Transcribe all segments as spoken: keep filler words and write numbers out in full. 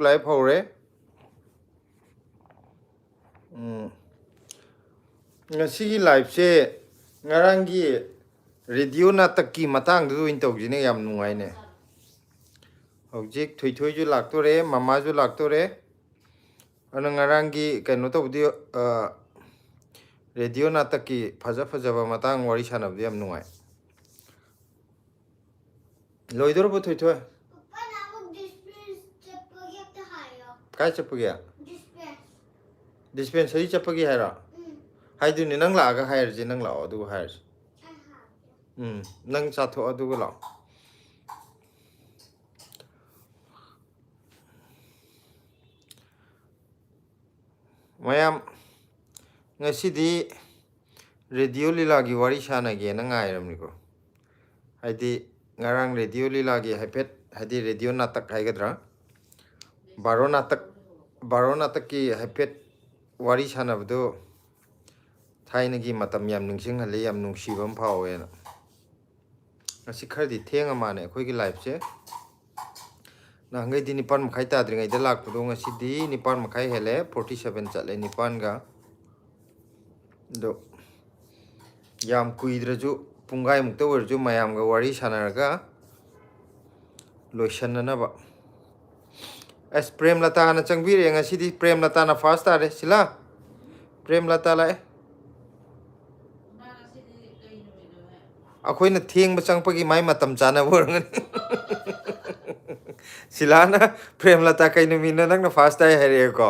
Life ꯍꯧꯔꯦ꯫ ꯎꯝ꯫ ꯉꯁꯤꯒꯤ ꯂꯥꯏꯐꯁꯦ ꯉꯔꯥꯡꯒꯤ ꯔꯦꯗꯤꯑꯣ ꯅꯥꯇꯛꯀꯤ ꯃꯇꯥꯡꯗꯨꯗ ꯑꯣꯏꯅ ꯇꯧꯁꯤꯅꯦ, ꯌꯥꯝ ꯅꯨꯡꯉꯥꯏꯅꯦ꯫ ꯍꯧꯖꯤꯛ ꯊꯣꯏꯊꯣꯏꯁꯨ ꯂꯥꯛꯇꯣꯔꯦ, ꯃꯃꯥꯁꯨ ꯂꯥꯛꯇꯣꯔꯦ꯫ ꯑꯗꯨꯅ ꯉꯔꯥꯡꯒꯤ ꯀꯩꯅꯣ ꯇꯧꯕꯗꯤ, ꯑ, ꯔꯦꯗꯤꯑꯣ ꯅꯥꯇꯛꯀꯤ ꯐꯖ ꯐꯖꯕ ꯃꯇꯥꯡ ꯋꯥꯔꯤ ꯁꯥꯟꯅꯕꯗꯤ ꯌꯥꯝ ꯅꯨꯡꯉꯥꯏ꯫ ꯂꯣꯏꯗꯣꯔꯕꯣ, ꯊꯣꯏꯊꯣꯏ? ꯄꯄꯥ, ꯅꯍꯥꯟꯃꯨꯛ ꯗꯤꯁꯄꯦꯟꯁ ꯆꯠꯄꯒꯤ ꯑꯝꯇ ꯍꯥꯏꯌꯣ꯫ ꯀꯥꯏ ꯆꯠꯄꯒꯤ? ꯗꯤꯁꯄꯦꯟꯁ꯫ ꯗꯤꯁꯄꯦꯟꯁꯔꯤ ꯆꯠꯄꯒꯤ ꯍꯥꯏꯔꯣ? ꯎꯝ꯫ ꯍꯥꯏꯗꯣꯏꯅꯦ, ꯅꯪ ꯂꯥꯛꯑꯒ ꯍꯥꯏꯔꯁꯦ, ꯅꯪ ꯂꯥꯛꯑꯣ ꯑꯗꯨꯒ ꯍꯥꯏꯔꯁꯦ꯫ ꯑꯩ ꯍꯥꯏꯒꯦ꯫ ꯎꯝ, ꯅꯪ ꯆꯥꯊꯣꯛꯑꯣ ꯑꯗꯨꯒ ꯂꯥꯛꯑꯣ꯫ ꯃꯌꯥꯝ, ꯉꯁꯤꯗꯤ ꯔꯦꯗꯤꯑꯣ ꯂꯤꯂꯥꯒꯤ ꯋꯥꯔꯤ ꯁꯥꯟꯅꯒꯦꯅ ꯉꯥꯏꯔꯝꯅꯤꯀꯣ꯫ ꯍꯥꯏꯗꯤ ꯉꯔꯥꯡ ꯔꯦꯗꯤꯑꯣ ꯂꯤꯂꯥꯒꯤ ꯍꯥꯏꯐꯦꯠ, ꯍꯥꯏꯗꯤ ꯔꯦꯗꯤꯑꯣ ꯅꯥꯇꯛ ꯍꯥꯏꯒꯗ꯭ꯔꯥ, ꯕꯥꯔꯣ ꯅꯥꯇꯛ, ꯕꯥꯔꯣ ꯅꯥꯇꯛꯀꯤ ꯍꯥꯏꯐꯦꯠ ꯋꯥꯔꯤ ꯁꯥꯟꯅꯕꯗꯨ ꯊꯥꯏꯅꯒꯤ ꯃꯇꯝ ꯌꯥꯝ ꯅꯤꯡꯁꯤꯡꯍꯜꯂꯤ, ꯌꯥꯝ ꯅꯨꯡꯁꯤꯕ ꯑꯃ ꯐꯥꯎꯋꯦꯅ꯫ ꯉꯁꯤ ꯈꯔꯗꯤ ꯊꯦꯡꯉ ꯃꯥꯜꯂꯦ ꯑꯩꯈꯣꯏꯒꯤ ꯂꯥꯏꯐꯁꯦ꯫ ꯅꯍꯥꯟꯈꯩꯗꯤ ꯅꯤꯄꯥꯟ ꯃꯈꯥꯏ ꯇꯥꯗ꯭ꯔꯤꯉꯩꯗ ꯂꯥꯛꯄꯗꯣ, ꯉꯁꯤꯗꯤ ꯅꯤꯄꯥꯟ ꯃꯈꯥꯏ ꯍꯦꯜꯂꯦ, ꯐꯣꯔꯇꯤ ꯁꯚꯦꯟ ꯆꯠꯂꯦ, ꯅꯤꯄꯥꯟꯒ꯫ ꯑꯗꯣ ꯌꯥꯝ ꯀꯨꯏꯗ꯭ꯔꯁꯨ, ꯄꯨꯡꯈꯥꯏꯃꯨꯛꯇ ꯑꯣꯏꯔꯁꯨ ꯃꯌꯥꯝꯒ ꯋꯥꯔꯤ ꯁꯥꯟꯅꯔꯒ ꯂꯣꯏꯁꯟꯅꯅꯕ꯫ ꯑꯁ, ꯄ꯭ꯔꯦꯝꯂꯇꯥꯅ ꯆꯪꯕꯤꯔꯛꯑꯦ ꯉꯁꯤꯗꯤ꯫ ꯄ꯭ꯔꯦꯝꯂꯇꯥꯅ ꯐꯥꯔꯁ ꯇꯥꯔꯦ꯫ ꯁꯤꯂꯥ, ꯄ꯭ꯔꯦꯝꯂꯇꯥ ꯂꯥꯛꯑꯦ꯫ ꯑꯩꯈꯣꯏꯅ ꯊꯦꯡꯕ ꯆꯪꯉꯛꯄꯒꯤ ꯃꯥꯏ ꯃꯇꯝ ꯆꯥꯅꯕ ꯑꯣꯏꯔꯝꯒꯅꯤ꯫ ꯁꯤꯂꯥꯅ, "ꯄ꯭ꯔꯦꯝꯂꯇꯥ, ꯀꯩ ꯅꯨꯃꯤꯠꯅꯣ ꯅꯪꯅ ꯐꯥꯔꯁ ꯇꯥꯏ ꯍꯥꯏꯔꯛꯑꯦꯀꯣ?"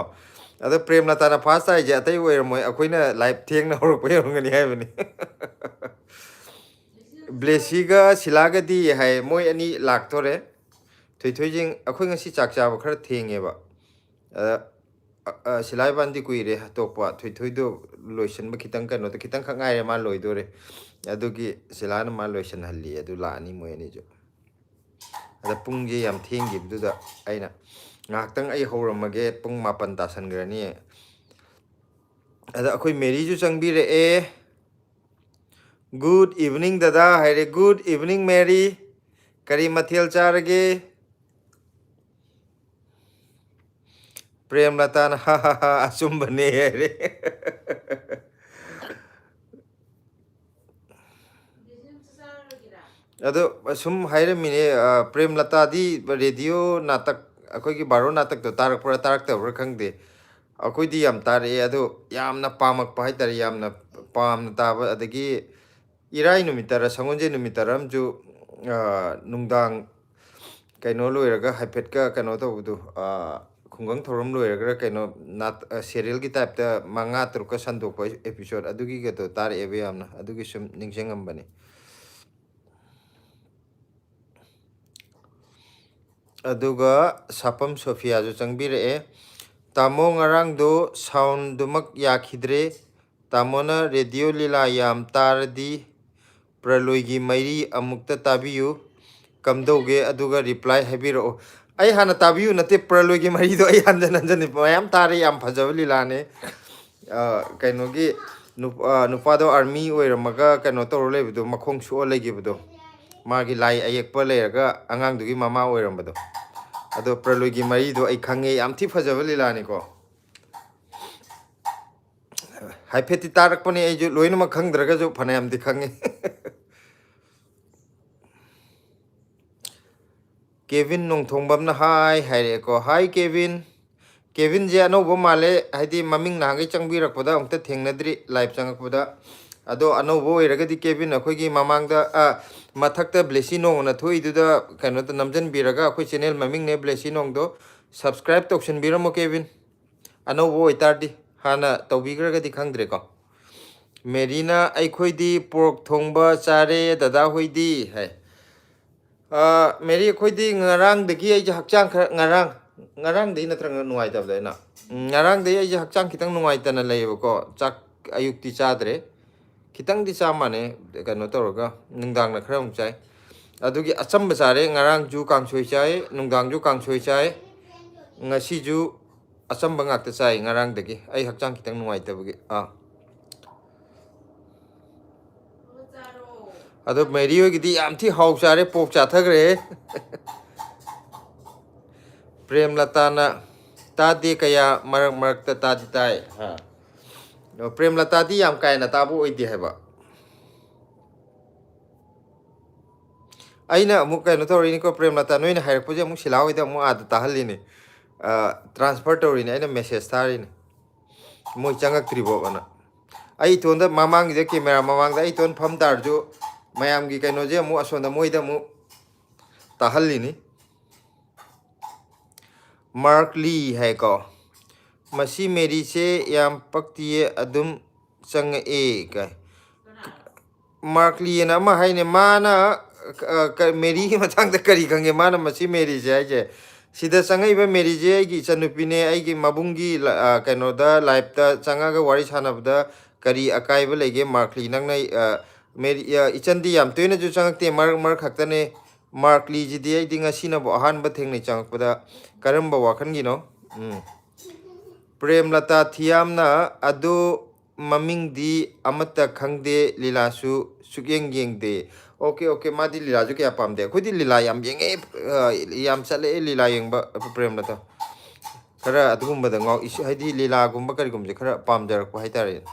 ꯑꯗꯣ ꯄ꯭ꯔꯦꯝꯂꯇꯥꯅ ꯐꯥꯔꯁ ꯇꯥꯏꯁꯦ ꯑꯇꯩ ꯑꯣꯏꯔꯝꯃꯣꯏ, ꯑꯩꯈꯣꯏꯅ ꯂꯥꯏꯐ ꯊꯦꯡꯅ ꯍꯧꯔꯛꯄꯩ ꯑꯣꯏꯔꯝꯒꯅꯤ ꯍꯥꯏꯕꯅꯤ꯫ ꯕ꯭ꯂꯦꯁꯤꯒ ꯁꯤꯂꯥꯒꯗꯤ ꯍꯥꯏ, ꯃꯣꯏ ꯑꯅꯤ ꯂꯥꯛꯇꯣꯔꯦ꯫ ꯊꯣꯏꯊꯣꯏꯁꯤꯡ, ꯑꯩꯈꯣꯏ ꯉꯁꯤ ꯆꯥꯛ ꯆꯥꯕ ꯈꯔ ꯊꯦꯡꯉꯦꯕ꯫ ꯑꯗ, ꯑ, ꯑ, ꯁꯤꯂꯥ ꯏꯕꯥꯟꯗꯤ ꯀꯨꯏꯔꯦ ꯍꯥꯇꯣꯛꯄ꯫ ꯊꯣꯏꯊꯣꯏꯗꯣ ꯂꯣꯏꯁꯤꯟꯕ ꯈꯤꯇꯪ, ꯀꯩꯅꯣꯗ ꯈꯤꯇꯪꯈꯛ ꯉꯥꯏꯔꯦ ꯃꯥ ꯂꯣꯏꯗꯣꯔꯦ꯫ ꯑꯗꯨꯒꯤ ꯁꯤꯂꯥꯅ ꯃꯥ ꯂꯣꯏꯁꯤꯟꯍꯜꯂꯤ, ꯑꯗꯨ ꯂꯥꯛꯑꯅꯤ ꯃꯣꯏ ꯑꯅꯤꯁꯨ꯫ ꯑꯗ ꯄꯨꯡꯁꯦ ꯌꯥꯝ ꯊꯦꯡꯈꯤꯕꯗꯨꯗ ꯑꯩꯅ, "ꯉꯥꯏꯍꯥꯛꯇꯪ ꯑꯩ ꯍꯧꯔꯝꯃꯒꯦ, ꯄꯨꯡ ꯃꯥꯄꯟ ꯇꯥꯁꯟꯈ꯭ꯔꯅꯤ"꯫ ꯑꯗ ꯑꯩꯈꯣꯏ ꯃꯦꯔꯤꯁꯨ ꯆꯪꯕꯤꯔꯛꯑꯦ꯫ "Good evening ꯗꯗꯥ" ꯍꯥꯏꯔꯦ꯫ "Good evening ꯃꯦꯔꯤ, ꯀꯔꯤ ꯃꯊꯦꯜ ꯆꯥꯔꯒꯦ?" ꯄ꯭ꯔꯦꯝꯂꯇꯥꯅ "ꯍꯥ ꯍꯥ ꯍꯥ, ꯑꯆꯨꯝꯕꯅꯦ" ꯍꯥꯏꯔꯦ꯫ ꯑꯗꯣ ꯁꯨꯝ ꯍꯥꯏꯔꯝꯃꯤꯅꯦ, ꯑ, ꯄ꯭ꯔꯦꯝꯂꯇꯥꯗꯤ ꯔꯦꯗꯤꯑꯣ ꯅꯥꯇꯛ, ꯑꯩꯈꯣꯏꯒꯤ ꯕꯥꯔꯣ ꯅꯥꯇꯛꯇꯣ ꯇꯥꯔꯛꯄ꯭ꯔꯥ ꯇꯥꯔꯛꯇꯕ꯭ꯔꯥ ꯈꯪꯗꯦ, ꯑꯩꯈꯣꯏꯗꯤ ꯌꯥꯝ ꯇꯥꯔꯛꯑꯦ꯫ ꯑꯗꯣ ꯌꯥꯝꯅ ꯄꯥꯝꯃꯛꯄ ꯍꯥꯏꯇꯥꯔꯦ, ꯌꯥꯝꯅ ꯄꯥꯝꯅ ꯇꯥꯕ꯫ ꯑꯗꯒꯤ ꯏꯔꯥꯏ ꯅꯨꯃꯤꯠꯇꯔ ꯁꯒꯣꯜꯁꯦꯟ ꯅꯨꯃꯤꯠꯇꯔ ꯑꯃꯁꯨ, ꯑ, ꯅꯨꯡꯗꯥꯡ ꯀꯩꯅꯣ ꯂꯣꯏꯔꯒ ꯍꯥꯏꯐꯦꯠꯀ ꯀꯩꯅꯣ ꯇꯧꯕꯗꯣ, ꯑ, ꯈꯨꯡꯒꯪ ꯊꯧꯔꯝ ꯂꯣꯏꯔꯒ ꯀꯩꯅꯣ ꯅꯥꯠ-, ꯑ, ꯁꯦꯔꯤꯌꯦꯜꯒꯤ ꯇꯥꯏꯞꯇ ꯃꯉꯥ ꯇꯔꯨꯛꯀ ꯁꯟꯗꯣꯛꯄ ꯑꯦꯄꯤꯁꯣꯠ ꯑꯗꯨꯒꯤꯒꯗꯣ ꯇꯥꯔꯛꯑꯦꯕ ꯌꯥꯝꯅ꯫ ꯑꯗꯨꯒꯤ ꯁꯨꯝ ꯅꯤꯡꯁꯤꯡꯉꯝꯕꯅꯤ꯫ ꯑꯗꯨꯒ ꯁꯥꯄꯝ ꯁꯣꯐꯤꯌꯥꯁꯨ ꯆꯪꯕꯤꯔꯛꯑꯦ꯫ "ꯇꯥꯃꯣ, ꯉꯔꯥꯡꯗꯣ ꯁꯥꯎꯟꯗꯨꯃꯛ ꯌꯥꯈꯤꯗ꯭ꯔꯦ꯫ ꯇꯥꯃꯣꯅ ꯔꯦꯗꯤꯑꯣ ꯂꯤꯂꯥ ꯌꯥꯝ ꯇꯥꯔꯗꯤ ꯄ꯭ꯔꯂꯣꯏꯒꯤ ꯃꯩꯔꯤ ꯑꯃꯨꯛꯇ ꯇꯥꯕꯤꯌꯨ꯫ ꯀꯝꯗꯧꯒꯦ? ꯑꯗꯨꯒ ꯔꯤꯄ꯭ꯂꯥꯏ ꯍꯥꯏꯕꯤꯔꯛꯑꯣ"꯫ ꯑꯩ ꯍꯥꯟꯅ ꯇꯥꯕꯤꯌꯨ ꯅꯠꯇꯦ, ꯄ꯭ꯔꯂꯣꯏꯒꯤ ꯃꯩꯔꯤꯗꯣ ꯑꯩ ꯍꯟꯖꯟ ꯍꯟꯖꯟ ꯃꯌꯥꯝ ꯇꯥꯔꯦ꯫ ꯌꯥꯝ ꯐꯖꯕ ꯂꯤꯂꯥꯅꯦ꯫ ꯑ, ꯀꯩꯅꯣꯒꯤ ꯅꯨꯞ-, ꯑ, ꯅꯨꯄꯥꯗꯣ ꯑꯥꯔꯃꯤ ꯑꯣꯏꯔꯝꯃꯒ ꯀꯩꯅꯣ ꯇꯧꯔ ꯂꯩꯕꯗꯣ, ꯃꯈꯣꯡ ꯁꯣꯛꯑ ꯂꯩꯈꯤꯕꯗꯣ, ꯃꯥꯒꯤ ꯂꯥꯏ ꯑꯌꯦꯛꯄ ꯂꯩꯔꯒ ꯑꯉꯥꯡꯗꯨꯒꯤ ꯃꯃꯥ ꯑꯣꯏꯔꯝꯕꯗꯣ꯫ ꯑꯗꯣ ꯄ꯭ꯔꯂꯣꯏꯒꯤ ꯃꯩꯔꯤꯗꯣ ꯑꯩ ꯈꯪꯉꯦ, ꯌꯥꯝ ꯊꯤ ꯐꯖꯕ ꯂꯤꯂꯥꯅꯤꯀꯣ꯫ ꯍꯥꯏꯐꯦꯠꯇꯤ ꯇꯥꯔꯛꯄꯅꯦ ꯑꯩꯁꯨ, ꯂꯣꯏꯅꯃꯛ ꯈꯪꯗ꯭ꯔꯒꯁꯨ ꯐꯅꯌꯥꯝꯗꯤ ꯈꯪꯉꯤ꯫ ꯀꯦꯚꯤꯟ ꯅꯣꯡꯊꯣꯡꯕꯝꯅ "ꯍꯥꯏ" ꯍꯥꯏꯔꯛꯑꯦꯀꯣ꯫ ꯍꯥꯏ ꯀꯦꯚꯤꯟ꯫ ꯀꯦꯚꯤꯟꯁꯦ ꯑꯅꯧꯕ ꯃꯥꯜꯂꯦ, ꯍꯥꯏꯗꯤ ꯃꯃꯤꯡ ꯅꯍꯥꯟꯈꯩ ꯆꯪꯕꯤꯔꯛꯄꯗ ꯑꯃꯨꯛꯇ ꯊꯦꯡꯅꯗ꯭ꯔꯤ ꯂꯥꯏꯞ ꯆꯪꯉꯛꯄꯗ꯫ ꯑꯗꯣ ꯑꯅꯧꯕ ꯑꯣꯏꯔꯒꯗꯤ ꯀꯦꯚꯤꯟ, ꯑꯩꯈꯣꯏꯒꯤ ꯃꯃꯥꯡꯗ, ꯑ, ꯃꯊꯛꯇ ꯕ꯭ꯂꯦꯁꯤ ꯅꯣꯡꯅ ꯊꯣꯛꯏꯗꯨꯗ ꯀꯩꯅꯣꯗ ꯅꯝꯖꯟꯕꯤꯔꯒ, ꯑꯩꯈꯣꯏ ꯆꯦꯅꯦꯜ ꯃꯃꯤꯡꯅꯦ ꯕ꯭ꯂꯦꯁꯤ ꯅꯣꯡꯗꯣ, ꯁꯕꯁꯀ꯭ꯔꯥꯏꯞ ꯇꯧꯁꯟꯕꯤꯔꯝꯃꯣ ꯀꯦꯚꯤꯟ꯫ ꯑꯅꯧꯕ ꯑꯣꯏꯇꯥꯔꯗꯤ꯫ ꯍꯥꯟꯅ ꯇꯧꯕꯤꯈ꯭ꯔꯒꯗꯤ ꯈꯪꯗ꯭ꯔꯦꯀꯣ꯫ ꯃꯦꯔꯤꯅ "ꯑꯩꯈꯣꯏꯗꯤ ꯄꯣꯔꯛ ꯊꯣꯡꯕ ꯆꯥꯔꯦ, ꯗꯗꯥ ꯍꯣꯏꯗꯤ?" ꯍꯥꯏ꯫ ꯑ, ꯃꯦꯔꯤ, ꯑꯩꯈꯣꯏꯗꯤ ꯉꯔꯥꯡꯗꯒꯤ ꯑꯩꯁꯦ ꯍꯛꯆꯥꯡ ꯈꯔ, ꯉꯔꯥꯡ, ꯉꯔꯥꯡꯗꯒꯤ ꯅꯠꯇ꯭ꯔꯒ ꯅꯨꯡꯉꯥꯏꯇꯕꯗ ꯑꯩꯅ? ꯎꯝ, ꯉꯔꯥꯡꯗꯒꯤ ꯑꯩꯁꯦ ꯍꯛꯆꯥꯡ ꯈꯤꯇꯪ ꯅꯨꯡꯉꯥꯏꯇꯅ ꯂꯩꯌꯦꯕꯀꯣ꯫ ꯆꯥꯛ ꯑꯌꯨꯛꯇꯤ ꯆꯥꯗ꯭ꯔꯦ꯫ ꯈꯤꯇꯪꯗꯤ ꯆꯥ ꯃꯥꯟꯅꯦ, ꯀꯩꯅꯣ ꯇꯧꯔꯒ, ꯅꯨꯡꯗꯥꯡꯅ ꯈꯔ ꯑꯃꯨꯛ ꯆꯥꯏ꯫ ꯑꯗꯨꯒꯤ ꯑꯆꯝꯕ ꯆꯥꯔꯦ꯫ ꯉꯔꯥꯡꯁꯨ ꯀꯥꯡꯁꯣꯏ ꯆꯥꯏ, ꯅꯨꯡꯗꯥꯡꯁꯨ ꯀꯥꯡꯁꯣꯏ ꯆꯥꯏ꯫ ꯉꯁꯤꯁꯨ ꯑꯆꯝꯕ ꯉꯥꯛꯇ ꯆꯥꯏ ꯉꯔꯥꯡꯗꯒꯤ, ꯑꯩ ꯍꯛꯆꯥꯡ ꯈꯤꯇꯪ ꯅꯨꯡꯉꯥꯏꯇꯕꯒꯤ꯫ ꯑꯥ꯫ ꯑꯗꯣ ꯃꯦꯔꯤ ꯍꯣꯏꯒꯤꯗꯤ ꯌꯥꯝ ꯊꯤ ꯍꯥꯎ ꯆꯥꯔꯦ, ꯄꯣꯛ ꯆꯥꯊꯈ꯭ꯔꯦ꯫ ꯄ꯭ꯔꯦꯝꯂꯇꯥꯅ ꯇꯥꯗꯦ ꯀꯌꯥ, ꯃꯔꯛ ꯃꯔꯛꯇ ꯇꯥꯗꯤ ꯇꯥꯏ꯫ ꯍꯥ꯫ ꯑꯣ, ꯄ꯭ꯔꯦꯝꯂꯇꯥꯗꯤ ꯌꯥꯝ ꯀꯥ ꯍꯦꯟꯅ ꯇꯥꯕ ꯑꯣꯏꯗꯦ ꯍꯥꯏꯕ꯫ ꯑꯩꯅ ꯑꯃꯨꯛ ꯀꯩꯅꯣ ꯇꯧꯔꯤꯅꯤꯀꯣ, ꯄ꯭ꯔꯦꯝꯂꯇꯥ, ꯅꯣꯏꯅ ꯍꯥꯏꯔꯛꯄꯁꯦ ꯑꯃꯨꯛ ꯁꯤꯂꯥ ꯍꯣꯏꯗ ꯑꯃꯨꯛ ꯑꯥꯗ ꯇꯥꯍꯜꯂꯤꯅꯤ꯫ ꯇ꯭ꯔꯥꯟꯁꯐꯔ ꯇꯧꯔꯤꯅꯤ, ꯑꯩꯅ ꯃꯦꯁꯦꯖ ꯊꯥꯔꯤꯅꯤ, ꯃꯣꯏ ꯆꯪꯉꯛꯇ꯭ꯔꯤꯕꯣꯕꯅ꯫ ꯑꯩ ꯏꯇꯣꯟꯗ ꯃꯃꯥꯡꯒꯤꯗ, ꯀꯦꯃꯦꯔꯥ ꯃꯃꯥꯡꯗ ꯑꯩ ꯏꯇꯣꯟ ꯐꯝ ꯇꯥꯔꯁꯨ, ꯃꯌꯥꯝꯒꯤ ꯀꯩꯅꯣꯁꯦ ꯑꯃꯨꯛ ꯑꯁꯣꯝꯗ ꯃꯣꯏꯗ ꯑꯃꯨꯛ ꯇꯥꯍꯜꯂꯤꯅꯤ꯫ ꯃꯥꯔꯛꯂꯤ ꯍꯥꯏꯀꯣ, "ꯃꯁꯤ ꯃꯦꯔꯤꯁꯦ ꯌꯥꯝ ꯄꯛꯇꯤꯌꯦ, ꯑꯗꯨꯝ ꯆꯪꯉꯛꯑꯦ" ꯀꯥꯏ꯫ ꯃꯥꯔꯛꯂꯤꯑꯅ ꯑꯃ ꯍꯥꯏꯅꯦ, ꯃꯥꯅ, ꯑ, ꯀ-, ꯃꯦꯔꯤꯒꯤ ꯃꯇꯥꯡꯗ ꯀꯔꯤ ꯈꯪꯒꯦ? ꯃꯥꯅ "ꯃꯁꯤ ꯃꯦꯔꯤꯁꯦ" ꯍꯥꯏꯁꯦ, "ꯁꯤꯗ ꯆꯪꯉꯛꯏꯕ ꯃꯦꯔꯤꯁꯦ ꯑꯩꯒꯤ ꯏꯆꯟꯅꯨꯄꯤꯅꯦ, ꯑꯩꯒꯤ ꯃꯕꯨꯡꯒꯤ ꯂ-, ꯑ, ꯀꯩꯅꯣꯗ, ꯂꯥꯏꯐꯇ ꯆꯪꯉꯒ ꯋꯥꯔꯤ ꯁꯥꯟꯅꯕꯗ ꯀꯔꯤ ꯑꯀꯥꯏꯕ ꯂꯩꯒꯦ? ꯃꯥꯔꯛꯂꯤ, ꯅꯪꯅ, ꯑ, ꯃꯦꯔꯤ, ꯑ, ꯏꯆꯟꯗꯤ ꯌꯥꯝ ꯇꯣꯏꯅꯁꯨ ꯆꯪꯉꯛꯇꯦ, ꯃꯔꯛ ꯃꯔꯛ ꯈꯛꯇꯅꯦ꯫ ꯃꯥꯔꯛꯂꯤꯁꯤꯗꯤ ꯑꯩꯗꯤ ꯉꯁꯤꯅꯕꯨ ꯑꯍꯥꯟꯕ ꯊꯦꯡꯅꯩ ꯆꯪꯉꯛꯄꯗ꯫ ꯀꯔꯝꯕ ꯋꯥꯈꯜꯒꯤꯅꯣ?" ꯎꯝ꯫ ꯄ꯭ꯔꯦꯝꯂꯇꯥ ꯊꯤꯌꯥꯝꯅ, "ꯑꯗꯨ ꯃꯃꯤꯡꯗꯤ ꯑꯃꯠꯇ ꯈꯪꯗꯦ, ꯂꯤꯂꯥꯁꯨ ꯁꯨꯛꯌꯦꯡ ꯌꯦꯡꯗꯦ"꯫ ꯑꯣꯀꯦ, ꯑꯣꯀꯦ, ꯃꯥꯗꯤ ꯂꯤꯂꯥꯁꯨ ꯀꯌꯥ ꯄꯥꯝꯗꯦ꯫ ꯑꯩꯈꯣꯏꯗꯤ ꯂꯤꯂꯥ ꯌꯥꯝ ꯌꯦꯡꯉꯦ, ꯑ, ꯌꯥꯝ ꯆꯠꯂꯛꯑꯦ ꯂꯤꯂꯥ ꯌꯦꯡꯕ, ꯄ꯭ꯔꯦꯝꯂꯇꯥ꯫ ꯈꯔ ꯑꯗꯨꯒꯨꯝꯕꯗ ꯉꯥꯎ-, ꯏꯁ-, ꯍꯥꯏꯗꯤ ꯂꯤꯂꯥꯒꯨꯝꯕ ꯀꯔꯤꯒꯨꯝꯕꯁꯦ ꯈꯔ ꯄꯥꯝꯖꯔꯛꯄ ꯍꯥꯏꯇꯥꯔꯦ꯫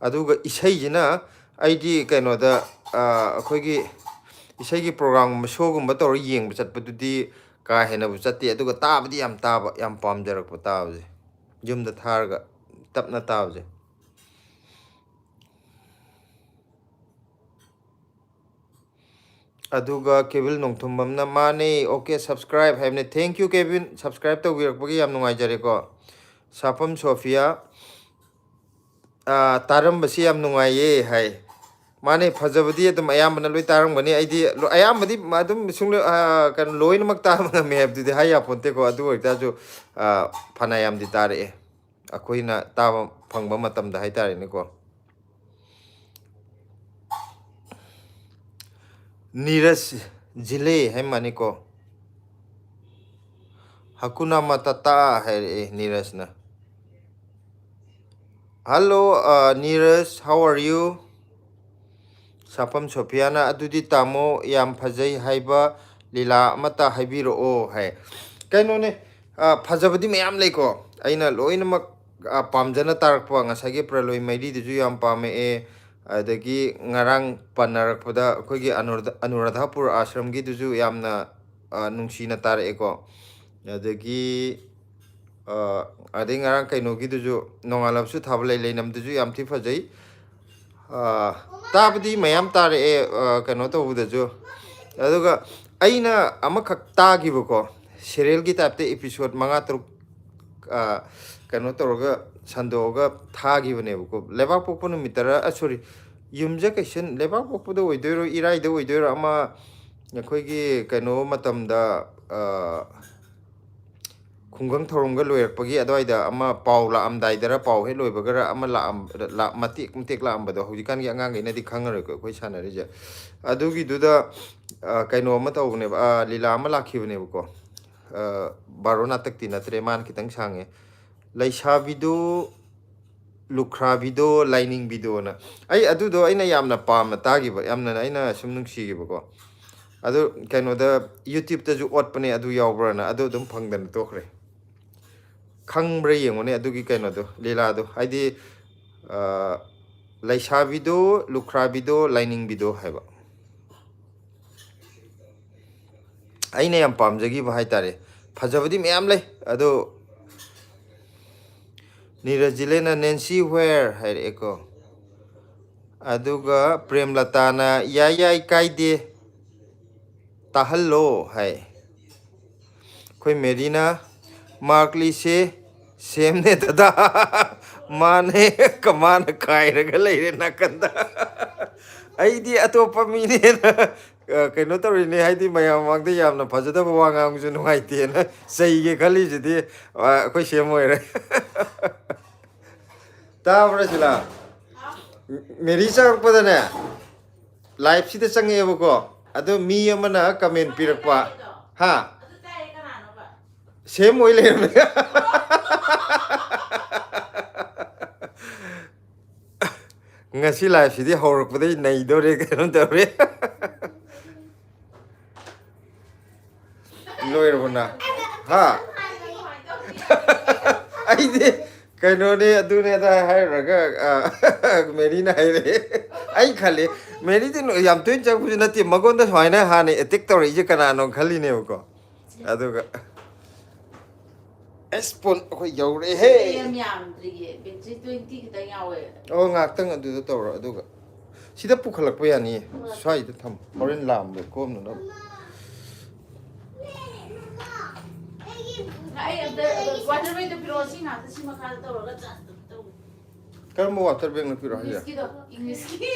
ꯑꯗꯨꯒ ꯏꯁꯩꯁꯤꯅ ꯑꯩꯗꯤ ꯀꯩꯅꯣꯗ, ꯑ, ꯑꯩꯈꯣꯏꯒꯤ ꯏꯁꯩꯒꯤ ꯄ꯭ꯔꯣꯒ꯭ꯔꯥꯝꯒꯨꯝꯕ, ꯁꯣꯒꯨꯝꯕ ꯇꯧꯔ ꯌꯦꯡꯕ ꯆꯠꯄꯗꯨꯗꯤ ꯀꯥ ꯍꯦꯟꯅꯕꯨ ꯆꯠꯇꯦ, ꯑꯗꯨꯒ ꯇꯥꯕꯗꯤ ꯌꯥꯝ ꯇꯥꯕ, ꯌꯥꯝ ꯄꯥꯝꯖꯔꯛꯄ ꯇꯥꯕꯁꯦ, ꯌꯨꯝꯗ ꯊꯥꯔꯒ ꯇꯞꯅ ꯇꯥꯕꯁꯦ꯫ ꯑꯗꯨꯒ ꯀꯦꯕꯤꯜ ꯅꯣꯡꯊꯨꯝꯕꯝꯅ, "ꯃꯥꯅꯦ, ꯑꯣꯀꯦ, ꯁꯕꯁꯀ꯭ꯔꯥꯏꯕ" ꯍꯥꯏꯕꯅꯦ꯫ Thank you, ꯀꯦꯕꯤꯟ, ꯁꯕꯁꯀ꯭ꯔꯥꯏꯕ ꯇꯧꯕꯤꯔꯛꯄꯒꯤ ꯌꯥꯝ ꯅꯨꯡꯉꯥꯏꯖꯔꯦꯀꯣ꯫ ꯁꯥꯐꯝ ꯁꯣꯐꯤꯌꯥ, ꯑꯥ, "ꯇꯥꯔꯝꯕꯁꯤ ꯌꯥꯝ ꯅꯨꯡꯉꯥꯏꯌꯦ" ꯍꯥꯏ꯫ ꯃꯥꯅꯦ, ꯐꯖꯕꯗꯤ ꯑꯗꯨꯝ ꯑꯌꯥꯝꯕꯅ ꯂꯣꯏ ꯇꯥꯔꯝꯒꯅꯤ꯫ ꯑꯩꯗꯤ ꯂꯣ-, ꯑꯌꯥꯝꯕꯗꯤ ꯑꯗꯨꯝ ꯁꯨꯡꯂꯣꯏ-, ꯑꯥ, ꯀꯩꯅꯣ, ꯂꯣꯏꯅꯃꯛ ꯇꯥꯕ ꯉꯝꯃꯦ ꯍꯥꯏꯕꯗꯨꯗꯤ ꯍꯥꯏ ꯌꯥꯄꯣꯟꯇꯦꯀꯣ꯫ ꯑꯗꯨ ꯑꯣꯏꯇꯥꯔꯁꯨ, ꯑꯥ, ꯐꯅꯌꯥꯝꯗꯤ ꯇꯥꯔꯛꯑꯦ, ꯑꯩꯈꯣꯏꯅ ꯇꯥꯕ ꯐꯪꯕ ꯃꯇꯝꯗ ꯍꯥꯏꯇꯥꯔꯦꯅꯦꯀꯣ꯫ ꯅꯤꯔꯖ ꯖꯤꯂꯦ ꯍꯥꯏ ꯃꯥꯅꯤꯀꯣ꯫ "ꯍꯀꯨꯅꯥ ꯃꯇꯇꯥ" ꯍꯥꯏꯔꯛꯑꯦ ꯅꯤꯔꯖꯅ꯫ "Hello, uh, Neeraj, how are you?" ꯁꯥꯐꯝ ꯁꯣꯐꯤꯌꯥꯅ, "ꯑꯗꯨꯗꯤ ꯇꯥꯃꯣ ꯌꯥꯝ ꯐꯖꯩ ꯍꯥꯏꯕ ꯂꯤꯂꯥ ꯑꯃꯠꯇ ꯍꯥꯏꯕꯤꯔꯛꯑꯣ ꯍꯥꯏ꯫ ꯀꯩꯅꯣꯅꯦ, ꯑ, ꯐꯖꯕꯗꯤ ꯃꯌꯥꯝ ꯂꯩꯀꯣ꯫ ꯑꯩꯅ ꯂꯣꯏꯅꯃꯛ, ꯑ, ꯄꯥꯝꯖꯅ ꯇꯥꯔꯛꯄ ꯉꯁꯥꯏꯒꯤ ꯄ꯭ꯔꯂꯣꯏ ꯃꯩꯔꯤꯗꯨꯁꯨ ꯌꯥꯝ ꯄꯥꯝꯃꯛꯑꯦ꯫ ꯑꯗꯒꯤ ꯉꯔꯥꯡ ꯄꯟꯅꯔꯛꯄꯗ ꯑꯩꯈꯣꯏꯒꯤ ꯑꯅꯨꯔꯥꯙ-, ꯑꯅꯨꯔꯥꯙꯥꯄꯨꯔ ꯑꯥꯁ꯭ꯔꯝꯒꯤꯗꯨꯁꯨ ꯌꯥꯝꯅ, ꯑ, ꯅꯨꯡꯁꯤꯅ ꯇꯥꯔꯛꯑꯦꯀꯣ꯫ ꯑꯗꯒꯤ, ꯑ, ꯑꯗꯩ ꯉꯔꯥꯡ ꯀꯩꯅꯣꯒꯤꯗꯨꯁꯨ, ꯅꯣꯡꯉꯥꯜꯂꯕꯁꯨ ꯊꯥꯕ ꯂꯩ, ꯂꯩꯅꯝꯗꯨꯁꯨ ꯌꯥꯝ ꯊꯤ ꯐꯖꯩ꯫ ꯑ, ꯇꯥꯕꯗꯤ ꯃꯌꯥꯝ ꯇꯥꯔꯛꯑꯦ, ꯑ, ꯀꯩꯅꯣ ꯇꯧꯕꯗꯁꯨ꯫ ꯑꯗꯨꯒ ꯑꯩꯅ ꯑꯃꯈꯛ ꯇꯥꯈꯤꯕꯀꯣ, serialꯒꯤ typeꯇ episode ꯃꯉꯥ ꯇꯔꯨꯛ, ꯑ, ꯀꯩꯅꯣ ꯇꯧꯔꯒ ꯁꯟꯗꯣꯛꯑꯒ ꯊꯥꯈꯤꯕꯅꯦꯕꯀꯣ꯫ ꯂꯩꯕꯥꯛ ꯄꯣꯛꯄ ꯅꯨꯃꯤꯠꯇꯔ, ꯑ, sorry, ꯌꯨꯝꯖ ꯀꯩꯁꯟ, ꯂꯩꯕꯥꯛ ꯄꯣꯛꯄꯗ ꯑꯣꯏꯗꯣꯏꯔꯣ, ꯏꯔꯥꯏꯗ ꯑꯣꯏꯗꯣꯏꯔꯣ, ꯑꯃ ꯑꯩꯈꯣꯏꯒꯤ ꯀꯩꯅꯣ ꯃꯇꯝꯗ, ꯑ, ꯈꯨꯡꯒꯪ ꯊꯧꯔꯝꯒ ꯂꯣꯏꯔꯛꯄꯒꯤ ꯑꯗꯨꯋꯥꯏꯗ ꯑꯃ ꯄꯥꯎ ꯂꯥꯛꯑꯝꯗꯥꯏꯗꯔ, ꯄꯥꯎ ꯍꯦꯛ ꯂꯣꯏꯕꯒꯔ ꯑꯃ ꯂꯥꯛꯑꯝ-, ꯂꯥꯛ-, ꯃꯇꯦꯛ ꯃꯇꯦꯛ ꯂꯥꯛꯑꯝꯕꯗꯣ, ꯍꯧꯖꯤꯛꯀꯥꯟꯒꯤ ꯑꯉꯥꯡꯈꯩꯅꯗꯤ ꯈꯪꯉꯔꯣꯏꯀꯣ ꯑꯩꯈꯣꯏ ꯁꯥꯟꯅꯔꯤꯁꯦ꯫ ꯑꯗꯨꯒꯤꯗꯨꯗ, ꯑ, ꯀꯩꯅꯣ ꯑꯃ ꯇꯧꯕꯅꯦꯕ, ꯑ, ꯂꯤꯂꯥ ꯑꯃ ꯂꯥꯛꯈꯤꯕꯅꯦꯕꯀꯣ꯫ ꯑ, ꯕꯥꯔꯣ ꯅꯥꯇꯛꯇꯤ ꯅꯠꯇ꯭ꯔꯦ, ꯃꯥꯅ ꯈꯤꯇꯪ ꯁꯥꯡꯉꯦ꯫ ꯂꯩꯁꯥꯕꯤꯗꯣ, ꯂꯨꯈ꯭ꯔꯥꯕꯤꯗꯣ, ꯂꯥꯏꯅꯤꯡꯕꯤꯗꯣꯅ꯫ ꯑꯩ ꯑꯗꯨꯗꯣ ꯑꯩꯅ ꯌꯥꯝꯅ ꯄꯥꯝꯅ ꯇꯥꯈꯤꯕ, ꯌꯥꯝꯅ ꯑꯩꯅ ꯁꯨꯝ ꯅꯨꯡꯁꯤꯈꯤꯕꯀꯣ꯫ ꯑꯗꯨ ꯀꯩꯅꯣꯗ YouTubeꯇꯁꯨ ꯑꯣꯠꯄꯅꯦ, ꯑꯗꯨ ꯌꯥꯎꯕ꯭ꯔꯥꯅ, ꯑꯗꯨ ꯑꯗꯨꯝ ꯐꯪꯗꯅ ꯇꯣꯛꯈ꯭ꯔꯦ꯫ ꯈꯪꯕ꯭ꯔꯥ ꯌꯦꯡꯉꯨꯅꯦ ꯑꯗꯨꯒꯤ ꯀꯩꯅꯣꯗꯣ, ꯂꯤꯂꯥꯗꯣ, ꯍꯥꯏꯗꯤ, ꯑ, ꯂꯩꯁꯥꯕꯤꯗꯣ, ꯂꯨꯈ꯭ꯔꯥꯕꯤꯗꯣ, ꯂꯥꯏꯅꯤꯡꯕꯤꯗꯣ ꯍꯥꯏꯕ꯫ ꯑꯩꯅ ꯌꯥꯝ ꯄꯥꯝꯖꯈꯤꯕ ꯍꯥꯏꯇꯥꯔꯦ꯫ ꯐꯖꯕꯗꯤ ꯃꯌꯥꯝ ꯂꯩ, ꯑꯗꯣ ꯅꯤꯔꯖꯤꯂꯦꯅ "Nancy where?" ꯍꯥꯏꯔꯛꯑꯦꯀꯣ꯫ ꯑꯗꯨꯒ ꯄ꯭ꯔꯦꯝꯂꯇꯥꯅ "ꯌꯥꯏ ꯌꯥꯏ, ꯀꯥꯏꯗꯦ, ꯇꯥꯍꯜꯂꯣ" ꯍꯥꯏ꯫ ꯑꯩꯈꯣꯏ ꯃꯦꯔꯤꯅ "ꯃꯥꯔꯛꯂꯤꯁꯦ ꯁꯦꯝꯅꯦ ꯗꯗꯥ, ꯃꯥꯅꯦ, ꯀꯃꯥꯅ ꯈꯥꯏꯔꯒ ꯂꯩꯔꯦ ꯅꯥꯀꯟꯗ꯫ ꯑꯩꯗꯤ ꯑꯇꯣꯞꯄ ꯃꯤꯅꯦꯅ, ꯑ, ꯀꯩꯅꯣ ꯇꯧꯔꯤꯅꯦ, ꯍꯥꯏꯗꯤ ꯃꯌꯥꯝ ꯃꯃꯥꯡꯗ ꯌꯥꯝꯅ ꯐꯖꯗꯕ ꯋꯥ ꯉꯥꯡꯕꯁꯨ ꯅꯨꯡꯉꯥꯏꯇꯦꯅ ꯆꯩꯒꯦ ꯈꯜꯂꯤꯁꯤꯗꯤ, ꯑ, ꯑꯩꯈꯣꯏ ꯁꯦꯝ ꯑꯣꯏꯔꯦ꯫ ꯇꯥꯕ꯭ꯔꯥ ꯁꯤꯂꯥ? ꯃꯦꯔꯤ ꯆꯪꯉꯛꯄꯗꯅꯦ, liveꯁꯤꯗ ꯆꯪꯉꯛꯑꯦꯕꯀꯣ, ꯑꯗꯣ ꯃꯤ ꯑꯃꯅ comment ꯄꯤꯔꯛꯄ, ꯍꯥ? ꯁꯦꯝ ꯑꯣꯏ ꯂꯩꯔꯝꯃꯦ꯫ ꯉꯁꯤ liveꯁꯤꯗꯤ ꯍꯧꯔꯛꯄꯗꯩ ꯅꯩꯗꯣꯔꯦ, ꯀꯩꯅꯣ ꯇꯧꯔꯦ꯫ ꯍꯥꯏꯔꯕꯅ? ꯍꯥ? ꯑꯩꯗꯤ ꯀꯩꯅꯣꯅꯦ, ꯑꯗꯨꯅꯦ ꯑꯗꯥ ꯍꯥꯏꯔꯨꯔꯒ, ꯑ, ꯃꯦꯔꯤꯅ ꯍꯥꯏꯔꯛꯑꯦ꯫ ꯑꯩ ꯈꯜꯂꯤ, ꯃꯦꯔꯤꯗꯤ ꯌꯥꯝ ꯇꯣꯏꯅ ꯆꯪꯉꯛꯄꯁꯨ ꯅꯠꯇꯦ, ꯃꯉꯣꯟꯗ ꯁꯨꯃꯥꯏꯅ ꯍꯥꯟꯅ ꯑꯦꯇꯦꯛ ꯇꯧꯔꯛꯏꯁꯦ ꯀꯅꯥꯅꯣ ꯈꯜꯂꯤꯅꯦꯕꯀꯣ꯫ ꯑꯗꯨꯒ ꯑꯦꯁ ꯄꯣꯟ ꯑꯩꯈꯣꯏ ꯌꯧꯔꯛꯑꯦꯍꯦ꯫ ꯌꯥꯝ ꯌꯥꯝꯗ꯭ꯔꯤꯌꯦ, ꯕꯦꯇ꯭ꯔꯤ ꯇ꯭ꯋꯦꯟꯇꯤ ꯈꯤꯇꯪ ꯌꯥꯎꯋꯦ꯫ ꯑꯣ, ꯉꯥꯛꯇꯪ ꯑꯗꯨꯗ ꯇꯧꯔꯣ, ꯑꯗꯨꯒ ꯁꯤꯗ ꯄꯨꯈꯠꯂꯛꯄ ꯌꯥꯅꯤꯌꯦ꯫ ꯍꯣꯏ꯫ ꯁ꯭ꯋꯥꯏꯗ ꯊꯝꯃꯣ, ꯍꯣꯔꯦꯟ ꯂꯥꯝꯕ ꯀꯣꯝꯅꯅꯕ꯫ ꯑꯩ ꯑꯝꯇ ꯋꯥꯇꯔ ꯕꯦꯒꯇꯣ ꯄꯤꯔꯛꯑꯣ, ꯁꯤ ꯉꯥꯛꯇ ꯁꯤ ꯃꯈꯥꯗ ꯇꯧꯔꯒ ꯆꯥ-, ꯇꯧ-, ꯀꯔꯝꯕ ꯋꯥꯇꯔ ꯕꯦꯒꯅꯣ ꯄꯤꯔꯛꯑꯣ ꯍꯥꯏꯁꯦ? ꯏꯪꯂꯤꯁꯀꯤꯗꯣ, ꯏꯪꯂꯤꯁꯀꯤ꯫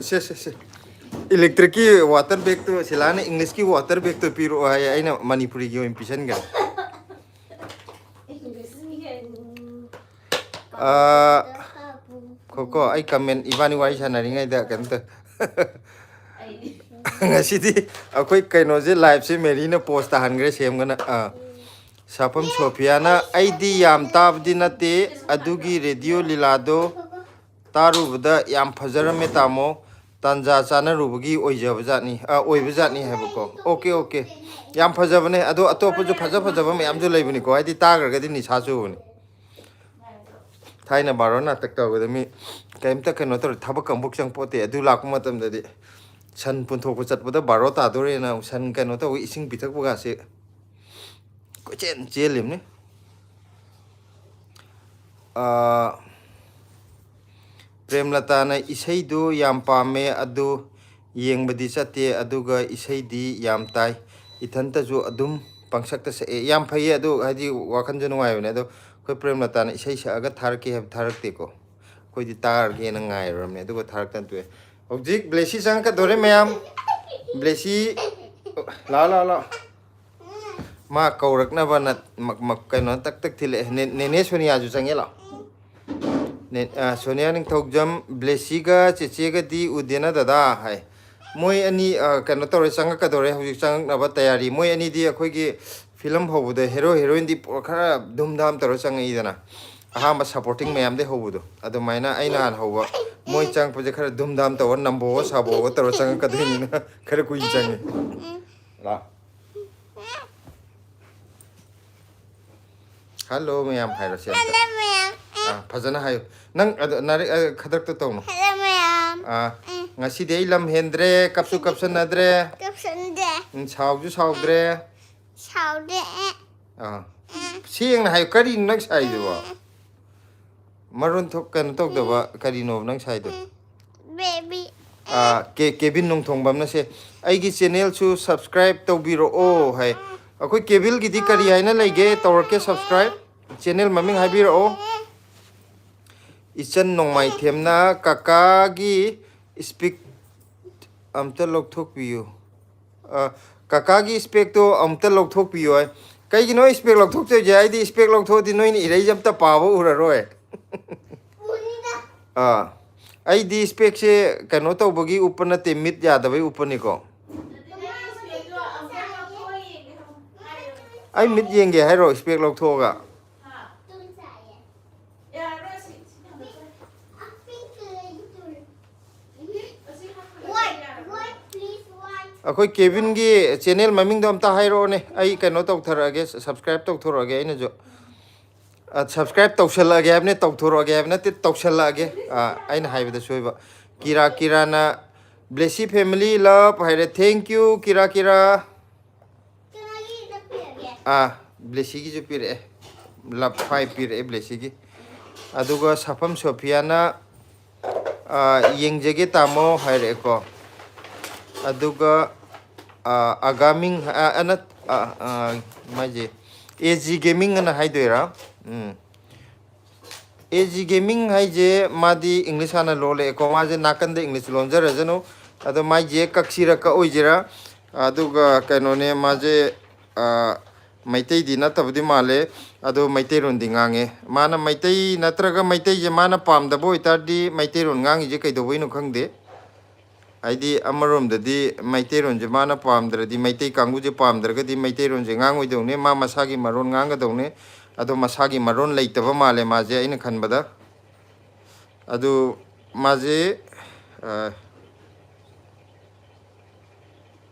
ꯁꯦ, ꯁꯦ, ꯁꯦ꯫ ꯏꯂꯦꯛꯇ꯭ꯔꯤꯛꯀꯤ ꯋꯥꯇꯔ ꯕꯦꯒꯇꯣ, ꯁꯤꯂꯥꯅ ꯏꯪꯂꯤꯁꯀꯤ ꯋꯥꯇꯔ ꯕꯦꯒꯇꯣ ꯄꯤꯔꯛꯑꯣ ꯍꯥꯏꯌꯦ, ꯑꯩꯅ ꯃꯅꯤꯄꯨꯔꯤꯒꯤ ꯑꯣꯏꯅ ꯄꯤꯁꯟꯈ꯭ꯔꯦ꯫ ꯏꯪꯂꯤꯁꯀꯤ꯫ ꯑꯥ, ꯈꯣ ꯀꯣ, ꯑꯩ ꯀꯃꯦꯟ, ꯏꯕꯥꯅꯤ ꯋꯥꯔꯤ ꯁꯥꯟꯅꯔꯤꯉꯩꯗ ꯀꯩꯅꯣ ꯇꯧ-, ꯑꯩ꯫ ꯉꯁꯤꯗꯤ ꯑꯩꯈꯣꯏ ꯀꯩꯅꯣꯁꯦ, ꯂꯥꯏꯞꯁꯦ ꯃꯦꯔꯤꯅ ꯄꯣꯁ ꯇꯥꯍꯟꯈ꯭ꯔꯦ, ꯁꯦꯝꯒꯅ꯫ ꯑꯥ, ꯁꯥꯐꯝ ꯁꯣꯐꯤꯌꯥꯅ, "ꯑꯩꯗꯤ ꯌꯥꯝ ꯇꯥꯕꯗꯤ ꯅꯠꯇꯦ, ꯑꯗꯨꯒꯤ ꯔꯦꯗꯤꯑꯣ ꯂꯤꯂꯥꯗꯣ ꯇꯥꯔꯨꯕꯗ ꯌꯥꯝ ꯐꯖꯔꯝꯃꯦ ꯇꯥꯃꯣ, ꯇꯥꯟꯖꯥ ꯆꯥꯅꯔꯨꯕꯒꯤ ꯑꯣꯏꯖꯕ ꯖꯥꯠꯅꯤ, ꯑ, ꯑꯣꯏꯕ ꯖꯥꯠꯅꯤ" ꯍꯥꯏꯕꯀꯣ꯫ ꯑꯣꯀꯦ, ꯑꯣꯀꯦ, ꯌꯥꯝ ꯐꯖꯕꯅꯦ꯫ ꯑꯗꯣ ꯑꯇꯣꯞꯄꯁꯨ ꯐꯖ ꯐꯖꯕ ꯃꯌꯥꯝꯁꯨ ꯂꯩꯕꯅꯤꯀꯣ, ꯍꯥꯏꯗꯤ ꯇꯥꯈ꯭ꯔꯒꯗꯤ ꯅꯤꯁꯥ ꯆꯨꯕꯅꯤ꯫ ꯊꯥꯏꯅ ꯕꯥꯔꯣ ꯅꯥꯇꯛ ꯇꯧꯕꯗ ꯃꯤ ꯀꯩꯝꯇ ꯀꯩꯅꯣ ꯇꯧꯔꯦ, ꯊꯕꯛ ꯑꯃꯐꯥꯎ ꯆꯪꯄꯣꯠꯇꯦ꯫ ꯑꯗꯨ ꯂꯥꯛꯄ ꯃꯇꯝꯗꯗꯤ ꯁꯟ ꯄꯨꯟꯊꯣꯛꯄ ꯆꯠꯄꯗ ꯕꯥꯔꯣ ꯇꯥꯗꯣꯔꯦꯅ ꯑꯃꯨꯛ ꯁꯟ ꯀꯩꯅꯣ ꯇꯧꯕ, ꯏꯁꯤꯡ ꯄꯤꯊꯛꯄꯒꯁꯦ ꯀꯣꯏꯆꯦꯟ ꯆꯦꯜꯂꯤꯕꯅꯤ꯫ ꯑꯥ, ꯄ꯭ꯔꯦꯝꯂꯇꯥꯅ ꯏꯁꯩꯗꯨ ꯌꯥꯝ ꯄꯥꯝꯃꯦ, ꯑꯗꯨ ꯌꯦꯡꯕꯗꯤ ꯆꯠꯇꯦ, ꯑꯗꯨꯒ ꯏꯁꯩꯗꯤ ꯌꯥꯝ ꯇꯥꯏ, ꯏꯊꯟꯇꯁꯨ ꯑꯗꯨꯝ ꯄꯪꯁꯛꯇ ꯁꯛꯑꯦ꯫ ꯌꯥꯝ ꯐꯩꯌꯦ, ꯑꯗꯨ ꯍꯥꯏꯗꯤ ꯋꯥꯈꯜꯁꯨ ꯅꯨꯡꯉꯥꯏꯕꯅꯦ꯫ ꯑꯗꯣ ꯑꯩꯈꯣꯏ ꯄ꯭ꯔꯦꯝꯂꯇꯥꯅ ꯏꯁꯩ ꯁꯛꯑꯒ ꯊꯥꯔꯛꯀꯦ ꯍꯥꯏꯕ ꯊꯥꯔꯛꯇꯦꯀꯣ꯫ ꯑꯩꯈꯣꯏꯗꯤ ꯇꯥꯔꯒꯦꯅ ꯉꯥꯏꯔꯨꯔꯕꯅꯦ, ꯑꯗꯨꯒ ꯊꯥꯔꯛꯇꯅ ꯇꯣꯛꯑꯦ꯫ ꯍꯧꯖꯤꯛ ꯕ꯭ꯂꯦꯁꯤ ꯆꯪꯉꯛꯀꯗꯣꯔꯦ ꯃꯌꯥꯝ꯫ ꯕ꯭ꯂꯦꯁꯤ, ꯂꯥꯛꯑꯣ, ꯂꯥꯛꯑꯣ, ꯂꯥꯛꯑꯣ꯫ ꯃꯥ ꯀꯧꯔꯛꯅꯕꯅ ꯃ-, ꯃ-, ꯀꯩꯅꯣ ꯇꯛ ꯇꯛ ꯊꯤꯜꯂꯛꯑꯦ꯫ ꯅꯦ-, ꯅꯦꯅꯦ ꯁꯣꯅꯤꯌꯥꯁꯨ ꯆꯪꯉꯦ, ꯂꯥꯛꯑꯣ꯫ ꯅꯦ-, ꯑ, ꯁꯣꯅꯤꯌꯥ ꯅꯤꯡꯊꯧꯖꯝ, ꯕ꯭ꯂꯦꯁꯤꯒ ꯆꯦꯆꯦꯒꯗꯤ ꯎꯗꯦꯅ ꯗꯗꯥ ꯍꯥꯏ꯫ ꯃꯣꯏ ꯑꯅꯤ, ꯑ, ꯀꯩꯅꯣ ꯇꯧꯔꯦ, ꯆꯪꯉꯛꯀꯗꯧꯔꯦ, ꯍꯧꯖꯤꯛ ꯆꯪꯉꯛꯅꯕ ꯇꯌꯥꯔꯤ꯫ ꯃꯣꯏ ꯑꯅꯤꯗꯤ ꯑꯩꯈꯣꯏꯒꯤ ꯐꯤꯂꯝ ꯍꯧꯕꯗ ꯍꯦꯔꯣ ꯍꯦꯔꯣꯏꯟꯗꯤ ꯄꯨꯔꯥ ꯈꯔ ꯙꯨꯝ ꯙꯥꯝ ꯇꯧꯔ ꯆꯪꯉꯛꯏꯗꯅ, ꯑꯍꯥꯟꯕ ꯁꯄꯣꯔꯇꯤꯡ ꯃꯌꯥꯝꯗꯩ ꯍꯧꯕꯗꯣ꯫ ꯑꯗꯨꯃꯥꯏꯅ ꯑꯩꯅ ꯍꯥꯟꯅ ꯍꯧꯕ, ꯃꯣꯏ ꯆꯪꯉꯛꯄꯁꯦ ꯈꯔ ꯙꯨꯝ ꯙꯥꯝ ꯇꯧꯔ, ꯅꯝꯕꯣꯒ ꯁꯥꯕꯣꯒ ꯇꯧꯔ ꯆꯪꯉꯛꯀꯗꯣꯏꯅꯤꯅ ꯈꯔ ꯀꯨꯏꯅ ꯆꯪꯉꯤ꯫ ꯂꯥ꯫ ꯍꯜꯂꯣ ꯃꯌꯥꯝ ꯍꯥꯏꯔꯣꯁꯦ ꯑꯝꯇ꯫ ꯍꯜꯂꯣ ꯃꯌꯥꯝ꯫ ꯑꯦ, ꯑꯥ, ꯐꯖꯅ ꯍꯥꯏꯌꯨ꯫ ꯅꯪ ꯑꯗ, ꯅꯥꯔꯛ ꯑ, ꯈꯗ꯭ꯔꯛꯇ ꯇꯧꯅꯨ꯫ ꯍꯜꯂꯣ ꯃꯌꯥꯝ꯫ ꯑꯥ, ꯑꯦ, ꯉꯁꯤꯗꯤ ꯑꯩ ꯂꯝ ꯍꯦꯟꯗ꯭ꯔꯦ, ꯀꯞꯁꯨ ꯀꯞꯁꯟꯅꯗ꯭ꯔꯦ꯫ ꯀꯞꯁꯟꯗꯦ꯫ ꯎꯝ, ꯁꯥꯎꯁꯨ ꯁꯥꯎꯗ꯭ꯔꯦ꯫ ꯁꯥꯎꯗꯦ꯫ ꯑꯦ, ꯑꯥ, ꯁꯦꯡꯅ ꯍꯥꯏꯌꯨ, ꯀꯔꯤꯅꯣ ꯅꯪ ꯁꯥꯏꯗꯨꯕꯣ? ꯃꯔꯣꯟ ꯊꯣꯛ ꯀꯩꯅꯣ ꯇꯧꯗꯕ ꯀꯔꯤꯅꯣꯕ ꯅꯪ ꯁꯥꯏꯗꯣ? ꯕꯦꯕꯤ꯫ ꯑꯥ, ꯀꯦ-, ꯀꯦꯕꯤꯟ ꯅꯣꯡꯊꯣꯡꯕꯝꯅꯁꯦ, "ꯑꯩꯒꯤ ꯆꯦꯅꯦꯜꯁꯨ ꯁꯕꯁꯀ꯭ꯔꯥꯏꯞ ꯇꯧꯕꯤꯔꯛꯑꯣ" ꯍꯥꯏ꯫ ꯑꯩꯈꯣꯏ ꯀꯦꯕꯤꯜꯒꯤꯗꯤ ꯀꯔꯤ ꯍꯥꯏꯅ ꯂꯩꯒꯦ? ꯇꯧꯔꯛꯀꯦ ꯁꯕꯁꯀ꯭ꯔꯥꯏꯞ꯫ ꯆꯦꯅꯦꯜ ꯃꯃꯤꯡ ꯍꯥꯏꯕꯤꯔꯛꯑꯣ꯫ ꯏꯆꯟ ꯅꯣꯡꯃꯥꯏꯊꯦꯝꯅ, "ꯀꯀꯥꯒꯤ ꯏꯁꯄꯤꯛ ꯑꯝꯇ ꯂꯧꯊꯣꯛꯄꯤꯌꯨ"꯫ ꯑ, "ꯀꯀꯥꯒꯤ ꯏꯁꯄꯦꯛꯇꯣ ꯑꯃꯨꯛꯇ ꯂꯧꯊꯣꯛꯄꯤꯌꯣ" ꯍꯥꯏ꯫ ꯀꯩꯒꯤꯅꯣ ꯏꯁꯄꯦꯛ ꯂꯧꯊꯣꯛꯇꯣꯏꯁꯦ? ꯑꯩꯗꯤ ꯏꯁꯄꯦꯛ ꯂꯧꯊꯣꯛꯑꯗꯤ ꯅꯣꯏꯅ ꯏꯔꯩꯁꯦ ꯑꯝꯇ ꯄꯥꯕ ꯎꯔꯔꯣꯏ꯫ ꯑꯥ, ꯑꯩꯗꯤ ꯏꯁꯄꯦꯛꯁꯦ ꯀꯩꯅꯣ ꯇꯧꯕꯒꯤ ꯎꯞꯄ ꯅꯠꯇꯦ, ꯃꯤꯠ ꯌꯥꯗꯕꯩ ꯎꯞꯄꯅꯤꯀꯣ꯫ ꯑꯩ ꯃꯤꯠ ꯌꯦꯡꯒꯦ ꯍꯥꯏꯔꯣ ꯏꯁꯄꯦꯛ ꯂꯧꯊꯣꯛꯑꯒ? ꯑꯩꯈꯣꯏ ꯀꯦꯕꯤꯟꯒꯤ ꯆꯦꯅꯦꯜ ꯃꯃꯤꯡꯗꯣ ꯑꯝꯇ ꯍꯥꯏꯔꯛꯑꯣꯅꯦ, ꯑꯩ ꯀꯩꯅꯣ ꯇꯧꯊꯔꯛꯑꯒꯦ, ꯁꯕꯁꯀ꯭ꯔꯥꯏꯞ ꯇꯧꯊꯣꯔꯛꯑꯒꯦ ꯑꯩꯅꯁꯨ꯫ ꯑ, ꯁꯕꯁꯀ꯭ꯔꯥꯏꯞ ꯇꯧꯁꯜꯂꯛꯑꯒꯦ ꯍꯥꯏꯕꯅꯦ, ꯇꯧꯊꯣꯔꯛꯑꯒꯦ ꯍꯥꯏꯕ ꯅꯠꯇꯦ, ꯇꯧꯁꯜꯂꯛꯑꯒꯦ꯫ ꯑ, ꯑꯩꯅ ꯍꯥꯏꯕꯗ ꯁꯣꯏꯕ꯫ ꯀꯤꯔꯥ ꯀꯤꯔꯥꯅ, "Blessy family love" ꯍꯥꯏꯔꯦ꯫ Thank you, ꯀꯤꯔꯥ ꯀꯤꯔꯥ꯫ ꯑꯥ, ꯕ꯭ꯂꯦꯁꯤꯒꯤꯁꯨ ꯄꯤꯔꯛꯑꯦ꯫ ꯂꯞ ꯐꯥꯏꯚ ꯄꯤꯔꯛꯑꯦ ꯕ꯭ꯂꯦꯁꯤꯒꯤ꯫ ꯑꯗꯨꯒ ꯁꯥꯐꯝ ꯁꯣꯐꯤꯌꯥꯅ, ꯑꯥ, "ꯌꯦꯡꯖꯒꯦ ꯇꯥꯃꯣ" ꯍꯥꯏꯔꯛꯑꯦꯀꯣ꯫ ꯑꯗꯨꯒ, ꯑꯥ, ꯑꯒꯥꯃꯤꯡ, ꯑꯥ, ꯑꯥ, ꯅꯠ-, ꯑꯥ, ꯑꯥ, ꯃꯥꯏꯁꯦ ꯑꯦ ꯖꯤ ꯒꯦꯃꯤꯡ ꯑꯅ ꯍꯥꯏꯗꯣꯏꯔꯥ? ꯎꯝ꯫ ꯑꯦ ꯖꯤ ꯒꯦꯃꯤꯡ ꯍꯥꯏꯁꯦ ꯃꯥꯗꯤ ꯏꯪꯂꯤꯁ ꯍꯥꯟꯅ ꯂꯣꯜꯂꯛꯑꯦꯀꯣ, ꯃꯥꯁꯦ ꯅꯥꯀꯟꯗ ꯏꯪꯂꯤꯁ ꯂꯣꯟꯖꯔꯖꯅꯨ꯫ ꯑꯗꯣ ꯃꯥꯏꯁꯦ ꯀꯛꯁꯤꯔ ꯀꯛꯑꯣꯏꯁꯤꯔꯥ? ꯑꯗꯨꯒ ꯀꯩꯅꯣꯅꯦ, ꯃꯥꯁꯦ, ꯑ, ꯃꯩꯇꯩꯗꯤ ꯅꯠꯇꯕꯗꯤ ꯃꯥꯜꯂꯦ, ꯑꯗꯣ ꯃꯩꯇꯩꯔꯣꯟꯗꯤ ꯉꯥꯡꯉꯦ꯫ ꯃꯥꯅ ꯃꯩꯇꯩ ꯅꯠꯇ꯭ꯔꯒ ꯃꯩꯇꯩꯁꯦ ꯃꯥꯅ ꯄꯥꯝꯗꯕ ꯑꯣꯏꯇꯥꯔꯗꯤ ꯃꯩꯇꯩꯔꯣꯟ ꯉꯥꯡꯉꯤꯁꯦ ꯀꯩꯗꯧꯕꯩꯅꯣ ꯈꯪꯗꯦ꯫ ꯍꯥꯏꯗꯤ ꯑꯃꯔꯣꯝꯗꯗꯤ ꯃꯩꯇꯩꯔꯣꯟꯁꯦ ꯃꯥꯅ ꯄꯥꯝꯗ꯭ꯔꯗꯤ, ꯃꯩꯇꯩ ꯀꯥꯡꯕꯨꯁꯦ ꯄꯥꯝꯗ꯭ꯔꯒꯗꯤ ꯃꯩꯇꯩꯔꯣꯟꯁꯦ ꯉꯥꯡꯉꯣꯏꯗꯧꯅꯦ, ꯃꯥ ꯃꯁꯥꯒꯤ ꯃꯔꯣꯟ ꯉꯥꯡꯒꯗꯧꯅꯦ꯫ ꯑꯗꯣ ꯃꯁꯥꯒꯤ ꯃꯔꯣꯟ ꯂꯩꯇꯕ ꯃꯥꯜꯂꯦ ꯃꯥꯁꯦ, ꯑꯩꯅ ꯈꯟꯕꯗ꯫ ꯑꯗꯨ ꯃꯥꯁꯦ, ꯑ,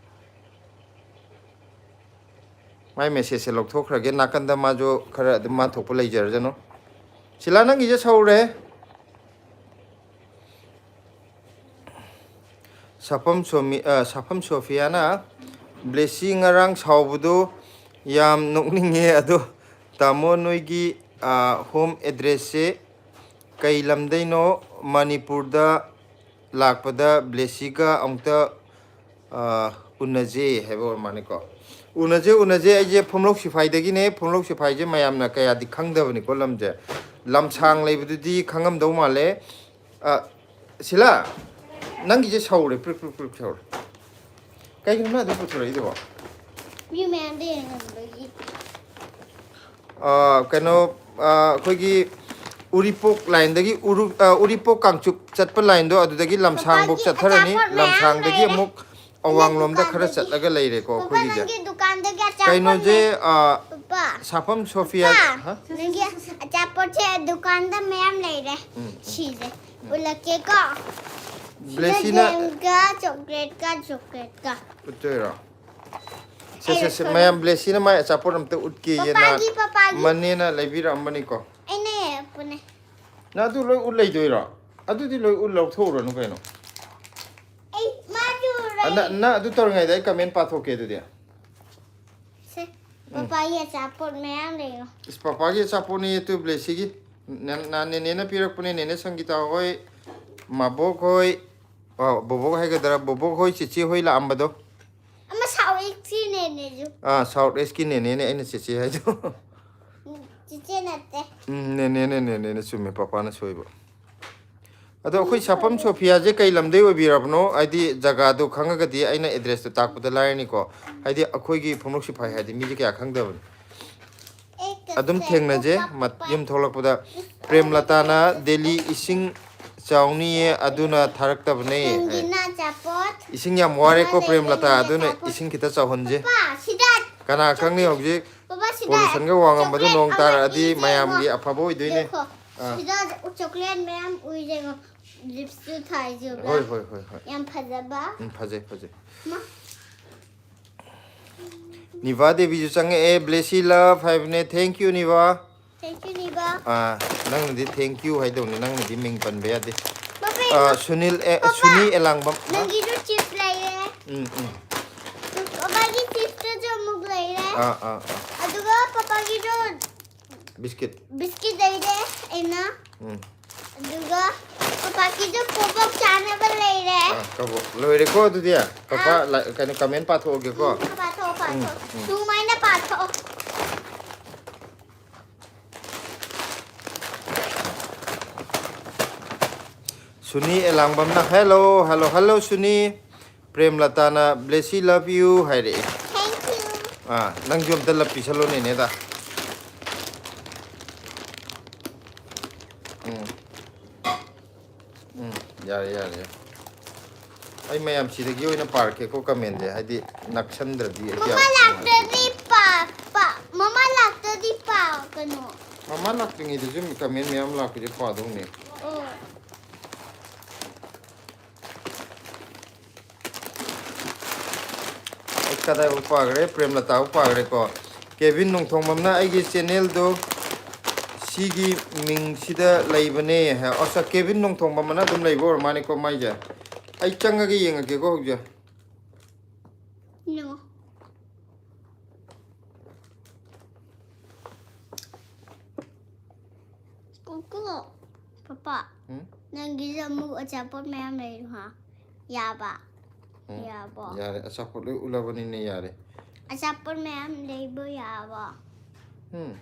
ꯃꯥꯏ ꯃꯦꯁꯦꯖꯁꯦ ꯂꯧꯊꯣꯛꯈ꯭ꯔꯒꯦ꯫ ꯅꯥꯀꯟꯗ ꯃꯥꯁꯨ ꯈꯔ ꯑꯗꯨꯝ ꯃꯥ ꯊꯣꯛꯄ ꯂꯩꯖꯔꯖꯅꯨ꯫ ꯁꯤꯂꯥ, ꯅꯪꯒꯤꯁꯦ ꯁꯧꯔꯦ꯫ ꯁꯥꯐꯝ ꯁꯣꯃꯤ-, ꯑ, ꯁꯥꯐꯝ ꯁꯣꯐꯤꯌꯥꯅ, "ꯕ꯭ꯂꯦꯁꯤ ꯉꯔꯥꯡ ꯁꯥꯎꯕꯗꯣ ꯌꯥꯝ ꯅꯣꯛꯅꯤꯡꯉꯦ꯫ ꯑꯗꯣ ꯇꯥꯃꯣ, ꯅꯣꯏꯒꯤ, ꯑ, ꯍꯣꯝ ꯑꯦꯗ꯭ꯔꯦꯁꯁꯦ ꯀꯩ ꯂꯝꯗꯩꯅꯣ? ꯃꯅꯤꯄꯨꯔꯗ ꯂꯥꯛꯄꯗ ꯕ꯭ꯂꯦꯁꯤꯒ ꯑꯃꯨꯛꯇ, ꯑ, ꯎꯅꯖꯦ" ꯍꯥꯏꯕ ꯑꯣꯏꯔ ꯃꯥꯅꯤꯀꯣ꯫ "ꯎꯅꯖꯦ, ꯎꯅꯖꯦ, ꯑꯩꯁꯦ ꯐꯝꯂꯧ ꯁꯤꯐꯥꯏꯗꯒꯤꯅꯦ꯫ ꯐꯝꯂꯧ ꯁꯤꯐꯥꯏꯁꯦ ꯃꯌꯥꯝꯅ ꯀꯌꯥꯗꯤ ꯈꯪꯗꯕꯅꯤꯀꯣ ꯂꯝꯁꯦ꯫ ꯂꯝꯁꯥꯡ ꯂꯩꯕꯗꯨꯗꯤ ꯈꯪꯉꯝꯗꯧ ꯃꯥꯜꯂꯦ"꯫ ꯑ, ꯁꯤꯂꯥ, ꯅꯪꯒꯤꯁꯦ ꯁꯧꯔꯦ, ꯄ꯭ꯔꯤꯛ ꯄ꯭ꯔꯤꯛ ꯄ꯭ꯔꯤꯛ ꯁꯧꯔꯦ꯫ ꯀꯩꯒꯤꯅꯣ ꯅꯪ ꯑꯗꯨ ꯄꯨꯊꯣꯔꯛꯏꯗꯨꯕꯣ? ꯃꯤ ꯃꯌꯥꯝꯗ ꯌꯦꯡꯍꯟꯕꯒꯤ꯫ ꯑ, ꯀꯩꯅꯣ, ꯑ, ꯑꯩꯈꯣꯏꯒꯤ ꯎꯔꯤꯄꯣꯛ ꯂꯥꯏꯟꯗꯒꯤ ꯎꯔꯨ-, ꯑ, ꯎꯔꯤꯄꯣꯛ ꯀꯥꯡꯆꯨꯞ ꯆꯠꯄ ꯂꯥꯏꯟꯗꯣ, ꯑꯗꯨꯗꯒꯤ ꯂꯝꯁꯥꯡꯕꯧ ꯄꯄꯥꯒꯤ ꯆꯠꯊꯔꯅꯤ꯫ ꯑꯆꯥꯄꯣꯠ ꯃꯌꯥꯝ ꯂꯝꯁꯥꯡꯗꯒꯤ ꯂꯩꯔꯦ꯫ ꯑꯃꯨꯛ ꯑꯩꯅ ꯑꯋꯥꯡꯂꯣꯝꯗ ꯈꯔ ꯗꯨꯀꯥꯟꯗꯒꯤ, ꯆꯠꯂꯒ ꯂꯩꯔꯦꯀꯣ ꯄꯄꯥ, ꯑꯩꯈꯣꯏꯒꯤꯁꯦ꯫ ꯅꯪꯒꯤ ꯗꯨꯀꯥꯟꯗꯒꯤ ꯑꯆꯥꯄꯣꯠ ꯀꯩꯅꯣꯁꯦ, ꯂꯩ꯫ ꯑ, ꯄꯄꯥ, ꯁꯥꯐꯝ ꯁꯣꯐꯤꯌꯥ, ꯄꯄꯥ, ꯍꯥ? ꯅꯪꯒꯤ ꯑꯆꯥꯄꯣꯠꯁꯦ ꯗꯨꯀꯥꯟꯗ ꯃꯌꯥꯝ ꯂꯩꯔꯦ꯫ ꯎꯝ, ꯎꯝ꯫ ꯁꯤꯁꯦ ꯎꯜꯂꯛꯀꯦꯀꯣ꯫ ꯁꯤꯗ ꯕ꯭ꯂꯦꯁꯤꯅ, ꯒꯦꯝꯒ ꯆꯣꯀ꯭ꯂꯦꯠꯀ, ꯆꯣꯀ꯭ꯂꯦꯠꯀ꯫ ꯎꯠꯇꯣꯏꯔꯣ? ꯁꯦ, ꯁꯦ, ꯁꯦ, ꯑꯩ ꯃꯌꯥꯝ, ꯕ꯭ꯂꯦꯁꯤꯅ ꯃꯥꯏ ꯑꯆꯥꯄꯣꯠ ꯑꯝꯇ ꯎꯠꯀꯦꯌꯦ꯫ ꯄꯄꯥꯒꯤ, ꯅꯍꯥꯟ ꯄꯄꯥꯒꯤ꯫ ꯃꯅꯦꯅ ꯂꯩꯕꯤꯔꯛꯑꯝꯕꯅꯤꯀꯣ꯫ ꯑꯩꯅ ꯍꯦꯛꯄꯅꯦ꯫ ꯅꯪ ꯑꯗꯨ ꯂꯣꯏ ꯎꯠ ꯂꯩꯗꯣꯏꯔꯣ? ꯑꯗꯨꯗꯤ ꯂꯣꯏ ꯎꯠ ꯂꯧꯊꯣꯛꯎꯔꯅꯨ ꯀꯩꯅꯣ꯫ ꯑꯩ ꯃꯥ ꯆꯨꯔꯦ꯫ ꯑ, ꯅ-, ꯅꯪ ꯑꯗꯨ ꯇꯧꯔꯤꯉꯩꯗ ꯑꯩ ꯀꯃꯦꯟ ꯄꯥꯊꯣꯛꯀꯦ ꯑꯗꯨꯗꯤ꯫ ꯁꯦ, ꯎꯝ꯫ ꯄꯄꯥꯒꯤ ꯑꯆꯥꯄꯣꯠ ꯃꯌꯥꯝ ꯂꯩꯌꯣ꯫ ꯏꯁ, ꯄꯄꯥꯒꯤ ꯑꯆꯥꯄꯣꯠꯅꯤ ꯇꯨ ꯕ꯭ꯂꯦꯁꯤꯒꯤ꯫ ꯅ-, ꯅ-, ꯅꯦꯅꯦꯅ ꯄꯤꯔꯛꯄꯅꯦ, ꯅꯦꯅꯦ ꯁꯪꯒꯤꯇꯥ ꯍꯣꯏ, ꯃꯕꯣꯛ ꯍꯣꯏ, ꯑ, ꯕꯣꯕꯣꯛ ꯍꯥꯏꯒꯗ꯭ꯔꯥ, ꯕꯣꯕꯣꯛ ꯍꯣꯏ, ꯆꯤꯆꯦ ꯍꯣꯏ ꯂꯥꯛꯑꯝꯕꯗꯣ꯫ ꯑꯃ ꯁꯥꯎꯠ ꯏꯁꯀꯤ ꯅꯦꯅꯦꯁꯨ꯫ ꯑꯥ, ꯁꯥꯎꯠ ꯏꯁꯀꯤ ꯅꯦꯅꯦꯅꯦ ꯑꯩꯅ ꯆꯤꯆꯦ ꯍꯥꯏꯗꯣ꯫ ꯎꯝ, ꯆꯤꯆꯦ ꯅꯠꯇꯦ꯫ ꯎꯝ, ꯅꯦꯅꯦꯅꯦ, ꯅꯦꯅꯦꯅꯦ, ꯆꯨꯝꯃꯦ, ꯄꯄꯥꯅ ꯁꯣꯏꯕ꯫ ꯑꯗꯣ ꯑꯩꯈꯣꯏ ꯁꯥꯐꯝ ꯁꯣꯐꯤꯌꯥꯁꯦ ꯀꯩ ꯂꯝꯗꯩ ꯑꯣꯏꯕꯤꯔꯕꯅꯣ? ꯍꯥꯏꯗꯤ ꯖꯒꯥꯗꯣ ꯈꯪꯉꯒꯗꯤ ꯑꯩꯅ ꯑꯦꯗ꯭ꯔꯦꯁꯇꯣ ꯇꯥꯛꯄꯗ ꯂꯥꯏꯔꯅꯤꯀꯣ꯫ ꯍꯥꯏꯗꯤ ꯑꯩꯈꯣꯏꯒꯤ ꯐꯝꯂꯣꯛ ꯁꯤꯐꯥꯏ ꯍꯥꯏꯗꯤ ꯃꯤꯁꯦ ꯀꯌꯥ ꯈꯪꯗꯕꯅꯤ꯫ ꯑꯗꯨꯝ ꯊꯦꯡꯅꯖꯦ, ꯃꯠ-, ꯌꯨꯝ ꯊꯣꯛꯂꯛꯄꯗ꯫ ꯄ꯭ꯔꯦꯝꯂꯇꯥꯅ ꯗꯦꯂꯤ ꯏꯁꯤꯡ ꯆꯥꯎꯅꯤꯌꯦ, ꯑꯗꯨꯅ ꯊꯥꯔꯛꯇꯕꯅꯦ ꯍꯥꯏ꯫ ꯅꯪꯒꯤꯅ ꯑꯆꯥꯄꯣꯠ꯫ ꯏꯁꯤꯡ ꯌꯥꯝ ꯋꯥꯔꯦꯀꯣ ꯄꯄꯥ ꯄ꯭ꯔꯦꯝꯂꯇꯥ, ꯂꯩꯕꯅꯤꯅ ꯑꯗꯨꯅ ꯑꯆꯥꯄꯣꯠ꯫ ꯏꯁꯤꯡ ꯈꯤꯇ ꯆꯥꯎꯍꯟꯁꯦ꯫ ꯄꯄꯥ, ꯁꯤꯗ ꯀꯅꯥ ꯈꯪꯅꯤ ꯍꯧꯖꯤꯛ ꯄꯄꯥ, ꯁꯤꯗ ꯄꯣꯂꯨꯁꯟꯒ ꯋꯥꯡꯉꯝꯕꯗꯣ ꯆꯣꯀ꯭ꯂꯦꯠ ꯅꯣꯡ ꯑꯃ ꯇꯥꯔꯛꯑꯗꯤ ꯄꯤꯖꯦ ꯃꯌꯥꯝꯒꯤ ꯌꯦꯡꯉꯣ꯫ ꯑꯐꯕ ꯑꯣꯏꯗꯣꯏꯅꯦ꯫ ꯌꯦꯡꯈꯣ꯫ ꯑꯥ꯫ ꯁꯤꯗ ꯆꯣꯀ꯭ꯂꯦꯠ ꯃꯌꯥꯝ ꯎꯏ ꯌꯦꯡꯉꯣ꯫ ꯂꯤꯞꯁꯇꯤꯛ ꯊꯥꯏꯁꯦ ꯎꯕ꯭ꯔꯥ? ꯍꯣꯏ, ꯍꯣꯏ, ꯍꯣꯏ, ꯍꯣꯏ꯫ ꯌꯥꯝ ꯐꯖꯕ꯫ ꯎꯝ, ꯐꯖꯩ, ꯐꯖꯩ꯫ ꯃꯥ꯫ ꯅꯤꯚꯥ ꯗꯦꯕꯤꯁꯨ ꯆꯪꯉꯛꯑꯦ, "Blessy love" ꯍꯥꯏꯕꯅꯦ꯫ Thank you, ꯅꯤꯚꯥ꯫ Thank you, ꯅꯤꯚꯥ. ꯑꯥ, ꯅꯪꯅꯗꯤ "Thank you" ꯍꯥꯏꯗꯧꯅꯤ, ꯅꯪꯅꯗꯤ ꯃꯤꯡ ꯄꯟꯕ ꯌꯥꯗꯦ꯫ ꯄꯄꯥ, ꯑꯥ, ꯁꯨꯅꯤꯜ, ꯑꯦ, ꯄꯄꯥ, ꯁꯨꯅꯤ ꯑꯦꯂꯥꯡꯕꯝ꯫ ꯍꯥ? ꯅꯪꯒꯤꯁꯨ chips ꯂꯩꯔꯦ꯫ ꯎꯝ, ꯎꯝ꯫ ꯄꯄꯥꯒꯤ chipsꯇꯁꯨ ꯑꯃꯨꯛ ꯂꯩꯔꯦ꯫ ꯑꯥ, ꯑꯥ, ꯑꯥ꯫ ꯑꯗꯨꯒ ꯄꯄꯥꯒꯤꯁꯨ ꯕꯤꯁꯀꯤꯠ꯫ ꯕꯤꯁꯀꯤꯠ ꯂꯩꯔꯦ ꯑꯩꯅ꯫ ꯎꯝ꯫ ꯑꯗꯨꯒ ꯄꯄꯥꯒꯤꯁꯨ ꯀꯣꯕꯣꯛ ꯆꯥꯅꯕ ꯂꯩꯔꯦ꯫ ꯑꯥ, ꯀꯕꯣ-, ꯂꯣꯏꯔꯦꯀꯣ ꯑꯗꯨꯗꯤ? ꯄꯄꯥ, ꯑꯥ꯫ ꯂꯥ-, ꯀꯩꯅꯣ, comment ꯄꯥꯊꯣꯛꯑꯒꯦꯀꯣ꯫ ꯎꯝ, ꯄꯥꯊꯣꯛꯑꯣ, ꯄꯥꯊꯣꯛꯑꯣ꯫ ꯎꯝ, ꯎꯝ꯫ ꯁꯨꯃꯥꯏꯅ ꯄꯥꯊꯣꯛꯑꯣ꯫ ꯁꯨꯅꯤ ꯑꯦꯂꯥꯡꯕꯝꯅ, "Hello, hello, hello, ꯁꯨꯅꯤ"꯫ ꯄ꯭ꯔꯦꯝꯂꯇꯥꯅ, "Blessy, love you" ꯍꯥꯏꯔꯛꯑꯦ꯫ Thank you. ꯑꯥ, ꯅꯪꯁꯨ ꯑꯝꯇ love ꯄꯤꯁꯜꯂꯣꯅꯦ, ꯅꯦꯗꯥ꯫ ꯎꯝ꯫ ꯎꯝ, ꯌꯥꯔꯦ, ꯌꯥꯔꯦ, ꯌꯥꯔꯦ꯫ ꯑꯩ ꯃꯌꯥꯝ ꯁꯤꯗꯒꯤ ꯑꯣꯏꯅ ꯄꯥꯔꯛꯀꯦꯀꯣ commentꯁꯦ, ꯍꯥꯏꯗꯤ ꯅꯛꯁꯟꯗ꯭ꯔꯗꯤ ꯑꯩ ꯀꯌꯥ ꯃꯃꯥ ꯂꯥꯛꯇ꯭ꯔꯗꯤ ꯄꯥ-, ꯄꯥ-, ꯃꯃꯥ ꯂꯥꯛꯇ꯭ꯔꯗꯤ ꯄꯥ-, ꯀꯩꯅꯣ꯫ ꯃꯃꯥ ꯂꯥꯛꯇ꯭ꯔꯤꯉꯩꯗꯁꯨ comment ꯃꯌꯥꯝ ꯂꯥꯛꯄꯁꯦ ꯄꯥꯗꯧꯅꯦ꯫ ꯑꯣ꯫ ꯑꯩ ꯀꯗꯥꯏꯐꯥꯎ ꯄꯥꯈ꯭ꯔꯦ? ꯄ꯭ꯔꯦꯝꯂꯇꯥꯕꯨ ꯄꯥꯈ꯭ꯔꯦꯀꯣ꯫ ꯀꯦꯕꯤꯟ ꯅꯣꯡꯊꯣꯡꯕꯝꯅ, "ꯑꯩꯒꯤ channelꯗꯣ ꯁꯤꯒꯤ ꯃꯤꯡꯁꯤꯗ ꯂꯩꯕꯅꯦ" ꯍꯥꯏ꯫ ꯑꯁ, ꯀꯦꯕꯤꯟ ꯅꯣꯡꯊꯣꯡꯕꯝ ꯑꯅ ꯑꯗꯨꯝ ꯂꯩꯕ ꯑꯣꯏꯔ ꯃꯥꯜꯂꯦꯀꯣ ꯃꯥꯏꯁꯦ꯫ ꯑꯩ ꯆꯪꯉꯒ ꯌꯦꯡꯉꯒꯦꯀꯣ ꯍꯧꯖꯤꯛ꯫ ꯌꯦꯡꯉꯣ꯫ ꯀꯨꯀꯨ, ꯄꯄꯥ, ꯎꯝ? ꯅꯪꯒꯤꯁꯨ ꯑꯃꯨꯛ ꯑꯆꯥꯄꯣꯠ ꯃꯌꯥꯝ ꯂꯩꯔꯣ, ꯍꯥ? ꯌꯥꯕ? ꯎꯝ꯫ ꯌꯥꯕꯣ? ꯌꯥꯔꯦ, ꯑꯆꯥꯄꯣꯠ ꯂꯣꯏ ꯎꯠꯂꯕꯅꯤꯅ ꯌꯥꯔꯦ꯫ ꯑꯆꯥꯄꯣꯠ ꯃꯌꯥꯝ ꯂꯩꯕ ꯌꯥꯕꯣ? ꯎꯝ꯫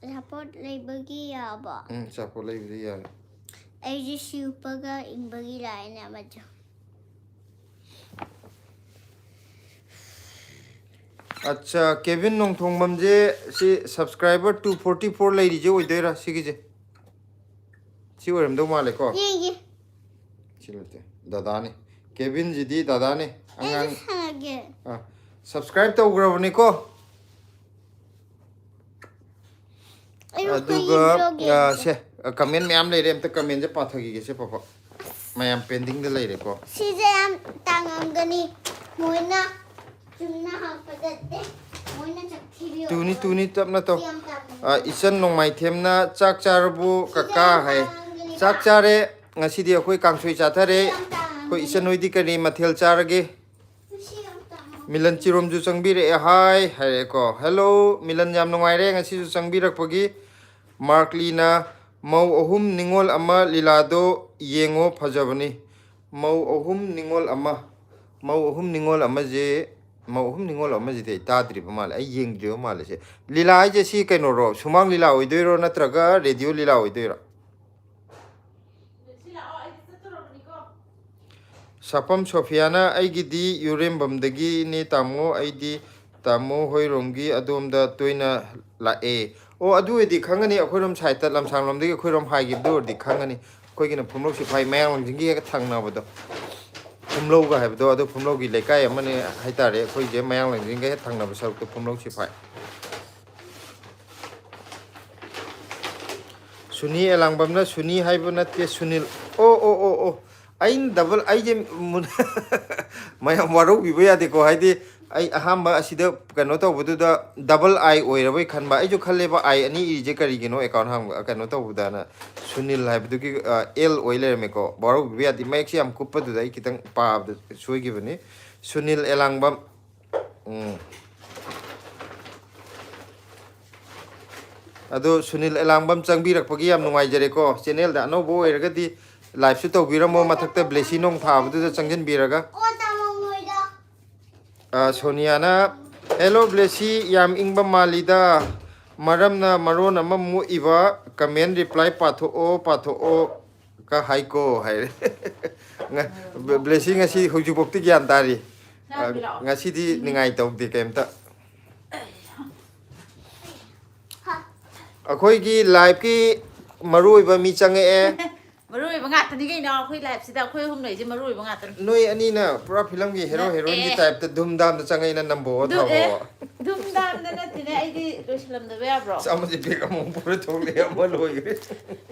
ꯑꯆꯥꯄꯣꯠ ꯂꯩꯕꯒꯤ ꯌꯥꯕꯣ? ꯎꯝ, ꯑꯆꯥꯄꯣꯠ ꯂꯩꯕꯗꯤ ꯌꯥꯔꯦ꯫ ꯑꯩꯁꯦ ꯁꯤ ꯎꯞꯄꯒ ꯏꯪꯕꯒꯤ ꯂꯥꯏꯅꯦ ꯑꯃꯁꯨ꯫ ꯑꯠꯆꯥ, ꯀꯦꯕꯤꯟ ꯅꯣꯡꯊꯣꯡꯕꯝꯁꯦ ꯁꯤ subscriber two forty four ꯂꯩꯔꯤꯁꯦ ꯑꯣꯏꯗꯣꯏꯔꯥ ꯁꯤꯒꯤꯁꯦ? ꯁꯤ ꯑꯣꯏꯔꯝꯗꯧ ꯃꯥꯜꯂꯦꯀꯣ? ꯌꯦꯡꯒꯦ꯫ ꯁꯤ ꯅꯠꯇꯦ, ꯗꯗꯥꯅꯤ꯫ ꯀꯦꯕꯤꯟꯁꯤꯗꯤ ꯗꯗꯥꯅꯤ꯫ ꯑꯩꯁꯨ ꯑꯉꯥꯡ, ꯁꯥꯟꯅꯒꯦ꯫ ꯑꯥ, subscribe ꯇꯧꯈ꯭ꯔꯕꯅꯤꯀꯣ? ꯑꯩꯁꯨ ꯑꯗꯨꯒ, ꯍꯌꯦꯡ ꯑꯥ, ꯁꯦ, comment ꯃꯌꯥꯝ ꯂꯩꯔꯦ, ꯑꯝꯇ commentꯁꯦ ꯄꯥꯊꯈꯤꯒꯦꯁꯦ, ꯄꯥꯄꯥ꯫ ꯃꯌꯥꯝ pendingꯗ ꯂꯩꯔꯦꯀꯣ꯫ ꯁꯤꯁꯦ ꯌꯥꯝ ꯇꯥꯡꯉꯝꯒꯅꯤ꯫ ꯃꯣꯏꯅ ꯆꯨꯝꯅ ꯍꯥꯞꯄ ꯅꯠꯇꯦ꯫ ꯇꯨꯅꯤ, ꯇꯨꯅꯤ, ꯇꯞꯅ ꯇꯧ꯫ ꯑ, ꯏꯆꯟ ꯅꯣꯡꯃꯥꯏꯊꯦꯝꯅ "ꯆꯥꯛ ꯆꯥꯔꯕꯣ ꯀꯀꯥ?" ꯍꯥꯏ꯫ "ꯆꯥꯛ ꯆꯥꯔꯦ꯫ ꯉꯁꯤꯗꯤ ꯑꯩꯈꯣꯏ ꯀꯥꯡꯁꯣꯏ ꯆꯥꯊꯔꯦ꯫ ꯑꯩꯈꯣꯏ ꯏꯆꯟ ꯍꯣꯏꯗꯤ ꯀꯔꯤ ꯃꯊꯦꯜ ꯆꯥꯔꯒꯦ?" ꯃꯤꯂꯟ ꯆꯤꯔꯣꯝꯁꯨ ꯆꯪꯕꯤꯔꯛꯑꯦ꯫ "ꯍꯥꯏ" ꯍꯥꯏꯔꯛꯑꯦꯀꯣ꯫ "ꯍꯦꯜꯂꯣ ꯃꯤꯂꯟ, ꯌꯥꯝ ꯅꯨꯡꯉꯥꯏꯔꯦ ꯉꯁꯤꯁꯨ ꯆꯪꯕꯤꯔꯛꯄꯒꯤ꯫" ꯃꯥꯔꯛꯂꯤꯅ "ꯃꯧ ꯑꯍꯨꯝ ꯅꯤꯉꯣꯜ ꯑꯃ ꯂꯤꯂꯥꯗꯣ ꯌꯦꯡꯉꯣ, ꯐꯖꯕꯅꯤ꯫" ꯃꯧ ꯑꯍꯨꯝ ꯅꯤꯉꯣꯜ ꯑꯃ꯫ ꯃꯧ ꯑꯍꯨꯝ ꯅꯤꯉꯣꯜ ꯑꯃꯁꯦ, ꯃꯧ ꯑꯍꯨꯝ ꯅꯤꯉꯣꯜ ꯑꯃꯁꯤꯗꯤ ꯑꯩ ꯇꯥꯗ꯭ꯔꯤꯕ ꯃꯥꯜꯂꯦ, ꯑꯩ ꯌꯦꯡꯗ꯭ꯔꯤꯕ ꯃꯥꯜꯂꯦ꯫ ꯁꯦ, ꯂꯤꯂꯥ ꯍꯥꯏꯁꯦ ꯁꯤ ꯀꯩꯅꯣꯔꯣ, ꯁꯨꯃꯥꯡ ꯂꯤꯂꯥ ꯑꯣꯏꯗꯣꯏꯔꯣ ꯅꯠꯇ꯭ꯔꯒ ꯔꯦꯗꯤꯑꯣ ꯂꯤꯂꯥ ꯑꯣꯏꯗꯣꯏꯔꯣ? ꯁꯥꯄꯝ ꯁꯣꯐꯤꯌꯥꯅ "ꯑꯩꯒꯤꯗꯤ ꯌꯨꯔꯦꯝꯕꯝꯗꯒꯤꯅꯦ ꯇꯥꯃꯣ, ꯑꯩꯗꯤ ꯇꯥꯃꯣ ꯍꯣꯏꯔꯣꯝꯒꯤ ꯑꯗꯣꯝꯗ ꯇꯣꯏꯅ ꯂꯥꯛꯑꯦ꯫" ꯑꯣ, ꯑꯗꯨ ꯑꯣꯏꯔꯗꯤ ꯈꯪꯒꯅꯤ, ꯑꯩꯈꯣꯏꯔꯣꯝ ꯁꯥꯏꯠꯇ, ꯂꯝꯁꯥꯡꯂꯣꯝꯗꯒꯤ ꯑꯩꯈꯣꯏꯔꯣꯝ ꯍꯥꯏꯈꯤꯕꯗꯨ ꯑꯣꯏꯔꯗꯤ ꯈꯪꯒꯅꯤ꯫ ꯑꯩꯈꯣꯏꯒꯤꯅ ꯐꯨꯝꯂꯧ ꯁꯤꯐꯥꯏ, ꯃꯌꯥꯡ ꯂꯝꯖꯤꯡꯒꯤ ꯍꯦꯛ ꯊꯪꯅꯕꯗꯣ, ꯐꯨꯝꯂꯧꯒ ꯍꯥꯏꯕꯗꯣ, ꯑꯗꯨ ꯐꯨꯝꯂꯧꯒꯤ ꯂꯩꯀꯥꯏ ꯑꯃꯅꯦ ꯍꯥꯏꯇꯥꯔꯦ꯫ ꯑꯩꯈꯣꯏꯁꯦ ꯃꯌꯥꯡ ꯂꯝꯖꯤꯡꯒ ꯍꯦꯛ ꯊꯪꯅꯕ ꯁꯔꯨꯛꯇ ꯐꯨꯝꯂꯧ ꯁꯤꯐꯥꯏ꯫ ꯁꯨꯅꯤ ꯑꯦꯂꯥꯡꯕꯝꯅ "ꯁꯨꯅꯤ ꯍꯥꯏꯕ ꯅꯠꯇꯦ, ꯁꯨꯅꯤꯜ"꯫ ꯑꯣ, ꯑꯣ, ꯑꯣ, ꯑꯣ꯫ ꯑꯩꯅ ꯗꯕꯜ, ꯑꯩꯁꯦ ꯃꯨꯟ-, ꯃꯌꯥꯝ ꯋꯥꯔꯧꯕꯤꯕ ꯌꯥꯗꯦꯀꯣ꯫ ꯍꯥꯏꯗꯤ, ꯑꯩ ꯑꯍꯥꯟꯕ ꯑꯁꯤꯗ ꯀꯩꯅꯣ ꯇꯧꯕꯗꯨꯗ ꯗꯕꯜ ꯑꯥꯏ ꯑꯣꯏꯔꯕꯣꯏ ꯈꯟꯕ꯫ ꯑꯩꯁꯨ ꯈꯜꯂꯦꯕ, ꯑꯥꯏ ꯑꯅꯤ ꯏꯔꯤꯁꯦ ꯀꯔꯤꯒꯤꯅꯣ ꯑꯦꯀꯥꯎꯟ ꯍꯥꯡꯕ, ꯀꯩꯅꯣ ꯇꯧꯕꯗꯅ, ꯁꯨꯅꯤꯜ ꯍꯥꯏꯕꯗꯨꯒꯤ, ꯑ, ꯑꯦꯜ ꯑꯣꯏ ꯂꯩꯔꯝꯃꯦꯀꯣ꯫ ꯋꯥꯔꯧꯕꯤꯕ ꯌꯥꯗꯦ, ꯃꯌꯦꯛꯁꯦ ꯌꯥꯝ ꯀꯨꯞꯄꯗꯨꯗ ꯑꯩ ꯈꯤꯇꯪ ꯄꯥꯕꯗ ꯁꯣꯏꯈꯤꯕꯅꯤ꯫ ꯁꯨꯅꯤꯜ ꯑꯦꯂꯥꯡꯕꯝ꯫ ꯎꯝ꯫ ꯑꯗꯣ ꯁꯨꯅꯤꯜ ꯑꯦꯂꯥꯡꯕꯝ ꯆꯪꯕꯤꯔꯛꯄꯒꯤ ꯌꯥꯝ ꯅꯨꯡꯉꯥꯏꯖꯔꯦꯀꯣ꯫ ꯆꯦꯅꯦꯜꯗ ꯑꯅꯧꯕ ꯑꯣꯏꯔꯒꯗꯤ ꯂꯥꯏꯛꯁꯨ ꯇꯧꯕꯤꯔꯝꯃꯣ, ꯃꯊꯛꯇ ꯕ꯭ꯂꯦꯁꯤ ꯅꯣꯡ ꯊꯥꯕꯗꯨꯗ ꯆꯪꯁꯤꯟꯕꯤꯔꯒ꯫ ꯑꯣ, ꯇꯥꯃꯣ ꯃꯣꯏꯗ꯫ ꯑ, ꯁꯣꯅꯤꯌꯥꯅ, "ꯍꯦꯜꯂꯣ ꯕ꯭ꯂꯦꯁꯤ, ꯌꯥꯝ ꯏꯪꯕ ꯃꯥꯜꯂꯤꯗ, ꯃꯔꯝꯅ ꯃꯔꯣꯟ ꯑꯃ ꯃꯣꯛꯏꯕ, ꯀꯃꯦꯟ ꯔꯤꯄ꯭ꯂꯥꯏ ꯄꯥꯊꯣꯛꯑꯣ, ꯄꯥꯊꯣꯛꯑꯣ ꯀ ꯍꯥꯏꯀꯣ" ꯍꯥꯏꯔꯦ꯫ ꯉ-, ꯕ꯭ꯂꯦꯁꯤ ꯉꯁꯤ ꯍꯧꯖꯤꯛꯐꯥꯎꯗꯤ ꯒ꯭ꯌꯥꯟ ꯇꯥꯔꯤ꯫ ꯑ, ꯉꯁꯤꯗꯤ ꯅꯤꯡꯉꯥꯏ ꯇꯧꯗꯦ ꯀꯩꯝꯇ꯫ ꯑꯩꯈꯣꯏꯒꯤ ꯂꯥꯏꯐꯀꯤ ꯃꯔꯨ ꯑꯣꯏꯕ ꯃꯤ ꯆꯪꯉꯛꯑꯦ꯫ ꯃꯔꯨ ꯑꯣꯏꯕ ꯉꯥꯛꯇꯅꯤ ꯀꯩꯅꯣ, ꯑꯩꯈꯣꯏ ꯂꯥꯏꯐꯁꯤꯗ ꯑꯩꯈꯣꯏ ꯑꯍꯨꯝ ꯂꯩꯁꯦ ꯃꯔꯨ ꯑꯣꯏꯕ ꯉꯥꯛꯇꯅꯤ꯫ ꯅꯣꯏ ꯑꯅꯤꯅ ꯄꯨꯔꯥ ꯐꯤꯂꯝꯒꯤ ꯍꯦꯔꯣ ꯅꯠꯇꯦ꯫ ꯍꯦꯔꯣꯏꯟꯒꯤ ꯇꯥꯏꯞꯇ ꯙꯨꯝ ꯙꯥꯝꯗ ꯆꯪꯉꯛꯏꯅ ꯅꯝꯕꯣ ꯗꯨ-, ꯑꯦ, ꯊꯥꯕꯣ꯫ ꯙꯨꯝ ꯙꯥꯝꯗ ꯅꯠꯇꯦꯅꯦ, ꯑꯩꯗꯤ ꯂꯣꯏꯁꯤꯜꯂꯝꯗꯕ ꯌꯥꯕ꯭ꯔꯣ? ꯑꯁ, ꯑꯃꯁꯦ ꯕꯦꯒ ꯑꯃꯃꯨꯛ ꯄꯨꯔ ꯊꯣꯛꯂꯛꯑꯦ, ꯑꯃ ꯂꯣꯏꯈ꯭ꯔꯦ꯫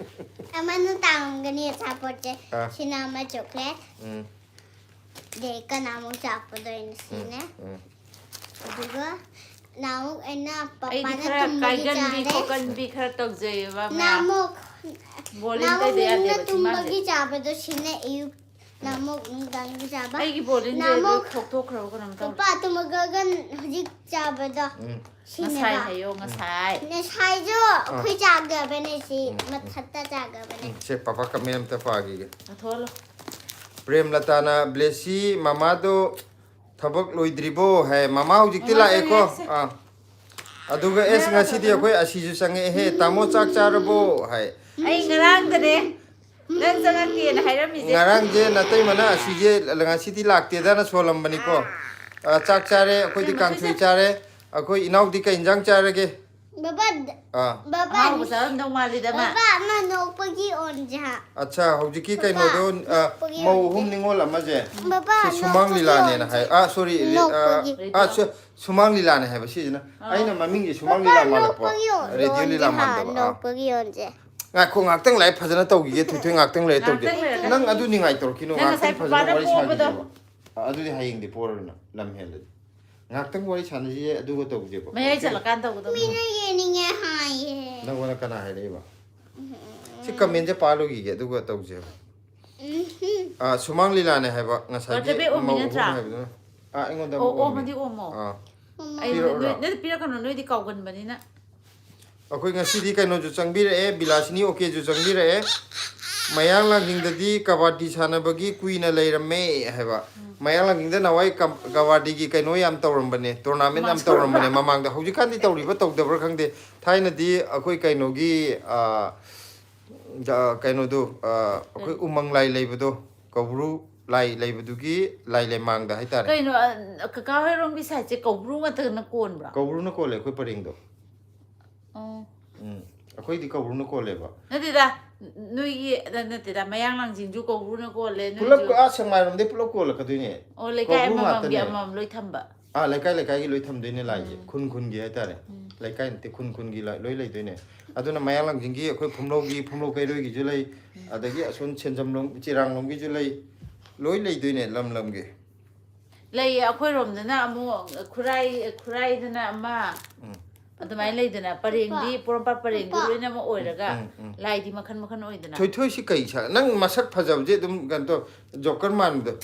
ꯑꯃꯅ ꯇꯥꯡꯉꯝꯒꯅꯤ ꯑꯆꯥꯄꯣꯠꯁꯦ꯫ ꯑꯥ꯫ ꯁꯤꯅ ꯑꯃ ꯆꯣꯀ꯭ꯂꯦꯠ꯫ ꯎꯝ꯫ ꯑꯗꯩ ꯀꯅꯥꯃꯨꯛ ꯆꯥꯛꯄꯗꯣ ꯑꯩꯅ ꯎꯝ, ꯁꯤꯅꯦ꯫ ꯎꯝ꯫ ꯑꯗꯨꯒ ꯅꯍꯥꯟꯃꯨꯛ ꯑꯩꯅ ꯑꯩꯗꯤ ꯄꯄꯥꯅ ꯈꯔ ꯇꯨꯝꯕꯒꯤ ꯀꯥꯏꯒꯟꯕꯤ ꯆꯥꯔꯦ꯫ ꯈꯣꯠꯀꯟꯕꯤ ꯈꯔ ꯇꯧꯖꯩꯌꯦꯕ ꯃꯌꯥꯝ. ꯅꯍꯥꯟꯃꯨꯛ ꯕꯣꯔꯤꯡ ꯅꯍꯥꯟꯃꯨꯛ ꯇꯩꯗ ꯌꯥꯗꯦꯕ ꯅꯨꯡꯅ ꯆꯤꯟꯕꯥꯟꯁꯦ. ꯇꯨꯝꯕꯒꯤ ꯆꯥꯕꯗꯣ ꯁꯤꯅ ꯑꯌꯨꯛ. ꯅꯍꯥꯟꯃꯨꯛ ꯅꯨꯡꯗꯥꯡꯒꯤ ꯆꯥꯕ. ꯑꯩꯒꯤ ꯕꯣꯔꯤꯡꯁꯦ ꯅꯍꯥꯟꯃꯨꯛ ꯂꯣꯏ ꯊꯣꯛꯇꯣꯛꯈ꯭ꯔꯕ ꯀꯩꯅꯣꯝ ꯇꯧꯔꯦ. ꯄꯄꯥ ꯇꯨꯝꯃꯒ ꯍꯧꯖꯤꯛ ꯆꯥꯕꯗꯣ. ꯎꯝ. ꯉꯁꯥꯏ ꯁꯤꯅꯦꯕ. ꯍꯥꯏꯌꯣ, ꯉꯁꯥꯏ. ꯉꯁꯥꯏꯁꯨ ꯑꯩꯈꯣꯏ ꯆꯥꯈ꯭ꯔꯕꯅꯦ ꯁꯤ. ꯎꯝ. ꯃꯊꯛꯇ ꯆꯥꯈ꯭ꯔꯕꯅꯦ. ꯎꯝ, ꯁꯦ ꯄꯄꯥ ꯀꯃꯦꯟ ꯑꯝꯇ ꯄꯥꯈꯤꯒꯦ. ꯂꯧꯊꯣꯛꯍꯜꯂꯣ. ꯄ꯭ꯔꯦꯝꯂꯇꯥꯅ, "ꯕ꯭ꯂꯦꯁꯤ, ꯃꯃꯥꯗꯣ ꯊꯕꯛ ꯂꯣꯏꯗ꯭ꯔꯤꯕꯣ?" ꯍꯥꯏ꯫ ꯃꯃꯥ ꯍꯧꯖꯤꯛꯇꯤ ꯃꯃꯥ ꯂꯥꯛꯑꯦꯀꯣ. ꯆꯪꯉꯛꯑꯦ. ꯑꯥ. ꯑꯗꯨꯒ ꯑꯦꯁ, ꯉꯁꯤꯗꯤ ꯑꯩꯈꯣꯏ ꯑꯁꯤꯁꯨ ꯆꯪꯉꯛꯑꯦꯍꯦ, "ꯇꯥꯃꯣ ꯆꯥꯛ ꯆꯥꯔꯕꯣ?" ꯍꯥꯏ꯫ ꯑꯩ ꯉꯔꯥꯡꯗꯅꯦ ꯅꯪ ꯆꯪꯉꯛꯀꯦꯅ ꯍꯥꯏꯔꯝꯃꯤꯁꯦ. ꯉꯔꯥꯡꯁꯦ ꯅꯇꯩꯃꯅ ꯑꯁꯤꯁꯦ ꯉꯁꯤꯗꯤ ꯂꯥꯛꯇꯦꯗꯅ ꯁꯣꯜꯂꯝꯕꯅꯤꯀꯣ. ꯑꯥ, ꯆꯥꯛ ꯆꯥꯔꯦ, ꯑꯩꯈꯣꯏꯗꯤ ꯀꯥꯡꯁꯣꯏ ꯆꯥꯔꯦ. ꯑꯩꯈꯣꯏ ꯏꯅꯥꯎꯗꯤ ꯀꯩ ꯏꯟꯖꯥꯡ ꯆꯥꯔꯒꯦ? ꯕꯕꯥ. ꯑꯥ. ꯕꯕꯥ. ꯑꯍꯥꯎꯕ ꯆꯥꯔꯝꯗꯧ ꯃꯥꯜꯂꯤꯗ ꯃꯥ. ꯕꯕꯥ, ꯑꯃ ꯅꯣꯛꯄꯒꯤ ꯑꯣꯟꯖꯥ. ꯑꯠꯆꯥ, ꯍꯧꯖꯤꯛꯀꯤ ꯀꯩꯅꯣꯗꯣ, ꯑ, ꯅꯣꯛꯄꯒꯤ ꯃꯧ ꯑꯣꯟꯖꯥ. ꯑꯍꯨꯝ ꯅꯤꯉꯣꯜ ꯑꯃꯁꯦ. ꯕꯕꯥ, ꯁꯤ ꯁꯨꯃꯥꯡ ꯅꯣꯛꯄꯒꯤ ꯂꯤꯂꯥꯅꯦꯅ ꯑꯣꯟꯖꯥ. ꯍꯥꯏ. ꯑꯥ, ꯁꯣꯔꯤ, ꯑ, ꯅꯣꯛꯄꯒꯤ. ꯑ, ꯁꯨ-, ꯁꯨꯃꯥꯡ ꯂꯤꯂꯥꯅꯦ ꯍꯥꯏꯕ ꯁꯤꯁꯤꯅ. ꯑꯥ. ꯑꯩꯅ ꯃꯃꯤꯡꯁꯦ ꯁꯨꯃꯥꯡ ꯂꯤꯂꯥ ꯃꯥꯜꯂꯛꯄ. ꯅꯣꯛꯄꯒꯤ ꯑꯣꯟꯖꯥ. ꯔꯦꯗꯤꯑꯣ ꯂꯤꯂꯥ ꯑꯣꯟꯖꯥ. ꯃꯥꯟꯗꯕ. ꯑꯥ. ꯅꯣꯛꯄꯒꯤ ꯑꯣꯟꯖꯥ. ꯉꯥꯏꯈꯣ, ꯉꯥꯛꯇꯪ ꯂꯥꯏ ꯐꯖꯅ ꯇꯧꯈꯤꯒꯦ, ꯊꯣꯏꯊꯣꯏ, ꯉꯥꯛꯇꯪ ꯂꯩꯔ ꯇꯧꯒꯦ. ꯉꯥꯛꯇꯪ ꯂꯩꯔꯒ. ꯅꯪ ꯑꯗꯨ ꯅꯤꯡꯉꯥꯏ ꯇꯧꯔꯛꯈꯤꯅꯣ, ꯅꯪ ꯉꯁꯥꯏ ꯉꯥꯛꯇꯪ ꯐꯖꯅ ꯄꯥꯅ ꯋꯥꯔꯤ ꯄꯣꯕꯗꯣ. ꯁꯥꯈꯤꯒꯦꯕ. ꯑ, ꯑꯗꯨꯗꯤ ꯍꯌꯦꯡꯗꯤ ꯄꯣꯔꯔꯣꯏ ꯅꯪ, ꯂꯝ ꯍꯦꯜꯂꯗꯤ. ꯉꯥꯛꯇꯪ ꯋꯥꯔꯤ ꯁꯥꯟꯅꯁꯤꯌꯦ, ꯑꯗꯨꯒ ꯇꯧꯁꯦꯕ. ꯃꯌꯥꯏ ꯆꯠꯂꯀꯥꯟꯗ ꯇꯧꯒꯗꯕꯅꯤ. ꯃꯤꯅ ꯌꯦꯡꯅꯤꯡꯉꯦ ꯍꯥꯏꯌꯦ. ꯅꯪꯉꯣꯟꯗ ꯀꯅꯥ ꯍꯥꯏꯔꯛꯏꯕ? ꯁꯤ ꯀꯃꯦꯟꯁꯦ ꯄꯥꯜꯂꯨꯈꯤꯒꯦ, ꯑꯗꯨꯒ ꯇꯧꯁꯦꯕ꯫ ꯎꯝꯍꯨꯝ. ꯑꯥ, ꯁꯨꯃꯥꯡ ꯂꯤꯂꯥꯅꯦ ꯍꯥꯏꯕ ꯉꯁꯥꯏꯒꯤ ꯋꯥꯆꯞꯇ ꯑꯣꯝꯃꯤ ꯃꯧ ꯑꯍꯨꯝ ꯅꯠꯇ꯭ꯔꯥ? ꯍꯥꯏꯕꯗꯨꯅ꯫ ꯑꯥ, ꯑꯩꯉꯣꯟꯗ ꯑꯣ, ꯑꯃꯨꯛ ꯑꯣꯝꯃꯤ. ꯑꯣꯝꯃꯗꯤ ꯑꯣꯝꯃꯣ. ꯑꯥ. ꯑꯩ ꯄꯤꯔꯛꯎꯔꯣ? ꯅꯣꯏ, ꯅꯣꯏ ꯄꯤꯔꯛꯀꯅꯨ, ꯅꯣꯏꯗꯤ ꯀꯥꯎꯒꯟꯕꯅꯤꯅ. ꯑꯩꯈꯣꯏ ꯉꯁꯤꯗꯤ ꯀꯩꯅꯣꯁꯨ ꯆꯪꯕꯤꯔꯛꯑꯦ, ꯕꯤꯂꯥꯁꯤꯅꯤ ꯑꯣꯀꯦꯁꯨ ꯆꯪꯕꯤꯔꯛꯑꯦ꯫ ꯃꯌꯥꯡ ꯂꯥꯡꯖꯤꯡꯗꯗꯤ ꯀꯕꯥꯗꯤ ꯁꯥꯟꯅꯕꯒꯤ ꯀꯨꯏꯅ ꯂꯩꯔꯝꯃꯦ ꯍꯥꯏꯕ꯫ ꯃꯌꯥꯡ ꯂꯥꯡꯖꯤꯡꯗ ꯅꯍꯥꯟꯋꯥꯏ ꯀꯝ-, ꯀꯕꯥꯗꯤꯒꯤ ꯀꯩꯅꯣ ꯌꯥꯝ ꯇꯧꯔꯝꯕꯅꯦ, ꯇꯣꯔꯅꯥꯃꯦꯟ ꯌꯥꯝ ꯃꯥꯁꯇꯔ. ꯇꯧꯔꯝꯕꯅꯦ ꯃꯃꯥꯡꯗ꯫ ꯍꯧꯖꯤꯛꯀꯥꯟꯗꯤ ꯇꯧꯔꯤꯕ ꯇꯧꯗꯕ꯭ꯔꯥ ꯈꯪꯗꯦ꯫ ꯊꯥꯏꯅꯗꯤ ꯑꯩꯈꯣꯏ ꯀꯩꯅꯣꯒꯤ, ꯑꯥ, ꯖ-, ꯀꯩꯅꯣꯗꯣ, ꯑꯥ, ꯑꯩꯈꯣꯏ ꯎꯃꯪ ꯂꯥꯏ ꯂꯩꯕꯗꯣ, ꯀꯧꯕ꯭ꯔꯨ ꯂꯥꯏ ꯂꯩꯕꯗꯨꯒꯤ ꯂꯥꯏ ꯂꯩꯃꯥꯡꯗ ꯍꯥꯏꯇꯥꯔꯦ꯫ ꯀꯩꯅꯣ, ꯑ, ꯀꯀꯥ ꯍꯣꯏꯔꯣꯝꯒꯤ ꯁꯥꯏꯠꯁꯦ ꯀꯧꯕ꯭ꯔꯨ ꯉꯥꯛꯇꯅ ꯀꯣꯟꯕ꯭ꯔꯥ? ꯀꯧꯕ꯭ꯔꯨꯅ ꯀꯣꯜꯂꯦ ꯑꯩꯈꯣꯏ ꯄꯔꯦꯡꯗꯣ꯫ ꯑꯣ. ꯎꯝ, ꯑꯩꯈꯣꯏꯗꯤ ꯀꯧꯕ꯭ꯔꯨꯅ ꯀꯣꯜꯂꯦꯕ꯫ ꯅꯠꯇꯦꯗ, ꯅꯣꯏꯒꯤ, ꯅꯠꯇꯦꯗ, ꯃꯌꯥꯡ ꯂꯥꯡꯖꯤꯡꯁꯨ ꯀꯧꯕ꯭ꯔꯨꯅ ꯀꯣꯜꯂꯦ, ꯄꯨꯂꯞ ꯅꯣꯏꯁꯨ. ꯑꯥ ꯁꯦꯛꯃꯥꯏꯔꯣꯝꯗꯩ ꯄꯨꯂꯞ ꯀꯣꯜꯂꯛꯀꯗꯣꯏꯅꯦ꯫ ꯑꯣ, ꯂꯩꯀꯥꯏ ꯀꯧꯕ꯭ꯔꯨ ꯑꯃꯃꯝꯒꯤ ꯉꯥꯛꯇꯅꯦ. ꯑꯃꯃꯝ ꯂꯣꯏ ꯊꯝꯕ. ꯑꯥ, ꯂꯩꯀꯥꯏ ꯂꯩꯀꯥꯏꯒꯤ ꯂꯣꯏ ꯊꯝꯗꯣꯏꯅꯦ ꯂꯥꯏꯁꯦ, ꯈꯨꯟ ꯈꯨꯟꯒꯤ ꯍꯥꯏꯇꯥꯔꯦ. ꯂꯩꯀꯥꯏ ꯅꯠꯇꯦ, ꯈꯨꯟ ꯈꯨꯟꯒꯤ ꯂꯥꯏ ꯂꯣꯏ ꯂꯩꯗꯣꯏꯅꯦ. ꯑꯗꯨꯅ ꯃꯌꯥꯡ ꯂꯥꯡꯖꯤꯡꯒꯤ ꯑꯩꯈꯣꯏ ꯐꯨꯝꯂꯧꯒꯤ, ꯐꯨꯝꯂꯧ ꯀꯩꯔꯣꯏꯒꯤꯁꯨ ꯂꯩ, ꯑꯗꯒꯤ ꯑꯁꯣꯝ ꯁꯦꯟꯖꯝꯂꯣꯝ, ꯆꯦꯔꯥꯡꯂꯣꯝꯒꯤꯁꯨ ꯂꯩ, ꯂꯣꯏ ꯂꯩꯗꯣꯏꯅꯦ ꯂꯝ ꯂꯝꯒꯤ. ꯂꯩꯌꯦ, ꯑꯩꯈꯣꯏꯔꯣꯝꯗꯅ ꯑꯃꯨꯛ ꯈꯨꯔꯥꯏ, ꯈꯨꯔꯥꯏꯗꯅ ꯑꯃ, ꯎꯝ꯫ ꯑꯗꯨꯃꯥꯏꯅ ꯂꯩꯗꯅ, ꯄꯔꯦꯡꯗꯤ, ꯄꯥ- ꯄꯣꯔꯣꯝꯄꯥꯠ ꯄꯔꯦꯡꯗꯤ ꯄꯥ- ꯂꯣꯏꯅꯃꯛ ꯑꯣꯏꯔꯒ ꯎꯝ, ꯎꯝ꯫ ꯂꯥꯏꯗꯤ ꯃꯈꯟ ꯃꯈꯟ ꯑꯣꯏꯗꯅ꯫ ꯊꯣꯏꯊꯣꯏꯁꯤ ꯀꯩ ꯁꯥ ꯅꯪ ꯃꯁꯛ ꯐꯖꯕꯁꯦ ꯑꯗꯨꯝ ꯀꯩꯅꯣ ꯇꯧ, ꯖꯣꯀꯔ ꯃꯥꯟꯕꯗꯣ꯫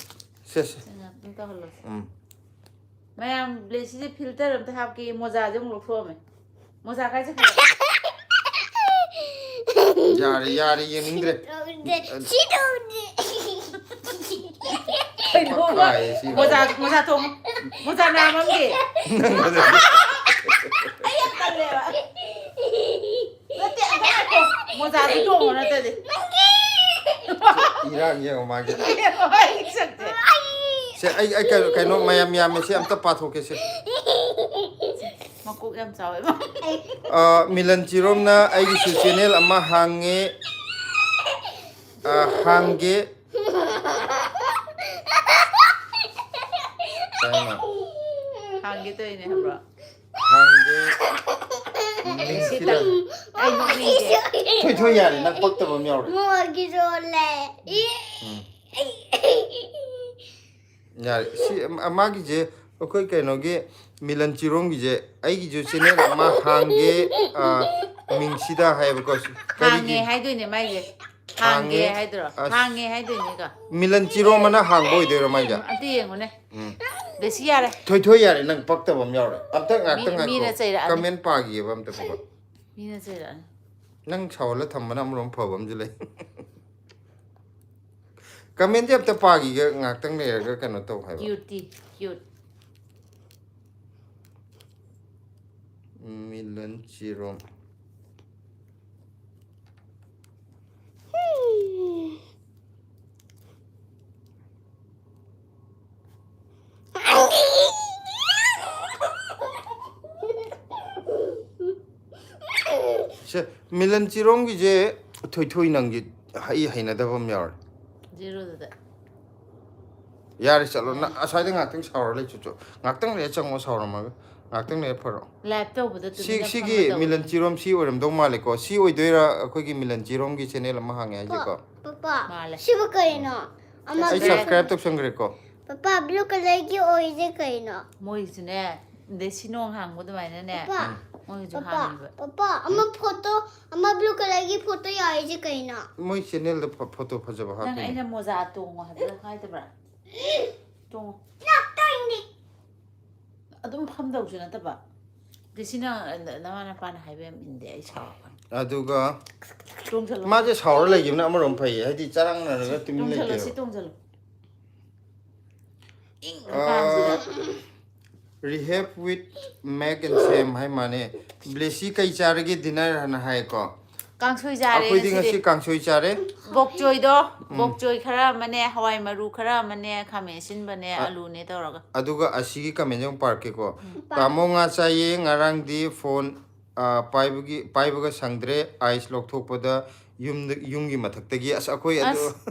ꯁꯦ ꯁꯦ꯫ ꯁꯤ ꯉꯥꯛꯇꯪ ꯇꯧꯍꯜꯂꯣꯁꯦ꯫ ꯎꯝ꯫ ꯃꯌꯥꯝ ꯕ꯭ꯂꯦꯁꯤꯁꯦ ꯐꯤꯜꯇꯔ ꯑꯝꯇ ꯍꯥꯞꯀꯦ, ꯃꯣꯖꯥꯁꯦ ꯑꯃꯨꯛ ꯂꯧꯊꯣꯛꯑꯝꯃꯦ꯫ ꯃꯣꯖꯥ ꯀꯥꯏ ꯆꯠꯈ꯭ꯔꯦ? ꯌꯥꯔꯦ ꯌꯥꯔꯦ, ꯌꯦꯡꯅꯤꯡꯗ꯭ꯔꯦ꯫ ꯇꯧꯗꯦ, ꯁꯤ ꯇꯧꯗꯦ꯫ ꯀꯩꯅꯣꯕ? ꯄꯛꯀꯥꯏꯌꯦ ꯁꯤ꯫ ꯃꯣꯖꯥ, ꯃꯣꯖꯥ ꯇꯣꯡꯉꯣ꯫ ꯃꯣꯖꯥ ꯅꯥꯝꯃ ꯑꯝꯒꯤ꯫ ꯇꯜꯂꯦꯕ꯫ ꯅꯠꯇꯦ, ꯑꯝꯇ ꯉꯥꯏꯈꯣ꯫ ꯃꯣꯖꯥꯗꯤ ꯇꯣꯡꯉꯣ ꯅꯠꯇ꯭ꯔꯗꯤ꯫ ꯏꯔꯥꯡ ꯌꯦꯡꯉꯣ ꯃꯥꯒꯤ꯫ ꯍꯣꯏ, ꯁꯛꯇꯦ꯫ ꯁꯦ ꯑꯩ ꯑꯩ ꯀꯩꯅꯣ, ꯀꯩꯅꯣ ꯃꯌꯥꯝ ꯌꯥꯝꯃꯦ, ꯁꯤ ꯑꯝꯇ ꯄꯥꯊꯣꯛꯀꯦ ꯁꯦ꯫ ꯃꯀꯣꯛ ꯌꯥꯝ ꯆꯥꯎꯋꯦꯕ꯫ ꯑ, ꯃꯤꯂꯟ ꯆꯤꯔꯣꯝꯅ ꯑꯩꯒꯤꯁꯨ ꯆꯦꯅꯦꯜ ꯑꯃ ꯍꯥꯡꯉꯦ꯫ ꯑ, ꯍꯥꯡꯒꯦ꯫ ꯀꯩꯅꯣ? ꯍꯥꯡꯒꯦ ꯇꯧꯔꯤꯅꯦ ꯍꯥꯏꯕ꯭ꯔꯣ? ꯍꯥꯡꯒꯦ꯫ ꯃꯤꯡꯁꯤꯗ꯫ ꯑꯩ ꯅꯣꯛꯅꯤꯡꯉꯦ꯫ ꯊꯣꯏ ꯊꯣꯏ ꯌꯥꯔꯦ, ꯅꯪ ꯄꯛꯇꯕ ꯑꯃ ꯌꯥꯎꯔꯦ꯫ ꯃꯣꯏꯒꯤꯁꯨ ꯂꯩ꯫ ꯎꯝ꯫ ꯌꯥꯔꯦ꯫ ꯁꯤ ꯑꯃ-, ꯃꯥꯒꯤꯁꯦ ꯑꯩꯈꯣꯏ ꯀꯩꯅꯣꯒꯤ ꯃꯤꯂꯟ ꯆꯤꯔꯣꯝꯒꯤꯁꯦ ꯑꯩꯒꯤꯁꯨ ꯆꯦꯅꯦꯜ ꯑꯃ ꯍꯥꯡꯒꯦ, ꯑ, ꯃꯤꯡꯁꯤꯗ ꯍꯥꯏꯌꯦꯕꯀꯣ꯫ ꯁꯤ ꯀꯔꯤꯒꯤ? ꯍꯥꯡꯉꯦ ꯍꯥꯏꯗꯣꯏꯅꯦ ꯃꯥꯏꯁꯦ꯫ ꯍꯥꯡꯉꯦ꯫ ꯍꯥꯡꯒꯦ ꯍꯥꯏꯗꯣꯏꯔꯣ? ꯑꯁ꯫ ꯍꯥꯡꯉꯦ ꯍꯥꯏꯗꯣꯏꯅꯦꯀꯣ꯫ ꯃꯤꯂꯟ ꯆꯤꯔꯣꯝ ꯑꯅ ꯍꯥꯡꯕ ꯑꯣꯏꯗꯣꯏꯔꯣ ꯃꯥꯏꯁꯦ? ꯑꯝꯇ ꯌꯦꯡꯉꯨꯅꯦ꯫ ꯎꯝ꯫ ꯕꯦꯁꯤ ꯌꯥꯔꯦ꯫ ꯊꯣꯏ ꯊꯣꯏ ꯌꯥꯔꯦ, ꯅꯪ ꯄꯛꯇꯕ ꯑꯃ ꯌꯥꯎꯔꯦ꯫ ꯑꯝꯇ ꯉꯥꯛꯇꯪ ꯃꯤ-, ꯃꯤꯅ ꯉꯥꯏꯈꯣ꯫ ꯆꯩꯔꯛꯑꯅꯤ꯫ ꯀꯃꯦꯟ ꯄꯥꯈꯤꯑꯕ ꯑꯝꯇ ꯀꯣ꯫ ꯃꯤꯅ ꯆꯩꯔꯛꯑꯅꯤ꯫ ꯅꯪ ꯁꯥꯎꯍꯜꯂ ꯊꯝꯕꯅ ꯑꯃꯔꯣꯝ ꯐꯕ ꯑꯃꯁꯨ ꯂꯩ꯫ ꯀꯃꯦꯟꯁꯦ ꯑꯝꯇ ꯄꯥꯈꯤꯒꯦ, ꯉꯥꯛꯇꯪ ꯂꯩꯔꯒ ꯀꯩꯅꯣ ꯇꯧ ꯍꯥꯏꯕ꯫ ꯀ꯭ꯌꯨꯠꯇꯤ, ꯀ꯭ꯌꯨꯠ꯫ ꯃꯤꯂꯟ ꯆꯤꯔꯣꯝ꯫ ꯁꯦ, ꯃꯤꯂꯟ ꯆꯤꯔꯣꯝꯒꯤꯁꯦ ꯊꯣꯏꯊꯣꯏ ꯅꯪꯒꯤ ꯍꯩ ꯍꯩꯅꯗꯕ ꯑꯃ ꯌꯥꯎꯔꯦ꯫ ꯖꯦꯔꯣꯗꯨꯗ꯫ ꯌꯥꯔꯦ, ꯆꯠꯂꯣ꯫ ꯅꯪ ꯑꯁ꯭ꯋꯥꯏꯗ ꯉꯥꯛꯇꯪ ꯁꯥꯎꯔ ꯂꯩ, ꯆꯨꯆꯨ꯫ ꯉꯥꯛꯇꯪ ꯂꯩꯔ ꯆꯪꯉꯣ, ꯁꯥꯎꯔꯝꯃꯒ꯫ ꯉꯥꯛꯇꯪ ꯂꯩꯔ ꯐꯔꯛꯑꯣ꯫ ꯂꯥꯏꯚ ꯇꯧꯕꯗ ꯁꯤ-, ꯇꯨꯃꯤꯟꯅ ꯁꯤꯒꯤ ꯐꯝꯃ ꯇꯧꯕꯗ꯫ ꯃꯤꯂꯟ ꯆꯤꯔꯣꯝ ꯁꯤ ꯑꯣꯏꯔꯝꯗꯧ ꯃꯥꯜꯂꯦꯀꯣ꯫ ꯁꯤ ꯑꯣꯏꯗꯣꯏꯔꯥ ꯑꯩꯈꯣꯏꯒꯤ ꯃꯤꯂꯟ ꯆꯤꯔꯣꯝꯒꯤ ꯆꯦꯅꯦꯜ ꯑꯃ ꯍꯥꯡꯉꯦ ꯍꯥꯏꯁꯦꯀꯣ? ꯄꯄꯥ, ꯃꯥꯜꯂꯦ꯫ ꯁꯤꯕꯨ ꯀꯩꯅꯣ? ꯑꯃ ꯑꯩ Subscribe. ꯁꯕꯁꯀ꯭ꯔꯥꯏꯕ ꯇꯧꯁꯟꯈ꯭ꯔꯦꯀꯣ꯫ ꯄꯄꯥ, blue colourꯒꯤ ꯑꯣꯏꯁꯦ ꯀꯩꯅꯣ? ꯃꯣꯏꯁꯨꯅꯦ, ꯗꯦꯁꯤ ꯅꯣꯡ ꯍꯥꯡꯕ ꯑꯗꯨꯃꯥꯏꯅꯅꯦ, ꯄꯄꯥ, ꯃꯣꯏꯁꯨ ꯄꯄꯥ, ꯍꯥꯡꯉꯤꯕ꯫ ꯄꯄꯥ, ꯑꯃ photo, ꯑꯃ blue colourꯒꯤ photo ꯌꯥꯎꯔꯤꯁꯦ ꯀꯩꯅꯣ? ꯃꯣꯏ channelꯗ ꯐ- photo ꯐꯖꯕ ꯅꯪ ꯍꯥꯞꯄꯤꯅꯦ꯫ ꯑꯩꯅ ꯃꯣꯖꯥ ꯇꯣꯡꯉꯣ ꯍꯥꯏꯕꯗ ꯍꯥꯏꯗꯕ꯭ꯔꯥ? ꯇꯣꯡꯉꯣ꯫ ꯅꯣꯛꯇꯣꯏꯅꯤ꯫ ꯑꯗꯨꯝ ꯐꯝꯗꯧꯁꯨ ꯅꯠꯇꯕ꯫ ꯗꯦꯁꯤ ꯅꯪ ꯅꯃꯥ ꯅꯄꯥꯅ ꯍꯥꯏꯕ ꯌꯥꯝ ꯏꯟꯗꯦ, ꯑꯩ ꯁꯥꯎꯔꯛꯀꯅꯤ꯫ ꯑꯗꯨꯒ ꯇꯣꯡꯁꯤꯜꯂꯣ꯫ ꯃꯥꯁꯦ ꯁꯥꯎꯔ ꯂꯩꯈꯤꯕꯅ ꯑꯃꯔꯣꯝ ꯐꯩꯌꯦ, ꯍꯥꯏꯗꯤ ꯆꯔꯥꯡꯅꯔꯒ ꯇꯨꯃꯤꯟ ꯇꯣꯡꯁꯤꯜꯂꯣ, ꯁꯤ ꯂꯩꯇꯦꯕ꯫ ꯇꯣꯡꯁꯤꯜꯂꯣ꯫ ꯏꯪꯉꯀꯥꯟꯁꯤꯗ꯫ Rehab with Mac and Sam ꯍꯥꯏ ꯃꯥꯅꯦ꯫ ꯕ꯭ꯂꯦꯁꯤ ꯀꯩ ꯆꯥꯔꯒꯦ dinner ꯍꯥꯏꯅ ꯍꯥꯏꯀꯣ꯫ ꯀꯥꯡꯁꯣꯏ ꯆꯥꯔꯦ ꯑꯩꯈꯣꯏꯗꯤ ꯉꯁꯤꯗꯤ꯫ ꯉꯁꯤ ꯀꯥꯡꯁꯣꯏ ꯆꯥꯔꯦ꯫ ꯕꯣꯛꯆꯣꯏꯗꯣ, ꯕꯣꯛꯆꯣꯏ ꯈꯔ ꯑꯃꯅꯦ, ꯍꯋꯥꯏ ꯃꯔꯨ ꯈꯔ ꯑꯃꯅꯦ, ꯈꯥꯃꯦꯟ ꯑꯁꯤꯟꯕꯅꯦ, ꯑ- ꯑꯂꯨꯅꯦ ꯇꯧꯔꯒ꯫ ꯑꯗꯨꯒ ꯑꯁꯤꯒꯤ comment ꯑꯃꯨꯛ ꯄꯥꯔꯛꯀꯦꯀꯣ꯫ ꯇꯥꯃꯣ ꯉꯥ ꯆꯥꯏꯌꯦ ꯉꯔꯥꯡꯗꯤ phone, ꯑ, ꯄꯥꯏꯕꯒꯤ ꯄꯥꯏꯕꯒ ꯁꯪꯗ꯭ꯔꯦ꯫ Ice ꯂꯧꯊꯣꯛꯄꯗ ꯌꯨꯝꯗ ꯌꯨꯝꯒꯤ ꯃꯊꯛꯇꯒꯤ ꯑꯁ ꯑꯩꯈꯣꯏ ꯑꯗꯨ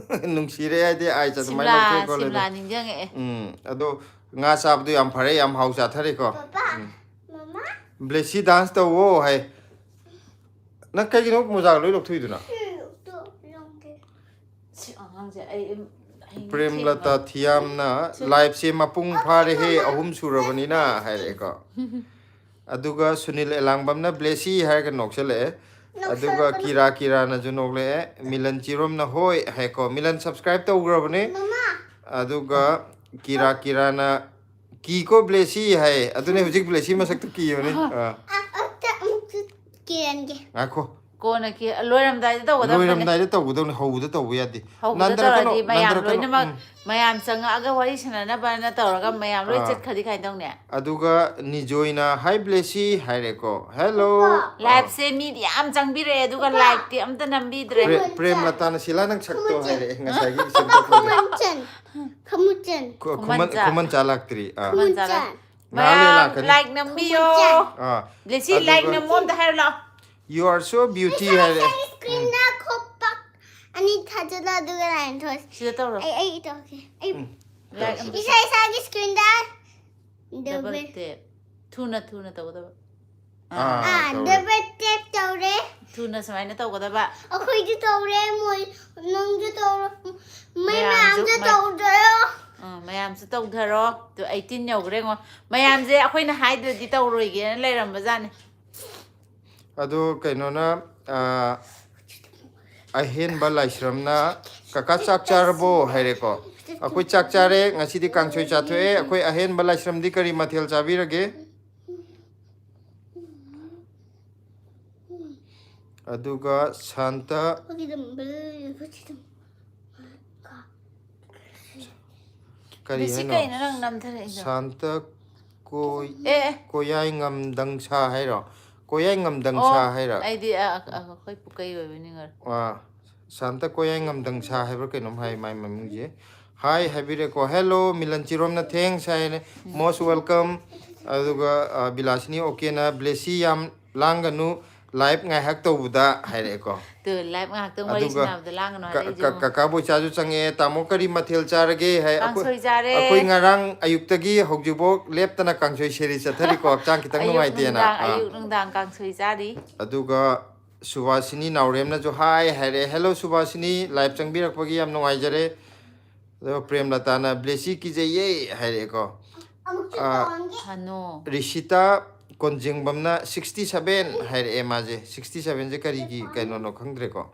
ꯅꯨꯡꯁꯤꯔꯦ ꯍꯥꯏꯗꯤ ice ꯑꯗꯨꯃꯥꯏꯅ ꯁꯤꯝꯂꯥ, ꯂꯧꯊꯣꯛꯑꯦ ꯈꯣꯠꯂꯦ꯫ ꯁꯤꯝꯂꯥ ꯅꯤꯡꯁꯤꯡꯉꯛꯑꯦ꯫ ꯎꯝ ꯑꯗꯣ ꯉꯥ ꯆꯥꯕꯗꯣ ꯌꯥꯝ ꯐꯔꯦ, ꯌꯥꯝ ꯍꯥꯎ ꯆꯥꯊꯔꯦꯀꯣ꯫ ꯄꯄꯥ, ꯃꯃꯥ, ꯕ꯭ꯂꯦꯁꯤ dance ꯇꯧꯋꯣ ꯍꯥꯏ꯫ ꯅꯪ ꯀꯩꯒꯤꯅꯣ ꯃꯣꯖꯥꯒ ꯂꯣꯏ ꯂꯧꯊꯣꯛꯏꯗꯨꯅ? ꯇꯣ ꯂꯣꯡꯒꯦ꯫ ꯁꯤ ꯑꯉꯥꯡꯁꯦ ꯑꯩ ꯍꯌꯦꯡ ꯄ꯭ꯔꯦꯝꯂꯇꯥ ꯊꯦꯡꯕ꯫ ꯊꯤꯌꯥꯝꯅ liveꯁꯦ ꯃꯄꯨꯡ ꯐꯥꯔꯦꯍꯦ, ꯑꯍꯨꯝ ꯁꯨꯔꯕꯅꯤꯅ ꯍꯥꯏꯔꯛꯑꯦꯀꯣ꯫ ꯑꯗꯨꯒ ꯁꯨꯅꯤꯜ ꯑꯦꯂꯥꯡꯕꯝꯅ ꯕ꯭ꯂꯦꯁꯤ ꯍꯥꯏꯔꯒ ꯅꯣꯛꯁꯜꯂꯛꯑꯦ꯫ ꯑꯗꯨꯒ ꯀꯤꯔꯥ ꯀꯤꯔꯥꯅꯁꯨ ꯅꯣꯛꯂꯛꯑꯦ꯫ ꯃꯤꯂꯟ ꯆꯤꯔꯣꯝꯅ ꯍꯣꯏ ꯍꯥꯏꯀꯣ꯫ ꯃꯤꯂꯟ subscribe ꯇꯧꯈ꯭ꯔꯕꯅꯦ꯫ ꯃꯃꯥ, ꯑꯗꯨꯒ ꯀꯤꯔꯥ ꯀꯤꯔꯥꯅ ꯀꯤꯀꯣ ꯕ꯭ꯂꯦꯁꯤ ꯍꯥꯏ꯫ ꯑꯗꯨꯅꯦ ꯍꯧꯖꯤꯛ ꯕ꯭ꯂꯦꯁꯤ ꯃꯁꯛꯇꯨ ꯀꯤꯕꯅꯦ꯫ ꯑꯥ, ꯑ- ꯑꯝꯇ ꯑꯃꯨꯛꯁꯨ ꯀꯤꯔꯟꯒꯦ꯫ ꯉꯥꯏꯈꯣ꯫ ꯀꯣꯟꯅ ꯀꯤ-, ꯂꯣꯏꯔꯝꯗꯥꯏꯗ ꯇꯧꯒꯗꯕꯅꯦ꯫ ꯂꯣꯏꯔꯝꯗꯥꯏꯗ ꯇꯧꯒꯗꯕꯅꯦ, ꯍꯧꯕꯗ ꯇꯧꯕ ꯌꯥꯗꯦ꯫ ꯍꯧꯕꯗ ꯅꯟꯗ꯭ꯔꯀꯅꯣ, ꯇꯧꯔꯗꯤ ꯃꯌꯥꯝ ꯅꯟꯗ꯭ꯔꯀꯅꯣ, ꯂꯣꯏꯅꯃꯛ, ꯎꯝ꯫ ꯃꯌꯥꯝ ꯆꯪꯉꯛꯑꯒ ꯋꯥꯔꯤ ꯁꯥꯟꯅꯅꯕꯅ ꯇꯧꯔꯒ ꯃꯌꯥꯝ ꯂꯣꯏ ꯑꯥ꯫ ꯆꯠꯈ꯭ꯔꯗꯤ ꯀꯥꯏꯗꯧꯅꯦ? ꯑꯗꯨꯒ ꯅꯤꯖꯣꯏꯅ ꯍꯥꯏ ꯕ꯭ꯂꯦꯁꯤ ꯍꯥꯏꯔꯦꯀꯣ꯫ Hello꯫ Liveꯁꯦ ꯃꯤꯗꯤ ꯌꯥꯝ ꯆꯪꯕꯤꯔꯛꯑꯦ, ꯑꯗꯨꯒ ꯄꯄꯥ꯫ likeꯇꯤ ꯑꯝꯇ ꯅꯝꯕꯤꯗ꯭ꯔꯦ꯫ ꯄ꯭ꯔꯦ- ꯄ꯭ꯔꯦꯝꯂꯇꯥꯅ ꯁꯤꯂꯥ ꯅꯪ ꯁꯛꯇꯣ ꯍꯥꯏꯔꯛꯑꯦ ꯉꯁꯥꯏꯒꯤ ꯁꯦꯝꯗꯣꯛꯄꯗꯣ꯫ ꯈꯃꯨꯟꯆꯟ, ꯈꯃꯨꯟꯆꯟ꯫ ꯈꯨ- ꯈꯨꯃꯟ ꯈꯨꯃꯟꯆꯥ꯫ ꯈꯨꯃꯟꯆꯥ ꯂꯥꯛꯇ꯭ꯔꯤ꯫ ꯑꯥ꯫ ꯈꯨꯃꯟꯆꯥ꯫ ꯈꯨꯃꯟꯆꯥ꯫ ꯉꯥꯏꯍꯥꯛ ꯂꯩ ꯃꯌꯥꯝ ꯂꯥꯛꯀꯅꯤ꯫ Like ꯅꯝꯕꯤꯌꯣ꯫ ꯈꯨꯃꯟꯆꯥ꯫ ꯑꯥ꯫ ꯕ꯭ꯂꯦꯁꯤ ꯑꯗꯨꯒ Like ꯅꯝꯃꯣ ꯑꯝꯇ ꯍꯥꯏꯔꯨ ꯂꯥꯛꯑꯣ꯫ You are so beauty ꯍꯥꯏꯔꯛꯑꯦ꯫ Screenꯗ ꯈꯣꯞꯄꯛ ꯑꯅꯤ ꯊꯥꯖꯤꯜꯂꯣ ꯑꯗꯨꯒ line ꯊꯣꯛꯑꯁꯤ꯫ ꯁꯤꯗ ꯇꯧꯔꯣ꯫ ꯑꯩ ꯑꯩ ꯇꯧꯒꯦ꯫ ꯑꯩ ꯎꯝ꯫ Like ꯑꯝꯇ ꯏꯁꯥ ꯏꯁꯥꯒꯤ screenꯗ Double double tap. ꯊꯨꯅ ꯊꯨꯅ ꯇꯧꯒꯗꯕ꯫ ꯑꯥ, ꯑꯥ, ꯇꯧꯔꯦ꯫ Double tap ꯇꯧꯔꯦ꯫ ꯊꯨꯅ ꯁꯨꯃꯥꯏꯅ ꯇꯧꯒꯗꯕ꯫ ꯑꯩꯈꯣꯏꯁꯨ ꯇꯧꯔꯦ, ꯃꯣꯏ, ꯅꯪꯁꯨ ꯇꯧꯔꯣ꯫ ꯃꯣꯏ ꯃꯌꯥꯝꯁꯨ ꯃꯌꯥꯝꯁꯨ ꯃ- ꯇꯧꯗꯣꯏꯔꯣ? ꯑꯥ, ꯃꯌꯥꯝꯁꯨ ꯇꯧꯊꯔꯣ꯫ ꯑꯗꯨ eighteen ꯌꯧꯈ꯭ꯔꯦ ꯌꯦꯡꯉꯣ꯫ ꯃꯌꯥꯝꯁꯦ ꯑꯩꯈꯣꯏꯅ ꯍꯥꯏꯗ꯭ꯔꯗꯤ ꯇꯧꯔꯣꯏꯒꯦꯅ ꯂꯩꯔꯝꯕꯖꯥꯠꯅꯤ꯫ ꯑꯗꯣ ꯀꯩꯅꯣꯅ, ꯑ, ꯑꯍꯦꯟꯕ ꯂꯥꯏꯁ꯭ꯔꯝꯅ, "ꯀꯀꯥ, ꯆꯥꯛ ꯆꯥꯔꯕꯣ?" ꯍꯥꯏꯔꯦꯀꯣ꯫ "ꯑꯩꯈꯣꯏ ꯆꯥꯛ ꯆꯥꯔꯦ, ꯉꯁꯤꯗꯤ ꯀꯥꯡꯁꯣꯏ ꯆꯥꯊꯣꯛꯑꯦ꯫ ꯑꯩꯈꯣꯏ ꯑꯍꯦꯟꯕ ꯂꯥꯏꯁ꯭ꯔꯝꯗꯤ ꯀꯔꯤ ꯃꯊꯦꯜ ꯆꯥꯕꯤꯔꯒꯦ?" ꯑꯗꯨꯒ ꯁꯥꯟꯇ, ꯀꯔꯤ ꯃꯤꯁꯤ ꯍꯥꯏꯅꯣ? ꯀꯩꯅꯣ ꯅꯪ ꯅꯝꯊꯔꯛꯏꯗꯣ? ꯁꯥꯟꯇ ꯀꯣꯏ-, ꯑꯦ, ꯑꯦ꯫ ꯀꯣꯌꯥꯏꯉꯝꯗꯪꯁꯥ ꯍꯥꯏꯔꯣ? ꯀꯣꯌꯥꯏꯉꯝꯗꯪꯁꯥ ꯑꯣ, ꯍꯥꯏꯔ? ꯑꯩꯗꯤ ꯑ, ꯑ, ꯑꯩꯈꯣꯏ ꯄꯨꯀꯩ ꯑꯣꯏꯕ ꯅꯤꯡꯉꯔꯦ꯫ ꯑꯥ, ꯁꯥꯟꯇ ꯀꯣꯌꯥꯏꯉꯝꯗꯪꯁꯥ ꯍꯥꯏꯕ꯭ꯔꯥ ꯀꯩꯅꯣꯝ ꯍꯥꯏ ꯃꯥꯏ ꯃꯃꯤꯡꯁꯦ꯫ ꯍꯥꯏ ꯍꯥꯏꯕꯤꯔꯦꯀꯣ꯫ "Hello, ꯃꯤꯂꯟ ꯆꯤꯔꯣꯝꯅ thanks" ꯍꯥꯏꯅꯦ꯫ "Most welcome"꯫ ꯑꯗꯨꯒ, ꯑ, ꯕꯤꯂꯥꯁꯤꯅꯤ ꯑꯣꯀꯦꯅ, "ꯕ꯭ꯂꯦꯁꯤ ꯌꯥꯝ ꯂꯥꯡꯒꯅꯨ, live ꯉꯥꯏꯍꯥꯛ ꯇꯧꯕꯗ" ꯍꯥꯏꯔꯛꯑꯦꯀꯣ꯫ ꯑꯗꯨ live ꯉꯥꯏꯍꯥꯛꯇꯪ ꯋꯥꯔꯤ ꯑꯗꯨꯒ ꯁꯥꯟꯅꯕꯗ ꯂꯥꯡꯒꯅꯨ ꯀ-, ꯍꯥꯏꯔꯛꯏꯁꯦ ꯀ-, ꯌꯦꯡꯉꯣ꯫ ꯀꯀꯥ ꯕꯣꯏꯆꯥꯁꯨ ꯆꯪꯉꯛꯑꯦ꯫ "ꯇꯥꯃꯣ, ꯀꯔꯤ ꯃꯊꯦꯜ ꯆꯥꯔꯒꯦ?" ꯍꯥꯏ꯫ "ꯑꯩꯈꯣꯏ, ꯀꯥꯡꯁꯣꯏ ꯆꯥꯔꯦ꯫ ꯑꯩꯈꯣꯏ ꯉꯔꯥꯡ ꯑꯌꯨꯛꯇꯒꯤ ꯍꯧꯖꯤꯛꯐꯥꯎ ꯂꯦꯞꯇꯅ ꯀꯥꯡꯁꯣꯏ ꯁꯦꯔꯤ ꯆꯠꯊꯔꯤꯀꯣ, ꯍꯛꯆꯥꯡ ꯈꯤꯇꯪ ꯑꯌꯨꯛ ꯅꯨꯡꯉꯥꯏꯇꯦꯅ"꯫ ꯅꯨꯡꯗꯥꯡ, ꯑꯥ꯫ ꯑꯌꯨꯛ ꯅꯨꯡꯗꯥꯡ ꯀꯥꯡꯁꯣꯏ ꯆꯥꯔꯤ꯫ ꯑꯗꯨꯒ ꯁꯨꯕꯥꯁꯤꯅꯤ ꯅꯥꯎꯔꯦꯝꯅꯁꯨ hi ꯍꯥꯏꯔꯛꯑꯦ꯫ "Hello ꯁꯨꯕꯥꯁꯤꯅꯤ, live ꯆꯪꯕꯤꯔꯛꯄꯒꯤ ꯌꯥꯝ ꯅꯨꯡꯉꯥꯏꯖꯔꯦ"꯫ ꯑꯗꯨꯒ ꯄ꯭ꯔꯦꯝꯂꯇꯥꯅ "ꯕ꯭ꯂꯦꯁꯤ ꯀꯤꯖꯩꯌꯦ" ꯍꯥꯏꯔꯛꯑꯦꯀꯣ꯫ ꯑꯥ, ꯍꯅꯣ꯫ ꯔꯤꯁꯤꯇꯥ ꯀꯣꯟꯖꯦꯡꯕꯝꯅ sixty seven ꯍꯥꯏꯔꯛꯑꯦ꯫ ꯃꯥꯁꯦ sixty sevenꯁꯦ ꯀꯔꯤꯒꯤ ꯀꯩꯅꯣꯅꯣ ꯈꯪꯗ꯭ꯔꯦꯀꯣ꯫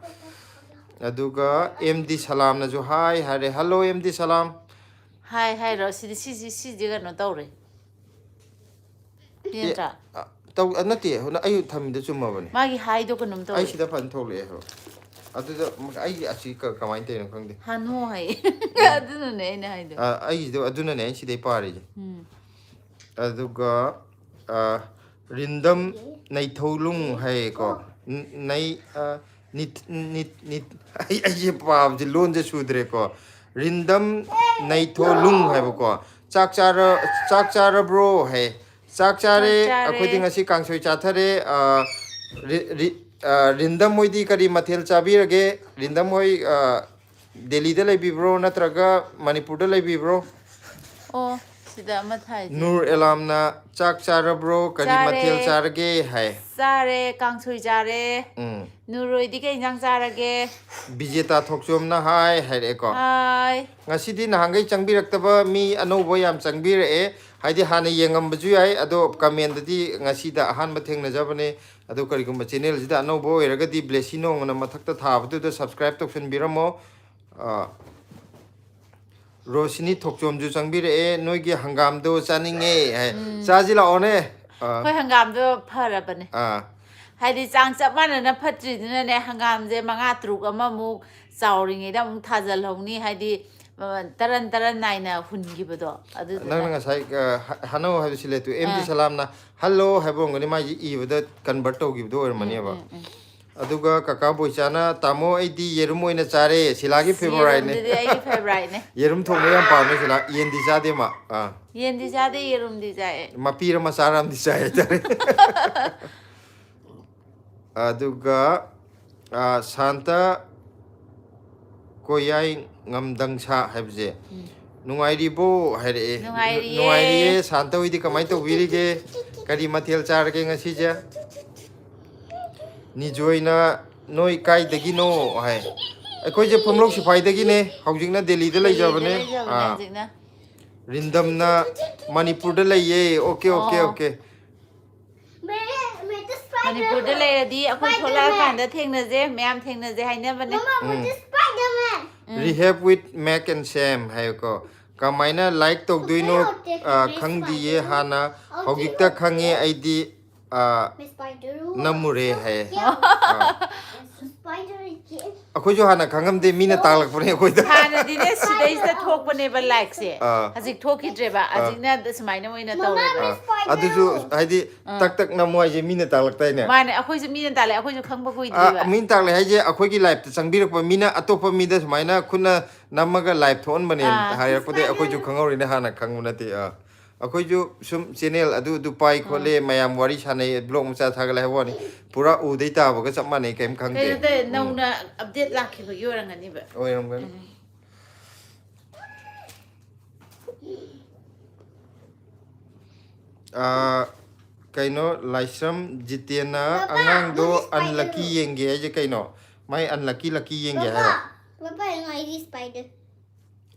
ꯑꯗꯨꯒ ꯑꯦꯝ ꯗꯤ ꯁꯂꯥꯝꯅꯁꯨ hi ꯍꯥꯏꯔꯦ꯫ "Hello ꯑꯦꯝ ꯗꯤ ꯁꯂꯥꯝ"꯫ Hi ꯍꯥꯏꯔꯣ꯫ ꯁꯤꯗꯤ, ꯁꯤꯁꯤ, ꯁꯤꯁꯦ ꯀꯩꯅꯣ ꯇꯧꯔꯦ꯫ ꯑꯦ, ꯄꯦꯟꯗ꯭ꯔꯥ? ꯑ, ꯇꯧ-, ꯑ, ꯅꯠꯇꯦ, ꯍꯨꯅ-, ꯑꯩ ꯊꯝꯃꯤꯗꯣ ꯆꯨꯝꯃꯕꯅꯦ꯫ ꯃꯥꯒꯤ hiꯗꯣ ꯀꯩꯅꯣꯝ ꯑꯩ ꯇꯧꯔꯦ꯫ ꯁꯤꯗ ꯐꯖꯅ ꯊꯣꯛꯂꯛꯑꯦ ꯍꯥꯏꯕ꯫ ꯑꯗꯨꯗ ꯑꯩꯒꯤ ꯑꯁꯤ ꯀ-, ꯀꯃꯥꯏꯅ ꯇꯧꯔꯤꯅꯣ ꯈꯪꯗꯦ꯫ ꯍꯅꯣ ꯍꯥꯏꯌꯦ꯫ ꯑꯗꯨꯅꯅꯦ ꯑꯩꯅ ꯍꯥꯏꯗꯣ꯫ ꯑ, ꯑꯩꯒꯤꯗꯣ ꯑꯗꯨꯅꯅꯦ ꯑꯩꯅ ꯁꯤꯗꯩ ꯄꯥꯔꯤꯁꯦ꯫ ꯎꯝ꯫ ꯑꯗꯨꯒ, ꯑ, ꯔꯤꯟꯗꯝ ꯅꯩꯊꯧꯂꯨꯡ ꯍꯥꯏꯌꯦꯀꯣ꯫ ꯅ-, ꯅꯩ-, ꯑ, ꯅꯤꯠ-, ꯅꯤꯠ-, ꯅꯤꯠ-, ꯑꯩ, ꯑꯩꯁꯦ ꯄꯥꯕꯁꯦ ꯂꯣꯟꯁꯦ ꯁꯨꯗ꯭ꯔꯦꯀꯣ꯫ ꯔꯤꯟꯗꯝ ꯅꯩꯊꯣꯂꯨꯡ ꯍꯥꯏꯕꯀꯣ꯫ "ꯆꯥꯛ ꯆꯥꯔ-, ꯆꯥꯛ ꯆꯥꯔꯕ꯭ꯔꯣ?" ꯍꯥꯏ꯫ "ꯆꯥꯛ ꯆꯥꯔꯦ, ꯆꯥꯛ ꯆꯥꯔꯦ꯫ ꯑꯩꯈꯣꯏꯗꯤ ꯉꯁꯤ ꯀꯥꯡꯁꯣꯏ ꯆꯥꯊꯔꯦ"꯫ ꯑ, ꯔꯤ-, ꯔꯤ-, ꯑ, ꯔꯤꯟꯗꯝ ꯍꯣꯏꯗꯤ ꯀꯔꯤ ꯃꯊꯦꯜ ꯆꯥꯕꯤꯔꯒꯦ? ꯔꯤꯟꯗꯝ ꯍꯣꯏ, ꯑ, ꯗꯦꯜꯂꯤꯗ ꯂꯩꯕꯤꯕ꯭ꯔꯣ ꯅꯠꯇ꯭ꯔꯒ ꯃꯅꯤꯄꯨꯔꯗ ꯂꯩꯕꯤꯕ꯭ꯔꯣ? ꯑꯣ, ꯁꯤꯗ ꯑꯃ ꯊꯥꯏꯁꯦ꯫ ꯅꯨꯔ ꯑꯦꯂꯥꯝꯅ "ꯆꯥꯛ ꯆꯥꯔꯕ꯭ꯔꯣ? ꯀꯔꯤ ꯆꯥꯔꯦ꯫ ꯃꯊꯦꯜ ꯆꯥꯔꯒꯦ?" ꯍꯥꯏ꯫ ꯆꯥꯔꯦ, ꯀꯥꯡꯁꯣꯏ ꯆꯥꯔꯦ꯫ ꯎꯝ꯫ ꯅꯨꯔ ꯍꯣꯏꯗꯤ ꯀꯩ ꯏꯟꯖꯥꯡ ꯆꯥꯔꯒꯦ? ꯕꯤꯖꯦꯇꯥ ꯊꯣꯛꯆꯣꯝꯅ "ꯍꯥꯏ" ꯍꯥꯏꯔꯛꯑꯦꯀꯣ꯫ ꯍꯥꯏ꯫ ꯉꯁꯤꯗꯤ ꯅꯍꯥꯟꯈꯩ ꯆꯪꯕꯤꯔꯛꯇꯕ ꯃꯤ ꯑꯅꯧꯕ ꯌꯥꯝ ꯆꯪꯕꯤꯔꯛꯑꯦ꯫ ꯍꯥꯏꯗꯤ ꯍꯥꯟꯅ ꯌꯦꯡꯉꯝꯕꯁꯨ ꯌꯥꯏ, ꯑꯗꯣ ꯀꯃꯦꯟꯗꯗꯤ ꯉꯁꯤꯗ ꯑꯍꯥꯟꯕ ꯊꯦꯡꯅꯖꯕꯅꯦ꯫ ꯑꯗꯣ ꯀꯔꯤꯒꯨꯝꯕ ꯆꯦꯅꯦꯜꯁꯤꯗ ꯑꯅꯧꯕ ꯑꯣꯏꯔꯒꯗꯤ ꯕ꯭ꯂꯦꯁꯤ ꯅꯣꯡꯃꯅ ꯃꯊꯛꯇ ꯊꯥꯕꯗꯨꯗ subscribe ꯇꯧꯁꯟꯕꯤꯔꯝꯃꯣ꯫ ꯑ, ꯔꯣꯁꯤꯅꯤ ꯊꯣꯛꯆꯣꯝꯁꯨ ꯆꯪꯕꯤꯔꯛꯑꯦ꯫ "ꯅꯣꯏꯒꯤ ꯍꯪꯒꯥꯝꯗꯣ ꯆꯥꯅꯤꯡꯉꯦ" ꯍꯥꯏ꯫ ꯆꯥꯁꯤ ꯂꯥꯛꯑꯣꯅꯦ꯫ ꯑ, ꯑꯩꯈꯣꯏ ꯍꯪꯒꯥꯝꯗꯣ ꯐꯔꯕꯅꯦ꯫ ꯑ, ꯍꯥꯏꯗꯤ ꯆꯥꯡ ꯆꯞ ꯃꯥꯟꯅꯅ ꯐꯠꯇ꯭ꯔꯤꯗꯨꯅꯅꯦ, ꯍꯪꯒꯥꯝꯁꯦ ꯃꯉꯥ ꯇꯔꯨꯛ ꯑꯃꯃꯨꯛ ꯆꯥꯎꯔꯤꯉꯩꯗ ꯑꯃꯨꯛ ꯊꯥꯖꯤꯜꯍꯧꯅꯤ꯫ ꯍꯥꯏꯗꯤ, ꯑ, ꯇꯔꯟ ꯇꯔꯟ ꯅꯥꯏꯅ ꯍꯨꯟꯈꯤꯕꯗꯣ ꯑꯗꯨꯗꯨꯅ꯫ ꯅꯪꯅ ꯉꯁꯥꯏ, ꯑ, ꯍ-, ꯍꯅꯧ ꯍꯥꯏꯕꯁꯤ ꯂꯩꯇꯨ, ꯑꯦꯝ ꯗꯤ ꯑꯥ꯫ ꯁꯂꯥꯝꯅ "ꯍꯜꯂꯣ" ꯍꯥꯏꯕ ꯑꯣꯏꯔꯝꯒꯅꯤ, ꯃꯥꯒꯤ ꯏꯕꯗ convert ꯇꯧꯈꯤꯕꯗꯣ ꯑꯣꯏꯔꯝꯃꯅꯦꯕ꯫ ꯎꯝ, ꯎꯝ, ꯎꯝ꯫ ꯑꯗꯨꯒ ꯀꯀꯥ ꯕꯣꯏꯆꯥꯅ "ꯇꯥꯃꯣ, ꯑꯩꯗꯤ ꯌꯦꯔꯨꯝ ꯑꯣꯏꯅ ꯆꯥꯔꯦ", ꯁꯤꯂꯥꯒꯤ favourite ꯅꯦ꯫ ꯌꯦꯔꯨꯝꯗꯨꯗꯤ ꯑꯩꯒꯤ favourite ꯅꯦ꯫ ꯌꯦꯔꯨꯝ ꯊꯣꯡꯕ ꯌꯥꯝ ꯄꯥꯝꯃꯦ ꯁꯤꯂꯥ, ꯌꯦꯟꯗꯤ ꯆꯥꯗꯦ ꯃꯥ꯫ ꯑꯥ꯫ ꯌꯦꯟꯗꯤ ꯆꯥꯗꯦ, ꯌꯦꯔꯨꯝꯗꯤ ꯆꯥꯏ꯫ ꯃꯄꯤꯔ ꯃꯆꯥꯔ ꯑꯃꯗꯤ ꯆꯥꯏ ꯍꯥꯏꯇꯥꯔꯦ꯫ ꯑꯗꯨꯒ, ꯑꯥ, ꯁꯥꯟꯇ ꯀꯣꯌꯥꯏ ꯉꯝꯗꯪꯁꯥ ꯍꯥꯏꯕꯁꯦ, "ꯅꯨꯡꯉꯥꯏꯔꯤꯕꯣ?" ꯍꯥꯏꯔꯛꯑꯦ꯫ ꯅꯨꯡꯉꯥꯏꯔꯤꯌꯦ꯫ "ꯅꯨꯡꯉꯥꯏꯔꯤꯌꯦ, ꯁꯥꯟꯇ ꯍꯣꯏꯗꯤ ꯀꯃꯥꯏꯅ ꯇꯧꯕꯤꯔꯤꯒꯦ? ꯀꯔꯤ ꯃꯊꯦꯜ ꯆꯥꯔꯒꯦ ꯉꯁꯤꯁꯦ?" ꯅꯤꯖꯣꯏꯅ "ꯅꯣꯏ ꯀꯥꯏꯗꯒꯤꯅꯣ?" ꯍꯥꯏ꯫ "ꯑꯩꯈꯣꯏꯁꯦ ꯄꯨꯝꯂꯧ ꯁꯤꯐꯥꯏꯗꯒꯤꯅꯦ, ꯍꯧꯖꯤꯛꯅ ꯗꯦꯜꯂꯤꯗ ꯂꯩꯖꯕꯅꯦ"꯫ ꯂꯩꯖꯕꯅꯦ ꯑꯥ꯫ ꯍꯧꯖꯤꯛꯅ꯫ ꯔꯤꯟꯗꯝꯅ "ꯃꯅꯤꯄꯨꯔꯗ ꯂꯩꯌꯦ"꯫ ꯑꯣꯀꯦ, ꯑꯣꯀꯦ, ꯑꯣ꯫ ꯑꯣꯀꯦ꯫ ꯃꯅꯤꯄꯨꯔꯗ ꯂꯩꯔꯗꯤ ꯑꯩꯈꯣꯏ ꯊꯣꯛꯂꯛꯑꯀꯥꯟꯗ ꯊꯦꯡꯅꯁꯦ, ꯃꯌꯥꯝ ꯊꯦꯡꯅꯁꯦ ꯍꯥꯏꯅꯕꯅꯦ꯫ ꯎꯝ꯫ Spider-Man. Um. "Rehab with Mac and Sam" ꯍꯥꯏꯌꯨꯀꯣ꯫ "ꯀꯃꯥꯏꯅ like ꯇꯧꯗꯣꯏꯅꯣ, ꯑ, ꯈꯪꯗꯤꯌꯦ ꯍꯥꯟꯅ, ꯍꯧꯖꯤꯛꯇ ꯈꯪꯉꯦ ꯑꯩꯗꯤ", ꯑ, "ꯅꯝꯃꯨꯔꯦ" ꯍꯥꯏꯌꯦ꯫ ꯑ꯫ Spider again. ꯑꯩꯈꯣꯏꯁꯨ ꯍꯥꯟꯅ ꯈꯪꯉꯝꯗꯦ, ꯃꯤꯅ ꯇꯥꯛꯂꯛꯄꯅꯦ ꯑꯩꯈꯣꯏꯗ꯫ ꯍꯥꯟꯅꯗꯤꯅꯦ ꯁꯤꯗꯩꯁꯤꯗ ꯊꯣꯛꯄꯅꯦꯕ like ꯁꯦ꯫ ꯑꯥ꯫ ꯍꯧꯖꯤꯛ ꯊꯣꯛꯈꯤꯗ꯭ꯔꯦꯕ꯫ ꯑꯥ꯫ ꯍꯧꯖꯤꯛꯅ ꯁꯨꯃꯥꯏꯅ ꯑꯣꯏꯅ Mama, ꯇꯧꯔꯦꯕ꯫ there's ꯑ, ꯑꯗꯨꯁꯨ ꯍꯥꯏꯗꯤ ꯇꯛ ꯇꯛ ꯅꯝꯃꯣ ꯍꯥꯏꯁꯦ ꯃꯤꯅ ꯇꯥꯛꯂꯛꯇꯥꯏꯅꯦ꯫ ꯃꯥꯅꯦ, ꯑꯩꯈꯣꯏꯁꯨ ꯃꯤꯅ ꯇꯥꯛꯂꯛꯑꯦ, ꯑꯩꯈꯣꯏꯁꯨ ꯈꯪꯕ ꯑ, ꯀꯨꯏꯗ꯭ꯔꯤꯕ꯫ ꯃꯤꯅ ꯇꯥꯛꯂꯛꯑꯦ ꯍꯥꯏꯁꯦ ꯑꯩꯈꯣꯏꯒꯤ live ꯇ ꯆꯪꯕꯤꯔꯛꯄ ꯃꯤꯅ ꯑꯇꯣꯞꯄ ꯃꯤꯗ ꯁꯨꯃꯥꯏꯅ ꯈꯨꯠꯅ ꯅꯝꯃꯒ live ꯊꯣꯛꯍꯟꯕꯅꯦ ꯑꯥ꯫ ꯍꯥꯏꯔꯛꯄꯗꯒꯤ ꯑꯩꯈꯣꯏꯁꯨ ꯈꯪꯍꯧꯔꯤꯅꯦ, ꯍꯥꯟꯅ ꯈꯪꯕ ꯅꯠꯇꯦ꯫ ꯑ, ꯑꯩꯈꯣꯏꯁꯨ ꯁꯨꯝ channel ꯑꯗꯨ ꯑꯗꯨ ꯄꯥꯏ ꯈꯣꯠꯂꯦ, ꯃꯌꯥꯝ ꯋꯥꯔꯤ ꯁꯥꯟꯅꯩ, vlog ꯃꯆꯥ ꯊꯥꯒꯠꯂꯦ ꯍꯥꯏꯕ ꯋꯥꯅꯤ, ꯄꯨꯔꯥ ꯎꯗꯩ ꯇꯥꯕꯒ ꯆꯞ ꯃꯥꯟꯅꯩ, ꯀꯩꯝ ꯈꯪꯗꯦ꯫ ꯀꯩꯅꯣ ꯇꯧꯋꯦ, ꯎꯝ꯫ ꯅꯧꯅ update ꯂꯥꯛꯈꯤꯕꯒꯤ ꯑꯣꯏꯔꯝꯒꯅꯤꯕ꯫ ꯑꯣꯏꯔꯝꯒꯅꯤ꯫ ꯑꯥ, ꯀꯩꯅꯣ, ꯂꯥꯏꯁ꯭ꯔꯝ ꯖꯤꯇꯦꯟꯅ ꯑꯉꯥꯡꯗꯣ unlucky ꯌꯦꯡꯒꯦ ꯍꯥꯏꯁꯦ ꯀꯩꯅꯣ? ꯃꯥꯏ unlucky lucky ꯌꯦꯡꯒꯦ ꯍꯥꯏꯔꯣ? ꯄꯄꯥ, ꯌꯦꯡꯉꯣ, ꯑꯩꯒꯤ spider꯫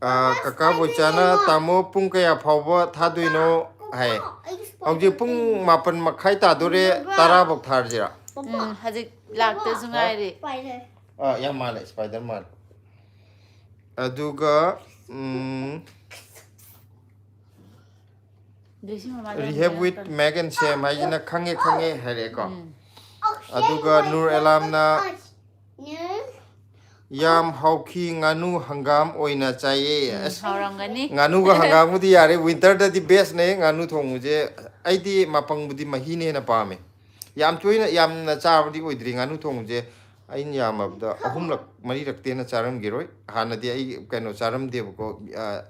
ꯑꯥ, ꯄꯄꯥ, ꯀꯀꯥ spider ꯕꯣꯏꯆꯥꯅ ꯌꯦꯡꯉꯣ꯫ "ꯇꯥꯃꯣ, ꯄꯨꯡ ꯀꯌꯥ ꯐꯥꯎꯕ ꯊꯥꯗꯣꯏꯅꯣ?" ꯄꯄꯥ, ꯍꯥꯏ꯫ ꯑꯩꯒꯤ spider ꯍꯧꯖꯤꯛ ꯄꯨꯡ ꯌꯦꯡꯉꯣ꯫ ꯃꯥꯄꯟ ꯃꯈꯥꯏ ꯇꯥꯗꯣꯔꯦ, ꯄꯄꯥ꯫ ꯇꯔꯥ ꯐꯥꯎ ꯊꯥꯔꯁꯤꯔꯥ? ꯄꯄꯥ꯫ ꯎꯝ, ꯍꯧꯖꯤꯛ ꯂꯥꯛꯇꯁꯨ ꯍꯥ? ꯉꯥꯏꯔꯤ꯫ Spider꯫ ꯑꯥ, ꯌꯥꯝ ꯃꯥꯜꯂꯦ, spider ꯃꯥꯜꯂꯦ꯫ ꯑꯗꯨꯒ, ꯎꯝ, ꯑꯗꯨ ꯁꯤ ꯃꯃꯥꯗ "Rehab ꯑꯃꯨꯛ with ꯌꯦꯡꯉꯛꯀꯅꯤ꯫ Meg and Sam" ꯍꯥꯏꯁꯤꯅ "ꯈꯪꯉꯦ, ꯈꯪꯉꯦ" ꯍꯥꯏꯔꯛꯑꯦꯀꯣ꯫ ꯎꯝ꯫ ꯑꯗꯨꯒ ꯅꯨꯔ ꯑꯦꯂꯥꯝꯅ "ꯌꯥꯝ ꯍꯥꯎꯈꯤ, ꯉꯥꯅꯨ ꯍꯪꯒꯥꯝ ꯑꯣꯏꯅ ꯆꯥꯏꯌꯦ"꯫ ꯎꯝ, ꯑꯁ, ꯍꯥꯎꯔꯝꯒꯅꯤ꯫ ꯉꯥꯅꯨꯒ ꯍꯪꯒꯥꯝꯕꯨꯗꯤ ꯌꯥꯔꯦ, winterꯗꯗꯤ bestꯅꯦ ꯉꯥꯅꯨ ꯊꯣꯡꯕꯁꯦ꯫ ꯑꯩꯗꯤ ꯃꯄꯪꯕꯨꯗꯤ ꯃꯍꯤꯅ ꯍꯦꯟꯅ ꯄꯥꯝꯃꯦ꯫ ꯌꯥꯝ ꯇꯣꯏꯅ, ꯌꯥꯝꯅ ꯆꯥꯕꯗꯤ ꯑꯣꯏꯗ꯭ꯔꯤ ꯉꯥꯅꯨ ꯊꯣꯡꯕꯁꯦ꯫ ꯑꯩꯅ ꯌꯥꯝꯃꯕꯗ ꯑꯍꯨꯝꯂꯛ, ꯃꯔꯤꯔꯛꯇꯩ ꯍꯦꯟꯅ ꯆꯥꯔꯝꯈꯤꯔꯣꯏ꯫ ꯍꯥꯟꯅꯗꯤ ꯑꯩ ꯀꯩꯅꯣ ꯆꯥꯔꯝꯗꯦꯕꯀꯣ꯫ ꯑ,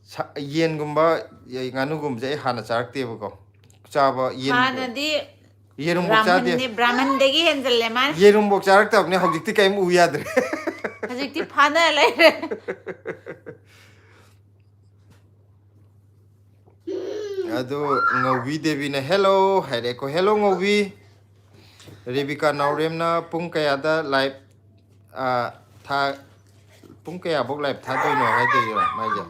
ꯁꯥ-, ꯌꯦꯟꯒꯨꯝꯕ, ꯌꯦ-, ꯉꯥꯅꯨꯒꯨꯝꯕꯁꯦ ꯑꯩ ꯍꯥꯟꯅ ꯆꯥꯔꯛꯇꯦꯕꯀꯣ꯫ ꯆꯥꯕ ꯌꯦꯟ-, ꯍꯥꯟꯅꯗꯤ ꯌꯦꯔꯨꯝꯐꯧ ꯆꯥꯗꯦ꯫ ꯕ꯭ꯔꯥꯍꯃꯟꯅꯦ, ꯕ꯭ꯔꯥꯍꯃꯟꯗꯒꯤ ꯍꯦꯟꯖꯜꯂꯦ ꯃꯥꯅ꯫ ꯌꯦꯔꯨꯝꯐꯧ ꯆꯥꯔꯛꯇꯕꯅꯦ, ꯍꯧꯖꯤꯛꯇꯤ ꯀꯩꯝ ꯎ ꯌꯥꯗ꯭ꯔꯦ꯫ ꯍꯧꯖꯤꯛꯇꯤ ꯐꯥꯅ ꯂꯩꯔꯦ꯫ ꯑꯗꯨ ꯉꯧꯕꯤ ꯗꯦꯕꯤꯅ "Hello" ꯍꯥꯏꯔꯦꯀꯣ꯫ Hello, ꯉꯧꯕꯤ꯫ ꯔꯦꯕꯤꯀꯥ ꯅꯥꯎꯔꯦꯝꯅ "ꯄꯨꯡ ꯀꯌꯥꯗ live, ꯑ, ꯊꯥ-, ꯄꯨꯡ ꯀꯌꯥꯐꯧ live ꯊꯥꯗꯣꯏꯅꯣ?" ꯍꯥꯏꯗꯣꯏꯔꯣ ꯃꯥꯏꯁꯦ?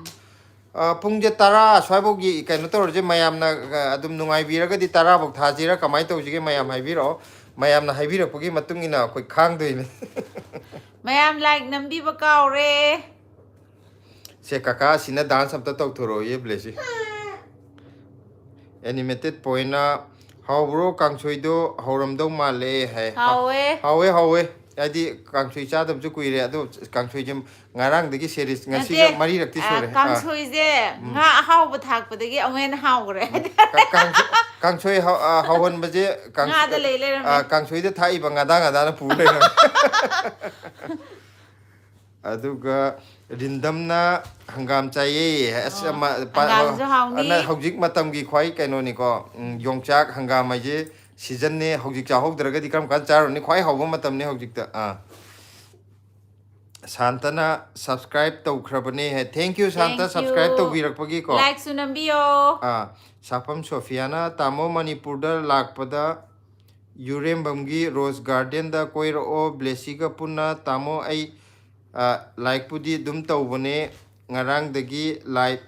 ꯑ, ꯄꯨꯡꯁꯦ ꯇꯔꯥ ꯁ꯭ꯋꯥꯏꯐꯥꯎꯒꯤ ꯀꯩꯅꯣ ꯇꯧꯔꯁꯦ, ꯃꯌꯥꯝꯅ, ꯑ, ꯑꯗꯨꯝ ꯅꯨꯡꯉꯥꯏꯕꯤꯔꯒꯗꯤ ꯇꯔꯥꯐꯧ ꯊꯥꯁꯤꯔꯥ, ꯀꯃꯥꯏꯅ ꯇꯧꯁꯤꯒꯦ, ꯃꯌꯥꯝ ꯍꯥꯏꯕꯤꯔꯛꯑꯣ꯫ ꯃꯌꯥꯝꯅ ꯍꯥꯏꯕꯤꯔꯛꯄꯒꯤ ꯃꯇꯨꯡ ꯏꯟꯅ ꯑꯩꯈꯣꯏ ꯈꯥꯡꯗꯣꯏꯅꯦ꯫ ꯃꯌꯥꯝ like ꯅꯝꯕꯤꯕ ꯀꯥꯎꯔꯦ꯫ ꯁꯦ, ꯀꯀꯥ ꯑꯁꯤꯅ dance ꯑꯝꯇ ꯇꯧꯊꯣꯔꯛꯑꯣꯌꯦ, ꯕ꯭ꯂꯦꯁꯤ꯫ Animated Pointꯅ "ꯍꯥꯎꯕ꯭ꯔꯣ ꯀꯥꯡꯁꯣꯏꯗꯣ? ꯍꯧꯔꯝꯗꯧ ꯃꯥꯜꯂꯦ" ꯍꯥꯏ꯫ ꯍꯥꯎꯋꯦ꯫ ꯍꯥꯎꯋꯦ, ꯍꯥꯎꯋꯦ꯫ ꯍꯥꯏꯗꯤ ꯀꯥꯡꯁꯣꯏ ꯆꯥꯗꯕꯁꯨ ꯀꯨꯏꯔꯦ, ꯑꯗꯣ ꯀꯥꯡꯁꯣꯏꯁꯦ ꯉꯔꯥꯡꯗꯒꯤ series, ꯉꯁꯤꯒ ꯅꯠꯇꯦ, ꯃꯔꯤꯔꯛꯇꯤ ꯑ, ꯁꯨꯔꯦ꯫ ꯑꯥ꯫ ꯀꯥꯡꯁꯣꯏꯁꯦ ꯎꯝ꯫ ꯉꯥ ꯑꯍꯥꯎꯕ ꯊꯥꯛꯄꯗꯒꯤ ꯑꯃꯨꯛ ꯍꯦꯟꯅ ꯍꯥꯎꯈ꯭ꯔꯦ꯫ ꯎꯝ꯫ ꯀ-, ꯀꯥꯡꯁꯣꯏ, ꯀꯥꯡꯁꯣꯏ ꯍꯥꯎ-, ꯑ, ꯍꯥꯎꯍꯟꯕꯁꯦ ꯀꯥꯡꯁ-, ꯉꯥꯗ ꯂꯩ ꯂꯩꯔꯝꯃꯦ꯫ ꯑ, ꯀꯥꯡꯁꯣꯏꯗ ꯊꯥꯛꯏꯕ ꯉꯥꯗꯥ ꯉꯥꯗꯥꯅ ꯄꯨ ꯂꯩꯔꯝꯃꯦ꯫ ꯑꯗꯨꯒ ꯔꯤꯟꯗꯝꯅ "ꯍꯪꯒꯥꯝ ꯆꯥꯏꯌꯦ"꯫ ꯑꯁ, ꯑꯣ, ꯑꯃ, ꯄ-, ꯍꯪꯒꯥꯝꯁꯨ ꯍꯥꯎꯅꯤ꯫ ꯑꯅ-, ꯍꯧꯖꯤꯛ ꯃꯇꯝꯒꯤ ꯈ꯭ꯋꯥꯏ ꯀꯩꯅꯣꯅꯤꯀꯣ, ꯎꯝ, ꯌꯣꯡꯆꯥꯛ, ꯍꯪꯒꯥꯝ ꯍꯥꯏꯁꯦ seasonꯅꯦ꯫ ꯍꯧꯖꯤꯛ ꯆꯥꯍꯧꯗ꯭ꯔꯒꯗꯤ ꯀꯔꯝ ꯀꯥꯟꯗ ꯆꯥꯔꯨꯅꯤ? ꯈ꯭ꯋꯥꯏ ꯍꯥꯎꯕ ꯃꯇꯝꯅꯦ ꯍꯧꯖꯤꯛꯇ꯫ ꯑꯥ꯫ ꯁꯥꯟꯇꯅ subscribe ꯇꯧꯈ꯭ꯔꯕꯅꯦ ꯍꯥꯏ꯫ Thank you ꯁꯥꯟꯇ, Thank you. Subscribe ꯇꯧꯕꯤꯔꯛꯄꯒꯤꯀꯣ꯫ Like ꯁꯨ ꯅꯝꯕꯤꯌꯣ꯫ ꯑꯥ, ꯁꯥꯐꯝ ꯁꯣꯐꯤꯌꯥꯅ, "ꯇꯥꯃꯣ, ꯃꯅꯤꯄꯨꯔꯗ ꯂꯥꯛꯄꯗ ꯌꯨꯔꯦꯝꯕꯝꯒꯤ ꯔꯣꯁ ꯒꯥꯔꯗꯦꯟꯗ ꯀꯣꯏꯔꯛꯑꯣ, ꯕ꯭ꯂꯦꯁꯤꯒ ꯄꯨꯟꯅ꯫ ꯇꯥꯃꯣ, ꯑꯩ, ꯑꯥ, ꯂꯥꯏꯛꯄꯨꯗꯤ ꯑꯗꯨꯝ ꯇꯧꯕꯅꯦ, ꯉꯔꯥꯡꯗꯒꯤ ꯂꯥꯏꯚ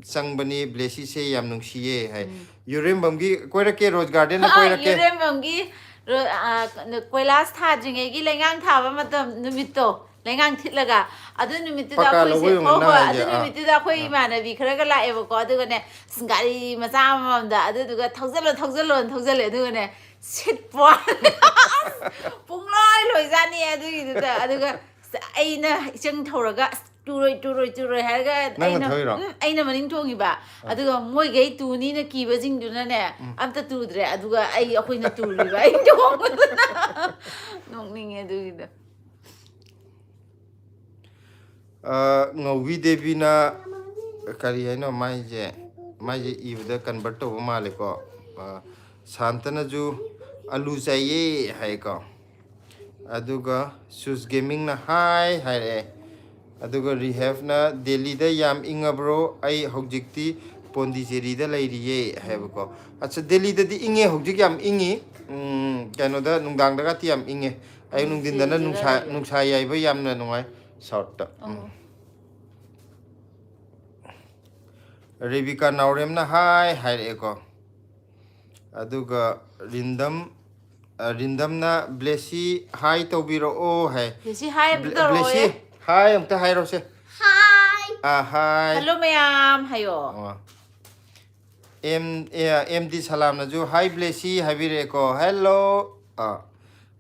ꯆꯪꯕꯅꯤ, ꯕ꯭ꯂꯦꯁꯤꯁꯦ ꯌꯥꯝ ꯅꯨꯡꯁꯤꯌꯦ" ꯍꯥꯏ꯫ ꯌꯨꯔꯦꯝꯕꯝꯒꯤ ꯀꯣꯏꯔꯛꯀꯦ, ꯔꯣꯁ ꯒꯥꯔꯗꯦꯟꯗ ꯀꯣꯏꯔꯛꯀꯦ꯫ ꯌꯨꯔꯦꯝꯕꯝꯒꯤ ꯔꯣ-, ꯑ, ꯀꯣꯏꯂꯥꯁ ꯊꯥꯗ꯭ꯔꯤꯉꯩꯒꯤ ꯂꯩꯉꯥꯡ ꯊꯥꯕ ꯃꯇꯝ ꯅꯨꯃꯤꯠꯇꯣ, ꯂꯩꯉꯥꯡ ꯊꯤꯠꯂꯒ, ꯑꯗꯨ ꯅꯨꯃꯤꯠꯇꯨꯗ ꯄꯀꯥ ꯑꯩꯈꯣꯏꯁꯦ, ꯂꯧꯕ ꯌꯣꯟꯕ ꯍꯣꯏ, ꯍꯣꯏ, ꯅꯍꯥꯟꯒꯤ, ꯑꯗꯨ ꯑꯥ꯫ ꯅꯨꯃꯤꯠꯇꯨꯗ ꯑꯩꯈꯣꯏ ꯏꯃꯥꯟꯅꯕꯤ ꯈꯔꯒ ꯂꯥꯛꯑꯦꯕꯀꯣ꯫ ꯑꯗꯨꯒꯅꯦ, ꯑꯁ, ꯒꯥꯔꯤ ꯃꯆꯥ ꯑꯃꯃꯝꯗ, ꯑꯗꯨꯗꯨꯒ "ꯊꯧꯖꯜꯂꯣ, ꯊꯧꯖꯜꯂꯣꯅ" ꯊꯧꯖꯜꯂꯦ꯫ ꯑꯗꯨꯒꯅꯦ, ꯁꯤꯠꯄ ꯋꯥꯅꯤ꯫ ꯑꯁ, ꯄꯨꯡꯂꯣꯏ ꯂꯣꯏꯖꯥꯠꯅꯤ ꯑꯗꯨꯒꯤꯗꯨꯗ꯫ ꯑꯗꯨꯒ ꯑꯁ, ꯑꯩꯅ ꯏꯆꯪ ꯊꯧꯔꯒ, "ꯑꯁ, ꯇꯨꯔꯣꯏ, ꯇꯨꯔꯣꯏ, ꯇꯨꯔꯣꯏ" ꯍꯥꯏꯔꯒ, ꯅꯪꯅ ꯑꯩꯅ, ꯊꯧꯔꯤꯔꯣ? ꯎꯝ, ꯑꯩꯅ ꯃꯅꯤꯡ ꯇꯣꯡꯉꯤꯕ꯫ ꯑꯗꯨꯒ ꯃꯣꯏꯒꯩ ꯇꯨꯅꯤꯅ ꯀꯤꯕꯁꯤꯡꯗꯨꯅꯅꯦ, ꯑꯝꯇ ꯇꯨꯗ꯭ꯔꯦ꯫ ꯑꯗꯨꯒ ꯑꯩ, ꯑꯩꯈꯣꯏꯅ ꯇꯨꯔꯤꯕ, ꯑꯩ ꯇꯣꯡꯕꯗꯨꯅ꯫ ꯅꯣꯛꯅꯤꯡꯉꯦ ꯑꯗꯨꯒꯤꯗꯣ꯫ ꯑ, ꯉꯧꯕꯤ ꯗꯦꯕꯤꯅ, ꯀꯔꯤ ꯍꯥꯏꯅꯣ ꯃꯥꯏꯁꯦ? ꯃꯥꯏꯁꯦ ꯏꯕꯗ convert ꯇꯧꯕ ꯃꯥꯜꯂꯦꯀꯣ꯫ ꯑ, ꯁꯥꯟꯇꯅꯁꯨ "ꯑꯂꯨ ꯆꯥꯏꯌꯦ" ꯍꯥꯏꯀꯣ꯫ ꯑꯗꯨꯒ ꯁꯨꯁ ꯒꯦꯃꯤꯡꯅ "ꯍꯥꯏ" ꯍꯥꯏꯔꯛꯑꯦ꯫ ꯑꯗꯨꯒ ꯔꯤꯍꯦꯞꯅ, "ꯗꯦꯜꯂꯤꯗ ꯌꯥꯝ ꯏꯪꯉꯕ꯭ꯔꯣ? ꯑꯩ ꯍꯧꯖꯤꯛꯇꯤ ꯄꯣꯟꯗꯤꯆꯦꯔꯤꯗ ꯂꯩꯔꯤꯌꯦ" ꯍꯥꯏꯕꯀꯣ꯫ ꯑꯠꯆꯥ, ꯗꯦꯜꯂꯤꯗꯗꯤ ꯏꯪꯉꯦ, ꯍꯧꯖꯤꯛ ꯌꯥꯝ ꯏꯪꯉꯤ꯫ ꯎꯝ, ꯀꯩꯅꯣꯗ, ꯅꯨꯡꯗꯥꯡꯗꯒꯇꯤ ꯌꯥꯝ ꯏꯪꯉꯦ꯫ ꯑꯌꯨꯛ ꯅꯨꯡꯊꯤꯟꯗꯅ ꯗꯦꯜꯂꯤꯗ ꯅꯨꯡꯁꯥ, ꯂꯩꯔꯤ꯫ ꯅꯨꯡꯁꯥ ꯌꯥꯏꯕ ꯌꯥꯝꯅ ꯅꯨꯡꯉꯥꯏ ꯁꯥꯎꯠꯇ꯫ ꯎꯝ꯫ ꯑꯣ꯫ ꯔꯦꯕꯤꯀꯥ ꯅꯥꯎꯔꯦꯝꯅ "ꯍꯥꯏ" ꯍꯥꯏꯔꯛꯑꯦꯀꯣ꯫ ꯑꯗꯨꯒ ꯔꯤꯟꯗꯝ, ꯑ, ꯔꯤꯟꯗꯝꯅ "ꯕ꯭ꯂꯦꯁꯤ ꯍꯥꯏ ꯇꯧꯕꯤꯔꯛꯑꯣ" ꯍꯥꯏ꯫ ꯕ꯭ꯂꯦꯁꯤ ꯍꯥꯏ ꯑꯝꯇ ꯕ꯭ꯂꯦ-, ꯇꯧꯔꯛꯑꯣꯌꯦ꯫ ꯕ꯭ꯂꯦꯁꯤ ꯍꯥꯏ ꯑꯝꯇ ꯍꯥꯏꯔꯣꯁꯦ꯫ ꯍꯥꯏ꯫ ꯑ, ꯍꯥꯏ꯫ "ꯍꯜꯂꯣ ꯃꯌꯥꯝ" ꯍꯥꯏꯌꯣ꯫ ꯑꯣ꯫ ꯑꯦꯝ, ꯑꯦ, ꯑꯦꯝ ꯗꯤ ꯁꯂꯥꯝꯅꯁꯨ "ꯍꯥꯏ ꯕ꯭ꯂꯦꯁꯤ" ꯍꯥꯏꯕꯤꯔꯛꯑꯦꯀꯣ꯫ "ꯍꯦꯜꯂꯣ"꯫ ꯑ,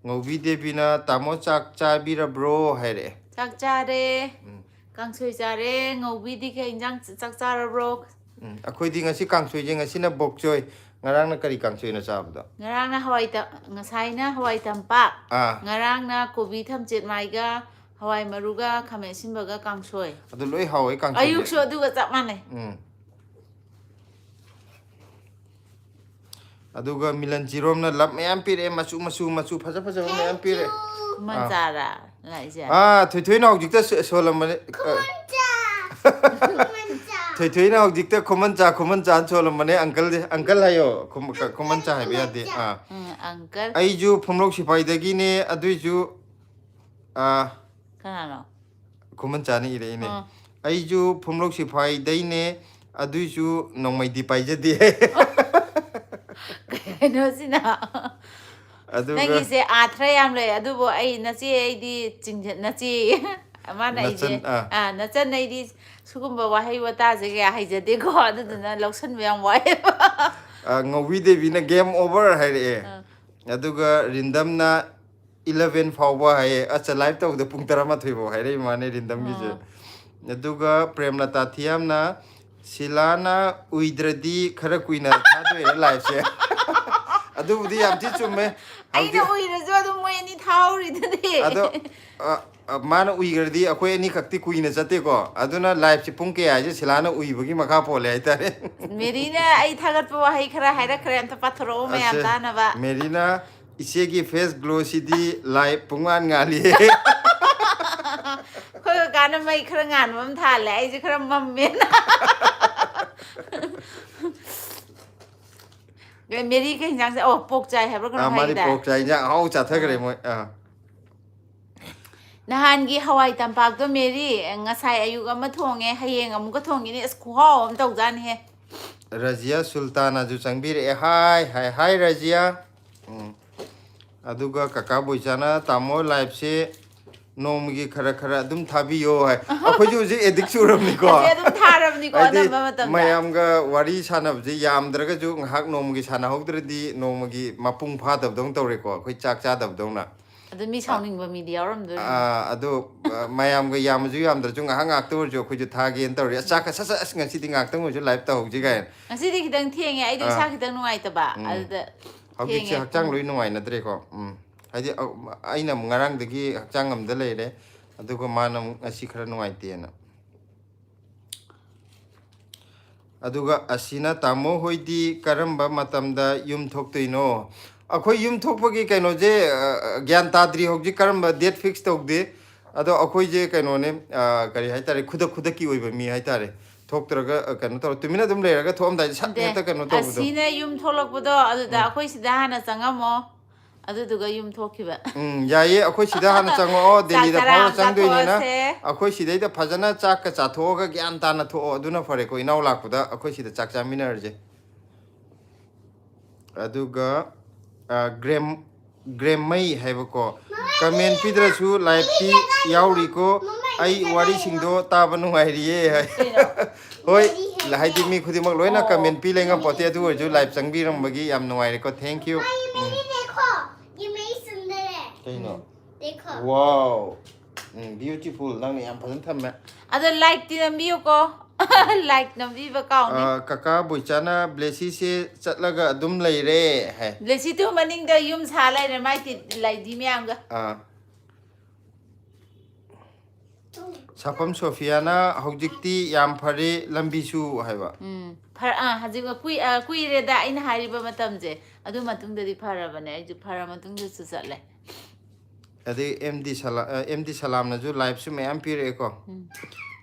ꯉꯧꯕꯤ ꯗꯦꯕꯤꯅ "ꯇꯥꯃꯣ ꯆꯥꯛ ꯆꯥꯕꯤꯔꯕ꯭ꯔꯣ?" ꯍꯥꯏꯔꯛꯑꯦ꯫ "ꯆꯥꯛ ꯆꯥꯔꯦ꯫ ꯎꯝ꯫ ꯀꯥꯡꯁꯣꯏ ꯆꯥꯔꯦ꯫ ꯉꯧꯕꯤꯗꯤ ꯀꯩ ꯏꯟꯖꯥꯡ ꯆ-, ꯆꯥꯛ ꯆꯥꯔꯕ꯭ꯔꯣ?" ꯎꯝ, ꯑꯩꯈꯣꯏꯗꯤ ꯉꯁꯤ ꯀꯥꯡꯁꯣꯏꯁꯦ, ꯉꯁꯤꯅ ꯕꯣꯛꯆꯣꯏ, ꯉꯔꯥꯡꯅ ꯀꯔꯤ ꯀꯥꯡꯁꯣꯏꯅꯣ ꯆꯥꯕꯗꯣ? ꯉꯔꯥꯡꯅ ꯍꯋꯥꯏ ꯇ-, ꯉꯁꯥꯏꯅ ꯍꯋꯥꯏ ꯇꯝꯄꯥꯛ꯫ ꯑꯥ꯫ ꯉꯔꯥꯡꯅ ꯀꯣꯕꯤ ꯊꯝꯆꯦꯠ ꯃꯥꯏꯒ, ꯍꯋꯥꯏ ꯃꯔꯨꯒ, ꯈꯥꯃꯦꯟ ꯑꯁꯤꯟꯕꯒ ꯀꯥꯡꯁꯣꯏ꯫ ꯑꯗꯨ ꯂꯣꯏ ꯍꯥꯎꯋꯦ ꯀꯥꯡꯁꯣꯏꯁꯦ꯫ ꯑꯌꯨꯛꯁꯨ ꯑꯗꯨꯒ ꯆꯞ ꯃꯥꯟꯅꯩ꯫ ꯎꯝ꯫ ꯑꯗꯨꯒ ꯃꯤꯂꯟ ꯆꯤꯔꯣꯝꯅ ꯂꯞ ꯃꯌꯥꯝ ꯄꯤꯔꯛꯑꯦ, ꯃꯆꯨ ꯃꯆꯨ ꯃꯆꯨ ꯐꯖ ꯐꯖꯕ ꯃꯌꯥꯝ ꯄꯤꯔꯛꯑꯦ꯫ ꯈꯨꯃꯟ ꯆꯥꯔꯥ ꯂꯥꯛꯏꯁꯦ? ꯑꯥ, ꯊꯣꯏꯊꯣꯏꯅ ꯍꯧꯖꯤꯛꯇ ꯁꯣ- ꯁꯣꯜꯂꯝꯕꯅꯦ꯫ ꯑ, ꯊꯣꯏꯊꯣꯏꯅ ꯍꯧꯖꯤꯛꯇ ꯈꯨꯃꯟ ꯆꯥ, ꯈꯨꯃꯟ ꯆꯥꯅ ꯁꯣꯜꯂꯝꯕꯅꯦ꯫ ꯑꯪꯀꯜꯗꯤ, ꯑꯪꯀꯜ ꯍꯥꯏꯌꯣ꯫ ꯈꯨꯝ-, ꯈ-, ꯈꯨꯃꯟ ꯆꯥ ꯍꯥꯏꯕ ꯌꯥꯗꯦ꯫ ꯑꯥ꯫ ꯎꯝ, ꯑꯪꯀꯜ꯫ ꯑꯩꯁꯨ ꯐꯨꯝꯂꯣꯛ ꯁꯤꯐꯥꯏꯗꯒꯤꯅꯦ, ꯑꯗꯨꯏꯁꯨ, ꯑꯥ, ꯀꯅꯥꯅꯣ? ꯈꯨꯃꯟ ꯆꯥꯅ ꯏꯔꯛꯏꯅꯦ꯫ ꯑꯥ꯫ ꯑꯩꯁꯨ ꯐꯨꯝꯂꯣꯛ ꯁꯤꯐꯥꯏꯗꯩꯅꯦ, ꯑꯗꯨꯏꯁꯨ ꯅꯣꯡꯃꯩꯗꯤ ꯄꯥꯏꯖꯗꯦ꯫ ꯀꯩꯅꯣꯁꯤꯅ꯫ ꯑꯗꯨꯒ ꯅꯪꯒꯤꯁꯦ ꯑꯥꯊ꯭ꯔ ꯌꯥꯝ ꯂꯩ, ꯑꯗꯨꯕꯨ ꯑꯩ ꯅꯆꯦ, ꯑꯩꯗꯤ ꯆꯤꯡꯖ-, ꯅꯆꯦ꯫ ꯃꯥꯅ ꯑꯩꯁꯦ, ꯅꯆꯟ, ꯑꯥ꯫ ꯑꯥ, ꯅꯆꯟ, ꯑꯩꯗꯤ ꯁꯤꯒꯨꯝꯕ ꯋꯥꯍꯩ ꯋꯥꯇꯥꯁꯦ ꯀꯌꯥ ꯍꯩꯖꯗꯦꯀꯣ, ꯑꯗꯨꯗꯨꯅ ꯂꯧꯁꯟꯕ ꯌꯥꯝ ꯋꯥꯏꯑꯦꯕ꯫ ꯑ, ꯉꯧꯕꯤ ꯗꯦꯕꯤꯅ "game over" ꯍꯥꯏꯔꯛꯑꯦ꯫ ꯑꯥ꯫ ꯑꯗꯨꯒ ꯔꯤꯟꯗꯝꯅ "eleven ꯐꯥꯎꯕ" ꯍꯥꯏꯌꯦ꯫ ꯑꯠꯆꯥ, live ꯇꯧꯕꯗ ꯄꯨꯡ ꯇꯔꯥꯃꯥꯊꯣꯏ ꯐꯥꯎ ꯍꯥꯏꯔꯛꯏ ꯃꯥꯅꯦ ꯔꯤꯟꯗꯝꯒꯤꯁꯦ꯫ ꯑꯥ꯫ ꯑꯗꯨꯒ ꯄ꯭ꯔꯦꯝꯂꯇꯥ ꯊꯤꯌꯥꯝꯅ "ꯁꯤꯂꯥꯅ ꯎꯏꯗ꯭ꯔꯗꯤ ꯈꯔ ꯀꯨꯏꯅ ꯊꯥꯗꯣꯏꯔ liveꯁꯦ?" ꯑꯗꯨꯕꯨꯗꯤ ꯌꯥꯝ ꯊꯤ ꯆꯨꯝꯃꯦ꯫ ꯑꯩꯅ ꯍꯧꯖꯤꯛ ꯎꯏꯔꯁꯨ ꯑꯗꯨꯝ ꯃꯣꯏ ꯑꯅꯤ ꯊꯥꯍꯧꯔꯤꯗꯨꯗꯤ꯫ ꯑꯗꯣ, ꯑ, ꯑ, ꯃꯥꯅ ꯎꯏꯈ꯭ꯔꯗꯤ ꯑꯩꯈꯣꯏ ꯑꯅꯤꯈꯛꯇꯤ ꯀꯨꯏꯅ ꯆꯠꯇꯦꯀꯣ꯫ ꯑꯗꯨꯅ liveꯁꯦ ꯄꯨꯡ ꯀꯌꯥ ꯍꯥꯏꯁꯦ ꯁꯤꯂꯥꯅ ꯎꯏꯕꯒꯤ ꯃꯈꯥ ꯄꯣꯜꯂꯦ ꯍꯥꯏꯇꯥꯔꯦ꯫ ꯃꯦꯔꯤꯅ ꯑꯩ ꯊꯥꯒꯠꯄ ꯋꯥꯍꯩ ꯈꯔ ꯍꯥꯏꯔꯛꯈ꯭ꯔꯦ, ꯑꯝꯇ ꯄꯥꯊꯣꯔꯛꯑꯣ ꯃꯌꯥꯝ ꯑꯁꯦ, ꯇꯥꯅꯕ꯫ ꯃꯦꯔꯤꯅ "ꯏꯆꯦꯒꯤ face glowꯁꯤꯗꯤ live ꯄꯨꯡꯉꯥꯟ ꯉꯥꯜꯂꯤ"꯫ ꯑꯩꯈꯣꯏ ꯀꯀꯥꯅ ꯃꯩ ꯈꯔ ꯉꯥꯟꯕ ꯑꯃ ꯊꯥꯜꯂꯦ, ꯑꯩꯁꯦ ꯈꯔ ꯃꯝꯃꯦꯅ꯫ ꯃꯦꯔꯤ ꯀꯩ ꯍꯤꯟꯖꯥꯡ ꯆꯥ-, ꯑꯣ, ꯄꯣꯛ ꯆꯥꯏ ꯍꯥꯏꯕ꯭ꯔꯥ ꯑꯥ, ꯀꯩꯅꯣꯝ ꯃꯥꯗꯤ ꯍꯥꯏꯒꯤꯗꯥꯏ? ꯄꯣꯛ ꯆꯥꯏ, ꯏꯟꯖꯥꯡ ꯑꯍꯥꯎ ꯆꯥꯊꯈ꯭ꯔꯦ ꯑꯥ꯫ ꯃꯣꯏ꯫ ꯑꯥ꯫ ꯅꯍꯥꯟꯒꯤ ꯍꯋꯥꯏ ꯇꯝꯄꯥꯛꯇꯣ ꯃꯦꯔꯤ, ꯉꯁꯥꯏ ꯑꯌꯨꯛ ꯑꯃ ꯊꯣꯡꯉꯦ, ꯍꯌꯦꯡ ꯑꯃꯨꯛꯀ ꯊꯣꯡꯈꯤꯅꯤ꯫ ꯑꯁ, ꯈꯨꯍꯥꯎ ꯑꯃ ꯇꯧꯖꯥꯠꯅꯤꯍꯦ꯫ ꯔꯖꯤꯌꯥ ꯁꯨꯜꯇꯥꯅꯥꯁꯨ ꯆꯪꯕꯤꯔꯛꯑꯦ꯫ ꯍꯥꯏ, ꯍꯥꯏ, ꯍꯥꯏ, ꯔꯖꯤꯌꯥ꯫ ꯎꯝ꯫ ꯑꯗꯨꯒ ꯀꯀꯥ ꯕꯣꯏꯆꯥꯅ "ꯇꯥꯃꯣ liveꯁꯦ ꯅꯣꯡꯃꯒꯤ ꯈꯔ ꯈꯔ ꯑꯗꯨꯝ ꯊꯥꯕꯤꯌꯣ" ꯍꯥꯏ꯫ ꯑꯩꯈꯣꯏꯁꯨ ꯍꯧꯖꯤꯛ addict ꯆꯨꯔꯕꯅꯤꯀꯣ꯫ ꯍꯧꯖꯤꯛ ꯑꯗꯨꯝ ꯊꯥꯔꯕꯅꯤꯀꯣ, ꯍꯥꯏꯗꯤ ꯑꯅꯝꯕ ꯃꯇꯝꯗ꯫ ꯃꯌꯥꯝꯒ ꯋꯥꯔꯤ ꯁꯥꯟꯅꯕꯁꯦ ꯌꯥꯝꯗ꯭ꯔꯒꯁꯨ ꯉꯥꯏꯍꯥꯛ ꯅꯣꯡꯃꯒꯤ ꯁꯥꯟꯅꯍꯧꯗ꯭ꯔꯗꯤ ꯅꯣꯡꯃꯒꯤ ꯃꯄꯨꯡ ꯐꯥꯗꯕꯗꯧꯅ ꯇꯧꯔꯦꯀꯣ, ꯑꯩꯈꯣꯏ ꯆꯥꯛ ꯆꯥꯗꯕꯗꯧꯅ꯫ ꯑꯗꯨ ꯃꯤ ꯁꯥꯎꯅꯤꯡꯕ ꯃꯤꯗꯤ ꯌꯥꯎꯔꯝꯗꯣꯏꯅꯤ꯫ ꯑꯥ, ꯑꯗꯣ, ꯑ, ꯃꯌꯥꯝꯒ ꯌꯥꯝꯃꯁꯨ ꯌꯥꯝꯗ꯭ꯔꯁꯨ ꯉꯥꯏꯍꯥꯛ ꯉꯥꯏꯍꯥꯛꯇ ꯑꯣꯏꯔꯁꯨ ꯑꯩꯈꯣꯏꯁꯨ ꯊꯥꯒꯦꯅ ꯇꯧꯔꯤ꯫ ꯑꯁ, ꯆꯥꯛꯀ ꯁꯠ ꯁꯠ, "ꯑꯁ, ꯉꯁꯤꯗꯤ ꯉꯥꯏꯍꯥꯛꯇꯪ ꯑꯣꯏꯔꯁꯨ live ꯇꯧꯍꯧꯁꯤ" ꯀꯥꯏꯅ꯫ ꯉꯁꯤꯗꯤ ꯈꯤꯇꯪ ꯊꯦꯡꯉꯦ, ꯑꯩꯗꯣ ꯑꯥ꯫ ꯏꯁꯥ ꯈꯤꯇꯪ ꯅꯨꯡꯉꯥꯏꯇꯕ, ꯎꯝ꯫ ꯑꯗꯨꯗ ꯍꯧꯖꯤꯛꯁꯦ ꯊꯦꯡꯉꯦ꯫ ꯍꯛꯆꯥꯡ ꯂꯣꯏ ꯅꯨꯡꯉꯥꯏꯅꯗ꯭ꯔꯦꯀꯣ꯫ ꯎꯝ꯫ ꯍꯥꯏꯗꯤ, ꯑ, ꯑꯩꯅ ꯑꯃꯨꯛ ꯉꯔꯥꯡꯗꯒꯤ ꯍꯛꯆꯥꯡ ꯑꯃꯗ ꯂꯩꯔꯦ, ꯑꯗꯨꯒ ꯃꯥꯅ ꯑꯃꯨꯛ ꯉꯁꯤ ꯈꯔ ꯅꯨꯡꯉꯥꯏꯇꯦꯅ꯫ ꯑꯗꯨꯒ ꯑꯁꯤꯅ "ꯇꯥꯃꯣ ꯍꯣꯏꯗꯤ ꯀꯔꯝꯕ ꯃꯇꯝꯗ ꯌꯨꯝ ꯊꯣꯛꯇꯣꯏꯅꯣ?" ꯑꯩꯈꯣꯏ ꯌꯨꯝ ꯊꯣꯛꯄꯒꯤ ꯀꯩꯅꯣꯁꯦ, ꯑ, ꯒ꯭ꯌꯥꯟ ꯇꯥꯗ꯭ꯔꯤ ꯍꯧꯖꯤꯛ, ꯀꯔꯝꯕ date fix ꯇꯧꯗꯦ꯫ ꯑꯗꯣ ꯑꯩꯈꯣꯏꯁꯦ ꯀꯩꯅꯣꯅꯦ, ꯑ, ꯀꯔꯤ ꯍꯥꯏꯇꯥꯔꯦ, ꯈꯨꯗꯛ ꯈꯨꯗꯛꯀꯤ ꯑꯣꯏꯕ ꯃꯤ ꯍꯥꯏꯇꯥꯔꯦ꯫ ꯊꯣꯛꯇ꯭ꯔꯒ, ꯑ, ꯀꯩꯅꯣ ꯇꯧꯔ ꯇꯨꯃꯤꯟꯅ ꯑꯗꯨꯝ ꯂꯩꯔꯒ ꯊꯣꯛꯑꯝꯗꯥꯏꯗ ꯁꯠ ꯅꯠꯇꯦ, ꯍꯦꯛꯇ ꯀꯩꯅꯣ ꯇꯧꯕꯗꯣ꯫ ꯑꯁꯤꯅ ꯌꯨꯝ ꯊꯣꯛꯂꯛꯄꯗꯣ ꯑꯗꯨꯗ ꯎꯝ꯫ ꯑꯩꯈꯣꯏ ꯁꯤꯗ ꯍꯥꯟꯅ ꯆꯪꯉꯝꯃꯣ, ꯑꯗꯨꯗꯨꯒ ꯌꯨꯝ ꯊꯣꯛꯈꯤꯕ꯫ ꯎꯝ, ꯌꯥꯏꯌꯦ, ꯑꯩꯈꯣꯏ ꯁꯤꯗ ꯍꯥꯟꯅ ꯆꯪꯉꯛꯑꯣ, ꯆꯥꯛ ꯗꯦꯜꯂꯤꯗ ꯆꯔꯥ ꯑꯃ ꯐꯥꯎꯔ ꯆꯪꯗꯣꯏꯅꯤꯅ꯫ ꯆꯥꯊꯣꯛꯑꯁꯦ꯫ ꯑꯩꯈꯣꯏ ꯁꯤꯗꯩꯗ ꯐꯖꯅ ꯆꯥꯛꯀ ꯆꯥꯊꯣꯛꯑꯒ ꯒ꯭ꯌꯥꯟ ꯇꯥꯅ ꯊꯣꯛꯑꯣ, ꯑꯗꯨꯅ ꯐꯔꯦꯀꯣ, ꯏꯅꯥꯎ ꯂꯥꯛꯄꯗ ꯑꯩꯈꯣꯏ ꯁꯤꯗ ꯆꯥꯛ ꯆꯥꯃꯤꯟꯅꯔꯁꯦ꯫ ꯑꯗꯨꯒ, ꯑ, ꯒ꯭ꯔꯦꯝ-, ꯒ꯭ꯔꯦꯝꯃꯩ ꯍꯥꯏꯕꯀꯣ, "ꯀꯃꯦꯟ ꯄꯤꯗ꯭ꯔꯁꯨ ꯂꯥꯏꯐꯇꯤ ꯌꯥꯎꯔꯤꯀꯣ, ꯑꯩ ꯋꯥꯔꯤꯁꯤꯡꯗꯣ ꯇꯥꯕ ꯅꯨꯡꯉꯥꯏꯔꯤꯌꯦ" ꯍꯥꯏ꯫ ꯍꯣꯏ, ꯍꯥꯏꯗꯤ ꯃꯤ ꯈꯨꯗꯤꯡꯃꯛ ꯂꯣꯏꯅ ꯀꯃꯦꯟ ꯄꯤ ꯂꯩ ꯉꯝꯄꯣꯠꯇꯦ, ꯑꯗꯨ ꯑꯣꯏꯔꯁꯨ ꯂꯥꯏꯐ ꯆꯪꯕꯤꯔꯝꯕꯒꯤ ꯌꯥꯝ ꯅꯨꯡꯉꯥꯏꯔꯦꯀꯣ, thank you꯫ ꯎꯝ꯫ ꯀꯩꯅꯣ? Wow꯫ ꯎꯝ, beautiful꯫ ꯅꯪꯅ ꯌꯥꯝ ꯐꯖꯅ ꯊꯝꯃꯦ꯫ ꯑꯗꯣ ꯂꯥꯏꯛꯇꯤ ꯅꯝꯕꯤꯌꯨꯀꯣ꯫ ꯂꯥꯏꯛ ꯅꯝꯕꯤꯕ ꯀꯥꯎꯅꯤ꯫ ꯑ, ꯀꯀꯥ ꯕꯣꯏꯆꯥꯅ ꯕ꯭ꯂꯦꯁꯤꯁꯦ ꯆꯠꯂꯒ ꯑꯗꯨꯝ ꯂꯩꯔꯦ ꯍꯥꯏ꯫ ꯕ꯭ꯂꯦꯁꯤꯗꯨ ꯃꯅꯤꯡꯗ ꯌꯨꯝ ꯁꯥ ꯂꯩꯔꯦ ꯃꯥꯏ ꯇꯤ-, ꯂꯩꯗꯤ ꯃꯌꯥꯝꯒ꯫ ꯑꯥ꯫ ꯁꯥꯐꯝ ꯁꯣꯐꯤꯌꯥꯅ ꯍꯧꯖꯤꯛꯇꯤ ꯌꯥꯝ ꯐꯔꯦ ꯂꯝꯕꯤꯁꯨ ꯍꯥꯏꯕ꯫ ꯎꯝ, ꯐꯔ-, ꯑꯥ, ꯍꯧꯖꯤꯛ ꯀꯨꯏ-, ꯑꯥ, ꯀꯨꯏꯔꯦꯗ ꯑꯩꯅ ꯍꯥꯏꯔꯤꯕ ꯃꯇꯝꯁꯦ꯫ ꯑꯗꯨ ꯃꯇꯨꯡꯗꯗꯤ ꯐꯔꯕꯅꯦ, ꯑꯩꯁꯨ ꯐꯔ ꯃꯇꯨꯡꯗꯁꯨ ꯆꯠꯂꯦ꯫ ꯑꯗꯩ ꯑꯦꯝ ꯗꯤ ꯁꯂꯥ-, ꯑ, ꯑꯦꯝ ꯗꯤ ꯁꯂꯥꯝꯅꯁꯨ ꯂꯥꯏꯐꯁꯨ ꯃꯌꯥꯝ ꯄꯤꯔꯛꯑꯦꯀꯣ꯫ ꯎꯝ꯫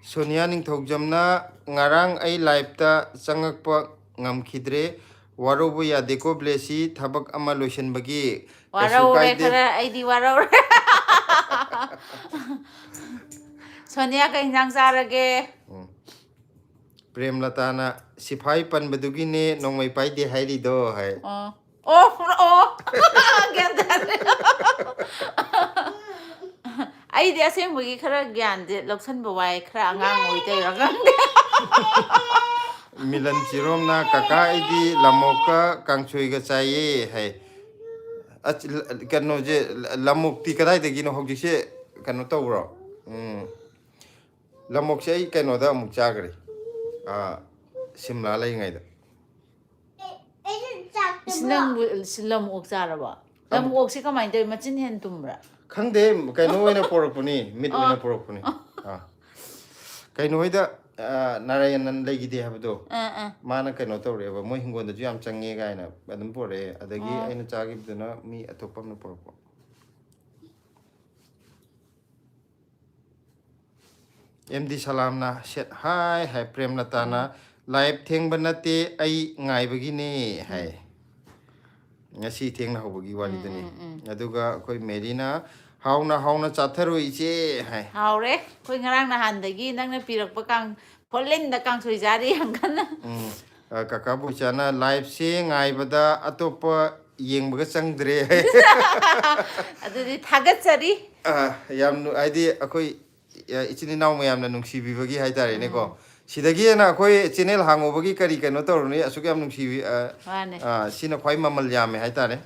ꯁꯣꯅꯤꯌꯥ ꯅꯤꯡꯊꯧꯖꯝꯅ, "ꯉꯔꯥꯡ ꯑꯩ ꯂꯥꯏꯐꯇ ꯆꯪꯉꯛꯄ ꯉꯝꯈꯤꯗ꯭ꯔꯦ, ꯋꯥꯔꯧꯕ ꯌꯥꯗꯦꯀꯣ ꯕ꯭ꯂꯦꯁꯤ, ꯊꯕꯛ ꯑꯃ ꯂꯣꯏꯁꯤꯟꯕꯒꯤ ꯀꯩꯁꯨ ꯋꯥꯔꯧꯔꯦ ꯀꯥꯏꯗꯦ"꯫ ꯈꯔ, ꯑꯩꯗꯤ ꯋꯥꯔꯧꯔꯦ꯫ ꯁꯣꯅꯤꯌꯥ, ꯀꯩ ꯏꯟꯖꯥꯡ ꯆꯥꯔꯒꯦ? ꯎꯝ꯫ ꯄ꯭ꯔꯦꯝꯂꯇꯥꯅ, "ꯁꯤꯐꯥꯏ ꯄꯟꯕꯗꯨꯒꯤꯅꯦ ꯅꯣꯡꯃꯩ ꯄꯥꯏꯗꯦ ꯍꯥꯏꯔꯤꯗꯣ" ꯍꯥꯏ꯫ ꯑꯣ꯫ ꯑꯣ, ꯑꯣ꯫ ꯒ꯭ꯌꯥꯟ ꯇꯥꯔꯦ꯫ ꯑꯩꯗꯤ ꯑꯁꯦꯡꯕꯒꯤ ꯈꯔ ꯒ꯭ꯌꯥꯟꯁꯦ ꯂꯧꯁꯟꯕ ꯋꯥꯏ, ꯈꯔ ꯑꯉꯥꯡ ꯑꯣꯏ ꯇꯧꯔꯤꯔꯥ ꯈꯪꯗꯦ꯫ ꯃꯤꯂꯟ ꯆꯤꯔꯣꯝꯅ, "ꯀꯀꯥ, ꯑꯩꯗꯤ ꯂꯃꯣꯛꯀ ꯀꯥꯡꯁꯣꯏꯒ ꯆꯥꯏꯌꯦ" ꯍꯥꯏ꯫ ꯑꯁ, ꯀꯩꯅꯣꯁꯦ, ꯂꯃꯣꯛꯇꯤ ꯀꯗꯥꯏꯗꯒꯤꯅꯣ ꯍꯧꯖꯤꯛꯁꯦ? ꯀꯩꯅꯣ ꯇꯧꯕ꯭ꯔꯣ? ꯎꯝ꯫ ꯂꯃꯣꯛꯁꯦ ꯑꯩ ꯀꯩꯅꯣꯗ ꯑꯃꯨꯛ ꯆꯥꯈ꯭ꯔꯦ, ꯑꯥ, ꯁꯤꯝꯂꯥ ꯂꯩꯔꯤꯉꯩꯗ꯫ ꯏꯁ, ꯅꯪꯕꯨ ꯂꯝ ꯑꯣꯛ ꯆꯥꯔꯕꯣ? ꯂꯝ ꯑꯣꯛꯁꯦ ꯀꯃꯥꯏꯅ ꯇꯧꯋꯤ? ꯃꯆꯤꯟ ꯍꯦꯟ ꯇꯨꯝꯕ꯭ꯔꯥ? ꯈꯪꯗꯦ, ꯀꯩꯅꯣ ꯑꯣꯏꯅ ꯄꯣꯔꯛꯄꯅꯤ, ꯃꯤꯠ ꯑꯣꯏꯅ ꯄꯣꯔꯛꯄꯅꯤ꯫ ꯑꯥ꯫ ꯀꯩꯅꯣ ꯍꯣꯏꯗ, ꯑ, ꯅꯥꯔꯥꯌꯟ ꯂꯩꯈꯤꯗꯦ ꯍꯥꯏꯕꯗꯣ, ꯑꯥ ꯑꯥ ꯃꯥꯅ ꯀꯩꯅꯣ ꯇꯧꯔꯛꯑꯦꯕ, ꯃꯣꯏ ꯍꯤꯡꯒꯣꯜꯗꯁꯨ ꯌꯥꯝ ꯆꯪꯉꯦ ꯀꯥꯏꯅ ꯑꯗꯨꯝ ꯄꯨꯔꯛꯑꯦ꯫ ꯑꯗꯒꯤ ꯑꯣ꯫ ꯑꯩꯅ ꯆꯥꯈꯤꯕꯗꯨꯅ ꯃꯤ ꯑꯇꯣꯞꯄ ꯑꯃꯅ ꯄꯨꯔꯛꯄ꯫ ꯑꯦꯝ ꯗꯤ ꯁꯂꯥꯝꯅ ꯁꯦꯠ ꯍꯥꯏ ꯍꯥꯏ, ꯄ꯭ꯔꯦꯝꯂꯇꯥꯅ ꯂꯥꯏꯚ ꯊꯦꯡꯕ ꯅꯠꯇꯦ, ꯑꯩ ꯉꯥꯏꯕꯒꯤꯅꯦ ꯍꯥꯏ꯫ ꯉꯁꯤ ꯊꯦꯡꯅ ꯍꯧꯕꯒꯤ ꯋꯥꯔꯤꯗꯨꯅꯤ꯫ ꯎꯝ, ꯎꯝ꯫ ꯑꯗꯨꯒ ꯑꯩꯈꯣꯏ ꯃꯦꯔꯤꯅ ꯍꯥꯎꯅ ꯍꯥꯎꯅ ꯆꯥꯊꯔꯣ ꯏꯆꯦ ꯍꯥꯏ꯫ ꯍꯥꯎꯔꯦ꯫ ꯑꯩꯈꯣꯏ ꯉꯔꯥꯡ ꯅꯍꯥꯟꯗꯒꯤ ꯅꯪꯅ ꯄꯤꯔꯛꯄ ꯀꯥꯡ ꯍꯣꯂꯦꯟꯗ ꯀꯥꯡꯁꯣꯏ ꯆꯥꯔꯤ ꯌꯥꯝ ꯀꯟꯅ꯫ ꯎꯝ꯫ ꯑ, ꯀꯀꯥ ꯕꯣꯏꯆꯥꯅ ꯂꯥꯏꯚꯁꯦ ꯉꯥꯏꯕꯗ ꯑꯇꯣꯞꯄ ꯌꯦꯡꯕꯒ ꯆꯪꯗ꯭ꯔꯦ꯫ ꯑꯗꯨꯗꯤ ꯊꯥꯒꯠꯆꯔꯤ꯫ ꯑ, ꯌꯥꯝ ꯅꯨ-, ꯍꯥꯏꯗꯤ ꯑꯩꯈꯣꯏ, ꯑ, ꯏꯆꯤꯟ ꯏꯅꯥꯎ ꯃꯌꯥꯝꯅ ꯅꯨꯡꯁꯤꯕꯤꯕꯒꯤ ꯍꯥꯏꯇꯥꯔꯦꯅꯦꯀꯣ꯫ ꯁꯤꯗꯒꯤ ꯍꯦꯟꯅ ꯑꯩꯈꯣꯏ ꯆꯦꯅꯦꯜ ꯍꯥꯡꯉꯨꯕꯒꯤ ꯀꯔꯤ ꯀꯩꯅꯣ ꯇꯧꯔꯨꯅꯤ? ꯑꯁꯨꯛ ꯌꯥꯝ ꯅꯨꯡꯁꯤꯕꯤ-, ꯑ, ꯃꯥꯅꯦ꯫ ꯑ, ꯁꯤꯅ ꯈ꯭ꯋꯥꯏ ꯃꯃꯜ ꯌꯥꯝꯃꯦ ꯍꯥꯏꯇꯥꯔꯦ꯫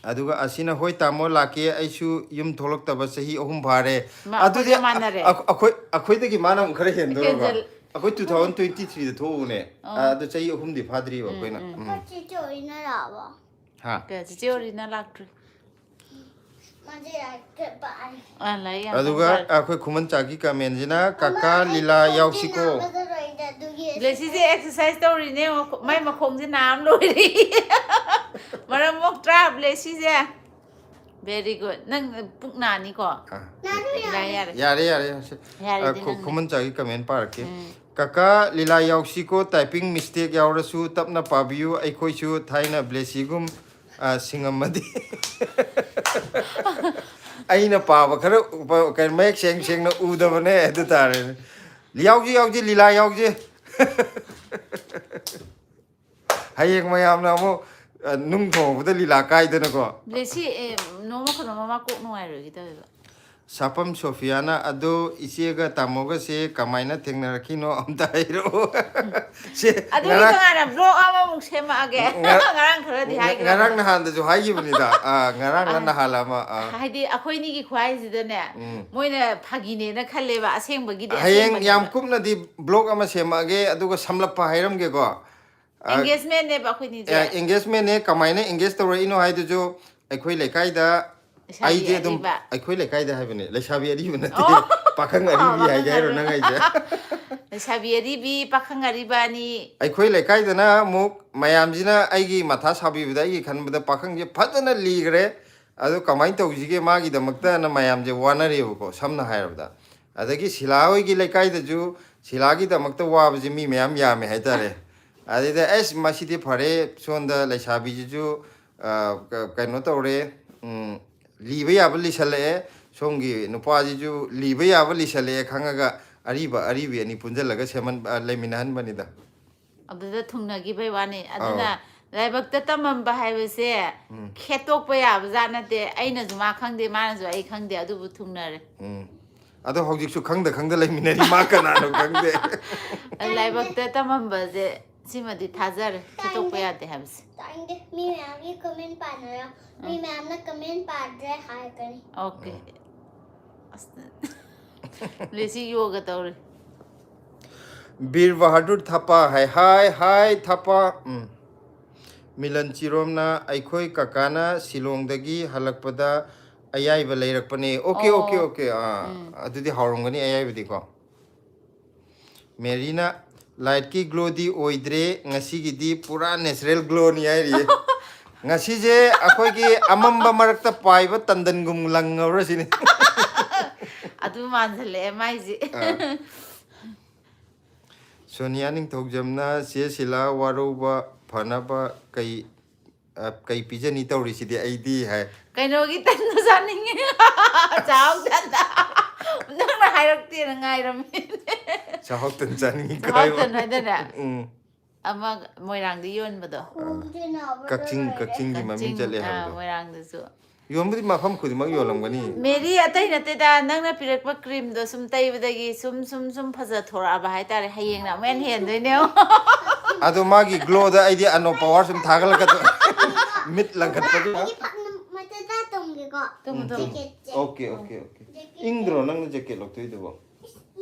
ꯑꯗꯨꯒ ꯑꯁꯤꯅ, "ꯍꯣꯏ ꯇꯥꯃꯣ, ꯂꯥꯛꯀꯦ, ꯑꯩꯁꯨ ꯌꯨꯝ ꯊꯣꯛꯂꯛꯇꯕ ꯆꯍꯤ ꯑꯍꯨꯝ ꯐꯥꯔꯦ"꯫ ꯃꯥ, ꯑꯗꯨꯗꯤ ꯑꯩꯈꯣꯏꯒ ꯃꯥꯟꯅꯔꯦ꯫ ꯑ-, ꯑꯩꯈꯣꯏ, ꯑꯩꯈꯣꯏꯗꯒꯤ ꯃꯥꯅ ꯑꯃꯨꯛ ꯈꯔ ꯍꯦꯟꯗꯣꯔꯕ꯫ ꯍꯦꯟꯖꯜ- ꯑꯩꯈꯣꯏ two thousand twenty three ꯗ ꯊꯣꯛꯎꯅꯦ꯫ ꯑꯣ꯫ ꯑ, ꯑꯗꯨ ꯆꯍꯤ ꯑꯍꯨꯝꯗꯤ ꯐꯥꯗ꯭ꯔꯤꯕ ꯑꯩꯈꯣꯏꯅ꯫ ꯎꯝ꯫ ꯎꯝ꯫ ꯆꯤꯆꯦ ꯑꯣꯏꯅ ꯂꯥꯛꯑꯕꯣ? ꯍꯥ? ꯀ-, ꯆꯤꯆꯦ ꯑꯣꯔꯤꯅ ꯂꯥꯛꯇ꯭ꯔꯤ꯫ ꯃꯥꯁꯦ ꯂꯥꯏꯔꯤꯛ ꯄꯥꯔꯤ꯫ ꯑ, ꯂꯥꯏꯔꯤꯛ ꯌꯥꯝ ꯑꯗꯨꯒ ꯀꯟꯅ ꯄꯥꯔꯤ꯫ ꯑꯩꯈꯣꯏ ꯈꯨꯃꯟ ꯆꯥꯛꯀꯤ ꯀꯃꯦꯟꯁꯤꯅ, "ꯀꯀꯥ ꯑꯃ ꯑꯩ ꯂꯤꯂꯥ ꯈꯣꯡꯁꯦ ꯌꯥꯎꯁꯤꯀꯣ"꯫ ꯅꯥꯒꯗꯧꯔꯦ ꯑꯗꯨꯒꯤ ꯕ꯭ꯂꯦꯁꯤꯁꯦ ꯑꯦꯛꯁꯔꯁꯥꯏꯁ ꯇꯧꯔꯤꯅꯦ, ꯃꯈꯣ-, ꯃꯥꯏ ꯃꯈꯣꯡꯁꯦ ꯅꯥꯝ ꯂꯣꯏꯔꯦ꯫ ꯃꯔꯝ ꯃꯣꯛꯇ꯭ꯔꯥ ꯕ꯭ꯂꯦꯁꯤꯁꯦ? Very good꯫ ꯅꯪ ꯄꯨꯛ ꯅꯥꯅꯤꯀꯣ? ꯑ, ꯅꯥꯅꯨ ꯌꯥꯔꯦ, ꯌꯥꯅꯤ꯫ ꯌꯥꯔꯦ꯫ ꯌꯥꯔꯦ, ꯌꯥꯔꯦ, ꯌꯥꯔꯦ꯫ ꯁꯤ, ꯌꯥꯔꯦ, ꯑ, ꯑꯗꯨ ꯈꯨ-, ꯅꯪ ꯈꯨꯃꯟ ꯆꯥꯛꯀꯤ ꯀꯃꯦꯟ ꯄꯥꯔꯛꯀꯦ꯫ ꯎꯝ꯫ "ꯀꯀꯥ ꯂꯤꯂꯥ ꯌꯥꯎꯁꯤꯀꯣ, typing mistake ꯌꯥꯎꯔꯁꯨ ꯇꯞꯅ ꯄꯥꯕꯤꯌꯨ, ꯑꯩꯈꯣꯏꯁꯨ ꯊꯥꯏꯅ ꯕ꯭ꯂꯦꯁꯤꯒꯨꯝ, ꯑ, ꯁꯤꯡꯉꯝꯃꯗꯤ"꯫ ꯑꯩꯅ ꯄꯥꯕ ꯈꯔ ꯎꯕ-, ꯀꯩꯅꯣ, ꯃꯌꯦꯛ ꯁꯦꯡ ꯁꯦꯡꯅ ꯎꯗꯕꯅꯦ ꯑꯗꯨ ꯇꯥꯔꯦꯅꯦ꯫ ꯌꯥꯎꯁꯤ, ꯌꯥꯎꯁꯤ, ꯂꯤꯂꯥ ꯌꯥꯎꯁꯤ꯫ ꯍꯌꯦꯡ ꯃꯌꯥꯝꯅ ꯑꯃꯨꯛ, ꯑ, ꯅꯨꯡ ꯊꯣꯡꯕꯗ ꯂꯤꯂꯥ ꯀꯥꯏꯗꯅꯀꯣ꯫ ꯕ꯭ꯂꯦꯁꯤ, ꯑꯦ, ꯅꯣꯡꯃ ꯀꯩꯅꯣ ꯃꯃꯥ ꯀꯣꯛ ꯅꯨꯡꯉꯥꯏꯔꯣꯏꯒꯦ ꯇꯧꯋꯦꯕ꯫ ꯁꯥꯄꯝ ꯁꯣꯐꯤꯌꯥꯅ, "ꯑꯗꯣ ꯏꯆꯦꯒ ꯇꯥꯃꯣꯒꯁꯦ ꯀꯃꯥꯏꯅ ꯊꯦꯡꯅꯔꯛꯈꯤꯅꯣ ꯑꯝꯇ ꯍꯥꯏꯔꯛꯑꯣ"꯫ ꯁꯦ, ꯑꯗꯨꯒꯤ ꯉꯔꯥꯡ, ꯇꯣꯉꯥꯟꯅ ꯕ꯭ꯂꯣꯛ ꯑꯃꯃꯨꯛ ꯁꯦꯝꯃꯛꯑꯒꯦ꯫ ꯉ-, ꯉꯔꯥꯡ ꯈꯔꯗꯤ ꯉ-, ꯍꯥꯏꯈ꯭ꯔꯕꯅꯦ꯫ ꯉꯔꯥꯡ ꯅꯍꯥꯟꯗꯁꯨ ꯍꯥꯏꯈꯤꯕꯅꯤꯗ꯫ ꯑ, ꯉꯔꯥꯡꯂ ꯑ꯫ ꯅꯍꯥꯟꯂ ꯑꯃ, ꯑ꯫ ꯍꯥꯏꯗꯤ ꯑꯩꯈꯣꯏꯅꯤꯒꯤ ꯈ꯭ꯋꯥꯏꯁꯤꯗꯅꯦ, ꯎꯝ꯫ ꯃꯣꯏꯅ ꯐꯥꯒꯤꯅꯦꯅ ꯈꯜꯂꯦꯕ, ꯑꯁꯦꯡꯕꯒꯤꯗꯤ ꯍꯌꯦꯡ ꯌꯥꯝ ꯑꯁꯦꯡꯕꯅꯦꯕ꯫ ꯀꯨꯞꯅꯗꯤ ꯕ꯭ꯂꯣꯛ ꯑꯃ ꯁꯦꯝꯃꯛꯑꯒꯦ, ꯑꯗꯨꯒ ꯁꯝꯂꯞꯄ ꯍꯥꯏꯔꯝꯒꯦꯀꯣ꯫ ꯑ, ꯑꯦꯡꯒꯦꯖꯃꯦꯟꯅꯦꯕ ꯑꯩꯈꯣꯏꯅꯤꯁꯦ꯫ ꯑꯦ, ꯑꯦꯡꯒꯦꯖꯃꯦꯟꯅꯦ, ꯀꯃꯥꯏꯅ ꯑꯦꯡꯒꯦꯖ ꯇꯧꯔꯛꯏꯅꯣ ꯍꯥꯏꯗꯨꯁꯨ ꯑꯩꯈꯣꯏ ꯂꯩꯀꯥꯏꯗ ꯂꯩꯁꯥꯕꯤ ꯑꯩꯗꯤ ꯑꯗꯨꯝ ꯑꯔꯤꯕ꯫ ꯑꯩꯈꯣꯏ ꯂꯩꯀꯥꯏꯗ ꯍꯥꯏꯕꯅꯦ, ꯂꯩꯁꯥꯕꯤ ꯑꯔꯤꯕ ꯅꯠꯇꯦ꯫ ꯑꯣ꯫ ꯄꯥꯈꯪ ꯑꯣ, ꯑꯔꯤꯕꯤ ꯄꯥꯈꯪ ꯍꯥꯏꯒꯦ ꯍꯥꯏꯔꯣ ꯑꯔꯤꯕ꯫ ꯅꯪ ꯑꯩꯁꯦ? ꯂꯩꯁꯥꯕꯤ ꯑꯔꯤꯕꯤ, ꯄꯥꯈꯪ ꯑꯔꯤꯕ ꯑꯅꯤ꯫ ꯑꯩꯈꯣꯏ ꯂꯩꯀꯥꯏꯗꯅ ꯑꯃꯨꯛ ꯃꯌꯥꯝꯁꯤꯅ ꯑꯩꯒꯤ ꯃꯊꯥ ꯁꯥꯕꯤꯕꯗ, ꯑꯩꯒꯤ ꯈꯟꯕꯗ ꯄꯥꯈꯪꯁꯦ ꯐꯖꯅ ꯂꯤꯈ꯭ꯔꯦ, ꯑꯗꯨ ꯀꯃꯥꯏꯅ ꯇꯧꯁꯤꯒꯦ ꯃꯥꯒꯤꯗꯃꯛꯇꯅ ꯃꯌꯥꯝꯁꯦ ꯋꯥꯅꯔꯦꯕꯀꯣ, ꯁꯝꯅ ꯍꯥꯏꯔꯕꯗ꯫ ꯑꯗꯒꯤ ꯁꯤꯂꯥ ꯍꯣꯏꯒꯤ ꯂꯩꯀꯥꯏꯗꯁꯨ ꯁꯤꯂꯥꯒꯤꯗꯃꯛꯇ ꯋꯥꯕꯁꯦ ꯃꯤ ꯃꯌꯥꯝ ꯌꯥꯝꯃꯦ ꯍꯥꯏꯇꯥꯔꯦ꯫ ꯑꯗꯩꯗ ꯑꯁ, ꯃꯁꯤꯗꯤ ꯐꯔꯦ, ꯁꯣꯝꯗ ꯂꯩꯁꯥꯕꯤꯁꯤꯁꯨ ꯑ, ꯀ- ꯀꯩꯅꯣ ꯇꯧꯔꯦ, ꯎꯝ, ꯂꯤꯕ ꯌꯥꯕ ꯂꯤꯁꯜꯂꯛꯑꯦ, ꯁꯣꯝꯒꯤ ꯅꯨꯄꯥꯁꯤꯁꯨ ꯂꯤꯕ ꯌꯥꯕ ꯂꯤꯁꯜꯂꯛꯑꯦ ꯈꯪꯉꯒ ꯑꯔꯤꯕ ꯑꯔꯤꯕꯤ ꯑꯅꯤ ꯄꯨꯟꯁꯤꯜꯂꯒ ꯁꯦꯝꯍꯟ ꯑ, ꯂꯩꯃꯤꯟꯅꯍꯟꯕꯅꯤꯗ꯫ ꯑꯗꯨꯗ ꯊꯨꯡꯅꯈꯤꯕꯩ ꯋꯥꯅꯤ꯫ ꯑꯗꯨꯅ ꯑꯧ꯫ ꯂꯥꯏꯕꯛꯇ ꯇꯝꯃꯝꯕ ꯍꯥꯏꯕꯁꯦ ꯎꯝ꯫ ꯈꯦꯠꯇꯣꯛꯄ ꯌꯥꯕ ꯖꯥꯠ ꯅꯠꯇꯦ꯫ ꯑꯩꯅꯁꯨ ꯃꯥ ꯈꯪꯗꯦ, ꯃꯥꯅꯁꯨ ꯑꯩ ꯈꯪꯗꯦ, ꯑꯗꯨꯕꯨ ꯊꯨꯡꯅꯔꯦ꯫ ꯎꯝ꯫ ꯑꯗꯣ ꯍꯧꯖꯤꯛꯁꯨ ꯈꯪꯗ ꯈꯪꯗ ꯂꯩꯃꯤꯟꯅꯔꯤ, ꯃꯥ ꯀꯅꯥꯅꯣ ꯈꯪꯗꯦ꯫ ꯂꯥꯏꯕꯛꯇ ꯇꯝꯃꯝꯕꯁꯦ ꯁꯤꯃꯗꯤ ꯊꯥꯖꯔꯦ, ꯈꯦꯠꯇꯣꯛꯄ ꯌꯥꯗꯦ ꯍꯥꯏꯕꯁꯦ꯫ ꯇꯥꯅꯤꯡꯗꯦ꯫ ꯃꯤ ꯃꯌꯥꯝꯒꯤ ꯀꯃꯦꯟ ꯄꯥꯅꯔꯣ꯫ ꯃꯤ ꯃꯌꯥꯝꯅ ꯀꯃꯦꯟ ꯄꯥꯗ꯭ꯔꯦ ꯍꯥꯏꯔꯛꯀꯅꯤ꯫ ꯑꯣꯀꯦ꯫ ꯑꯁ, ꯂꯦꯁꯤ ꯌꯣꯒ ꯇꯧꯔꯤ꯫ ꯕꯤꯔ ꯕꯍꯥꯗꯨꯔ ꯊꯥꯄꯥ ꯍꯥꯏ, ꯍꯥꯏ ꯍꯥꯏ ꯊꯥꯄꯥ꯫ ꯎꯝ꯫ ꯃꯤꯂꯟ ꯆꯤꯔꯣꯝꯅ, ꯑꯩꯈꯣꯏ ꯀꯀꯥꯅ ꯁꯤꯂꯣꯡꯗꯒꯤ ꯍꯜꯂꯛꯄꯗ ꯑꯌꯥꯏꯕ ꯂꯩꯔꯛꯄꯅꯦ꯫ ꯑꯣꯀꯦ, ꯑꯣ꯫ Okay, okay. ꯑꯥ, ꯑꯗꯨꯗꯤ ꯍꯥꯎꯔꯝꯒꯅꯤ ꯑꯌꯥꯏꯕꯗꯤꯀꯣ꯫ ꯃꯦꯔꯤꯅ, ꯂꯥꯏꯠꯀꯤ ꯒ꯭ꯂꯣꯗꯤ ꯑꯣꯏꯗ꯭ꯔꯦ, ꯉꯁꯤꯒꯤꯗꯤ ꯄꯨꯔꯥ ꯅꯦꯆꯔꯦꯜ ꯒ꯭ꯂꯣꯅꯤ ꯍꯥꯏꯔꯤꯌꯦ꯫ ꯉꯁꯤꯁꯦ ꯑꯩꯈꯣꯏꯒꯤ ꯑꯃꯝꯕ ꯃꯔꯛꯇ ꯄꯥꯏꯕ ꯇꯟꯗꯟꯒꯨꯝ ꯂꯪꯉꯕ꯭ꯔꯥ ꯁꯤꯅꯤ꯫ ꯑꯗꯨ ꯃꯥꯟꯁꯤꯜꯂꯛꯑꯦ ꯃꯥꯏꯁꯦ꯫ ꯑꯥ꯫ ꯁꯣꯅꯤꯌꯥ ꯅꯤꯡꯊꯧꯖꯝꯅ, ꯆꯦ ꯁꯤꯂꯥ ꯋꯥꯔꯧꯕ ꯐꯅꯕ ꯀꯩ, ꯑ, ꯀꯩ ꯄꯤꯖꯅꯤ ꯇꯧꯔꯤꯁꯤꯗꯤ ꯑꯩꯗꯤ ꯍꯥꯏ꯫ ꯀꯩꯅꯣꯒꯤ ꯇꯟꯗꯣ ꯆꯥꯅꯤꯡꯉꯦ꯫ ꯆꯥꯛꯍꯥꯎ ꯇꯟꯗ꯫ ꯅꯪꯅ ꯍꯥꯏꯔꯛꯇꯦꯅ ꯉꯥꯏꯔꯝꯃꯤꯅꯦ꯫ ꯆꯥꯛꯍꯥꯎ ꯇꯟ ꯆꯥꯅꯤꯡꯉꯤ ꯆꯥꯛꯍꯥꯎ ꯀꯥꯏ꯫ ꯇꯟ ꯍꯥꯏꯗꯅ꯫ ꯎꯝ꯫ ꯑꯃ ꯃꯣꯏꯔꯥꯡꯗ ꯌꯣꯟꯕꯗꯣ꯫ ꯈꯣꯡꯁꯦ ꯅꯥꯕꯗ ꯀꯛꯆꯤꯡ, ꯂꯣꯏꯔꯦ꯫ ꯀꯛꯆꯤꯡꯒꯤ ꯃꯃꯤꯡ ꯀꯛꯆꯤꯡ, ꯆꯠꯂꯦ ꯑꯥ, ꯍꯥꯏꯕꯗꯣ꯫ ꯃꯣꯏꯔꯥꯡꯗꯁꯨ꯫ ꯌꯣꯟꯕꯗꯤ ꯃꯐꯝ ꯈꯨꯗꯤꯡꯃꯛ ꯌꯣꯜꯂꯝꯒꯅꯤ꯫ ꯃꯦꯔꯤ, ꯑꯇꯩ ꯅꯠꯇꯦꯗ, ꯅꯪꯅ ꯄꯤꯔꯛꯄ ꯀ꯭ꯔꯤꯝꯗꯣ ꯁꯨꯝ ꯇꯩꯕꯗꯒꯤ ꯁꯨꯝ ꯁꯨꯝ ꯁꯨꯝ ꯐꯖꯊꯣꯔꯛꯑꯕ ꯍꯥꯏꯇꯥꯔꯦ꯫ ꯍꯌꯦꯡꯅ ꯑꯃꯨꯛ ꯍꯦꯟꯅ ꯍꯦꯟꯗꯣꯏꯅꯦ꯫ ꯑꯗꯣ ꯃꯥꯒꯤ ꯒ꯭ꯂꯣꯗ ꯑꯩꯗꯤ ꯑꯅꯣ ꯄꯋꯥꯔ ꯁꯨꯝ ꯊꯥꯒꯠꯂꯛꯀꯗꯣꯏ꯫ ꯃꯤꯠ ꯂꯪꯈꯠꯄꯗꯨ꯫ ꯑꯩꯒꯤ ꯐꯛ ꯃꯊꯛꯇ ꯇꯨꯝꯒꯦꯀꯣ꯫ ꯇꯨꯝꯃꯨ, ꯇꯨꯝꯃꯨ꯫ ꯖꯦꯀꯦꯠꯁꯦ꯫ Okay, okay, okay. ꯏꯪꯗ꯭ꯔꯣ ꯅꯪꯅ ꯖꯦꯀꯦꯠ ꯂꯧꯊꯣꯛꯏꯗꯨꯕꯣ?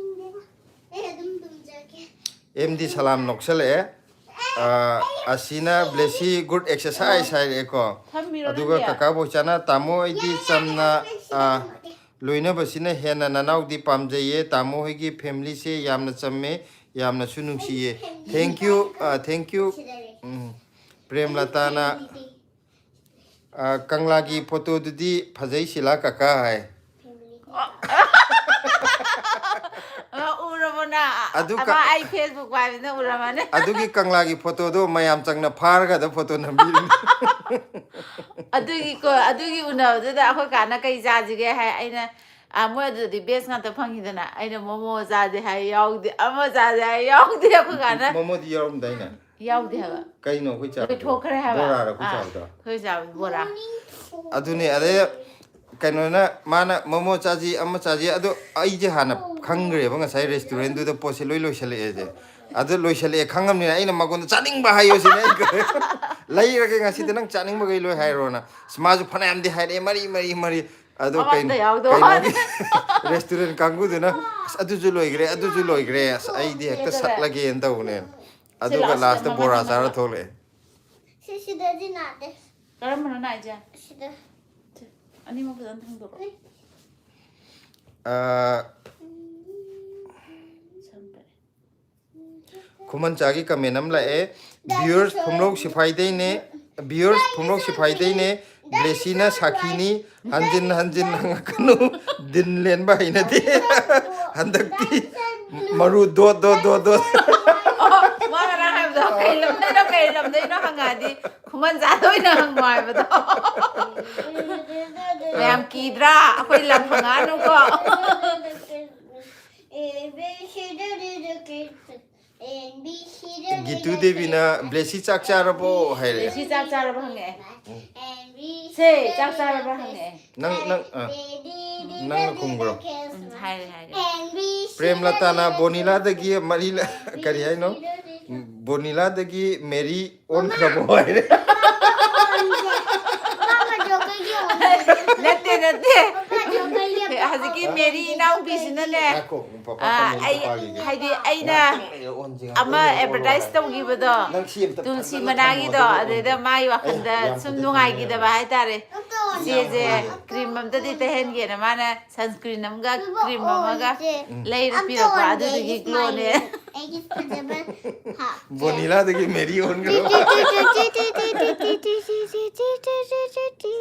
ꯏꯪꯗꯦꯗ꯫ ꯑꯩ ꯑꯗꯨꯝ ꯇꯨꯝꯖꯒꯦ꯫ ꯑꯦꯝꯗꯤ ꯁꯂꯥꯝ ꯅꯣꯛꯁꯜꯂꯛꯑꯦ꯫ ꯑꯥ, ꯑꯁꯤꯅ ꯕ꯭ꯂꯦꯁꯤ ꯒꯨꯗ ꯑꯦꯛꯁꯔꯁꯥꯏꯁ ꯍꯥꯏꯔꯛꯑꯦꯀꯣ꯫ ꯐꯝꯃꯤꯔꯣ ꯑꯗꯨꯒ ꯅꯪꯗꯤ? ꯀꯀꯥ ꯕꯣꯏꯆꯥꯅ, "ꯇꯥꯃꯣ ꯑꯩꯗꯤ ꯆꯝꯅ, ꯑꯥ, ꯂꯣꯏꯅꯕꯁꯤꯅ ꯍꯦꯟꯅ ꯅꯅꯥꯎꯗꯤ ꯄꯥꯝꯖꯩꯌꯦ꯫ ꯇꯥꯃꯣ ꯍꯣꯏꯒꯤ ꯐꯦꯃꯤꯂꯤꯁꯦ ꯌꯥꯝꯅ ꯆꯝꯃꯦ, ꯌꯥꯝꯅꯁꯨ ꯅꯨꯡꯁꯤꯌꯦ꯫ Thank you, ah, thank you." ꯎꯝ, ꯄ꯭ꯔꯦꯝꯂꯇꯥꯅ, ꯑꯥ, "ꯀꯪꯂꯥꯒꯤ ꯐꯣꯇꯣꯗꯨꯗꯤ ꯐꯖꯩ ꯁꯤꯂꯥ ꯀꯀꯥ" ꯍꯥꯏ꯫ ꯑ, ꯎꯔꯕꯣ ꯅꯪ? ꯑꯗꯨ ꯑꯃ ꯀ- ꯑꯩ ꯐꯦꯁꯕꯨꯛ ꯄꯥꯏꯕꯅ ꯎꯔꯝꯃꯅꯤ꯫ ꯑꯗꯨꯒꯤ ꯀꯪꯂꯥꯒꯤ ꯐꯣꯇꯣꯗꯣ ꯃꯌꯥꯝ ꯆꯪꯅ ꯐꯥꯔꯒ ꯑꯗ ꯐꯣꯇꯣ ꯅꯝꯕꯤꯔꯤꯅꯤ꯫ ꯑꯗꯨꯒꯤꯀꯣ, ꯑꯗꯨꯒꯤ ꯎꯅꯕꯗꯨꯗ ꯑꯩꯈꯣꯏ ꯀꯥꯟꯅ ꯀꯩ ꯆꯥꯁꯤꯒꯦ ꯍꯥꯏ, ꯑꯩꯅ, ꯑ, ꯃꯣꯏ ꯑꯗꯨꯗꯗꯤ ꯕꯦꯁ ꯉꯥꯛꯇ ꯐꯪꯉꯤꯗꯅ, ꯑꯩꯅ ꯃꯣꯃꯣ ꯆꯥꯁꯦ ꯍꯥꯏ ꯌꯥꯎꯗꯦ, ꯑꯃ ꯆꯥꯁꯦ ꯍꯥꯏ ꯌꯥꯎꯗꯦ ꯑꯩꯈꯣꯏ ꯀꯥꯟꯅ꯫ ꯃꯣꯃꯣꯗꯤ ꯌꯥꯎꯔꯝꯗꯥꯏꯅꯦ꯫ ꯌꯥꯎꯗꯦ ꯍꯥꯏꯕ꯫ ꯀꯩꯅꯣ ꯑꯩꯈꯣꯏ ꯆꯥꯕꯗꯣ? ꯂꯣꯏꯊꯣꯛꯈ꯭ꯔꯦ ꯍꯥꯏꯕ꯫ ꯕꯣꯔꯥꯔ ꯑꯩꯈꯣꯏ ꯑꯥ, ꯆꯥꯕꯗꯣ? ꯑꯩꯈꯣꯏ ꯆꯥꯕꯗꯤ ꯕꯣꯔꯥ꯫ ꯑꯗꯨꯅꯦ, ꯑꯗꯩ ꯀꯩꯅꯣꯅ, ꯃꯥꯅ ꯃꯣꯃꯣ ꯆꯥꯁꯤ, ꯑꯃ ꯆꯥꯁꯤ, ꯑꯗꯣ ꯑꯩꯁꯦ ꯍꯥꯟꯅ ꯈꯪꯈ꯭ꯔꯦꯕ ꯉꯁꯥꯏ ꯔꯦꯁꯇꯨꯔꯦꯟꯗꯨꯗ ꯄꯣꯠꯁꯦ ꯂꯣꯏ ꯂꯣꯏꯁꯜꯂꯛꯑꯦꯁꯦ꯫ ꯑꯗꯨ ꯂꯣꯏꯁꯜꯂꯛꯑꯦ ꯈꯪꯉꯕꯅꯤꯅ ꯑꯩꯅ ꯃꯉꯣꯟꯗ "ꯆꯥꯅꯤꯡꯕ ꯍꯥꯏꯌꯣ" ꯁꯤꯅꯦ ꯑꯩꯅ ꯂꯩꯔꯒꯦ ꯉꯁꯤꯗꯤ ꯅꯪ ꯆꯥꯅꯤꯡꯕꯈꯩ ꯂꯣꯏ ꯍꯥꯏꯔꯣꯅ꯫ ꯑꯁ, ꯃꯥꯁꯨ ꯐꯅꯌꯥꯝꯗꯤ ꯍꯥꯏꯔꯛꯑꯦ, ꯃꯔꯤ ꯃꯔꯤ ꯃꯔꯤ꯫ ꯑꯗꯣ ꯑꯃꯠꯇ ꯀꯩꯅꯣ, ꯌꯥꯎꯗꯕ ꯀꯩꯅꯣꯒꯤ ꯋꯥꯅꯤ꯫ ꯔꯦꯁꯇꯨꯔꯦꯟ ꯀꯥꯡꯕꯨꯗꯨꯅ "ꯑꯁ, ꯑꯗꯨꯁꯨ ꯂꯣꯏꯈ꯭ꯔꯦ, ꯑꯗꯨꯁꯨ ꯂꯣꯏꯈ꯭ꯔꯦ, ꯑꯁ, ꯑꯩꯗꯤ ꯍꯦꯛꯇ ꯁꯠꯂꯒꯦꯅ ꯇꯧꯕꯅꯦ"꯫ ꯑꯗꯨꯒ ꯂꯥꯛꯑꯣ, ꯁꯤꯗ ꯂꯥꯁꯇ ꯃꯃꯥ ꯕꯣꯔꯥ ꯊꯝꯃꯒ꯫ ꯆꯥꯔ ꯊꯣꯛꯂꯛꯑꯦ꯫ ꯁꯤ ꯁꯤꯗꯗꯤ ꯅꯥꯗꯦ꯫ ꯀꯔꯝꯕꯅꯣ ꯅꯥꯏꯁꯦ? ꯁꯤꯗ꯫ ꯑꯅꯤꯃꯛ ꯐꯖꯅ ꯊꯥꯡꯗꯣꯔꯛꯑꯣ꯫ ꯑꯥ, ꯁꯝ ꯄꯥꯏ꯫ ꯈꯨꯃꯟꯆꯥꯒꯤ ꯀꯃꯦꯟ ꯑꯃ ꯂꯥꯛꯑꯦ, "ꯚ꯭ꯌꯨꯌꯔꯁ ꯐꯨꯝꯂꯧ ꯁꯤꯐꯥꯏꯗꯩꯅꯦ, ꯚ꯭ꯌꯨꯌꯔꯁ ꯐꯨꯝꯂꯧ ꯁꯤꯐꯥꯏꯗꯩꯅꯦ, ꯕ꯭ꯂꯦꯁꯤꯅ ꯁꯥꯈꯤꯅꯤ, ꯍꯟꯖꯤꯟ ꯍꯟꯖꯤꯟ ꯍꯪꯉꯛꯀꯅꯨ, ꯗꯤꯟ ꯂꯦꯟꯕ ꯍꯩꯅꯗꯦ ꯍꯟꯗꯛꯇꯤ, ꯃꯔꯨ ꯗꯣꯠ ꯗꯣꯠ ꯗꯣꯠ ꯗꯣꯠ"꯫ ꯑꯣ, ꯃꯥ ꯉꯔꯥꯡ ꯍꯥꯏꯕꯗꯣ ꯀꯩ ꯂꯝꯗꯩꯅꯣ, ꯀꯩ ꯂꯝꯗꯩꯅꯣ ꯍꯪꯉꯛꯑꯗꯤ ꯈꯨꯃꯟꯆꯥꯗ ꯑꯣꯏꯅ ꯍꯪꯉꯣ ꯍꯥꯏꯕꯗꯣ꯫ ꯃꯌꯥꯝ ꯀꯤꯗ꯭ꯔꯥ? ꯑꯩꯈꯣꯏ ꯂꯝ ꯍꯪꯉꯛꯑꯅꯨꯀꯣ꯫ A B C D D the kids. A B C D D ꯒꯤꯇꯨ ꯗꯦꯕꯤꯅ, "ꯕ꯭ꯂꯦꯁꯤ ꯆꯥꯛ ꯆꯥꯔꯕꯣ?" ꯍꯥꯏꯔꯦ꯫ ꯁꯤ ꯆꯥꯛ ꯆꯥꯔꯕ ꯍꯪꯉꯛꯑꯦ꯫ ꯎꯝ꯫ ꯁꯦ, ꯆꯥꯛ ꯆꯥꯔꯕ ꯍꯪꯉꯛꯑꯦ꯫ ꯅꯪ, ꯅꯪ, ꯑ, ꯅꯪꯅ ꯈꯨꯝꯈ꯭ꯔꯣ꯫ ꯎꯝ, ꯍꯥꯏꯔꯦ, ꯍꯥꯏꯔꯦ꯫ ꯄ꯭ꯔꯦꯝꯂꯇꯥꯅ ꯕꯣꯅꯤꯂꯥꯗꯒꯤ ꯃꯔꯤ ꯂ-, ꯀꯔꯤ ꯍꯥꯏꯅꯣ? ꯕꯣꯅꯤꯂꯥꯗꯒꯤ ꯃꯦꯔꯤ ꯑꯣꯟꯈ꯭ꯔꯕꯣ ꯍꯥꯏꯔꯦ꯫ ꯅꯠꯇꯦ, ꯅꯠꯇꯦ꯫ ꯍꯧꯖꯤꯛꯀꯤ ꯃꯦꯔꯤ ꯏꯅꯥꯎꯄꯤꯁꯤꯅꯅꯦ, ꯉꯥꯏꯈꯣ, ꯄꯄꯥ ꯑꯥ, comment ꯑꯩ, ꯄꯥꯈꯤꯒꯦ꯫ ꯍꯥꯏꯗꯤ ꯑꯩꯅ ꯉꯥꯛꯇꯪ ꯂꯩꯔ ꯑꯣꯟꯁꯤ, ꯉꯥꯛꯇꯪ ꯑꯃ ꯂꯩꯔ ꯑꯣꯜꯂꯣ advertise ꯍꯥꯏ꯫ ꯇꯧꯈꯤꯕꯗꯣ, ꯅꯪ ꯁꯤ ꯑꯝꯇ ꯇꯨꯜꯁꯤ ꯐꯖꯅ ꯃꯅꯥꯒꯤꯗꯣ, ꯊꯝꯃꯣ, ꯑꯗꯨꯗꯩꯗ ꯃꯥꯏ ꯑꯦ, ꯋꯥꯈꯜꯗ ꯌꯥꯝ ꯁꯨꯝ ꯐꯖꯅ ꯅꯨꯡꯉꯥꯏꯈꯤꯗꯕ ꯊꯝꯃꯣ꯫ ꯍꯥꯏꯇꯥꯔꯦ꯫ ꯏꯆꯦꯁꯦ cream ꯑꯝꯇꯗꯤ ꯇꯩꯍꯟꯒꯦꯅ ꯃꯥꯅ sunscreen ꯑꯃꯒ cream ꯑꯃꯒ ꯎꯝ꯫ ꯂꯩꯔ ꯑꯝꯇ ꯄꯤꯔꯛꯄ, ꯑꯣꯟꯒꯦ꯫ ꯑꯗꯨꯗꯨꯒꯤ glowꯅꯦ꯫ ꯑꯩꯒꯤ ꯐꯖꯕ ꯍꯥꯞꯀꯦ꯫ ꯕꯣꯅꯤꯂꯥꯗꯒꯤ ꯃꯦꯔꯤ ꯑꯣꯟꯈ꯭ꯔꯣ꯫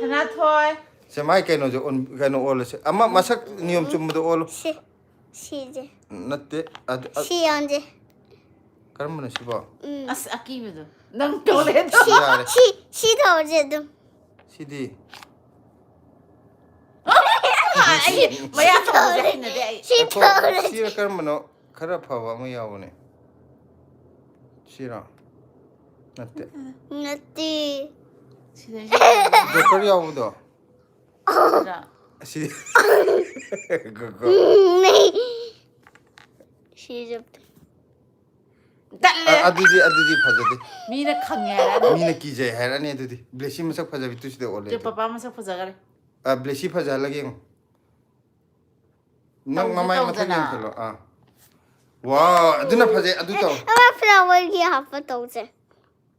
ꯁꯅꯥꯊꯣꯏ꯫ ꯁꯦ, ꯃꯥꯏ ꯀꯩꯅꯣꯁꯦ ꯑꯣꯟ-, ꯀꯩꯅꯣ ꯑꯣꯜꯂꯁꯦ꯫ ꯑꯃ ꯃꯁꯛ ꯅꯤꯌꯣꯝ ꯆꯨꯝꯕꯗꯣ ꯑꯣꯜꯂꯣ꯫ ꯁꯤ, ꯁꯤꯁꯦ꯫ ꯅꯠꯇꯦ, ꯑꯗ-, ꯑ-, ꯁꯤ ꯑꯣꯟꯁꯦ꯫ ꯀꯔꯝꯕꯅꯣ ꯁꯤꯕꯣ? ꯎꯝ꯫ ꯑꯁ, ꯑꯀꯤꯕꯗꯣ꯫ ꯅꯪ ꯇꯧꯔꯦ꯫ ꯁꯤ, ꯌꯥꯔꯦ꯫ ꯁꯤ, ꯁꯤ ꯇꯧꯔꯁꯦ ꯑꯗꯨꯝ꯫ ꯁꯤꯗꯤ? ꯑꯩ ꯃꯌꯥ ꯇꯧꯕꯁꯦ ꯍꯩꯅꯗꯦ ꯑꯩ꯫ ꯁꯤ ꯑꯩꯈꯣꯏ ꯇꯧꯔꯁꯦ꯫ ꯁꯤꯔ ꯀꯔꯝꯕꯅꯣ? ꯈꯔ ꯐꯕ ꯑꯃ ꯌꯥꯎꯕꯅꯦ꯫ ꯁꯤꯔꯣ? ꯅꯠꯇꯦ꯫ ꯅꯠꯇꯦ꯫ ꯁꯤꯗꯩꯁꯤꯗ꯫ Joker ꯌꯥꯎꯕꯗꯣ? ꯁꯤꯔ? ꯑꯁꯤ꯫ ꯁꯤꯁꯦ꯫ ꯇꯠꯂꯦ꯫ ꯑ-, ꯑꯗꯨꯗꯤ, ꯑꯗꯨꯗꯤ ꯐꯖꯗꯦ꯫ ꯃꯤꯅ ꯈꯪꯉꯦ ꯍꯥꯏꯔꯛꯑꯅꯤ꯫ ꯃꯤꯅ ꯀꯤꯖꯩ ꯍꯥꯏꯔꯛꯑꯅꯤ ꯑꯗꯨꯗꯤ꯫ ꯕ꯭ꯂꯦꯁꯤ ꯃꯁꯛ ꯐꯖꯕꯤꯗꯨ ꯁꯤꯗ ꯑꯣꯜꯂꯦ ꯆꯦ, ꯑꯗꯨ꯫ ꯄꯄꯥ ꯃꯁꯛ ꯐꯖꯈꯔꯦ꯫ ꯑ, ꯕ꯭ꯂꯦꯁꯤ ꯐꯖꯍꯜꯂꯒꯦ ꯌꯦꯡꯉꯣ꯫ ꯅꯪ ꯇꯧꯁꯦ, ꯃꯃꯥꯏ ꯃꯊꯛ ꯇꯧꯗꯅ꯫ ꯌꯦꯡꯁꯤꯜꯂꯣ꯫ ꯑꯥ꯫ ꯋꯥꯎ, ꯑꯗꯨꯅ ꯐꯖꯩ, ꯑꯗꯨ ꯇꯧ꯫ ꯑꯃ flowerꯒꯤ ꯍꯥꯞꯄ ꯇꯧꯁꯦ꯫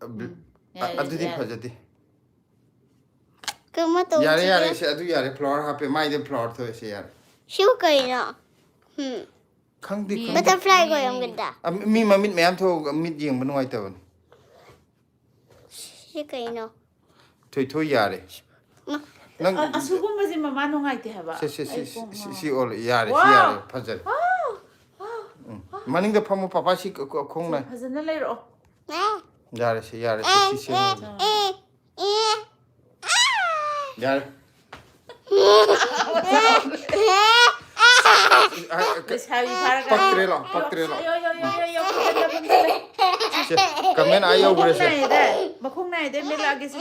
ꯑ, ꯕ꯭ꯂ-, ꯎꯝ, ꯑ-, ꯌꯥꯔꯦ, ꯑꯗꯨꯗꯤ ꯌꯥꯔꯦ꯫ ꯐꯖꯗꯦ꯫ ꯀꯃꯥꯏ ꯇꯧꯁꯤꯒꯦ? ꯌꯥꯔꯦ, ꯌꯥꯔꯦ, ꯁꯦ, ꯑꯗꯨ ꯌꯥꯔꯦ꯫ Flower ꯍꯥꯞꯄꯦ, ꯃꯥꯏꯗ flower ꯊꯣꯛꯑꯦ, ꯁꯦ, ꯌꯥꯔꯦ꯫ ꯁꯤꯕꯨ ꯀꯩꯅꯣ? ꯎꯝ꯫ ꯈꯪꯗꯦ, ꯃꯤ ꯈꯪꯗꯦ꯫ Butterfly ꯃꯤ ꯑꯣꯏꯔꯝꯒꯗ꯭ꯔꯥ? ꯑ, ꯃꯤ ꯃꯃꯤꯠ ꯃꯌꯥꯝ ꯊꯣꯛꯑꯒ ꯃꯤꯠ ꯌꯦꯡꯕ ꯅꯨꯡꯉꯥꯏꯇꯕꯅꯤ꯫ ꯁꯤ ꯀꯩꯅꯣ? ꯊꯣꯏꯊꯣꯏ, ꯌꯥꯔꯦ꯫ ꯃ- ꯅꯪ ꯑ-, ꯑꯁꯤꯒꯨꯝꯕꯁꯦ ꯃꯃꯥ ꯅꯨꯡꯉꯥꯏꯇꯦ ꯍꯥꯏꯕ꯫ ꯁꯦ, ꯁꯦ, ꯁꯤ, ꯑꯩ ꯁꯤ, ꯀꯣꯛ ꯁꯤ, ꯉꯥꯎꯔꯦ꯫ ꯁꯤ ꯑꯣꯜꯂꯣ꯫ ꯌꯥꯔꯦ, ꯁꯤ ꯋꯥꯎ! ꯌꯥꯔꯦ꯫ ꯐꯖꯔꯦ꯫ ꯋꯥꯎ! ꯎꯝ꯫ ꯃꯅꯤꯡꯗ ꯐꯝꯃꯣ, ꯄꯄꯥ ꯁꯤ ꯈ-, ꯈ-, ꯈꯣꯡꯅ꯫ ꯁꯦ, ꯐꯖꯅ ꯂꯩꯔꯛꯑꯣ꯫ ꯌꯥꯔꯦ, ꯁꯤ ꯌꯥꯔꯦ, ꯁꯤ, ꯁꯤ, ꯁꯤ꯫ ꯑꯦ, ꯑꯦ, ꯑꯦ꯫ ꯌꯥꯔꯦ꯫ ꯂꯩꯁꯥꯕꯤ ꯐꯥꯔꯒ꯫ ꯄꯛꯇ꯭ꯔꯦ ꯂꯥꯎ, ꯄꯛꯇ꯭ꯔꯦ ꯂꯥꯎ꯫ ꯌꯣ, ꯌꯣ, ꯌꯣ, ꯌꯣ, ꯌꯣ, ꯌꯣ, ꯌꯣ, ꯌꯣ, ꯌꯣ, ꯌꯣ꯫ ꯁꯦ, comment ꯑꯥ ꯌꯧꯈ꯭ꯔꯦ ꯁꯦ꯫ ꯃꯈꯣꯡ ꯅꯥꯏꯗ, ꯃꯈꯣꯡ ꯅꯥꯏꯗ, ꯃꯦꯠꯂꯛꯑꯒꯦ ꯁꯦ꯫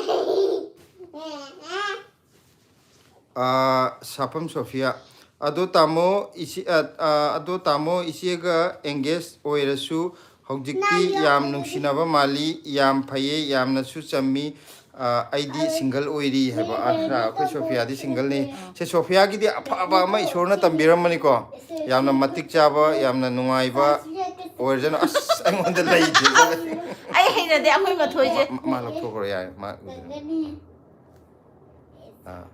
ꯑꯥ, ꯁꯥꯐꯝ ꯁꯣꯐꯤꯌꯥ꯫ ꯑꯗꯣ ꯇꯥꯃꯣ, ꯏꯆꯦ, ꯑ, ꯑ, ꯑꯗꯣ ꯇꯥꯃꯣ, ꯏꯆꯦꯒ engage ꯑꯣꯏꯔꯁꯨ ꯍꯧꯖꯤꯛꯇꯤ ꯌꯥꯝ ꯅꯨꯡꯁꯤꯅꯕ ꯃꯥꯜꯂꯤ, ꯌꯥꯝ ꯐꯩꯌꯦ, ꯌꯥꯝꯅꯁꯨ ꯆꯝꯃꯤ꯫ ꯑ, ꯑꯩꯗꯤ ꯁꯤꯡꯒꯜ ꯑꯣꯏꯔꯤ ꯍꯥꯏꯕ꯫ ꯑꯁ, ꯑꯩꯈꯣꯏ ꯁꯣꯐꯤꯌꯥꯗꯤ ꯁꯤꯡꯒꯜꯅꯤ꯫ ꯁꯦ, ꯁꯣꯐꯤꯌꯥꯒꯤꯗꯤ ꯑꯐꯕ ꯑꯃ ꯏꯁꯣꯔꯅ ꯇꯝꯕꯤꯔꯝꯕꯅꯤꯀꯣ꯫ ꯌꯥꯝꯅ ꯃꯇꯤꯛ ꯆꯥꯕ, ꯌꯥꯝꯅ ꯅꯨꯡꯉꯥꯏꯕ ꯑꯣꯏꯔꯖꯅꯨ꯫ ꯑꯁ, ꯑꯩꯉꯣꯟꯗ ꯂꯩꯇꯦ꯫ ꯑꯩ ꯍꯩꯅꯗꯦ ꯑꯩꯈꯣꯏ ꯃꯊꯣꯏꯁꯦ꯫ ꯃꯥ, ꯃꯥ ꯂꯧꯊꯣꯛꯈ꯭ꯔꯣ ꯌꯥꯔꯦ꯫ ꯃꯥ ꯎꯗ꯭ꯔꯦ꯫ ꯑꯥ꯫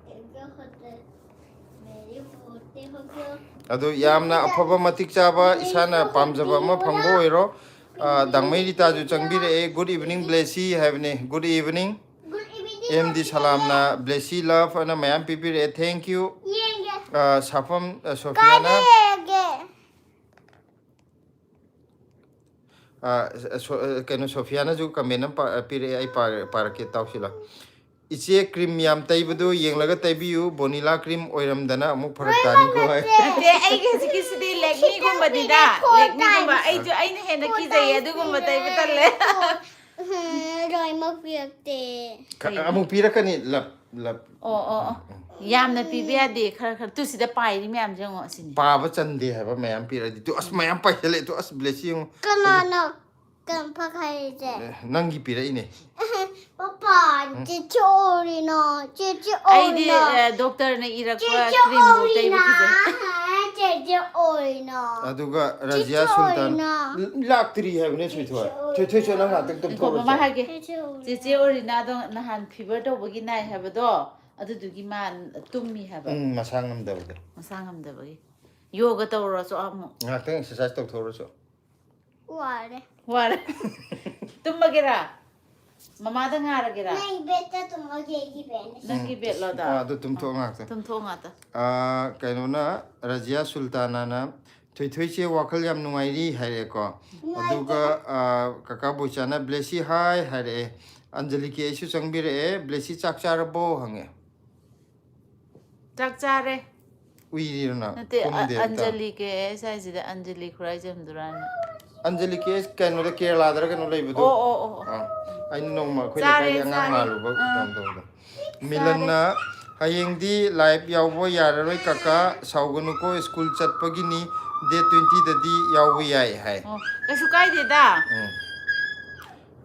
ꯑꯗꯨ ꯌꯥꯝꯅ ꯑꯐꯕ, ꯃꯇꯤꯛ ꯆꯥꯕ, ꯏꯁꯥꯅ ꯄꯥꯝꯖꯕ ꯑꯃ ꯐꯪꯕ ꯑꯣꯏꯔꯣ꯫ ꯑꯥ, ꯗꯥꯡꯃꯩ ꯔꯤꯇꯥꯁꯨ ꯆꯪꯕꯤꯔꯛꯑꯦ꯫ "Good evening, Blessy" ꯍꯥꯏꯕꯅꯦ꯫ "Good evening." ꯑꯦꯝ ꯗꯤ ꯁꯂꯥꯝꯅ "Blessy love" ꯑꯅ ꯃꯌꯥꯝ ꯄꯤꯕꯤꯔꯛꯑꯦ꯫ Thank you꯫ ꯑꯥ, ꯁꯥꯐꯝ, ꯑꯥ, ꯁꯣꯐꯤꯌꯥꯅ꯫ ꯑꯥ, ꯁꯣ-, ꯑꯥ, ꯀꯩꯅꯣ, ꯁꯣꯐꯤꯌꯥꯅꯁꯨ comment ꯑꯃ ꯄꯥ-, ꯄꯤꯔꯛꯑꯦ, ꯑꯩ ꯄꯥ-, ꯄꯥꯔꯛꯀꯦ, ꯇꯥꯎꯁꯤꯂꯣ꯫ "ꯏꯆꯦ, cream ꯌꯥꯝ ꯇꯩꯕꯗꯨ ꯌꯦꯡꯂꯒ ꯇꯩꯕꯤꯌꯨ, vanilla cream ꯑꯣꯏꯔꯝꯗꯅ ꯑꯃꯨꯛ ꯐꯔꯛ ꯇꯥꯅꯤꯀꯣ" ꯍꯥꯏ꯫ ꯅꯠꯇꯦ, ꯑꯩꯒꯤ ꯍꯧꯖꯤꯛꯀꯤꯁꯤꯗꯤ ꯂꯦꯛꯃꯤꯒꯨꯝꯕꯅꯤꯗ꯫ ꯂꯦꯛꯃꯤꯒꯨꯝꯕ꯫ ꯑꯩꯁꯨ, ꯑꯩꯅ ꯍꯦꯟꯅ ꯀꯤꯖꯩꯌꯦ, ꯑꯗꯨꯒꯨꯝꯕ ꯇꯩꯕ ꯇꯜꯂꯦ꯫ ꯂꯣꯏꯅꯃꯛ ꯄꯤꯔꯛꯇꯦ꯫ ꯈ-, ꯑꯃꯨꯛ ꯄꯤꯔꯛꯀꯅꯤ, love, love꯫ ꯑꯣ, ꯑꯣ, ꯑꯣ꯫ ꯌꯥꯝꯅ ꯄꯤꯕ ꯌꯥꯗꯦ, ꯈꯔ ꯈꯔ꯫ ꯇꯨ, ꯁꯤꯗ ꯄꯥꯏꯔꯤ ꯃꯌꯥꯝꯁꯦ ꯌꯦꯡꯉꯣ, ꯑꯁꯤꯅꯤ꯫ ꯄꯥꯕ ꯆꯟꯗꯦ ꯍꯥꯏꯕ ꯃꯌꯥꯝ ꯄꯤꯔꯛꯑꯗꯤ꯫ ꯇꯨ, ꯑꯁ, ꯃꯌꯥꯝ ꯄꯥꯏꯁꯜꯂꯛꯑꯦ꯫ ꯇꯨ, ꯑꯁ, Blessy ꯌꯦꯡꯉꯣ꯫ ꯀꯅꯥꯅꯣ ꯀꯟꯐꯛ ꯍꯥꯏꯔꯤꯁꯦ? ꯑꯦ, ꯅꯪꯒꯤ ꯄꯤꯔꯛꯏꯅꯦ꯫ ꯄꯄꯥ, ꯆꯤꯆꯦ ꯑꯣꯔꯤꯅꯣ, ꯆꯤꯆꯦ ꯑꯩꯗꯤ, ꯑꯣꯔꯤꯅꯣ꯫ ꯑꯦ, doctorꯅ ꯏꯔꯛꯄ ꯆꯤꯆꯦ creamꯕꯨ ꯇꯩꯕ ꯑꯣꯔꯤꯅꯣ, ꯀꯤꯖꯩ꯫ ꯆꯤꯆꯦ ꯑꯣꯔꯤꯅꯣ꯫ ꯑꯗꯨꯒ ꯔꯖꯤꯌꯥ ꯆꯤꯆꯦ ꯁꯨꯜꯇꯥꯟ ꯑꯣꯔꯤꯅꯣ꯫ ꯂ-, ꯂꯥꯛꯇ꯭ꯔꯤ ꯍꯥꯏꯕꯅꯦ, ꯊꯣꯏꯊꯣꯏ꯫ ꯊꯣꯏꯊꯣꯏꯁꯨ ꯅꯪ ꯉꯥꯛꯇꯪ ꯉꯥꯏꯈꯣ, ꯃꯃꯥ ꯇꯨꯝꯊꯣꯛꯑꯣ꯫ ꯍꯥꯏꯒꯦ꯫ ꯆꯤꯆꯦ ꯑꯣꯔꯤꯅꯣ꯫ ꯆꯦꯆꯦ ꯑꯣꯔꯤꯅꯥꯗꯣ ꯅꯍꯥꯟ fever ꯇꯧꯕꯒꯤ ꯅꯥꯏ ꯍꯥꯏꯕꯗꯣ, ꯑꯗꯨꯗꯨꯒꯤ ꯃꯥ ꯇꯨꯝꯃꯤ ꯍꯥꯏꯕ꯫ ꯎꯝ, ꯃꯁꯥ ꯉꯝꯗꯕꯗꯣ꯫ ꯃꯁꯥ ꯉꯝꯗꯕꯒꯤ꯫ ꯌꯣꯒ ꯇꯧꯔꯨꯔꯁꯨ ꯑꯃꯨꯛ꯫ ꯉꯥꯛꯇꯪ exercise ꯇꯧꯊꯣꯛꯎꯔꯁꯨ꯫ ꯋꯥꯔꯦ꯫ ꯋꯥꯔꯦ꯫ ꯇꯨꯝꯃꯒꯦꯔꯥ? ꯃꯃꯥꯗ ꯉꯥꯔꯒꯦꯔꯥ? ꯅꯪ bedꯇ ꯇꯨꯝꯃꯒꯦ, ꯑꯩꯒꯤ bedꯅꯦ꯫ ꯅꯪꯒꯤ bedꯂꯣꯗ? ꯑꯥ, ꯑꯗꯨ ꯇꯨꯝꯊꯣꯛꯑꯣ ꯉꯥꯛꯇꯪ꯫ ꯇꯨꯝꯊꯣꯛꯑꯣ ꯉꯥꯛꯇꯪ꯫ ꯑꯥ, ꯀꯩꯅꯣꯅ, ꯔꯖꯤꯌꯥ ꯁꯨꯜꯇꯥꯅꯥꯅ, "ꯊꯣꯏꯊꯣꯏꯁꯦ ꯋꯥꯈꯜ ꯌꯥꯝ ꯅꯨꯡꯉꯥꯏꯔꯤ" ꯍꯥꯏꯔꯦꯀꯣ꯫ ꯑꯗꯨꯒ, ꯑꯥ, ꯀꯀꯥ ꯕꯣꯏꯆꯥꯅ, "Blessy hi" ꯍꯥꯏꯔꯛꯑꯦ꯫ ꯑꯟꯖꯂꯤ ꯀꯦ ꯑꯩꯁꯨ ꯆꯪꯕꯤꯔꯛꯑꯦ꯫ "Blessy ꯆꯥꯛ ꯆꯥꯔꯕꯣ?" ꯍꯪꯉꯦ꯫ ꯆꯥꯛ ꯆꯥꯔꯦ꯫ ꯎꯏꯔꯤꯔꯣ ꯅꯪ? ꯅꯠꯇꯦ, ꯑ-, ꯈꯨꯝꯗꯦ ꯑꯝꯇ꯫ ꯑꯟꯖꯂꯤ ꯀꯦ ꯑꯦꯁ ꯍꯥꯏꯁꯤꯗ ꯑꯟꯖꯂꯤ ꯈꯨꯔꯥꯏꯖꯝꯗꯨꯔꯥꯅ꯫ ꯑꯟꯖꯂꯤ ꯀꯦ ꯑꯦꯁ ꯀꯩꯅꯣꯗ, ꯀꯦꯔꯂꯥꯗꯔ ꯀꯩꯅꯣ ꯂꯩꯕꯗꯣ? ꯑꯣ, ꯑꯣ, ꯑꯣ, ꯑꯣ꯫ ꯑꯥ, ꯑꯩꯅ ꯅꯣꯡꯃ ꯑꯩꯈꯣꯏ ꯆꯥꯔꯦ, ꯂꯩꯀꯥꯏꯒꯤ ꯑꯉꯥꯡ ꯆꯥꯔꯦ꯫ ꯃꯥꯜꯂꯨꯕ ꯑꯥ꯫ ꯀꯩꯅꯣ ꯇꯧꯕꯗꯣ꯫ ꯃꯤꯂꯟꯅ, "ꯍꯌꯦꯡꯗꯤ live ꯌꯥꯎꯕ ꯌꯥꯔꯔꯣꯏ ꯀꯀꯥ, ꯁꯥꯎꯒꯅꯨꯀꯣ, school ꯆꯠꯄꯒꯤꯅꯤ, ꯗꯦꯠ ꯇ꯭ꯋꯦꯟꯇꯤꯗꯗꯤ ꯌꯥꯎꯕ ꯌꯥꯏ ꯍꯥꯏ꯫ ꯑꯣ, ꯀꯩꯁꯨ ꯀꯥꯏꯗꯦꯗ꯫ ꯎꯝ꯫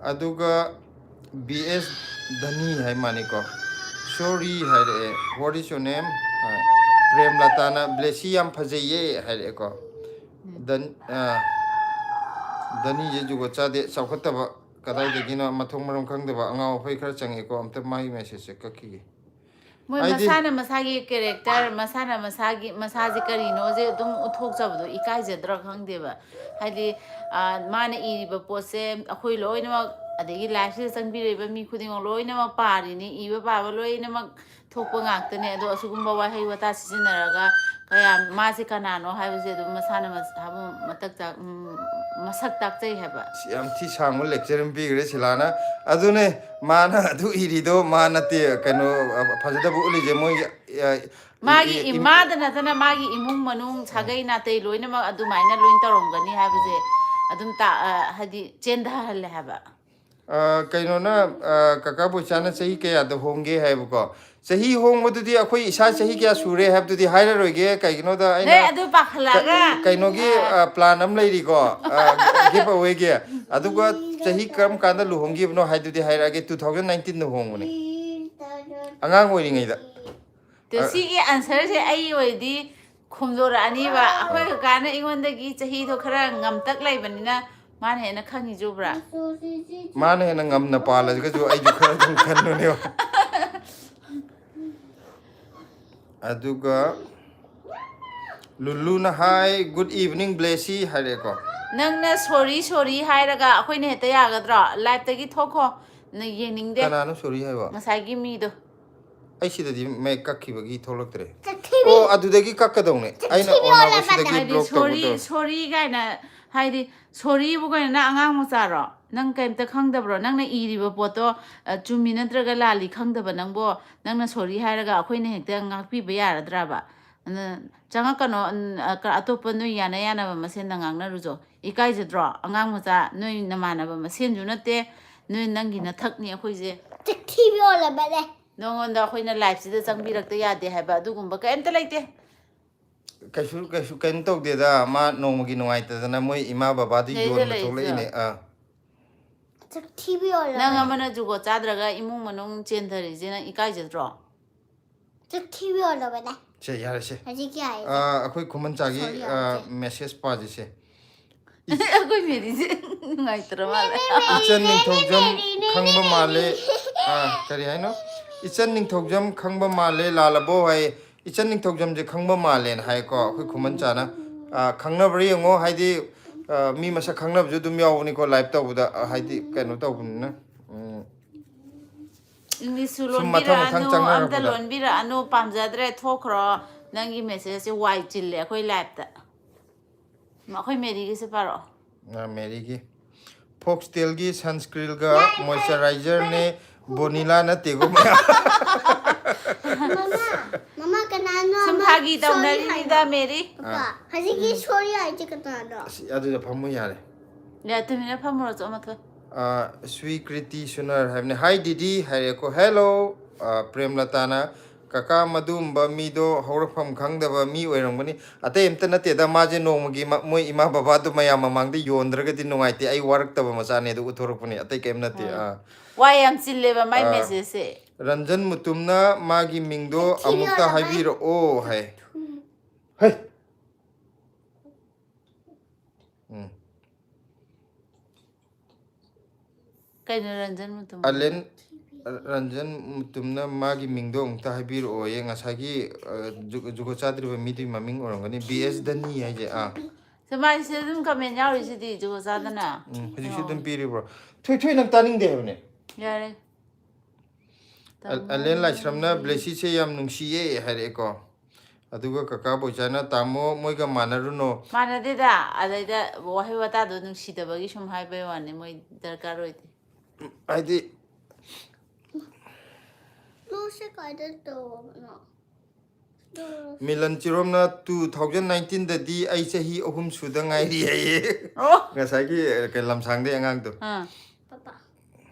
ꯑꯗꯨꯒ ꯕꯤ ꯑꯦꯁ ꯙꯅꯤ ꯍꯥꯏ ꯃꯥꯅꯤꯀꯣ, ꯁꯣꯔꯤ ꯍꯥꯏꯔꯛꯑꯦ꯫ What is your name? ꯍꯥꯏ꯫ ꯄ꯭ꯔꯦꯝꯂꯇꯥꯅ ꯕ꯭ꯂꯦꯁꯤ ꯌꯥꯝ ꯐꯖꯩꯌꯦ ꯍꯥꯏꯔꯛꯑꯦꯀꯣ꯫ ꯙꯟ ꯑ, ꯙꯅꯤꯁꯦ ꯖꯨꯒꯣꯠ ꯆꯥꯗꯦ, ꯆꯥꯎꯈꯠꯇꯕ꯫ ꯀꯗꯥꯏꯗꯒꯤꯅꯣ? ꯃꯊꯣꯡ ꯃꯔꯝ ꯈꯪꯗꯕ ꯑꯉꯥꯎ ꯑꯐꯩ ꯈꯔ ꯆꯪꯉꯛꯑꯦꯀꯣ꯫ ꯑꯝꯇ ꯃꯥꯒꯤ ꯃꯦꯁꯦꯖꯁꯦ ꯀꯛꯈꯤꯒꯦ꯫ ꯃꯣꯏ ꯑꯩꯗꯤ ꯃꯁꯥꯅ ꯃꯁꯥꯒꯤ ꯀꯦꯔꯦꯛꯇꯔ, ꯃꯁꯥꯅ ꯃꯁꯥꯒꯤ, ꯃꯁꯥꯁꯦ ꯀꯔꯤꯅꯣꯁꯦ ꯑꯗꯨꯝ ꯎꯠꯊꯣꯛꯆꯕꯗꯣ ꯏꯀꯥꯏꯖꯗ꯭ꯔꯥ ꯈꯪꯗꯦꯕ꯫ ꯍꯥꯏꯗꯤ, ꯑ, ꯃꯥꯅ ꯏꯔꯤꯕ ꯄꯣꯠꯁꯦ ꯑꯩꯈꯣꯏ ꯂꯣꯏꯅꯃꯛ, ꯑꯗꯒꯤ ꯂꯥꯏꯐꯁꯤꯗ ꯆꯪꯕꯤꯔꯤꯕ ꯃꯤ ꯈꯨꯗꯤꯡꯃꯛ ꯂꯣꯏꯅꯃꯛ ꯄꯥꯔꯤꯅꯤ, ꯏꯕ ꯄꯥꯕ ꯂꯣꯏꯅꯃꯛ ꯊꯣꯛꯄ ꯉꯥꯛꯇꯅꯦ꯫ ꯑꯗꯣ ꯑꯁꯤꯒꯨꯝꯕ ꯋꯥꯍꯩ ꯋꯥꯇꯥ ꯁꯤꯖꯤꯟꯅꯔꯒ ꯀꯌꯥꯝ, ꯃꯥꯁꯦ ꯀꯅꯥꯅꯣ ꯍꯥꯏꯕꯁꯦ ꯑꯗꯨꯝ ꯃꯁꯥꯅ ꯃꯁꯥꯕꯨ ꯃꯇꯛ ꯆꯥ-, ꯎꯝ, ꯃꯁꯛ ꯇꯥꯛꯆꯩ ꯍꯥꯏꯕ꯫ ꯌꯥꯝ ꯊꯤ ꯁꯥꯡꯕ lecture ꯑꯃ ꯄꯤꯈ꯭ꯔꯦ ꯁꯤꯂꯥꯅ꯫ ꯑꯗꯨꯅꯦ, ꯃꯥꯅ ꯑꯗꯨ ꯏꯔꯤꯗꯣ ꯃꯥ ꯅꯠꯇꯦ, ꯀꯩꯅꯣ, ꯐꯖꯗꯕ ꯎꯠꯂꯤꯁꯦ ꯃꯣꯏꯒꯤ, ꯑ, ꯃꯥꯒꯤ ꯏ-, ꯏ-, ꯏꯃꯥꯗ ꯅꯠꯇꯅ ꯃꯥꯒꯤ ꯏꯃꯨꯡ ꯃꯅꯨꯡ, ꯁꯥꯒꯩ ꯅꯥꯇꯩ ꯂꯣꯏꯅꯃꯛ ꯑꯗꯨꯃꯥꯏꯅ ꯂꯣꯏ ꯇꯧꯔꯝꯒꯅꯤ ꯍꯥꯏꯕꯁꯦ ꯑꯗꯨꯝ ꯇꯥ-, ꯑ, ꯍꯥꯏꯗꯤ ꯆꯦꯟꯊꯍꯜꯂꯦ ꯍꯥꯏꯕ꯫ ꯑ, ꯀꯩꯅꯣꯅ, ꯑ, ꯀꯀꯥ ꯕꯣꯏꯆꯥꯅ ꯆꯍꯤ ꯀꯌꯥꯗ ꯍꯣꯡꯒꯦ ꯍꯥꯏꯕꯀꯣ꯫ ꯆꯍꯤ ꯍꯣꯡꯕꯗꯨꯗꯤ ꯑꯩꯈꯣꯏ ꯏꯁꯥ ꯆꯍꯤ ꯀꯌꯥ ꯁꯨꯔꯦ ꯍꯥꯏꯕꯗꯨꯗꯤ ꯍꯥꯏꯔꯔꯣꯏꯒꯦ, ꯀꯩꯒꯤꯅꯣꯗ ꯑꯩꯅ ꯅꯣꯏ ꯑꯗꯨ ꯄꯥꯈꯠꯂꯛꯑꯒ, ꯀ-, ꯀꯩꯅꯣꯒꯤ, ꯑ, ꯑ, plan ꯑꯃ ꯂꯩꯔꯤꯀꯣ, ꯑ, give awayꯒꯤ꯫ ꯑꯗꯨꯒ ꯆꯍꯤ ꯀꯔꯝ ꯀꯥꯟꯗ ꯂꯨꯍꯣꯡꯈꯤꯕꯅꯣ ꯍꯥꯏꯗꯨꯗꯤ ꯍꯥꯏꯔꯛꯑꯒꯦ꯫ Two thousand nineteenꯗ ꯍꯣꯡꯕꯅꯦ, ꯑꯉꯥꯡ ꯑꯣꯏꯔꯤꯉꯩꯗ꯫ ꯑꯗꯣ ꯁꯤꯒꯤ answerꯁꯦ ꯑꯩ ꯑꯣꯏꯗꯤ ꯈꯨꯝꯗꯣꯔꯛꯑꯅꯤꯕ꯫ ꯑꯩꯈꯣꯏ ꯀꯀꯥꯅ ꯑꯩꯉꯣꯟꯗꯒꯤ ꯆꯍꯤꯗꯣ ꯈꯔ ꯉꯝꯇꯛ ꯂꯩꯕꯅꯤꯅ ꯃꯥꯅ ꯍꯦꯟꯅ ꯈꯪꯉꯤꯁꯦ ꯎꯕ꯭ꯔꯥ? ꯃꯥꯅ ꯍꯦꯟꯅ ꯉꯝꯅ ꯄꯥꯜꯂꯁꯤꯒꯁꯨ ꯑꯩꯁꯨ ꯈꯔ ꯑꯗꯨꯝ ꯈꯟꯕꯅꯦꯕ꯫ ꯑꯗꯨꯒ ꯂꯨꯂꯨꯅ, "Hi, good evening, Blessy" ꯍꯥꯏꯔꯛꯑꯦꯀꯣ꯫ ꯅꯪꯅ sorry sorry ꯍꯥꯏꯔꯒ ꯑꯩꯈꯣꯏꯅ ꯍꯦꯛꯇ ꯌꯥꯒꯗ꯭ꯔꯣ? Liveꯇꯒꯤ ꯊꯣꯛꯈꯣ꯫ ꯅ ꯌꯦꯡꯅꯤꯡꯗꯦ꯫ ꯀꯅꯥꯅꯣ sorry ꯍꯥꯏꯕ? ꯉꯁꯥꯏꯒꯤ ꯃꯤꯗꯣ꯫ ꯑꯩ ꯁꯤꯗꯗꯤ ꯃꯌꯦꯛ ꯀꯛꯈꯤꯕꯒꯤ ꯊꯣꯛꯂꯛꯇ꯭ꯔꯦ꯫ ꯑꯣ, ꯑꯗꯨꯗꯒꯤ ꯀꯛꯀꯗꯧꯅꯦ꯫ ꯑꯩꯅ on ꯑꯣꯏꯕꯁꯤꯗꯒꯤ ꯍꯥꯏꯗꯤ block ꯇꯧꯕ sorry, ꯇꯧ꯫ Sorry ꯀꯥꯏꯅ, ꯍꯥꯏꯗꯤ sorryꯕꯨ ꯀꯩꯅꯣ, ꯅꯪ ꯑꯉꯥꯡ ꯃꯆꯥꯔꯣ? ꯅꯪ ꯀꯩꯝꯇ ꯈꯪꯗꯕ꯭ꯔꯣ? ꯅꯪꯅ ꯏꯔꯤꯕ ꯄꯣꯠꯇꯣ, ꯑ, ꯆꯨꯝꯃꯤ ꯅꯠꯇ꯭ꯔꯒ ꯂꯥꯜꯂꯤ ꯈꯪꯗꯕ ꯅꯪꯕꯣ? ꯅꯪꯅ sorry ꯍꯥꯏꯔꯒ ꯑꯩꯈꯣꯏꯅ ꯍꯦꯛꯇ ꯉꯥꯛꯄꯤꯕ ꯌꯥꯔꯗ꯭ꯔꯕ? ꯑꯗꯨꯅ ꯆꯪꯉꯛꯀꯅꯣ, ꯑꯟ-, ꯑ, ꯀ-, ꯑꯇꯣꯞꯄ ꯅꯣꯏ ꯌꯥꯅ ꯌꯥꯅꯕ ꯃꯁꯦꯟꯗ ꯉꯥꯡꯅꯔꯨꯆꯣ꯫ ꯏꯀꯥꯏꯖꯗ꯭ꯔꯣ? ꯑꯉꯥꯡ ꯃꯆꯥ, ꯅꯣꯏ ꯅꯃꯥꯟꯅꯕ ꯃꯁꯦꯟꯁꯨ ꯅꯠꯇꯦ, ꯅꯣꯏ ꯅꯪꯒꯤ ꯅꯊꯛꯅꯤ ꯑꯩꯈꯣꯏꯁꯦ꯫ ꯆꯤꯊꯤ ꯌꯣꯜꯂꯕꯅꯦ꯫ ꯅꯉꯣꯟꯗ ꯑꯩꯈꯣꯏꯅ liveꯁꯤꯗ ꯆꯪꯕꯤꯔꯛꯇ ꯌꯥꯗꯦ ꯍꯥꯏꯕ ꯑꯗꯨꯒꯨꯝꯕ ꯀꯩꯝꯇ ꯂꯩꯇꯦ꯫ ꯀꯩꯁꯨ ꯀꯩꯁꯨ ꯀꯩꯝ ꯇꯧꯗꯦꯗ, ꯃꯥ ꯅꯣꯡꯃꯒꯤ ꯅꯨꯡꯉꯥꯏꯇꯗꯅ ꯃꯣꯏ ꯏꯃꯥ ꯕꯕꯥꯗꯤ ꯂꯩꯗ ꯌꯣꯟꯕ ꯂꯩꯗ꯫ ꯊꯣꯛꯂꯛꯏꯅꯦ꯫ ꯑꯥ꯫ ꯆꯥꯛ ꯊꯤꯕ ꯌꯣꯜꯂꯕ? ꯅꯪ ꯑꯃꯅ ꯖꯨꯒꯣꯠ ꯆꯥꯗ꯭ꯔꯒ ꯏꯃꯨꯡ ꯃꯅꯨꯡ ꯆꯦꯟꯊꯔꯤꯁꯦ ꯅꯪ ꯏꯀꯥꯏꯖꯗ꯭ꯔꯣ? ꯆꯥꯛ ꯊꯤꯕ ꯌꯣꯜꯂꯕꯅꯦ꯫ ꯁꯦ, ꯌꯥꯔꯦ ꯁꯦ꯫ ꯍꯧꯖꯤꯛꯀꯤ ꯍꯥꯏꯁꯦ꯫ ꯑꯥ, ꯑꯩꯈꯣꯏ ꯈꯨꯃꯟꯆꯥꯒꯤ, Sorry, ꯑꯥ, ꯌꯥꯔꯦ ꯁꯦ꯫ Message ꯄꯥꯁꯦ ꯁꯦ꯫ ꯑꯩꯈꯣꯏ ꯃꯦꯔꯤꯁꯦ ꯅꯨꯡꯉꯥꯏꯇ꯭ꯔ ꯃꯥꯜꯂꯦ꯫ ꯃꯦꯔꯤ, ꯃꯦꯔꯤ, ꯏꯆꯟ ꯃꯦꯔꯤ, ꯅꯤꯡꯊꯧꯖꯝ ꯃꯦꯔꯤ, ꯃꯦꯔꯤ, ꯈꯪꯕ ꯃꯦꯔꯤ꯫ ꯃꯥꯜꯂꯦ꯫ ꯑꯥ, ꯀꯔꯤ ꯍꯥꯏꯅꯣ? "ꯏꯆꯟ ꯅꯤꯡꯊꯧꯖꯝ ꯈꯪꯕ ꯃꯥꯜꯂꯦ, ꯂꯥꯜꯂꯕꯣ?" ꯍꯥꯏ꯫ ꯏꯆꯟ ꯅꯤꯡꯊꯧꯖꯝꯁꯦ ꯈꯪꯕ ꯃꯥꯜꯂꯦꯅ ꯍꯥꯏꯀꯣ, ꯑꯩꯈꯣꯏ ꯈꯨꯃꯟꯆꯥꯅ꯫ ꯑꯥ, ꯈꯪꯅꯕ꯭ꯔꯥ ꯌꯦꯡꯉꯣ, ꯍꯥꯏꯗꯤ, ꯑꯥ, ꯃꯤ ꯃꯁꯛ ꯈꯪꯅꯕꯁꯨ ꯑꯗꯨꯝ ꯌꯥꯎꯕꯅꯤꯀꯣ, live ꯇꯧꯕꯗ, ꯑꯥ, ꯍꯥꯏꯗꯤ ꯀꯩꯅꯣ ꯇꯧꯕꯅꯤꯅ꯫ ꯎꯝ꯫ ꯏꯪꯂꯤꯁꯁꯨ ꯁꯨꯝ ꯃꯊꯪ ꯃꯊꯪ ꯂꯣꯟꯕꯤꯔꯛꯑꯅꯨ, ꯑꯝꯇ ꯆꯪꯅꯔꯛꯄꯗ꯫ ꯂꯣꯟꯕꯤꯔꯛꯑꯅꯨ, ꯄꯥꯝꯖꯗ꯭ꯔꯦ, ꯊꯣꯛꯈ꯭ꯔꯣ꯫ ꯅꯪꯒꯤ messageꯁꯦ ꯋꯥꯏ ꯆꯤꯜꯂꯦ ꯑꯩꯈꯣꯏ liveꯇ꯫ ꯑꯩꯈꯣꯏ ꯃꯦꯔꯤꯒꯤꯁꯦ ꯄꯥꯔꯛꯑꯣ꯫ ꯑꯥ, ꯃꯦꯔꯤꯒꯤ꯫ Foxtelꯒꯤ sunscreenꯒ moisturizerꯅꯦ, Bonilla ꯅꯠꯇꯦꯀꯣ, ꯃꯌꯥꯝ꯫ ꯃꯃꯥ, ꯃꯃꯥ, ꯀꯅꯥꯅꯣ ꯁꯨꯝ ꯑꯃ ꯐꯥꯒꯤ sorry ꯇꯧꯅꯔꯤꯅꯤꯗ, ꯍꯥꯏꯗꯣ? ꯃꯦꯔꯤ꯫ ꯑꯥ꯫ ꯄꯄꯥ, ꯍꯧꯖꯤꯛꯀꯤ ꯎꯝ꯫ Sorry ꯍꯥꯏꯁꯦ ꯀꯅꯥꯅꯣ? ꯑꯁ, ꯑꯗꯨꯗ ꯐꯝꯃꯨ ꯌꯥꯔꯦ꯫ ꯌꯥ, ꯇꯨꯃꯤꯟꯅ ꯐꯝꯃꯨꯔꯣ, ꯆꯣ, ꯃꯊꯛ꯫ ꯑꯥ, ꯁ꯭ꯔꯤ ꯀ꯭ꯔꯤꯇꯤ ꯁꯨꯅꯔ ꯍꯥꯏꯕꯅꯦ꯫ "Hi ꯗꯤꯗꯤ" ꯍꯥꯏꯔꯦꯀꯣ꯫ "Hello"꯫ ꯑꯥ, ꯄ꯭ꯔꯦꯝꯂꯇꯥꯅ, "ꯀꯀꯥ, ꯃꯗꯨꯒꯨꯝꯕ ꯃꯤꯗꯣ ꯍꯧꯔꯛꯐꯝ ꯈꯪꯗꯕ ꯃꯤ ꯑꯣꯏꯔꯝꯒꯅꯤ"꯫ ꯑꯇꯩ ꯑꯝꯇ ꯅꯠꯇꯦꯗ, ꯃꯥꯁꯦ ꯅꯣꯡꯃꯒꯤ ꯃ-, ꯃꯣꯏ ꯏꯃꯥ ꯕꯕꯥꯗꯣ ꯃꯌꯥꯝ ꯃꯃꯥꯡꯗ ꯌꯣꯟꯗ꯭ꯔꯒꯗꯤ ꯅꯨꯡꯉꯥꯏꯇꯦ, ꯑꯩ ꯋꯥꯔꯛꯇꯕ ꯃꯆꯥꯅꯦ ꯑꯗꯨ ꯎꯠꯊꯣꯔꯛꯄꯅꯦ, ꯑꯇꯩ ꯀꯩꯝ ꯅꯠꯇꯦ꯫ ꯎꯝ꯫ ꯑꯥ꯫ ꯋꯥ ꯌꯥꯝ ꯆꯤꯜꯂꯦꯕ ꯃꯥꯏ ꯑꯥ꯫ Messageꯁꯦ꯫ ꯔꯟꯖꯟ ꯃꯨꯇꯨꯝꯅ ꯃꯥꯒꯤ ꯃꯤꯡꯗꯣ ꯊꯤꯔꯤꯔꯣ ꯑꯃꯨꯛꯇ ꯅꯃꯥꯏ? ꯍꯥꯏꯕꯤꯔꯛꯑꯣ ꯍꯥꯏ꯫ ꯍꯩ! ꯎꯝ꯫ ꯀꯩꯅꯣ ꯔꯟꯖꯟ ꯃꯨꯇꯨꯝ? ꯑꯂꯦꯟ, ꯔꯟꯖꯟ ꯃꯨꯇꯨꯝꯅ ꯃꯥꯒꯤ ꯃꯤꯡꯗꯣ ꯑꯃꯨꯛꯇ ꯍꯥꯏꯕꯤꯔꯛꯑꯣꯌꯦ꯫ ꯉꯁꯥꯏꯒꯤ, ꯑ, ꯖꯨ-, ꯖꯨꯒꯣꯠ ꯆꯥꯗ꯭ꯔꯤꯕ ꯃꯤꯗꯨꯒꯤ ꯃꯃꯤꯡ ꯑꯣꯏꯔꯝꯒꯅꯤ꯫ ꯕꯤ ꯑꯦꯁ ꯙꯅꯤ ꯍꯥꯏꯁꯦ꯫ ꯑꯥ꯫ ꯁꯦ, ꯃꯥꯏꯁꯦ ꯑꯗꯨꯝ comment ꯌꯥꯎꯔꯤꯁꯤꯗꯤ ꯖꯨꯒꯣꯠ ꯆꯥꯗꯅ꯫ ꯎꯝ, ꯍꯧꯖꯤꯛꯁꯨ ꯑꯗꯨꯝ ꯌꯦꯡꯉꯣ꯫ ꯄꯤꯔꯤꯕ꯭ꯔꯣ? ꯊꯣꯏ, ꯊꯣꯏ, ꯅꯪ ꯇꯥꯅꯤꯡꯗꯦ ꯍꯥꯏꯕꯅꯦ꯫ ꯌꯥꯔꯦ꯫ ꯑ-, ꯑꯂꯦꯟ ꯂꯥꯏꯁ꯭ꯔꯝꯅ "ꯕ꯭ꯂꯦꯁꯤꯁꯦ ꯌꯥꯝ ꯅꯨꯡꯁꯤꯌꯦ" ꯍꯥꯏꯔꯛꯑꯦꯀꯣ꯫ ꯑꯗꯨꯒ ꯀꯀꯥ ꯕꯣꯏꯆꯥꯅ "ꯇꯥꯃꯣ, ꯃꯣꯏꯒ ꯃꯥꯟꯅꯔꯨꯅꯣ"꯫ ꯃꯥꯟꯅꯗꯦꯗ, ꯑꯗꯩꯗ ꯋꯥꯍꯩ ꯋꯥꯇꯥꯗꯣ ꯅꯨꯡꯁꯤꯗꯕꯒꯤ ꯁꯨꯝ ꯍꯥꯏꯕꯩ ꯋꯥꯅꯤ, ꯃꯣꯏ ꯗꯔꯀꯥꯔ ꯑꯣꯏꯗꯦ꯫ ꯍꯥꯏꯗꯤ, ꯂꯣꯛꯁꯦ ꯀꯥꯏꯗ ꯇꯧꯕꯅꯣ? ꯃꯤꯂꯟ ꯆꯤꯔꯣꯝꯅ "Two thousand nineteenꯗꯗꯤ ꯑꯩ ꯆꯍꯤ ꯑꯍꯨꯝ ꯁꯨꯗ ꯉꯥꯏꯔꯤ" ꯍꯥꯏꯌꯦ꯫ ꯑꯣ꯫ ꯉꯁꯥꯏꯒꯤ, ꯑ, ꯀꯩ, ꯂꯝꯁꯥꯡꯗꯩ ꯑꯉꯥꯡꯗꯣ꯫ ꯑꯥ꯫ ꯄꯄꯥ꯫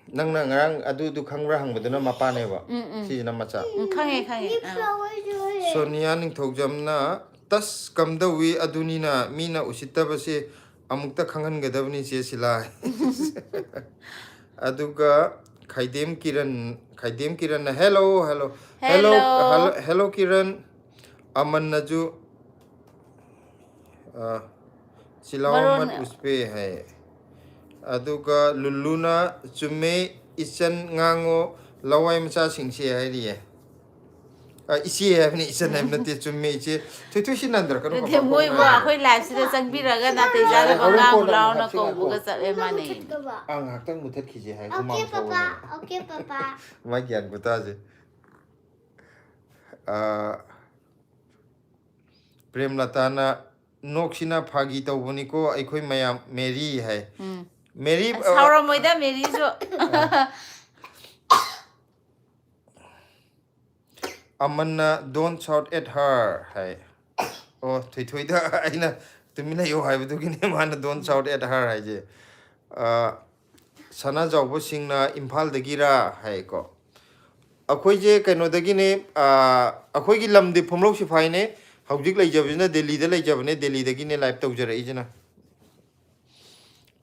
ꯅꯪꯅ ꯉꯔꯥꯡ ꯑꯗꯨꯗꯨ ꯈꯪꯕ꯭ꯔꯥ ꯍꯪꯕꯗꯨꯅ ꯃꯄꯥꯅꯦꯕ꯫ ꯎꯝ, ꯎꯝ꯫ ꯁꯤꯁꯤꯅ ꯃꯆꯥ꯫ ꯎꯝ, ꯈꯪꯉꯦ, ꯈꯪꯉꯦ꯫ ꯑꯥ꯫ ꯁꯣꯅꯤꯌꯥ ꯅꯤꯡꯊꯧꯖꯝꯅ ꯇꯁ ꯀꯝꯗꯧꯏ ꯑꯗꯨꯅꯤꯅ ꯃꯤꯅ ꯎꯁꯤꯠꯇꯕꯁꯦ ꯑꯃꯨꯛꯇ ꯈꯪꯍꯟꯒꯗꯕꯅꯤ ꯆꯦ ꯁꯤꯂꯥ꯫ ꯑꯗꯨꯒ ꯈꯥꯏꯗꯦꯝ ꯀꯤꯔꯟ, ꯈꯥꯏꯗꯦꯝ ꯀꯤꯔꯟꯅ "Hello, hello, hello, hello, hello Kiran, ꯑꯃꯟꯅꯁꯨ, ꯑ, ꯆꯤꯂꯥꯎ ꯃꯔꯣꯟ ꯑꯃꯟ ꯎꯁꯄꯦ ꯍꯥꯏ"꯫ ꯑꯗꯨꯒ ꯂꯨꯜꯂꯨꯅ "ꯆꯨꯝꯃꯦ, ꯏꯆꯟ ꯉꯥꯡꯉꯣ, ꯂꯋꯥꯏ ꯃꯆꯥꯁꯤꯡꯁꯦ" ꯍꯥꯏꯔꯤꯌꯦ꯫ ꯑ, ꯏꯆꯦ ꯍꯥꯏꯕꯅꯤ, ꯏꯆꯟ ꯍꯥꯏꯕ ꯅꯠꯇꯦ꯫ ꯆꯨꯝꯃꯦ, ꯏꯆꯦ꯫ ꯊꯣꯏꯊꯣꯏ ꯁꯤꯟꯅꯍꯟꯗ꯭ꯔꯛꯀꯅꯨ, ꯅꯠꯇꯦ, ꯈꯣꯡꯄꯥꯛ ꯃꯣꯏꯕꯨ ꯀꯣꯡꯅ꯫ ꯑꯩꯈꯣꯏ live ꯁꯤꯗ ꯆꯪꯕꯤꯔꯒ ꯅꯥꯇꯩ ꯆꯥꯗꯕ ꯍꯣꯔꯦꯟ ꯉꯥꯡꯕ ꯀꯣꯟꯅ ꯑꯃꯨꯛ ꯂꯥꯎꯅ ꯍꯥꯞꯁꯤꯜꯂꯛꯑꯣ꯫ ꯀꯧꯕꯒ ꯆꯞ ꯃꯥꯟꯅꯩ꯫ ꯑ, ꯉꯥꯏꯍꯥꯛꯇꯪ ꯃꯨꯊꯠꯈꯤꯁꯦ ꯍꯥꯏ, ꯍꯨꯃꯥꯡ Okay, ꯄꯄꯥ꯫ ꯁꯧꯕꯅꯦ꯫ Okay, papa. ꯃꯥ ꯒ꯭ꯌꯥꯟ ꯈꯨꯇꯥꯁꯦ꯫ ꯑ, ꯄ꯭ꯔꯦꯝꯂꯇꯥꯅ "ꯅꯣꯛꯁꯤꯅ ꯐꯥꯒꯤ ꯇꯧꯕꯅꯤꯀꯣ ꯑꯩꯈꯣꯏ ꯃꯌꯥꯝ, ꯃꯦꯔꯤ" ꯍꯥꯏ꯫ ꯎꯝ꯫ ꯃꯦꯔꯤ, ꯑ, ꯁꯥꯎꯔꯝꯃꯣꯏꯗ ꯃꯦꯔꯤꯁꯨ꯫ ꯑ꯫ ꯑꯃꯟꯅ "Don't shout at her" ꯍꯥꯏ꯫ ꯑꯣ, ꯊꯣꯏꯊꯣꯏꯗ ꯑꯩꯅ "ꯇꯨꯃꯤꯟ ꯂꯩꯌꯣ" ꯍꯥꯏꯕꯗꯨꯒꯤꯅꯦ ꯃꯥꯅ "Don't shout at her" ꯍꯥꯏꯁꯦ꯫ ꯑ, ꯁꯅꯥꯖꯥꯎꯕꯁꯤꯡꯅ "ꯏꯝꯐꯥꯜꯗꯒꯤꯔꯥ?" ꯍꯥꯏꯀꯣ꯫ ꯑꯩꯈꯣꯏꯁꯦ ꯀꯩꯅꯣꯗꯒꯤꯅꯦ, ꯑ, ꯑꯩꯈꯣꯏꯒꯤ ꯂꯝꯗꯤ ꯐꯨꯝꯂꯧ ꯁꯤꯐꯥꯏꯅꯦ꯫ ꯍꯧꯖꯤꯛ ꯂꯩꯖꯕꯁꯤꯅ ꯗꯦꯜꯂꯤꯗ ꯂꯩꯖꯕꯅꯦ, ꯗꯦꯜꯂꯤꯗꯒꯤꯅꯦ live ꯇꯧꯖꯔꯛꯏꯁꯤꯅ꯫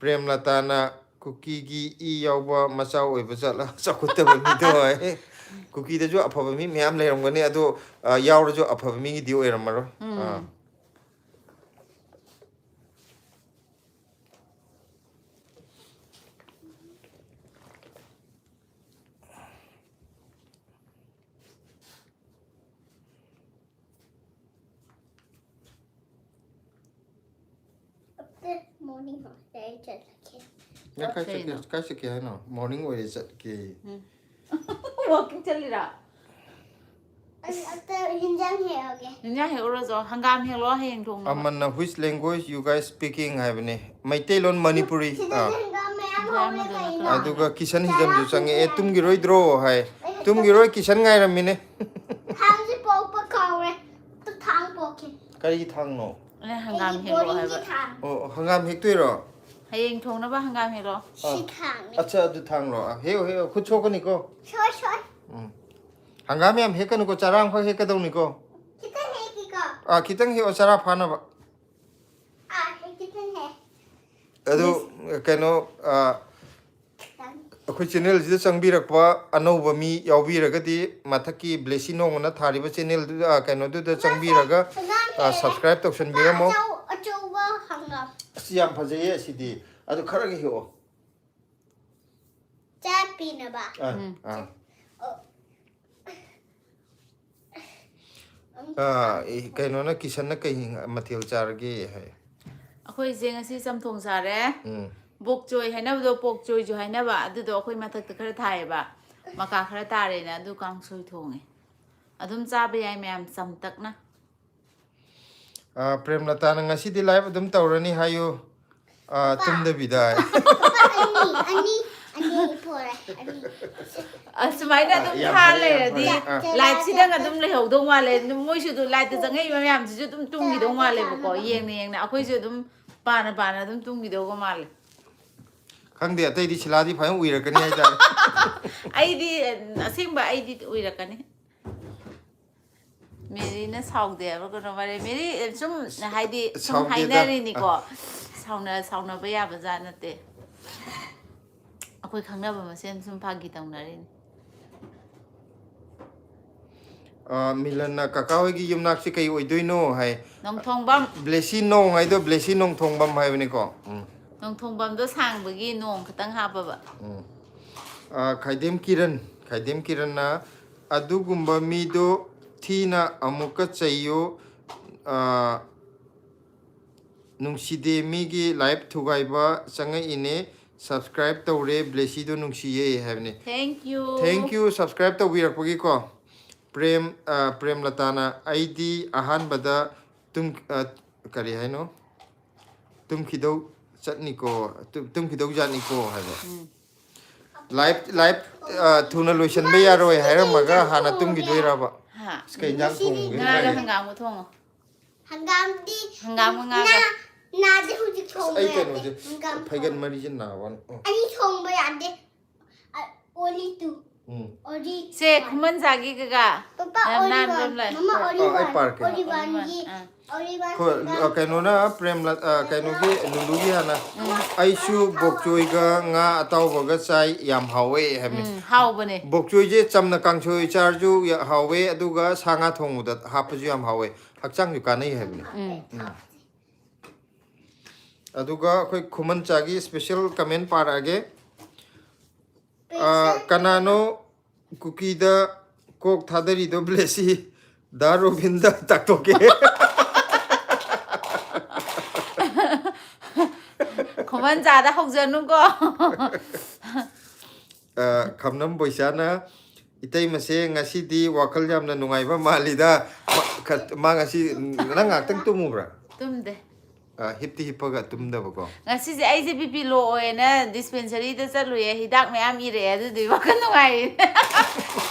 ꯄ꯭ꯔꯦꯝꯂꯇꯥꯅ "ꯀꯨꯀꯤꯒꯤ ꯏ ꯌꯥꯎꯕ ꯃꯆꯥ ꯑꯣꯏꯕ ꯖꯥꯠꯂꯥ?" ꯆꯥꯎꯈꯠꯇꯕ ꯃꯤꯗꯣ ꯍꯥꯏ꯫ ꯀꯨꯀꯤꯗꯁꯨ ꯑꯐꯕ ꯃꯤ ꯃꯌꯥꯝ ꯂꯩꯔꯝꯒꯅꯤ, ꯑꯗꯣ, ꯑ, ꯌꯥꯎꯔꯁꯨ ꯑꯐꯕ ꯃꯤꯒꯤꯗꯤ ꯑꯣꯏꯔꯝꯃꯔꯣꯏ꯫ ꯎꯝ꯫ ꯑꯥ꯫ Morning ꯍꯣꯏ, ꯆꯠꯂꯒꯦ꯫ ꯅꯪ ꯀꯥꯏ ꯆꯠꯀꯦ? ꯀꯩꯅꯣ? ꯀꯥꯏ ꯆꯠꯀꯦ ꯍꯥꯏꯅꯣ? Morning ꯑꯣꯏꯔꯦ, ꯆꯠꯀꯦ꯫ ꯎꯝ꯫ Walking ꯆꯠꯂꯤꯔꯥ? ꯑꯩ ꯑꯝꯇ ꯍꯤꯟꯖꯥꯡ ꯍꯦꯛꯑꯒꯦ꯫ ꯍꯤꯟꯖꯥꯡ ꯍꯦꯛꯎꯔꯣꯆꯣ꯫ ꯍꯪꯒꯥꯝ ꯍꯦꯛꯂꯛꯑꯣ ꯍꯌꯦꯡ ꯊꯣꯡꯅꯕ꯫ ꯑꯃꯟꯅ "Which language you guys speaking?" ꯍꯥꯏꯕꯅꯤ꯫ ꯃꯩꯇꯩꯂꯣꯟ, ꯃꯅꯤꯄꯨꯔꯤ꯫ ꯁꯤꯗꯗꯤ ꯑꯥ꯫ ꯍꯪꯒꯥꯝ ꯃꯌꯥꯝ ꯍꯧꯔꯦ, ꯀꯩꯅꯣ? ꯑꯗꯨꯒ ꯀꯤꯁꯟ ꯍꯤꯖꯝꯁꯨ ꯆꯪꯉꯛꯑꯦ, "ꯇꯨꯝꯈꯤꯔꯣꯏꯗ꯭ꯔꯣ?" ꯍꯥꯏ꯫ ꯑꯩ "ꯇꯨꯝꯈꯤꯔꯣꯏ, ꯀꯤꯁꯟ ꯉꯥꯏꯔꯝꯃꯤꯅꯦ"꯫ ꯊꯥꯡꯁꯦ ꯄꯣꯛꯄ ꯀꯥꯎꯔꯦ꯫ ꯑꯝꯇ ꯊꯥꯡ ꯄꯣꯛꯀꯦ꯫ ꯀꯔꯤꯒꯤ ꯊꯥꯡꯅꯣ? ꯑꯩꯅ ꯍꯪꯒꯥꯝ ꯑꯩꯒꯤ ꯍꯦꯛꯂꯛꯑꯣ ꯕꯣꯔꯤꯡꯒꯤ ꯍꯥꯏꯕ꯫ ꯊꯥꯡ꯫ ꯑꯣ, ꯍꯪꯒꯥꯝ ꯍꯦꯛꯇꯣꯏꯔꯣ? ꯍꯌꯦꯡ ꯊꯣꯡꯅꯕ ꯍꯪꯒꯥꯝ ꯍꯦꯛꯂꯛꯑꯣ꯫ ꯁꯤ ꯑꯥ꯫ ꯊꯥꯡꯅꯦ꯫ ꯑꯠꯆꯥ, ꯑꯗꯨ ꯊꯥꯡꯂꯣ? ꯑꯥ, ꯍꯦꯛꯑꯣ, ꯍꯦꯛꯑꯣ, ꯈꯨꯠ ꯁꯣꯛꯀꯅꯤꯀꯣ꯫ ꯁꯣꯏ, ꯁꯣꯏ꯫ ꯎꯝ꯫ ꯍꯪꯒꯥꯝ ꯌꯥꯝ ꯍꯦꯛꯀꯅꯨꯀꯣ, ꯆꯔꯥ ꯑꯃꯈꯛ ꯍꯦꯛꯀꯗꯧꯅꯤꯀꯣ꯫ ꯈꯤꯇꯪ ꯍꯦꯛꯀꯦꯀꯣ꯫ ꯑꯥ, ꯈꯤꯇꯪ ꯍꯦꯛꯑꯣ, ꯆꯔꯥ ꯐꯥꯅꯕ꯫ हाँ, ये कितने हैं? ꯑꯗꯨ ꯀꯩꯅꯣ, ꯑꯥ, ꯑꯩꯈꯣꯏ ꯆꯦꯅꯦꯜꯁꯤꯗ ꯆꯪꯕꯤꯔꯛꯄ ꯑꯅꯧꯕ ꯃꯤ ꯌꯥꯎꯕꯤꯔꯒꯗꯤ, ꯃꯊꯛꯀꯤ ꯕ꯭ꯂꯦꯁꯤ ꯅꯣꯡꯃꯅ ꯊꯥꯔꯤꯕ ꯆꯦꯅꯦꯜꯗꯨꯗ, ꯑꯥ, ꯀꯩꯅꯣꯗꯨꯗ ꯆꯪꯕꯤꯔꯒ, ꯑꯥ, ꯁꯕꯁꯀ꯭ꯔꯥꯏꯕ ꯇꯧꯁꯟꯕꯤꯔꯝꯃꯣ꯫ ꯑꯆꯧ ꯑꯆꯧꯕ ꯍꯪꯒꯥꯝ꯫ ꯑꯁ, ꯌꯥꯝ ꯐꯖꯩꯌꯦ ꯑꯁꯤꯗꯤ꯫ ꯑꯗꯨ ꯈꯔꯒ ꯍꯦꯛꯑꯣ꯫ ꯆꯥꯛ ꯄꯤꯅꯕ꯫ ꯑꯥ, ꯎꯝ꯫ ꯑꯥ꯫ ꯑꯣ꯫ ꯑꯥ, ꯑꯦ, ꯀꯩꯅꯣꯅ, ꯀꯤꯁꯟꯅ ꯀꯩ ꯃꯊꯦꯜ ꯆꯥꯔꯒꯦ ꯍꯥꯏ? ꯑꯩꯈꯣꯏꯁꯦ ꯉꯁꯤ ꯆꯝꯊꯣꯡ ꯆꯥꯔꯦ꯫ ꯎꯝ꯫ ꯕꯣꯛ ꯆꯣꯏ ꯍꯥꯏꯅꯕꯗꯣ, ꯄꯣꯛ ꯆꯣꯏꯁꯨ ꯍꯥꯏꯅꯕ, ꯑꯗꯨꯗꯣ ꯑꯩꯈꯣꯏ ꯃꯊꯛꯇ ꯈꯔ ꯊꯥꯏꯌꯦꯕ, ꯃꯀꯥ ꯈꯔ ꯇꯥꯔꯦꯅ ꯑꯗꯨ ꯀꯥꯡꯁꯣꯏ ꯊꯣꯡꯉꯦ꯫ ꯑꯗꯨꯝ ꯆꯥꯕ ꯌꯥꯏ ꯃꯌꯥꯝ, ꯆꯝꯇꯛꯅ꯫ ꯑꯥ, ꯄ꯭ꯔꯦꯝꯂꯇꯥꯅ ꯉꯁꯤꯗꯤ ꯂꯥꯏꯚ ꯑꯗꯨꯝ ꯇꯧꯔꯅꯤ ꯍꯥꯏꯌꯨ꯫ ꯑꯥ, ꯇꯨꯝꯗꯕꯤꯗ ꯍꯥꯏ꯫ ꯑꯅꯤ ꯑꯅꯤ ꯑꯅꯤ ꯄꯣꯔꯦ ꯑꯅꯤ꯫ ꯑꯁꯨꯃꯥꯏꯅ ꯑꯗꯨꯝ ꯌꯥꯝ ꯊꯥ ꯐꯔꯦ, ꯌꯥꯝ ꯂꯩꯔꯗꯤ ꯐꯔꯦ꯫ ꯑꯥ꯫ ꯂꯥꯏꯐꯁꯤꯗꯪ ꯑꯗꯨꯝ ꯂꯩꯍꯧꯗꯧ ꯃꯥꯜꯂꯦ꯫ ꯃꯣꯏꯁꯨ ꯑꯗꯨꯝ ꯂꯥꯏꯐꯇ ꯆꯪꯉꯛꯏꯕ ꯃꯌꯥꯝꯁꯤꯁꯨ ꯑꯗꯨꯝ ꯇꯨꯝꯈꯤꯗꯧ ꯃꯥꯜꯂꯦꯕꯀꯣ, ꯌꯦꯡꯅ ꯌꯦꯡꯅ ꯑꯩꯈꯣꯏꯁꯨ ꯑꯗꯨꯝ ꯄꯥꯅ ꯄꯥꯅ ꯑꯗꯨꯝ ꯇꯨꯝꯈꯤꯗꯧꯕ ꯃꯥꯜꯂꯦ꯫ ꯈꯪꯗꯦ, ꯑꯇꯩꯗꯤ ꯁꯤꯂꯥꯗꯤ ꯐꯖꯅ ꯎꯏꯔꯛꯀꯅꯤ ꯍꯥꯏꯇꯥꯔꯦ꯫ ꯑꯩꯗꯤ ꯑꯁꯦꯡꯕ ꯑꯩꯗꯤ ꯎꯏꯔꯛꯀꯅꯤ꯫ ꯃꯦꯔꯤꯅ ꯁꯥꯎꯗꯦ ꯍꯥꯏꯕ꯭ꯔꯥ ꯀꯩꯅꯣ ꯃꯥꯔꯦ꯫ ꯃꯦꯔꯤ ꯁꯨꯝ ꯍꯥꯏꯗꯤ ꯁꯨꯝ ꯁꯥꯎꯗꯦꯗ꯫ ꯍꯥꯏꯅꯔꯤꯅꯤꯀꯣ꯫ ꯁꯥꯎꯅ ꯁꯥꯎꯅꯕ ꯌꯥꯕ ꯖꯥꯠ ꯅꯠꯇꯦ꯫ ꯑꯩꯈꯣꯏ ꯈꯪꯅꯕ ꯃꯁꯦꯟ ꯁꯨꯝ ꯐꯥꯒꯤ ꯇꯧꯅꯔꯤꯅꯤ꯫ ꯑꯥ, ꯃꯤꯂꯟꯅ ꯀꯀꯥ ꯍꯣꯏꯒꯤ ꯌꯨꯝꯅꯥꯛꯁꯦ ꯀꯩ ꯑꯣꯏꯗꯣꯏꯅꯣ ꯍꯥꯏ꯫ ꯅꯣꯡꯊꯣꯡꯕꯝ꯫ ꯕ꯭ꯂꯦꯁꯤ ꯅꯣꯡ ꯍꯥꯏꯗꯣ ꯕ꯭ꯂꯦꯁꯤ ꯅꯣꯡꯊꯣꯡꯕꯝ ꯍꯥꯏꯕꯅꯤꯀꯣ꯫ ꯎꯝ꯫ ꯅꯣꯡꯊꯣꯡꯕꯝꯗꯣ ꯁꯥꯡꯕꯒꯤ ꯅꯣꯡ ꯈꯤꯇꯪ ꯍꯥꯞꯄꯕ꯫ ꯎꯝ꯫ ꯑꯥ, ꯈꯥꯏꯗꯦꯝ ꯀꯤꯔꯟ, ꯈꯥꯏꯗꯦꯝ ꯀꯤꯔꯟꯅ, "ꯑꯗꯨꯒꯨꯝꯕ ꯃꯤꯗꯣ ꯊꯤꯅ ꯑꯃꯨꯛꯀ ꯆꯩꯌꯨ, ꯑꯥ, ꯅꯨꯡꯁꯤꯗꯦ, ꯃꯤꯒꯤ ꯂꯥꯏꯐ ꯊꯨꯒꯥꯏꯕ ꯆꯪꯉꯛꯏꯅꯦ, ꯁꯕꯁꯀ꯭ꯔꯥꯏꯕ ꯇꯧꯔꯦ, ꯕ꯭ꯂꯦꯁꯤꯗꯣ ꯅꯨꯡꯁꯤꯌꯦ" ꯍꯥꯏꯕꯅꯤ꯫ Thank you꯫ Thank you, subscribe ꯇꯧꯕꯤꯔꯛꯄꯒꯤꯀꯣ꯫ ꯄ꯭ꯔꯦꯝ, ꯑꯥ, ꯄ꯭ꯔꯦꯝꯂꯇꯥꯅ, "ꯑꯩꯗꯤ ꯑꯍꯥꯟꯕꯗ ꯇꯨꯝ-, ꯑꯥ, ꯀꯔꯤ ꯍꯥꯏꯅꯣ? ꯇꯨꯝꯈꯤꯗꯧ ꯆꯠꯅꯤꯀꯣ, ꯇꯨꯝ-, ꯇꯨꯝꯈꯤꯗꯧ ꯖꯥꯠꯅꯤꯀꯣ" ꯍꯥꯏꯕ꯫ ꯎꯝ꯫ ꯂꯥꯏꯐ, ꯂꯥꯏꯐ, ꯑꯥ, ꯊꯨꯅ ꯂꯣꯏꯁꯤꯟꯕ ꯌꯥꯔꯣꯏ ꯍꯥꯏꯔꯝꯃꯒ ꯍꯥꯟꯅ ꯇꯨꯝꯈꯤꯗꯣꯏꯔꯕ? ꯍꯥ꯫ ꯑꯁ, ꯀꯩ ꯏꯟꯖꯥꯡ ꯊꯣꯡꯉꯒꯦ? ꯉꯥꯒ ꯍꯪꯒꯥꯝꯒ ꯊꯣꯡꯉꯣ꯫ ꯍꯪꯒꯥꯝꯗꯤ ꯍꯪꯒꯥꯝꯒ ꯉꯥꯒ꯫ ꯉꯥ-, ꯉꯥꯁꯦ ꯍꯧꯖꯤꯛ ꯑꯁ, ꯊꯣꯡꯕ ꯑꯩ ꯌꯥꯗꯦ꯫ ꯀꯩꯅꯣꯁꯦ ꯍꯪꯒꯥꯝ ꯐꯩꯒꯟ ꯃꯔꯤꯁꯦ ꯅꯥꯕ ꯋꯥꯅꯤ꯫ ꯑꯣ꯫ ꯑꯅꯤ ꯊꯣꯡꯕ ꯌꯥꯗꯦ꯫ ꯑ, only two꯫ ꯎꯝ꯫ ꯁꯦ, ꯈꯨꯃꯟꯖꯥꯒꯤ ꯀꯀꯥ꯫ ꯄꯄꯥ, ꯌꯥꯝ ꯅꯥꯟꯕ ꯑꯃ ꯂꯩ꯫ ꯃꯃꯥ, ꯑꯣ, ꯑꯣ, ꯑꯩ ꯄꯥꯔꯛꯀꯦ꯫ ꯑꯣꯂꯤꯚꯟꯒꯤ, ꯑꯥ꯫ ꯑꯣꯂꯤꯚꯟ ꯍꯣꯏ, ꯑ, ꯀꯩꯅꯣꯅ ꯄ꯭ꯔꯦꯝꯂ-, ꯑ, ꯀꯩꯅꯣꯒꯤ ꯂꯨꯂꯨꯒꯤ ꯍꯥꯟꯅ꯫ ꯎꯝ꯫ ꯑꯩꯁꯨ ꯕꯣꯛꯆꯣꯏꯒ ꯉꯥ ꯑꯇꯥꯎꯕꯒ ꯆꯥꯏ, ꯌꯥꯝ ꯍꯥꯎꯋꯦ ꯍꯥꯏꯕꯅꯤ꯫ ꯎꯝ, ꯍꯥꯎꯕꯅꯦ꯫ ꯕꯣꯛꯆꯣꯏꯁꯦ ꯆꯝꯅ ꯀꯥꯡꯁꯣꯏ ꯆꯥꯔꯁꯨ ꯌꯥ-, ꯍꯥꯎꯋꯦ, ꯑꯗꯨꯒ ꯁꯥ ꯉꯥ ꯊꯣꯡꯕꯗ ꯍꯥꯞꯄꯁꯨ ꯌꯥꯝ ꯍꯥꯎꯋꯦ, ꯍꯛꯆꯥꯡꯁꯨ ꯀꯥꯟꯅꯩ ꯍꯥꯏꯕꯅꯤ꯫ ꯎꯝ꯫ ꯎꯝ꯫ ꯑꯗꯨꯒ ꯑꯩꯈꯣꯏ ꯈꯨꯃꯟꯆꯥꯒꯤ special comment ꯄꯥꯔꯛꯑꯒꯦ꯫ ꯑ, ꯀꯅꯥꯅꯣ ꯀꯨꯀꯤꯗ ꯀꯣꯛ ꯊꯥꯗꯔꯤꯗꯣ? ꯕ꯭ꯂꯦꯁꯤ, ꯗꯥ ꯔꯣꯕꯤꯟꯗ ꯇꯥꯛꯊꯣꯛꯀꯦ꯫ ꯈꯨꯃꯟꯆꯥꯗ ꯍꯧꯖꯅꯨꯀꯣ꯫ ꯑ, ꯈꯝꯅꯝ ꯕꯣꯏꯆꯥꯅ, "ꯏꯇꯩꯃꯁꯦ ꯉꯁꯤꯗꯤ ꯋꯥꯈꯜ ꯌꯥꯝꯅ ꯅꯨꯡꯉꯥꯏꯕ ꯃꯥꯜꯂꯤꯗ꯫ ꯃꯥ, ꯈ-, ꯃꯥ ꯉꯁꯤ, ꯅꯪ ꯉꯥꯛꯇꯪ ꯇꯨꯝꯃꯨꯕ꯭ꯔꯥ?" ꯇꯨꯝꯗꯦ꯫ ꯑ, ꯍꯤꯞꯇꯤ ꯍꯤꯞꯄꯒ ꯇꯨꯝꯗꯕꯀꯣ꯫ ꯉꯁꯤꯁꯦ ꯑꯩꯁꯦ B P low ꯑꯣꯏꯅ dispensary ꯗ ꯆꯠꯂꯨꯌꯦ, ꯍꯤꯗꯥꯛ ꯃꯌꯥꯝ ꯏꯔꯛꯑꯦ, ꯑꯗꯨꯗꯨꯒꯤ ꯋꯥꯈꯜ ꯅꯨꯡꯉꯥꯏꯔꯤ꯫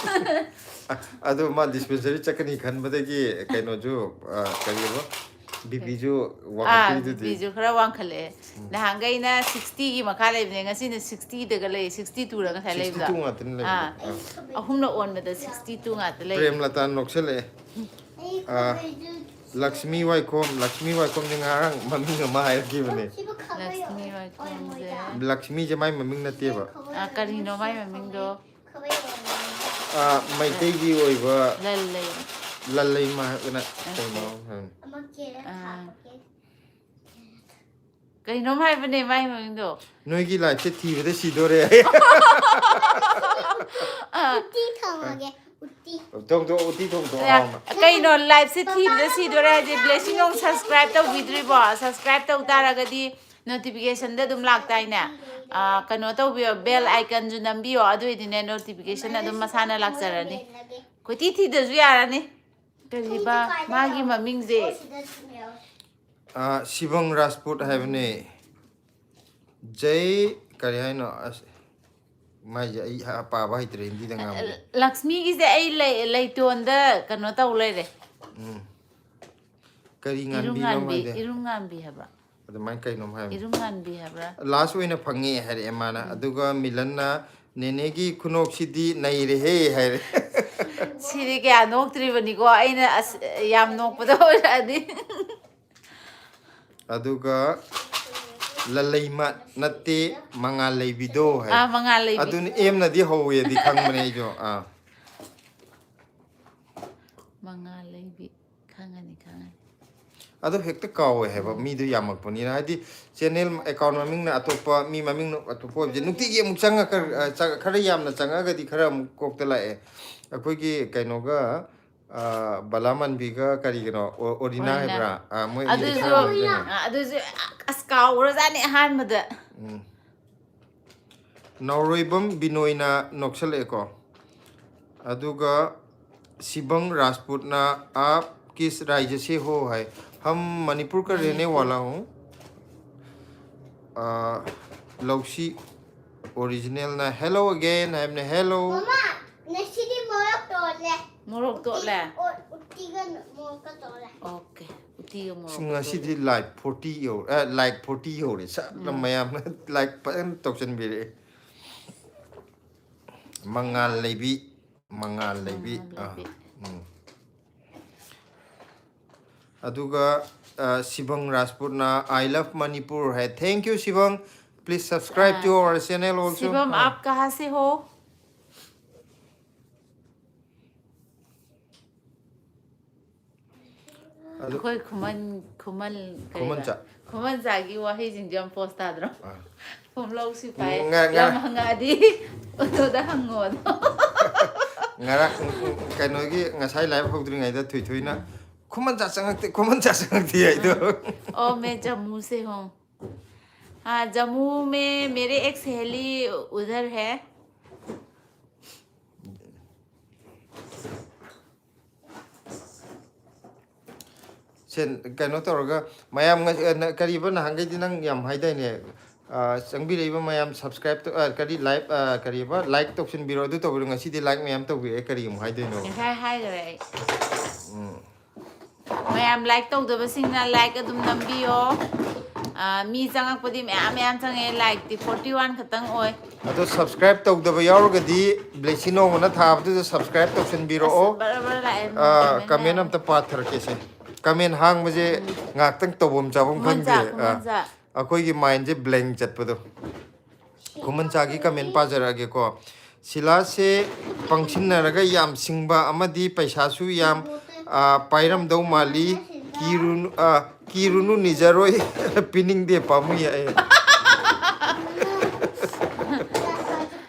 ꯑ, ꯑꯗꯨ ꯃꯥ dispensary ꯆꯠꯀꯅꯤ ꯈꯟꯕꯗꯒꯤ ꯀꯩꯅꯣꯁꯨ, ꯑ, ꯀꯔꯤꯕ? B P ꯁꯨ ꯑꯥ, ꯋꯥꯡꯈꯠꯄꯤꯗꯨꯗꯤ꯫ B P ꯁꯨ ꯈꯔ ꯋꯥꯡꯈꯠꯂꯛꯑꯦ꯫ ꯎꯝ꯫ ꯅꯍꯥꯟꯈꯩꯅ sixty ꯒꯤ ꯃꯈꯥ ꯂꯩꯕꯅꯦ, ꯉꯁꯤꯅ sixty ꯗꯒ ꯂꯩ, sixty two ꯔ ꯉꯁꯥꯏ ꯂꯩꯕꯗꯣ꯫ Sixty two ꯉꯥꯛꯇꯅꯤ ꯂꯩꯕꯗꯣ꯫ ꯑꯥ꯫ ꯑꯥ꯫ ꯑꯍꯨꯝꯂꯛ ꯑꯣꯟꯕꯗ sixty two ꯉꯥꯛꯇ ꯂꯩ꯫ ꯄ꯭ꯔꯦꯝꯂꯇꯥ ꯅꯣꯛꯁꯜꯂꯛꯑꯦ꯫ ꯑꯥ, ꯂꯛꯁꯃꯤ ꯋꯥꯏꯈꯣꯝ, ꯂꯛꯁꯃꯤ ꯋꯥꯏꯈꯣꯝꯁꯦ ꯉꯔꯥꯡ ꯃꯃꯤꯡ ꯑꯃ ꯍꯥꯏꯔꯛꯈꯤꯕꯅꯦ꯫ ꯂꯛꯁꯃꯤ ꯋꯥꯏꯈꯣꯝꯁꯦ꯫ ꯂꯛꯁꯃꯤꯁꯦ ꯃꯥꯏ ꯃꯃꯤꯡ ꯅꯠꯇꯦꯕ꯫ ꯑꯥ, ꯀꯔꯤꯅꯣ ꯃꯥꯏ ꯃꯃꯤꯡꯗꯣ? ꯑꯥ, ꯃꯩꯇꯩꯒꯤ ꯑꯣꯏꯕ ꯂꯜꯂꯩ꯫ ꯂꯜꯂꯩꯃ ꯍꯥꯏꯕꯅ ꯅꯠꯇꯦ꯫ ꯀꯩꯅꯣ ꯍꯥꯏꯕꯅꯤ꯫ ꯑꯥ꯫ ꯀꯩꯅꯣꯝ ꯍꯥꯏꯕꯅꯦ ꯃꯥꯏ ꯃꯃꯤꯡꯗꯣ꯫ ꯅꯣꯏꯒꯤ live ꯁꯦ ꯊꯤꯕꯗ ꯁꯤꯗꯣꯔꯦ꯫ ꯑꯥ꯫ ꯎꯇꯤ ꯊꯣꯡꯉꯒꯦ, ꯎꯇꯤ꯫ ꯊꯣꯡꯗꯣꯛ, ꯎꯇꯤ ꯊꯣꯡꯗꯣꯛ ꯑꯌꯥ, ꯍꯥꯎꯅ꯫ ꯀꯩꯅꯣ, live ꯁꯦ ꯊꯤꯕꯗ ꯁꯤꯗꯣꯔꯦ ꯍꯥꯏꯁꯦ, ꯕ꯭ꯂꯦꯁꯤꯡ ꯅꯪ subscribe ꯇꯧꯕꯤꯗ꯭ꯔꯤꯕꯣ? Subscribe ꯇꯧ ꯇꯥꯔꯒꯗꯤ notification ꯗ ꯑꯗꯨꯝ ꯂꯥꯛꯇꯥꯏꯅꯦ? ꯑꯥ, ꯀꯩꯅꯣ ꯇꯧꯕꯤꯌꯣ, bell icon ꯁꯨ ꯅꯝꯕꯤꯌꯣ, ꯑꯗꯨ ꯑꯣꯏꯗꯤꯅꯦ notification ꯑꯗꯨꯝ ꯃꯁꯥꯅ ꯂꯥꯛꯆꯔꯅꯤ꯫ ꯀꯣꯏꯊꯤ ꯊꯤꯗ꯭ꯔꯁꯨ ꯌꯥꯔꯅꯤ꯫ ꯀꯔꯤꯕ ꯃꯥꯒꯤ ꯃꯃꯤꯡꯁꯦ? ꯑꯥ, ꯁꯤꯕꯪ ꯔꯥꯖꯄꯨꯠ ꯍꯥꯏꯕꯅꯦ꯫ ꯖꯩ ꯀꯔꯤ ꯍꯥꯏꯅꯣ? ꯑꯁ, ꯃꯥꯏꯁꯦ ꯑꯩ ꯍ-, ꯄꯥꯕ ꯍꯩꯇ꯭ꯔꯦ, ꯍꯤꯟꯗꯤꯗ ꯉꯥꯡꯕꯁꯦ꯫ ꯂꯛꯁꯃꯤꯒꯤꯁꯦ ꯑꯩ ꯂꯩ-, ꯂꯩꯇꯣꯟꯗ ꯀꯩꯅꯣ ꯇꯧ ꯂꯩꯔꯦ꯫ ꯎꯝ꯫ ꯀꯔꯤ ꯏꯔꯨꯝ ꯉꯥꯟꯕꯤꯅꯣ ꯉꯥꯟꯕꯤ, ꯍꯥꯏꯗꯤ? ꯏꯔꯨꯝ ꯉꯥꯟꯕꯤ ꯍꯥꯏꯕ꯭ꯔꯥ? ꯑꯗꯨꯃꯥꯏꯅ ꯀꯩꯅꯣꯝ ꯍꯥꯏꯕꯅꯤ꯫ ꯏꯔꯨꯝ ꯉꯥꯟꯕꯤ ꯍꯥꯏꯕ꯭ꯔꯥ? Last ꯑꯣꯏꯅ ꯐꯪꯉꯦ ꯍꯥꯏꯔꯛꯑꯦ ꯃꯥꯅ꯫ ꯎꯝ꯫ ꯑꯗꯨꯒ ꯃꯤꯂꯟꯅ ꯅꯦꯅꯦꯒꯤ ꯈꯨꯅꯣꯛꯁꯤꯗꯤ ꯅꯩꯔꯦꯍꯦ ꯍꯥꯏꯔꯦ꯫ ꯁꯤꯗꯤ ꯀꯌꯥ ꯅꯣꯛꯇ꯭ꯔꯤꯕꯅꯤꯀꯣ, ꯑꯩꯅ ꯑꯁ ꯌꯥꯝ ꯅꯣꯛꯄꯗ ꯑꯣꯏꯔꯛꯑꯗꯤ꯫ ꯑꯗꯨꯒ ꯂꯂꯩꯃ ꯅꯠꯇꯦ, ꯃꯉꯥꯜ ꯂꯩꯕꯤꯗꯣ ꯍꯥꯏ꯫ ꯑꯥ, ꯃꯉꯥꯜ ꯂꯩꯕꯤ꯫ ꯑꯗꯨꯅ ꯑꯦꯝꯅꯗꯤ ꯍꯧꯋꯦꯗꯤ ꯈꯪꯕꯅꯦ ꯑꯩꯁꯨ꯫ ꯑꯥ, ꯃꯉꯥꯜ ꯂꯩꯕꯤ꯫ ꯈꯪꯉꯅꯤ, ꯈꯪꯉꯅꯤ꯫ ꯑꯗꯣ ꯍꯦꯛꯇ ꯀꯥꯎꯋꯦ ꯍꯥꯏꯕ, ꯃꯤꯗꯣ ꯌꯥꯝꯃꯛꯄꯅꯤꯅ꯫ ꯍꯥꯏꯗꯤ ꯆꯦꯅꯦꯜ ꯑꯦꯀꯥꯎꯟ ꯃꯃꯤꯡꯅ ꯑꯇꯣꯞꯄ, ꯃꯤ ꯃꯃꯤꯡꯅ ꯑꯇꯣꯞꯄ ꯑꯣꯏꯕꯁꯦ ꯅꯨꯡꯇꯤꯒꯤ ꯑꯃꯨꯛ ꯆꯪꯉ ꯈꯔ, ꯑ, ꯆꯪ-, ꯈꯔ ꯌꯥꯝꯅ ꯆꯪꯉꯒꯗꯤ ꯈꯔ ꯑꯃꯨꯛ ꯀꯣꯛꯇ ꯂꯥꯛꯑꯦ꯫ ꯑꯩꯈꯣꯏꯒꯤ ꯀꯩꯅꯣꯒ, ꯑ, ꯕꯂꯥꯃꯟꯕꯤꯒ ꯀꯔꯤꯒꯅꯣ, ꯑꯣ-, ꯑꯣꯔꯤꯅꯥ ꯑꯣꯔꯤꯅꯥ꯫ ꯍꯥꯏꯕ꯭ꯔꯥ? ꯑ, ꯃꯣꯏ ꯑꯅꯤꯁꯦ ꯑꯗꯨꯁꯨ ꯈꯔ ꯑꯃꯨꯛ ꯆꯪꯉꯦ꯫ ꯑ, ꯑꯗꯨꯁꯨ ꯑꯁ ꯀꯥꯎꯈ꯭ꯔꯖꯥꯠꯅꯤ ꯑꯍꯥꯟꯕꯗ꯫ ꯎꯝ꯫ ꯅꯥꯎꯔꯣꯏꯕꯝ ꯕꯤꯅꯣꯏꯅ ꯅꯣꯛꯁꯜꯂꯛꯑꯦꯀꯣ꯫ ꯑꯗꯨꯒ ꯁꯤꯕꯪ ꯔꯥꯖꯄꯨꯠꯅ "आप किस राज्य से हो" ꯍꯥꯏ꯫ "हम मणिपुर का रहने ꯃꯅꯤꯄꯨꯔ꯫ वाला हूँ"꯫ ꯑ, ꯂꯧꯁꯤ ꯑꯣꯔꯤꯖꯤꯅꯦꯜꯅ "Hello again" ꯍꯥꯏꯕꯅꯦ꯫ Hello꯫ ꯃꯃꯥ, ꯉꯁꯤꯗꯤ ꯃꯣꯔꯣꯛ ꯇꯣꯠꯂꯦ꯫ ꯃꯣꯔꯣꯛ ꯇꯣꯠꯂꯦ꯫ ꯑꯣ, ꯎꯇꯤꯒ ꯃꯣꯔꯣꯛꯀ ꯇꯣꯠꯂꯦ꯫ ꯑꯣꯀꯦ꯫ ꯎꯇꯤꯒ ꯃꯣꯔꯣꯛ ꯉꯁꯤꯗꯤ ꯂꯥꯏꯛ ꯐꯣꯔꯇꯤ ꯌꯧꯔꯦ, ꯑ, ꯂꯥꯏꯛ ꯐꯣꯔꯇꯤ ꯌꯧꯔꯦ꯫ ꯁꯠꯅ ꯃꯌꯥꯝꯅ ꯂꯥꯏꯛ ꯐꯖꯅ ꯇꯧꯁꯟꯕꯤꯔꯛꯑꯦ꯫ ꯃꯉꯥꯜ ꯂꯩꯕꯤ, ꯃꯉꯥꯜ ꯂꯩꯕꯤ꯫ ꯃꯉꯥꯜ ꯑꯥ, ꯂꯩꯕꯤ꯫ ꯎꯝ꯫ ꯑꯗꯨꯒ, ꯑ, ꯁꯤꯕꯪ ꯔꯥꯖꯄꯨꯠꯅ "I love Manipur" high. Thank you, ꯁꯤꯕꯪ꯫ Please subscribe to our channel also. Shivam, ꯑꯥ꯫ आप कहाँ से हो? ꯑꯗꯨ ꯑꯩꯈꯣꯏ ꯈꯨꯃꯟ, ꯈꯨꯃꯟ, ꯀꯩꯕ? ꯈꯨꯃꯟꯆꯥ꯫ ꯈꯨꯃꯟꯆꯥꯒꯤ ꯋꯥꯍꯩꯁꯤꯡꯁꯦ ꯌꯥꯝ ꯄꯣꯁ ꯇꯥꯗ꯭ꯔꯣ? ꯑꯥ꯫ ꯐꯣꯝꯂꯧ ꯁꯤꯐꯥꯏ ꯉ-, ꯉ-, ꯌꯥꯝ ꯍꯪꯉꯛꯑꯗꯤ ꯑꯣꯇꯣꯗ ꯍꯪꯉꯣ ꯑꯗꯣ꯫ ꯉꯔꯥꯡ, ꯎꯝ, ꯎꯝ, ꯀꯩꯅꯣꯒꯤ ꯉꯁꯥꯏ ꯂꯥꯏꯚ ꯍꯧꯗ꯭ꯔꯤꯉꯩꯗ ꯊꯣꯏꯊꯣꯏꯅ "ꯈꯨꯃꯟꯆꯥ ꯆꯪꯉꯛꯇꯦ, ꯈꯨꯃꯟꯆꯥ ꯆꯪꯉꯛꯇꯦ" ꯍꯥꯏꯗꯣ꯫ ओ, मैं जम्मू से हूँ। हाँ, जम्मू में मेरे एक सहेली उधर है। ꯁꯦ, ꯀꯩꯅꯣ ꯇꯧꯔꯒ ꯃꯌꯥꯝ ꯉ-, ꯑ, ꯅ-, ꯀꯔꯤꯕ ꯅꯍꯥꯟꯈꯩꯗꯤ ꯅꯪ ꯌꯥꯝ ꯍꯥꯏꯗꯥꯏꯅꯦ? ꯑ, ꯆꯪꯕꯤꯔꯛꯏꯕ ꯃꯌꯥꯝ ꯁꯕꯁꯀ꯭ꯔꯥꯏꯕ ꯇꯧ-, ꯑ, ꯀꯔꯤ ꯂꯥꯏꯚ, ꯑ, ꯀꯔꯤꯕ ꯂꯥꯏꯛ ꯇꯧꯁꯤꯟꯕꯤꯔꯣ, ꯑꯗꯨ ꯇꯧꯕꯤꯔꯣ꯫ ꯉꯁꯤꯗꯤ ꯂꯥꯏꯛ ꯃꯌꯥꯝ ꯇꯧꯕꯤꯔꯛꯑꯦ, ꯀꯔꯤ ꯑꯃꯨꯛ ꯍꯥꯏꯗꯣꯏꯅꯣ? ꯉꯁꯥꯏ ꯍꯥꯏꯈ꯭ꯔꯦ ꯑꯩ꯫ ꯎꯝ꯫ ꯃꯌꯥꯝ ꯂꯥꯏꯛ ꯇꯧꯗꯕꯁꯤꯡꯅ ꯂꯥꯏꯛ ꯑꯗꯨꯝ ꯅꯝꯕꯤꯌꯣ꯫ ꯑ, ꯃꯤ ꯆꯪꯉꯛꯄꯗꯤ ꯃꯌꯥꯝ ꯃꯌꯥꯝ ꯆꯪꯉꯛꯑꯦ, ꯂꯥꯏꯛꯇꯤ ꯐꯣꯔꯇꯤ ꯋꯥꯟ ꯈꯛꯇꯪ ꯑꯣꯏ꯫ ꯑꯗꯣ ꯁꯕꯁꯀ꯭ꯔꯥꯏꯕ ꯇꯧꯗꯕ ꯌꯥꯎꯔꯒꯗꯤ ꯕ꯭ꯂꯦꯁꯤ ꯅꯣꯡꯃꯅ ꯊꯥꯕꯗꯨꯗ ꯁꯕꯁꯀ꯭ꯔꯥꯏꯕ ꯇꯧꯁꯟꯕꯤꯔꯛꯑꯣ꯫ ꯑꯁ, ꯕꯔ ꯕꯔ ꯂꯥꯛꯑꯦ, ꯑ, comment ꯀꯃꯦꯟ ꯂꯥꯛꯑꯦ꯫ ꯑꯝꯇ ꯄꯥꯊꯔꯛꯀꯦꯁꯦ꯫ ꯀꯃꯦꯟ ꯍꯥꯡꯕꯁꯦ ꯉꯥꯛꯇꯪ ꯇꯧꯐꯝ ꯆꯥꯐꯝ ꯈꯨꯃꯟꯖꯥ, ꯈꯪꯗꯦ꯫ ꯑ, ꯈꯨꯃꯟꯖꯥ꯫ ꯑꯩꯈꯣꯏꯒꯤ ꯃꯥꯏꯟꯁꯦ ꯕ꯭ꯂꯦꯡ ꯆꯠꯄꯗꯣ꯫ ꯈꯨꯃꯟꯆꯥꯒꯤ ꯀꯃꯦꯟ ꯄꯥꯖꯔꯛꯑꯒꯦꯀꯣ꯫ ꯁꯤꯂꯥꯁꯦ ꯄꯪꯁꯤꯟꯅꯔꯒ ꯌꯥꯝ ꯁꯤꯡꯕ ꯑꯃꯗꯤ ꯄꯩꯁꯥꯁꯨ ꯌꯥꯝ, ꯑ, ꯄꯥꯏꯔꯝꯗꯧ ꯃꯥꯜꯂꯤ꯫ ꯀꯤꯔꯨꯅꯨ, ꯑ, ꯀꯤꯔꯨꯅꯨ, ꯅꯤꯖꯔꯣꯏ꯫ ꯄꯤꯅꯤꯡꯗꯦ, ꯄꯥꯝꯃꯨꯏ ꯑꯩ꯫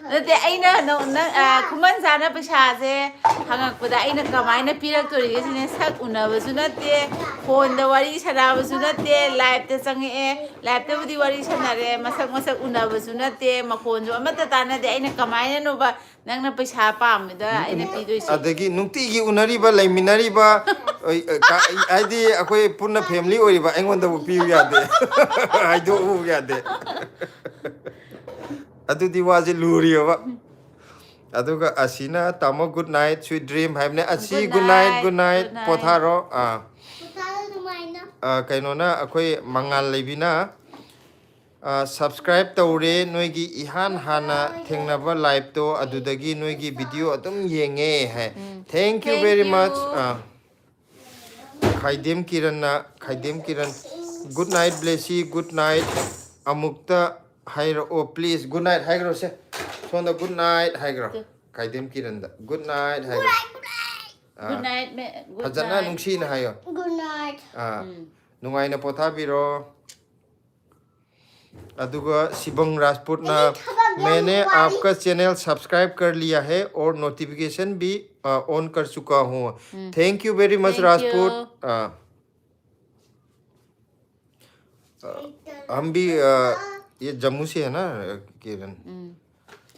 ꯅꯠꯇꯦ, ꯑꯩꯅ ꯅꯪ, ꯅꯪ, ꯑ, ꯈꯨꯃꯟꯆꯥꯅ ꯄꯩꯁꯥꯁꯦ ꯍꯪꯉꯛꯄꯗ ꯑꯩꯅ ꯀꯃꯥꯏꯅ ꯄꯤꯔꯛꯇꯣꯔꯤꯒꯦ ꯁꯤꯅꯦ꯫ ꯁꯛ ꯎꯅꯕꯁꯨ ꯅꯠꯇꯦ, ꯐꯣꯟꯗ ꯋꯥꯔꯤ ꯁꯥꯟꯅꯕꯁꯨ ꯅꯠꯇꯦ, ꯂꯥꯏꯞꯇ ꯆꯪꯉꯛꯑꯦ, ꯂꯥꯏꯞꯇꯕꯨꯗꯤ ꯋꯥꯔꯤ ꯁꯥꯟꯅꯔꯦ, ꯃꯁꯛ ꯃꯁꯛ ꯎꯅꯕꯁꯨ ꯅꯠꯇꯦ, ꯃꯈꯣꯟꯁꯨ ꯑꯃꯠꯇ ꯇꯥꯟꯅꯗꯦ꯫ ꯑꯩꯅ ꯀꯃꯥꯏꯅꯅꯣꯕ ꯅꯪꯅ ꯄꯩꯁꯥ ꯄꯥꯝꯃꯤꯗ ꯑꯩꯅ ꯄꯤꯗꯣꯏꯁꯦ? ꯑꯗꯒꯤ ꯅꯨꯡꯇꯤꯒꯤ ꯎꯅꯔꯤꯕ, ꯂꯩꯃꯤꯟꯅꯔꯤꯕ, ꯑꯩ, ꯑ, ꯀ-, ꯍꯥꯏꯗꯤ ꯑꯩꯈꯣꯏ ꯄꯨꯟꯅ ꯐꯦꯃꯤꯂꯤ ꯑꯣꯏꯔꯤꯕ ꯑꯩꯉꯣꯟꯗꯕꯨ ꯄꯤꯌꯨ ꯌꯥꯗꯦ꯫ ꯍꯥꯏꯗꯣꯛꯎ ꯌꯥꯗꯦ꯫ ꯑꯗꯨꯗꯤ ꯋꯥꯁꯦ ꯂꯨꯔꯤꯑꯕ꯫ ꯑꯗꯨꯒ ꯑꯁꯤꯅ ꯇꯥꯃꯣ good night, sweet dream ꯍꯥꯏꯕꯅꯦ꯫ ꯑꯁꯤ good night, good night, ꯄꯣꯊꯥꯔꯣ꯫ ꯑꯥ꯫ ꯑꯥ, ꯀꯩꯅꯣꯅ, ꯑꯩꯈꯣꯏ ꯃꯉꯥꯜ ꯂꯩꯕꯤꯅ, ꯑꯥ, subscribe ꯇꯧꯔꯦ, ꯅꯣꯏꯒꯤ ꯏꯍꯥꯟ ꯍꯥꯟꯅ ꯊꯦꯡꯅꯕ ꯂꯥꯏꯞꯇꯣ, ꯑꯗꯨꯗꯒꯤ ꯅꯣꯏꯒꯤ ꯚꯤꯗꯤꯑꯣ ꯑꯗꯨꯝ ꯌꯦꯡꯉꯦ ꯍꯥꯏ꯫ Thank you very much꯫ Ah. Khaidem ꯀꯤꯔꯟꯅ, Khaidem Kiran, good night ꯕ꯭ꯂꯦꯁꯤ, good night꯫ ꯑꯃꯨꯛꯇ ꯍꯥꯏꯔꯛꯑꯣ please꯫ Good night ꯍꯥꯏꯈ꯭ꯔꯣꯁꯦ꯫ ꯁꯣꯝꯗ good night ꯍꯥꯏꯈ꯭ꯔꯣ꯫ ꯈꯥꯏꯗꯦꯝ ꯀꯤꯔꯟꯗ good night ꯍꯥꯏꯈ꯭ꯔꯣ꯫ ꯑꯥ, Good night, ꯃꯦ-, good ꯐꯖꯅ night꯫ ꯅꯨꯡꯁꯤꯅ ꯍꯥꯏꯌꯣ꯫ Good night. ꯑꯥ, ꯎꯝ꯫ ꯅꯨꯡꯉꯥꯏꯅ ꯄꯣꯊꯥꯕꯤꯔꯣ꯫ ꯑꯗꯨꯒ ꯁꯤꯕꯪ ꯔꯥꯖꯄꯨꯠꯅ, ꯑꯩ ꯊꯕꯛ ꯌꯥꯝ मैंने ꯋꯥꯏ꯫ आपका चैनल सब्सक्राइब कर लिया है और नोटिफिकेशन भी, अ, ऑन कर चुका हूँ। हम्म। Thank you very much, Thank Rajput. you। अ, अ, हम भी, अ, ये जम्मू से है ना, किरण? हम्म।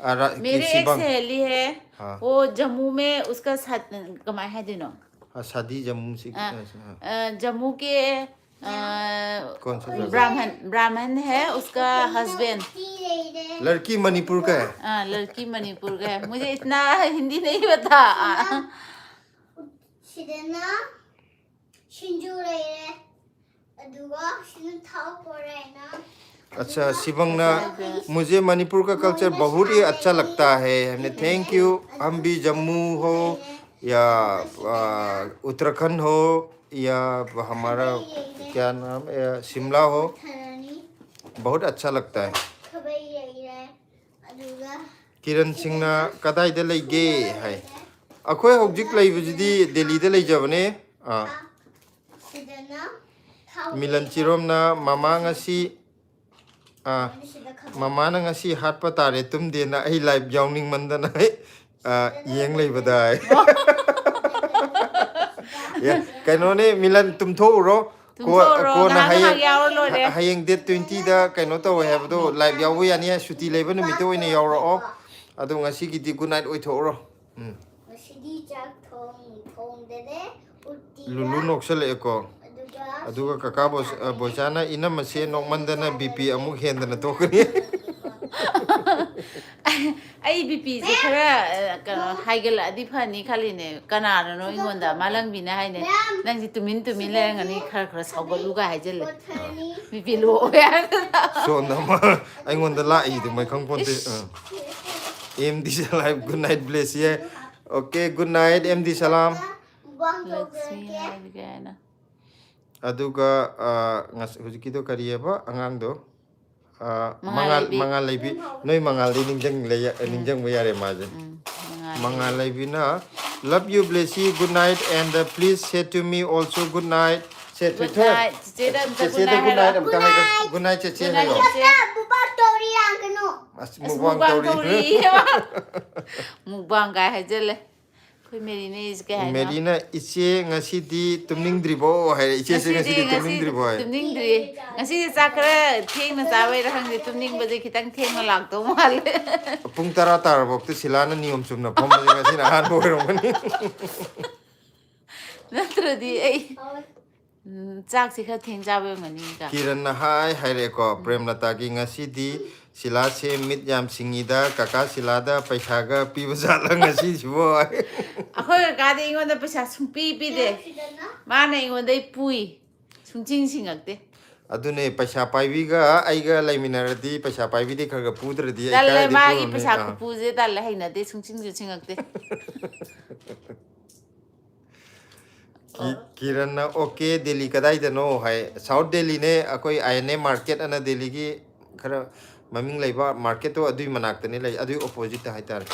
आ, रा-, मेरी एक शिबंग। सहेली है, हाँ। वो जम्मू में उसका साथ कमाई है दिनों। हाँ, शादी जम्मू से की हाँ। है, हाँ। अ, जम्मू के, अ, कौन सा जगह? ब्राह्मण, ब्राह्मण है उसका हस्बैंड। लड़की मणिपुर का है। हाँ, लड़की मणिपुर का है। मुझे इतना हिंदी नहीं बता। Shidena. ꯁꯤꯡꯖꯨ ꯂꯩꯔꯦ꯫ ꯑꯗꯨꯒ ꯁꯤꯅ ꯊꯥꯎ ꯄꯣꯔꯛꯑꯦꯅ꯫ अच्छा, शिवंगना, मुझे मणिपुर का कल्चर बहुत ही अच्छा लगता है। हमने थैंक यू। हम भी जम्मू हो या आ, उत्तराखंड हो या हमारा क्या नाम है, शिमला हो, ꯊꯔꯅꯤ꯫ बहुत अच्छा लगता है। ꯈꯥꯕꯩ ꯂꯩꯔꯦ꯫ ꯑꯗꯨꯒ ꯀꯤꯔꯟ ꯁꯤꯡꯅ ꯀꯗꯥꯏꯗ ꯂꯩꯒꯦ ꯍꯥꯏ꯫ ꯑꯩꯈꯣꯏ ꯍꯧꯖꯤꯛ ꯂꯩꯕꯁꯤꯗꯤ ꯗꯦꯜꯂꯤꯗ ꯂꯩꯖꯕꯅꯦ꯫ ꯑꯥ, ꯁꯤꯗꯅ ꯊꯥꯎ ꯃꯤꯂꯟ ꯆꯤꯔꯣꯝꯅ ꯃꯃꯥ ꯉꯁꯤ ꯑꯥ, ꯁꯤꯗ ꯈꯥꯕꯩ꯫ ꯃꯃꯥꯅ ꯉꯁꯤ ꯍꯥꯠꯄ ꯇꯥꯔꯦ ꯇꯨꯝꯗꯦꯅ ꯑꯩ ꯂꯥꯏꯚ ꯌꯥꯎꯅꯤꯡꯃꯟꯗꯅ ꯑꯥ, ꯌꯦꯡ ꯂꯩꯕꯗ ꯍꯥꯏ꯫ ꯑꯦ, ꯀꯩꯅꯣꯅꯦ ꯃꯤꯂꯟ, ꯇꯨꯝꯊꯣꯛꯎꯔꯣ꯫ ꯀꯣ- ꯇꯨꯝꯊꯣꯛꯎꯔꯣ, ꯀꯣꯟꯅ ꯉꯥꯏꯍꯥꯛ ꯍꯌꯦꯡ ꯉꯥꯏꯍꯥꯛ ꯌꯥꯎꯔ ꯂꯣꯏꯔꯦ꯫ ꯍꯌꯦꯡ ꯗꯦꯠ ꯇ꯭ꯋꯦꯟꯇꯤꯗ ꯀꯩꯅꯣ ꯇꯧꯋꯦ ꯍꯥꯏꯕꯗꯣ, ꯂꯥꯏꯚ ꯌꯥꯎꯕ ꯌꯥꯅꯤ ꯍꯥꯏ, ꯁꯨꯇꯤ ꯂꯩꯕ ꯅꯨꯃꯤꯠꯇ ꯑꯣꯏꯅ ꯌꯥꯎꯔꯛꯑꯣ꯫ ꯑꯗꯣ ꯉꯁꯤꯒꯤꯗꯤ ꯒꯨꯗ ꯅꯥꯏꯠ ꯑꯣꯏꯊꯣꯛꯎꯔꯣ꯫ ꯎꯝ꯫ ꯉꯁꯤꯗꯤ ꯆꯥꯛ ꯊꯣꯡ ꯊꯣꯡꯗꯔꯦ꯫ ꯎꯇꯤꯒ ꯂꯨꯂꯨ ꯅꯣꯛꯁꯜꯂꯛꯑꯦꯀꯣ꯫ ꯑꯗꯨꯒ ꯑꯗꯨꯒ ꯀꯀꯥ ꯕꯣꯏ- ꯑ, ꯕꯣꯏꯆꯥꯅ ꯏꯅꯝꯃꯁꯦ ꯅꯣꯛꯃꯟꯗꯅ ꯕꯤ ꯄꯤ ꯑꯃꯨꯛ ꯍꯦꯟꯗꯅ ꯇꯣꯛꯀꯅꯤ꯫ ꯑꯩ ꯕꯤ ꯄꯤꯁꯦ ꯈꯔ ꯑ, ꯀꯩꯅꯣ ꯍꯥꯏꯒꯠꯂꯛꯑꯗꯤ ꯐꯅꯤ ꯈꯜꯂꯤꯅꯦ꯫ ꯀꯅꯥꯅꯅꯣ ꯑꯩꯉꯣꯟꯗ ꯃꯥꯂꯪꯕꯤꯅ ꯍꯥꯏꯅꯦ, "ꯅꯪꯁꯤ ꯇꯨꯃꯤꯟ ꯇꯨꯃꯤꯟ ꯂꯩꯔꯝꯒꯅꯤ, ꯈꯔ ꯈꯔ ꯁꯥꯎꯒꯠꯂꯨꯒ" ꯍꯥꯏꯖꯜꯂꯦ꯫ ꯀꯣꯊꯔꯅꯤ꯫ ꯕꯤ ꯄꯤ ꯂꯣ ꯑꯣꯏ ꯍꯥꯏꯗꯅ꯫ ꯁꯣꯝꯗ ꯑꯃ ꯑꯩꯉꯣꯟꯗ ꯂꯥꯛꯏꯗꯨ ꯃꯩ ꯈꯪꯄꯣꯟꯇꯦ꯫ ꯑꯥ꯫ M D Salam, good night Blessy. Okay, good night M D Salam. ꯃꯨꯛꯕꯥꯡ ꯂꯛꯁꯃꯤ ꯇꯧꯖꯔꯒꯦ꯫ ꯍꯥꯏꯔꯒꯦ ꯍꯥꯏꯅ꯫ ꯑꯗꯨꯒ ꯑ, ꯉꯁ- ꯍꯧꯖꯤꯛꯀꯤꯗꯣ ꯀꯔꯤꯑꯕ ꯑꯉꯥꯡꯗꯣ? ꯑ, ꯃꯉꯥꯜ ꯂꯩꯕꯤ꯫ ꯃꯉꯥꯜ ꯂꯩꯕꯤ꯫ ꯅꯣꯏ ꯃꯉꯥꯜꯗꯤ ꯅꯤꯡꯁꯤꯡ ꯂꯩ- ꯅꯤꯡꯁꯤꯡꯕ ꯌꯥꯔꯦ ꯃꯥꯁꯦ꯫ ꯎꯝ, ꯃꯉꯥꯜ ꯃꯉꯥꯜ ꯂꯩꯕꯤꯅ, "Love you, Blessy. Good night, and uh, please say to me also good night." Say to Good her. night. ꯆꯤꯆꯦꯗ ꯑꯝꯇ good ꯆꯤꯆꯦꯗ night good night ꯍꯥꯏꯔꯣ꯫ ꯑꯝꯇ ꯍꯥꯏꯔꯣ꯫ Good night, ꯆꯤꯆꯦ Good night, ꯍꯥꯏꯌꯣ꯫ ꯆꯤꯆꯦ꯫ ꯃꯨꯛꯕꯥꯡ ꯇꯧꯔꯤ ꯂꯥꯛꯀꯅꯨ꯫ ꯑꯁ, ꯑꯁ, ꯃꯨꯛꯕꯥꯡ ꯃꯨꯛꯕꯥꯡ ꯇꯧꯔꯤ꯫ ꯇꯧꯔꯤ꯫ ꯃꯨꯛꯕꯥꯡ ꯀꯥꯏ ꯍꯥꯏꯖꯜꯂꯦ꯫ ꯑꯩꯈꯣꯏ ꯃꯦꯔꯤꯅꯦ ꯑꯩꯁꯦ ꯀꯩ ꯍꯥꯏꯅꯣ? ꯃꯦꯔꯤꯅ, "ꯏꯆꯦ, ꯉꯁꯤꯗꯤ ꯇꯨꯝꯅꯤꯡꯗ꯭ꯔꯤꯕꯣ?" ꯍꯥꯏꯔꯦ꯫ "ꯏꯆꯦꯁꯦ ꯉꯁꯤꯗꯤ ꯉꯁꯤꯗꯤ ꯇꯨꯝꯅꯤꯡꯗ꯭ꯔꯤꯕꯣ?" ꯍꯥꯏ꯫ ꯇꯨꯝꯅꯤꯡꯗ꯭ꯔꯤ꯫ ꯉꯁꯤꯗꯤ ꯆꯥꯛ ꯈꯔ ꯊꯦꯡꯅ ꯆꯥꯕꯩꯔ ꯈꯪꯗꯦ, ꯇꯨꯝꯅꯤꯡꯕꯁꯦ ꯈꯤꯇꯪ ꯊꯦꯡꯅ ꯂꯥꯛꯇꯧ ꯃꯥꯜꯂꯦ꯫ ꯄꯨꯡ ꯇꯔꯥ ꯇꯥꯔꯕꯧꯇ ꯁꯤꯂꯥꯅ ꯅꯤꯌꯣꯝ ꯆꯨꯝꯅ ꯐꯝꯕꯁꯦ ꯉꯁꯤꯅ ꯑꯍꯥꯟꯕ ꯑꯣꯏꯔꯝꯒꯅꯤ꯫ ꯅꯠꯇ꯭ꯔꯗꯤ ꯑꯩ, ꯎꯝ, ꯆꯥꯛꯁꯦ ꯈꯔ ꯊꯦꯡ ꯆꯥꯕꯩ ꯑꯣꯏꯔꯝꯒꯅꯤꯗ꯫ ꯀꯤꯔꯟꯅ ꯍꯥꯏ ꯍꯥꯏꯔꯛꯑꯦꯀꯣ, "ꯄ꯭ꯔꯦꯝꯂꯇꯥꯒꯤ ꯉꯁꯤꯗꯤ ꯁꯤꯂꯥꯁꯦ ꯃꯤꯠ ꯌꯥꯝ ꯁꯤꯡꯉꯤꯗ, ꯀꯀꯥ ꯁꯤꯂꯥꯗ ꯄꯩꯁꯥꯒ ꯄꯤꯕ ꯖꯥꯠꯂ ꯉꯁꯤꯁꯤꯕꯣ?" ꯑꯩꯈꯣꯏ ꯀꯀꯥꯗꯤ ꯑꯩꯉꯣꯟꯗ ꯄꯩꯁꯥ ꯁꯨꯡꯄꯤ ꯄꯤꯗꯦ꯫ ꯁꯤꯗꯅ ꯃꯥꯅ ꯑꯩꯉꯣꯟꯗꯩ ꯄꯨꯏ꯫ ꯁꯨꯡꯆꯤꯡ ꯁꯤꯡꯉꯛꯇꯦ꯫ ꯑꯗꯨꯅꯦ, ꯄꯩꯁꯥ ꯄꯥꯏꯕꯤꯒ ꯑꯩꯒ ꯂꯩꯃꯤꯟꯅꯔꯗꯤ, ꯄꯩꯁꯥ ꯄꯥꯏꯕꯤꯗꯤ ꯈꯔ ꯈꯔ ꯄꯨꯗ꯭ꯔꯗꯤ ꯑꯩ ꯇꯜꯂꯦ꯫ ꯀꯥꯏꯗꯩ ꯃꯥꯒꯤ ꯄꯨꯔꯨꯅꯤ? ꯄꯩꯁꯥ ꯑꯥ꯫ ꯈꯨꯄꯨꯁꯦ ꯇꯜꯂꯦ, ꯍꯩꯅꯗꯦ꯫ ꯁꯨꯡꯆꯤꯡꯁꯨ ꯁꯤꯡꯉꯛꯇꯦ꯫ ꯀꯤ- ꯀꯤꯔꯟꯅ, "ꯑꯣꯀꯦ, ꯗꯦꯜꯂꯤ ꯀꯗꯥꯏꯗꯅꯣ?" ꯍꯥꯏ꯫ ꯁꯥꯎꯠ ꯗꯦꯜꯂꯤꯅꯦ, ꯑꯩꯈꯣꯏ ꯑꯥꯏ ꯑꯦꯟ ꯑꯦ ꯃꯥꯔꯀꯦꯠ ꯑꯅ ꯗꯦꯜꯂꯤꯒꯤ ꯈꯔ ꯃꯃꯤꯡ ꯂꯩꯕ ꯃꯥꯔꯀꯦꯠꯇꯣ, ꯑꯗꯨꯏ ꯃꯅꯥꯛꯇꯅꯤ ꯂꯩ, ꯑꯗꯨꯏ ꯑꯣꯄꯣꯖꯤꯠꯇ ꯍꯥꯏꯇꯥꯔꯦ꯫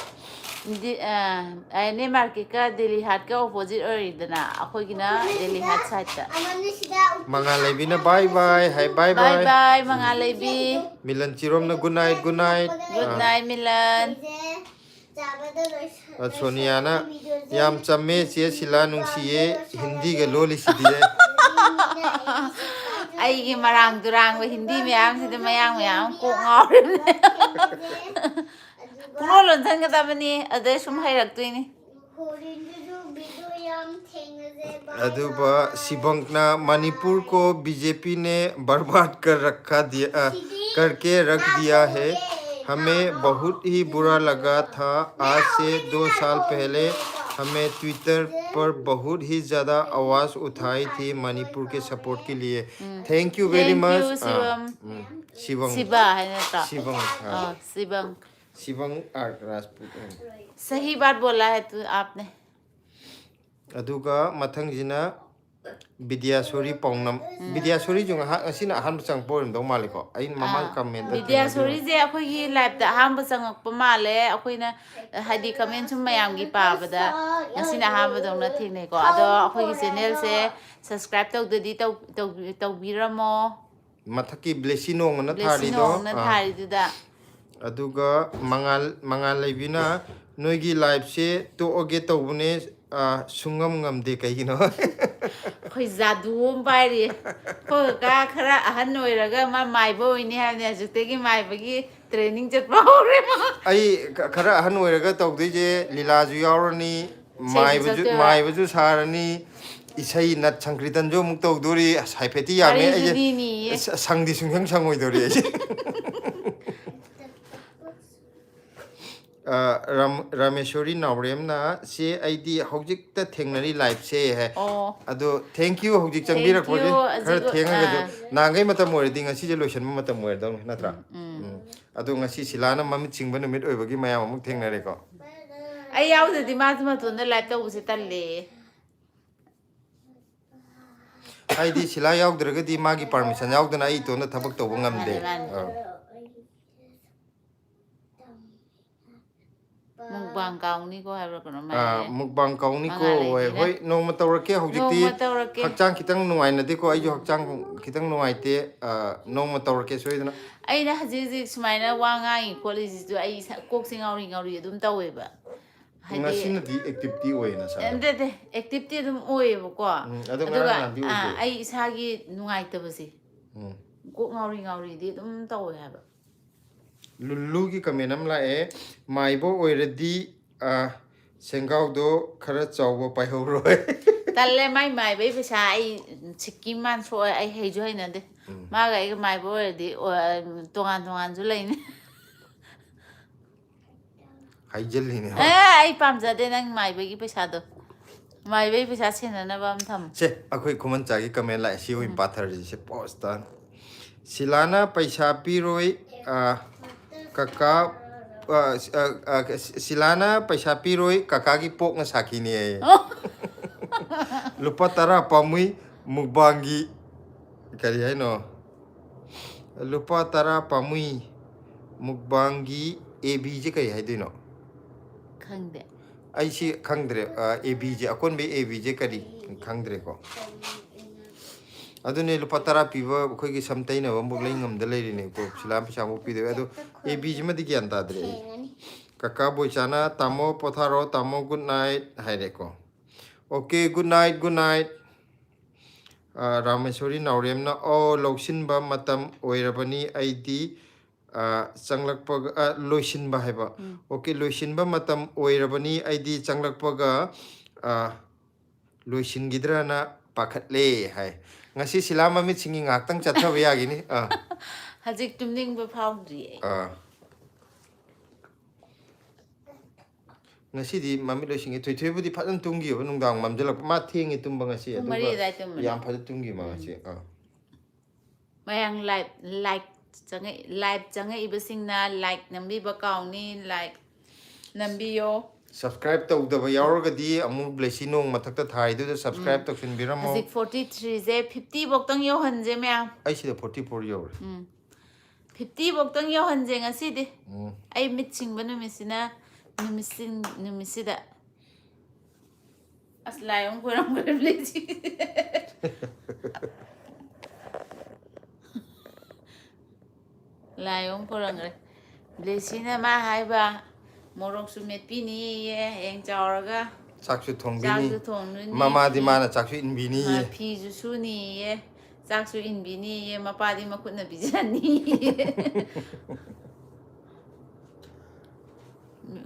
ꯑꯥꯏ ꯑꯦꯟ ꯑꯦ ꯃꯥꯔꯀꯦꯠꯀ ꯗꯦꯜꯂꯤ ꯍꯥꯠꯀ ꯑꯣꯄꯣꯖꯤꯠ ꯑꯣꯏꯔꯤꯗꯅ꯫ ꯑꯩꯈꯣꯏꯒꯤꯅ ꯗꯦꯜꯂꯤ ꯍꯥꯠ ꯁꯥꯏꯠꯇ꯫ ꯃꯉꯥꯜ ꯂꯩꯕꯤꯅ bye bye ꯍꯥꯏ, bye bye bye꯫ Bye, ꯃꯉꯥꯜ ꯂꯩꯕꯤ꯫ Milan ꯆꯤꯔꯣꯝꯅ good night, good night꯫ Good ꯑꯥ꯫ Night, Milan. ꯑ, ꯁꯣꯅꯤꯌꯥꯅ, "ꯌꯥꯝ ꯆꯝꯃꯦ ꯆꯦ ꯁꯤꯂꯥ, ꯅꯨꯡꯁꯤꯌꯦ, ꯍꯤꯟꯗꯤꯒ ꯂꯣꯜꯂꯤꯁꯤꯗꯤ"꯫ ꯑꯩꯒꯤ ꯃꯔꯥꯡ ꯇꯨꯔꯥꯡꯕ ꯍꯤꯟꯗꯤ ꯃꯌꯥꯝꯁꯤꯗ ꯃꯌꯥꯡ ꯃꯌꯥꯝ ꯀꯣꯛ ꯉꯥꯎꯔꯤꯕꯅꯦ꯫ ꯄꯨꯡꯂꯣꯟ ꯂꯣꯟꯁꯤꯟꯒꯗꯕꯅꯤ, ꯑꯗꯩ ꯁꯨꯝ ꯍꯩꯔꯛꯇꯣꯏꯅꯤ꯫ ꯑꯗꯨꯒ ꯁꯤꯕꯪꯅ, "मणिपुर को बीजेपी ने बर्बाद कर रखा दिया, अ, करके रख दिया है। हमें बहुत ही बुरा लगा था। आज से दो साल पहले हमें ट्विटर पर बहुत ही ज़्यादा आवाज़ उठाई थी मणिपुर के सपोर्ट के लिए।" Thank you very Thank much। you, Shivam. ꯁꯤꯕꯪ꯫ ꯁꯤꯕ ꯍꯥꯏ ꯅꯠꯇ꯭ꯔꯣ? ꯁꯤꯕꯪ꯫ ꯑꯥ, ꯁꯤꯕꯪ꯫ ꯁꯤꯕꯪ ꯑꯥꯔ ꯔꯥꯖꯄꯨꯠ꯫ सही बात बोला है तू, आपने। ꯑꯗꯨꯒ ꯃꯊꯪꯁꯤꯅ ꯕꯤꯗ꯭ꯌꯥꯁꯣꯔꯤ ꯄꯥꯎꯅꯝ꯫ ꯕꯤꯗ꯭ꯌꯥꯁꯣꯔꯤꯁꯨ ꯉꯥꯏꯍꯥꯛ, ꯉꯁꯤꯅ ꯑꯍꯥꯟꯕ ꯆꯪꯉꯛꯄ ꯑꯣꯏꯔꯝꯗꯧ ꯃꯥꯜꯂꯦꯀꯣ, ꯑꯩꯅ ꯃꯃꯥꯡ ꯑꯥ, ꯀꯃꯦꯟꯗ ꯕꯤꯗ꯭ꯌꯥꯁꯣꯔꯤꯁꯦ ꯑꯩꯈꯣꯏꯒꯤ ꯂꯥꯏꯞꯇ ꯑꯍꯥꯟꯕ ꯆꯪꯉꯛꯄ ꯃꯥꯜꯂꯦ꯫ ꯑꯩꯈꯣꯏꯅ ꯍꯥꯏꯗꯤ ꯀꯃꯦꯟ ꯁꯨꯝ ꯃꯌꯥꯝꯒꯤ ꯄꯥꯕꯗ ꯉꯁꯤꯅ ꯑꯍꯥꯟꯕꯗꯧꯅ ꯊꯦꯡꯅꯩꯀꯣ꯫ ꯑꯗꯣ ꯑꯩꯈꯣꯏꯒꯤ ꯆꯦꯅꯦꯜꯁꯦ ꯁꯕꯁꯀ꯭ꯔꯥꯏꯞ ꯇꯧꯗꯗꯤ ꯇꯧ- ꯇꯧꯕꯤ- ꯇꯧꯕꯤꯔꯝꯃꯣ꯫ ꯃꯊꯛꯀꯤ ꯕ꯭ꯂꯦꯁꯤ ꯅꯣꯡꯃꯅ ꯕ꯭ꯂꯦꯁꯤ ꯊꯥꯔꯤꯗꯣ꯫ ꯅꯣꯡꯅ ꯑꯥ꯫ ꯊꯥꯔꯤꯗꯨꯗ꯫ ꯑꯗꯨꯒ ꯃꯉꯥꯜ, ꯃꯉꯥꯜ ꯂꯩꯕꯤꯅ, "ꯅꯣꯏꯒꯤ ꯂꯥꯏꯐꯁꯦ ꯇꯣꯛꯑꯒꯦ ꯇꯧꯕꯅꯦ, ꯑꯥ, ꯁꯨꯡꯉꯝ ꯉꯝꯗꯦ, ꯀꯩꯒꯤꯅꯣ?" ꯑꯩꯈꯣꯏ ꯖꯥꯗꯨ ꯑꯃ ꯄꯥꯏꯔꯤ꯫ ꯑꯩꯈꯣꯏ ꯀꯀꯥ ꯈꯔ ꯑꯍꯟ ꯑꯣꯏꯔꯒ ꯃꯥ ꯃꯥꯏꯕ ꯑꯣꯏꯅꯤ ꯍꯥꯏꯕꯅꯦ, ꯍꯧꯖꯤꯛꯇꯒꯤ ꯃꯥꯏꯕꯒꯤ ꯇ꯭ꯔꯦꯅꯤꯡ ꯆꯠꯄ ꯍꯧꯔꯦ ꯃꯥ꯫ ꯑꯩ ꯈ-, ꯈꯔ ꯑꯍꯟ ꯑꯣꯏꯔꯒ ꯇꯧꯗꯣꯏꯁꯦ ꯂꯤꯂꯥꯁꯨ ꯌꯥꯎꯔꯅꯤ, ꯏꯁꯩꯁꯨ ꯃꯥꯏꯕꯁꯨ, ꯁꯛꯇꯣꯏꯕ꯫ ꯃꯥꯏꯕꯁꯨ ꯁꯥꯔꯅꯤ, ꯏꯁꯩ ꯅꯠ ꯁꯪꯀ꯭ꯔꯤꯇꯟꯁꯨ ꯑꯃꯨꯛ ꯇꯧꯗꯣꯔꯤ꯫ ꯑꯁ, ꯍꯥꯏꯐꯦꯠꯇꯤ ꯌꯥꯝꯃꯦ꯫ ꯋꯥꯔꯤꯁꯨ ꯑꯩꯁꯦ ꯂꯤꯅꯤꯌꯦ꯫ ꯑꯁ, ꯁꯪꯗꯤ ꯁꯨꯡꯁꯪ ꯁꯪꯉꯣꯏꯗꯧꯔꯤ ꯑꯩꯁꯦ꯫ ꯑ, ꯔꯥꯝ-, ꯔꯥꯃꯦꯁꯣꯔꯤ ꯅꯥꯎꯔꯦꯝꯅ, "ꯆꯦ, ꯑꯩꯗꯤ ꯍꯧꯖꯤꯛꯇ ꯊꯦꯡꯅꯔꯤ live ꯁꯦ" ꯍꯥꯏ꯫ ꯑꯣ꯫ ꯑꯗꯣ thank you, ꯍꯧꯖꯤꯛ ꯆꯪꯕꯤꯔꯛꯄꯒꯤ꯫ You꯫ ꯈꯔ ꯑꯁꯤꯒ-, ꯊꯦꯡꯉꯒꯁꯨ꯫ ꯑꯥ꯫ ꯅꯍꯥꯟꯈꯩ ꯃꯇꯝ ꯑꯣꯏꯔꯗꯤ ꯉꯁꯤꯁꯦ ꯂꯣꯏꯁꯤꯟꯕ ꯃꯇꯝ ꯑꯣꯏꯔꯗꯧꯅꯤ, ꯅꯠꯇ꯭ꯔꯥ? ꯎꯝ꯫ ꯑꯗꯣ ꯉꯁꯤ ꯁꯤꯂꯥꯅ ꯃꯃꯤꯠ ꯁꯤꯡꯕ ꯅꯨꯃꯤꯠ ꯑꯣꯏꯕꯒꯤ ꯃꯌꯥꯝ ꯑꯃꯨꯛ ꯊꯦꯡꯅꯔꯦꯀꯣ꯫ ꯑꯩ ꯌꯥꯎꯗ꯭ꯔꯗꯤ ꯃꯥꯁꯨ ꯃꯇꯣꯟꯗ live ꯇꯧꯕꯁꯦ ꯇꯜꯂꯦ꯫ ꯍꯥꯏꯗꯤ ꯁꯤꯂꯥ ꯌꯥꯎꯗ꯭ꯔꯒꯗꯤ ꯃꯥꯒꯤ permission ꯌꯥꯎꯗꯅ ꯑꯩ ꯏꯇꯣꯟꯗ ꯊꯕꯛ ꯇꯧꯕ ꯉꯝꯗꯦ꯫ ꯃꯥꯅꯦ, ꯃꯥꯅꯦ꯫ ꯑꯥ꯫ ꯃꯨꯛꯕꯥꯡ ꯀꯥꯎꯅꯤꯀꯣ ꯍꯥꯏꯕ꯭ꯔꯥ ꯀꯩꯅꯣꯝ ꯑꯥ, ꯍꯥꯏꯌꯦ꯫ ꯃꯨꯛꯕꯥꯡ ꯀꯥꯎꯅꯤꯀꯣ꯫ ꯃꯉꯥꯜ ꯍꯣꯏ, ꯂꯩꯕꯤꯅ꯫ ꯍꯣꯏ, ꯅꯣꯡꯃ ꯇꯧꯔꯛꯀꯦ꯫ ꯍꯧꯖꯤꯛꯇꯤ ꯅꯣꯡꯃ ꯇꯧꯔꯛꯀꯦ꯫ ꯍꯛꯆꯥꯡ ꯈꯤꯇꯪ ꯅꯨꯡꯉꯥꯏꯅꯗꯦꯀꯣ꯫ ꯑꯩꯁꯨ ꯍꯛꯆꯥꯡ ꯈꯤꯇꯪ ꯅꯨꯡꯉꯥꯏꯇꯦ꯫ ꯑꯥ, ꯅꯣꯡꯃ ꯇꯧꯔꯛꯀꯦ ꯁꯣꯏꯗꯅ꯫ ꯑꯩꯅ ꯍꯧꯖꯤꯛ ꯍꯧꯖꯤꯛ ꯁꯨꯃꯥꯏꯅ ꯋꯥ ꯉꯥꯡꯉꯤ ꯈꯣꯠꯂꯤꯁꯤꯁꯨ ꯑꯩ ꯏꯁꯥ-, ꯀꯣꯛꯁꯦ ꯉꯥꯎꯔꯤ ꯉꯥꯎꯔꯤ ꯑꯗꯨꯝ ꯇꯧꯋꯦꯕ꯫ ꯍꯥꯏꯗꯤ ꯉꯁꯤꯅꯗꯤ active ꯇꯤ ꯑꯣꯏꯌꯦ ꯅꯁꯥꯗꯣ꯫ ꯅꯠꯇꯦ, ꯅꯠꯇꯦ, active ꯇꯤ ꯑꯗꯨꯝ ꯑꯣꯏꯌꯦꯕꯀꯣ꯫ ꯎꯝ, ꯑꯗꯣ ꯑꯗꯨꯒ, ꯉꯔꯥꯡ ꯅꯍꯥꯟꯗꯤ ꯑꯥ, ꯑꯣꯏꯗꯦ꯫ ꯑꯩ ꯏꯁꯥꯒꯤ ꯅꯨꯡꯉꯥꯏꯇꯕꯁꯦ, ꯎꯝ꯫ ꯀꯣꯛ ꯉꯥꯎꯔꯤ ꯉꯥꯎꯔꯤꯗꯤ ꯑꯗꯨꯝ ꯇꯧꯋꯦ ꯍꯥꯏꯕ꯫ ꯂꯨꯜꯂꯨꯒꯤ comment ꯑꯃ ꯂꯥꯛꯑꯦ, "ꯃꯥꯏꯕ ꯑꯣꯏꯔꯗꯤ, ꯑ, ꯁꯦꯡꯒꯥꯎꯗꯣ ꯈꯔ ꯆꯥꯎꯕ ꯄꯥꯏꯍꯧꯔꯣꯏ"꯫ ꯇꯜꯂꯦ, ꯃꯥꯏ ꯃꯥꯏꯕꯩ ꯄꯩꯁꯥ ꯑꯩ ꯁꯤꯛꯀꯤ ꯃꯥꯟ ꯁꯣꯛꯑꯦ, ꯑꯩ ꯍꯩꯁꯨ ꯍꯩꯅꯗꯦ꯫ ꯎꯝ꯫ ꯃꯥꯒ ꯑꯩꯒ ꯃꯥꯏꯕ ꯑꯣꯏꯔꯗꯤ, ꯑꯣ, ꯇꯣꯉꯥꯟ ꯇꯣꯉꯥꯟꯁꯨ ꯂꯩꯅꯤ꯫ ꯍꯥꯏꯖꯤꯜꯂꯤꯅꯦ꯫ ꯑꯦ, ꯑꯩ ꯄꯥꯝꯖꯗꯦ ꯅꯪ ꯃꯥꯏꯕꯒꯤ ꯄꯩꯁꯥꯗꯣ꯫ ꯃꯥꯏꯕꯒꯤ ꯄꯩꯁꯥ ꯁꯦꯟꯅꯅꯕ ꯑꯃ ꯊꯝꯃꯨ꯫ ꯁꯦ, ꯑꯩꯈꯣꯏ ꯈꯨꯃꯟꯆꯥꯒꯤ comment ꯂꯥꯛꯑꯦ, ꯁꯤ ꯑꯣꯏꯅ ꯎꯝ꯫ ꯄꯥꯊꯔꯁꯤ, ꯁꯦ, pause ꯇꯥꯅ꯫ ꯁꯤꯂꯥꯅ ꯄꯩꯁꯥ ꯄꯤꯔꯣꯏ, ꯑ, ꯀꯀꯥ, ꯑ, ꯑ, ꯑ, ꯁꯤꯂꯥꯅ ꯄꯩꯁꯥ ꯄꯤꯔꯣꯏ, ꯀꯀꯥꯒꯤ ꯄꯣꯛꯅ ꯁꯥꯈꯤꯅꯦ ꯍꯥꯏꯌꯦ꯫ ꯑꯣ꯫ ꯂꯨꯄꯥ ꯇꯔꯥ ꯄꯥꯝꯃꯨꯏ, ꯃꯨꯛꯕꯥꯡꯒꯤ, ꯀꯔꯤ ꯍꯥꯏꯅꯣ? ꯂꯨꯄꯥ ꯇꯔꯥ ꯄꯥꯝꯃꯨꯏ, ꯃꯨꯛꯕꯥꯡꯒꯤ A B ꯁꯦ ꯀꯔꯤ ꯍꯥꯏꯗꯣꯏꯅꯣ? ꯈꯪꯗꯦ꯫ ꯑꯩ ꯁꯤ ꯈꯪꯗ꯭ꯔꯦ꯫ ꯑ, A B say, ꯑꯀꯣꯟꯕꯩ A B ꯁꯦ ꯀꯔꯤ? ꯈꯪꯗ꯭ꯔꯦꯀꯣ꯫ ꯑꯗꯨꯅꯦ, ꯂꯨꯄꯥ ꯇꯔꯥ ꯄꯤꯕ ꯑꯩꯈꯣꯏꯒꯤ ꯁꯝ ꯇꯩꯅꯕ ꯑꯃꯐꯥꯎ ꯂꯩ ꯉꯝꯗ ꯂꯩꯔꯤꯅꯦꯀꯣ꯫ ꯁꯤꯂꯥ ꯄꯩꯁꯥ ꯑꯃꯐꯥꯎ ꯄꯤꯗꯕ꯫ ꯑꯗꯣ A B ꯁꯤꯃꯗꯤ ꯒ꯭ꯌꯥꯟ ꯇꯥꯗ꯭ꯔꯦ ꯑꯩ꯫ ꯊꯦꯡꯉꯅꯤ꯫ ꯀꯀꯥ ꯕꯣꯏꯆꯥꯅ, "ꯇꯥꯃꯣ ꯄꯣꯊꯥꯔꯣ, ꯇꯥꯃꯣ good night" ꯍꯥꯏꯔꯦꯀꯣ꯫ Okay, good night, good night꯫ ꯑ, ꯔꯥꯃꯦꯁꯣꯔꯤ ꯅꯥꯎꯔꯦꯝꯅ, "ꯑꯣ, ꯂꯧꯁꯤꯟꯕ ꯃꯇꯝ ꯑꯣꯏꯔꯕꯅꯤ, ꯑꯩꯗꯤ, ꯑ, ꯆꯪꯂꯛꯄꯒ", ꯑ, ꯂꯣꯏꯁꯤꯟꯕ ꯍꯥꯏꯕ꯫ ꯎꯝ꯫ Okay, "ꯂꯣꯏꯁꯤꯟꯕ ꯃꯇꯝ ꯑꯣꯏꯔꯕꯅꯤ, ꯑꯩꯗꯤ ꯆꯪꯂꯛꯄꯒ, ꯑ, ꯂꯣꯏꯁꯤꯟꯈꯤꯗ꯭ꯔꯅ ꯄꯥꯈꯠꯂꯦ" ꯍꯥꯏ꯫ ꯉꯁꯤ ꯁꯤꯂꯥ ꯃꯃꯤꯠꯁꯤꯡꯒꯤ ꯉꯥꯏꯍꯥꯛꯇꯪ ꯆꯠꯊꯕ ꯌꯥꯒꯤꯅꯤ꯫ ꯑ꯫ ꯍꯧꯖꯤꯛ ꯇꯨꯝꯅꯤꯡꯕ ꯐꯥꯎꯗ꯭ꯔꯤ ꯑꯩ꯫ ꯑ꯫ ꯉꯁꯤꯗꯤ ꯃꯃꯤꯠ ꯂꯣꯏꯁꯤꯟꯒꯦ꯫ ꯊꯣꯏꯊꯣꯏꯕꯨꯗꯤ ꯐꯖꯅ ꯇꯨꯝꯈꯤꯕ, ꯅꯨꯡꯗꯥꯡ ꯃꯝꯁꯤꯜꯂꯛꯄ꯫ ꯃꯥ ꯊꯦꯡꯉꯦ ꯇꯨꯝꯕ ꯉꯁꯤ, ꯄꯨꯡ ꯃꯔꯤ ꯑꯗꯨꯒ ꯑꯗꯨꯋꯥꯏ ꯇꯨꯝꯕꯅꯦ꯫ ꯌꯥꯝ ꯐꯖꯅ ꯇꯨꯝꯈꯤ ꯃꯥ ꯉꯁꯤ꯫ ꯑꯥ꯫ ꯃꯌꯥꯡ ꯂꯥꯏꯞ, ꯂꯥꯏꯛ ꯆꯪꯉꯛ-, ꯂꯥꯏꯞ ꯆꯪꯉꯛꯏꯕꯁꯤꯡꯅ ꯂꯥꯏꯛ ꯅꯝꯕꯤꯕ ꯀꯥꯎꯅꯤ, ꯂꯥꯏꯛ ꯅꯝꯕꯤꯌꯣ꯫ Subscribe ꯇꯧꯗꯕ ꯌꯥꯎꯔꯒꯗꯤ ꯑꯃꯨꯛ ꯕ꯭ꯂꯦꯁꯤ ꯅꯣꯡ ꯃꯊꯛꯇ ꯊꯥꯏꯗꯨꯗ subscribe ꯎꯝ꯫ ꯇꯧꯁꯤꯟꯕꯤꯔꯝꯃꯣ꯫ ꯍꯧꯖꯤꯛ forty three ꯁꯦ fifty ꯐꯧꯇꯪ ꯌꯧꯍꯟꯁꯦ ꯃꯌꯥꯝ꯫ ꯑꯩ ꯁꯤꯗ forty four ꯌꯧꯔꯦ꯫ ꯎꯝ꯫ fifty ꯐꯧꯇꯪ ꯌꯧꯍꯟꯁꯦ ꯉꯁꯤꯗꯤ꯫ ꯎꯝ꯫ ꯑꯩ ꯃꯤꯠ ꯁꯤꯡꯕ ꯅꯨꯃꯤꯠꯁꯤꯅ, ꯅꯨꯃꯤꯠꯁꯤꯡ-, ꯅꯨꯃꯤꯠꯁꯤꯗ꯫ ꯑꯁ, ꯂꯥꯏ ꯑꯃꯨꯛ ꯈꯣꯏꯔꯝꯈ꯭ꯔꯦ ꯕ꯭ꯂꯦꯁꯤ꯫ ꯂꯥꯏ ꯑꯃꯨꯛ ꯈꯣꯏꯔꯝꯈ꯭ꯔꯦ꯫ ꯕ꯭ꯂꯦꯁꯤꯅ ꯃꯥ ꯍꯥꯏꯕ, ꯃꯣꯔꯣꯛꯁꯨ ꯃꯦꯠꯄꯤꯅꯤꯌꯦ ꯍꯌꯦꯡ ꯆꯥꯎꯔꯒ꯫ ꯆꯥꯛꯁꯨ ꯊꯣꯡꯕꯤꯅꯤ꯫ ꯆꯥꯛꯁꯨ ꯊꯣꯡꯗꯣꯏꯅꯤ꯫ ꯃꯃꯥꯗꯤ ꯐꯤ-, ꯃꯥꯅ ꯆꯥꯛꯁꯨ ꯏꯟꯕꯤꯅꯤꯌꯦ꯫ ꯑ, ꯐꯤꯁꯨ ꯁꯨꯅꯤꯌꯦ, ꯆꯥꯛꯁꯨ ꯏꯟꯕꯤꯅꯤꯌꯦ, ꯃꯄꯥꯗꯤ ꯃꯈꯨꯠꯅ ꯄꯤꯖꯅꯤꯌꯦ꯫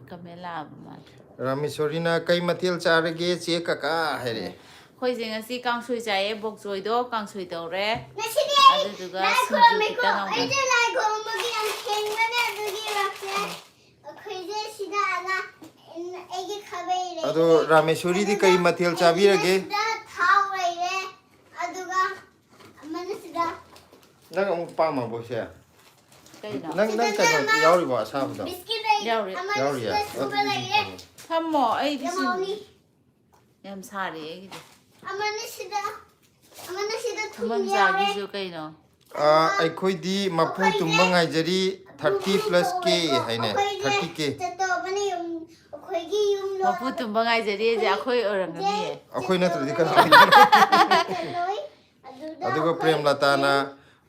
ꯀꯃꯦꯟ ꯂꯥꯛꯑꯕ ꯃꯥꯜꯂꯦ꯫ ꯔꯥꯃꯦꯁꯣꯔꯤꯅ "ꯀꯩ ꯃꯊꯦꯜ ꯆꯥꯔꯒꯦ ꯆꯦ ꯀꯀꯥ?" ꯍꯥꯏꯔꯛꯑꯦ꯫ ꯑꯩꯈꯣꯏꯁꯦ ꯉꯁꯤ ꯀꯥꯡꯁꯣꯏ ꯆꯥꯏꯌꯦ, ꯕꯣꯛꯆꯣꯏꯗꯣ ꯀꯥꯡꯁꯣꯏ ꯇꯧꯔꯦ꯫ ꯉꯁꯤꯗꯤ ꯑꯩ ꯑꯗꯨꯗꯨꯒ ꯂꯥꯏ ꯁꯤꯡꯖꯨ ꯈꯨꯔꯨꯝꯃꯤꯀꯣ꯫ ꯈꯤꯇꯪ ꯑꯃꯒ꯫ ꯑꯩꯁꯦ ꯂꯥꯏ ꯈꯨꯔꯨꯝꯕꯒꯤ ꯌꯥꯝ ꯊꯦꯡꯕꯅꯦ, ꯑꯗꯨꯒꯤ ꯂꯥꯛꯇꯦ꯫ ꯑꯩꯈꯣꯏꯁꯦ ꯁꯤꯗ ꯑꯉꯥꯡ, ꯑꯩꯒꯤ ꯈꯥꯕꯩ ꯂꯩꯔꯦ꯫ ꯑꯗꯣ ꯔꯥꯃꯦꯁꯣꯔꯤꯗꯤ ꯀꯩ ꯃꯊꯦꯜ ꯆꯥꯕꯤꯔꯒꯦ? ꯁꯤꯗ ꯊꯥꯎ ꯂꯩꯔꯦ, ꯑꯗꯨꯒ ꯑꯃꯅ ꯁꯤꯗ꯫ ꯅꯪ ꯑꯃꯨꯛ ꯄꯥꯝꯃꯕꯣ ꯁꯦ? ꯀꯩꯅꯣ? ꯅꯪ, ꯅꯪ ꯁꯤꯗꯅ ꯀꯩꯅꯣ ꯑꯃ ꯌꯥꯎꯔꯤꯕꯣ ꯑꯁꯥꯕꯗꯣ? ꯕꯤꯁꯀꯤꯠ ꯂꯩ-, ꯌꯥꯎꯔꯤ꯫ ꯑꯃꯅ ꯌꯥꯎꯔꯤꯌꯦ? ꯁꯤꯗ ꯁꯨꯕ ꯂꯩꯔꯦ꯫ ꯊꯝꯃꯣ, ꯑꯩꯗꯤ ꯌꯥꯝ ꯁꯤ-, ꯍꯥꯎꯅꯤ꯫ ꯌꯥꯝ ꯁꯥꯔꯤ ꯑꯩꯒꯤꯗꯤ꯫ ꯑꯃꯅ ꯁꯤꯗ, ꯑꯃꯅ ꯁꯤꯗ ꯊꯨꯝ ꯌꯥꯎꯔꯦ꯫ ꯊꯨꯝꯃꯟꯖꯥꯒꯤꯁꯨ ꯀꯩꯅꯣ? ꯑꯥ, ꯑꯩꯈꯣꯏꯗꯤ ꯃꯄꯨ ꯑꯩꯈꯣꯏꯁꯦ ꯇꯨꯝꯕ ꯉꯥꯏꯖꯔꯤ, thirty plus K ꯍꯥꯏꯅꯦ, ꯑꯩꯈꯣꯏꯁꯦ thirty K꯫ ꯆꯠꯇꯧꯕꯅꯦ ꯌꯨꯝ, ꯑꯩꯈꯣꯏꯒꯤ ꯌꯨꯝ ꯃꯄꯨ ꯂꯣꯏꯔꯒ ꯇꯨꯝꯕ ꯉꯥꯏꯖꯔꯤ ꯍꯥꯏꯁꯦ ꯑꯩꯈꯣꯏ ꯑꯣꯏꯔꯝꯒꯅꯤꯌꯦ꯫ ꯑꯩꯈꯣꯏ ꯅꯠꯇ꯭ꯔꯗꯤ ꯀꯅꯥ ꯑꯣꯏꯗꯣꯏꯅꯣ? ꯆꯠꯂꯣꯏ꯫ ꯑꯗꯨꯗ ꯑꯗꯨꯒ ꯑꯩꯈꯣꯏ ꯄ꯭ꯔꯦꯝꯂꯇꯥꯅ,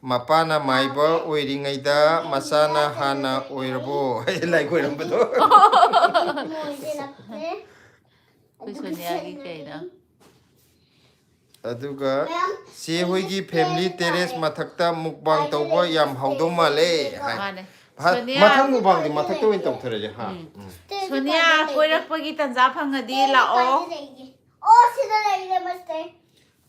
"ꯃꯄꯥꯅ ꯃꯥꯏꯕ ꯑꯣꯏꯔꯤꯉꯩꯗ ꯃꯆꯥꯅ ꯍꯥꯟꯅ ꯑꯣꯏꯔꯕꯣ?" ꯂꯥꯏ ꯈꯣꯏꯔꯝꯕꯗꯣ꯫ ꯑꯩꯈꯣꯏ ꯁꯣꯅꯤꯌꯥꯒꯤ ꯀꯩꯅꯣ? ꯑꯗꯨꯒ ꯃꯌꯥꯝ ꯆꯦ ꯍꯣꯏꯒꯤ family terrace ꯃꯊꯛꯇ mukbang ꯇꯧꯕ ꯌꯥꯝ ꯍꯧꯗꯧ ꯃꯥꯜꯂꯦ ꯍꯥꯏ꯫ ꯃꯥꯅꯦ꯫ ꯍꯥ, ꯁꯣꯅꯤꯌꯥ꯫ ꯃꯊꯪ mukbangꯗꯤ ꯃꯊꯛꯇ ꯑꯣꯏꯅ ꯇꯧꯊꯔꯁꯦ, ꯍꯥ꯫ ꯎꯝ꯫ ꯎꯝ꯫ ꯁꯣꯅꯤꯌꯥ ꯀꯣꯏꯔꯛꯄꯒꯤ ꯇꯟꯖꯥ ꯐꯪꯉꯗꯤ ꯂꯥꯛꯑꯣ꯫ ꯑꯣ, ꯁꯤꯗ ꯂꯩꯔꯦ, ꯃꯁꯇꯔ꯫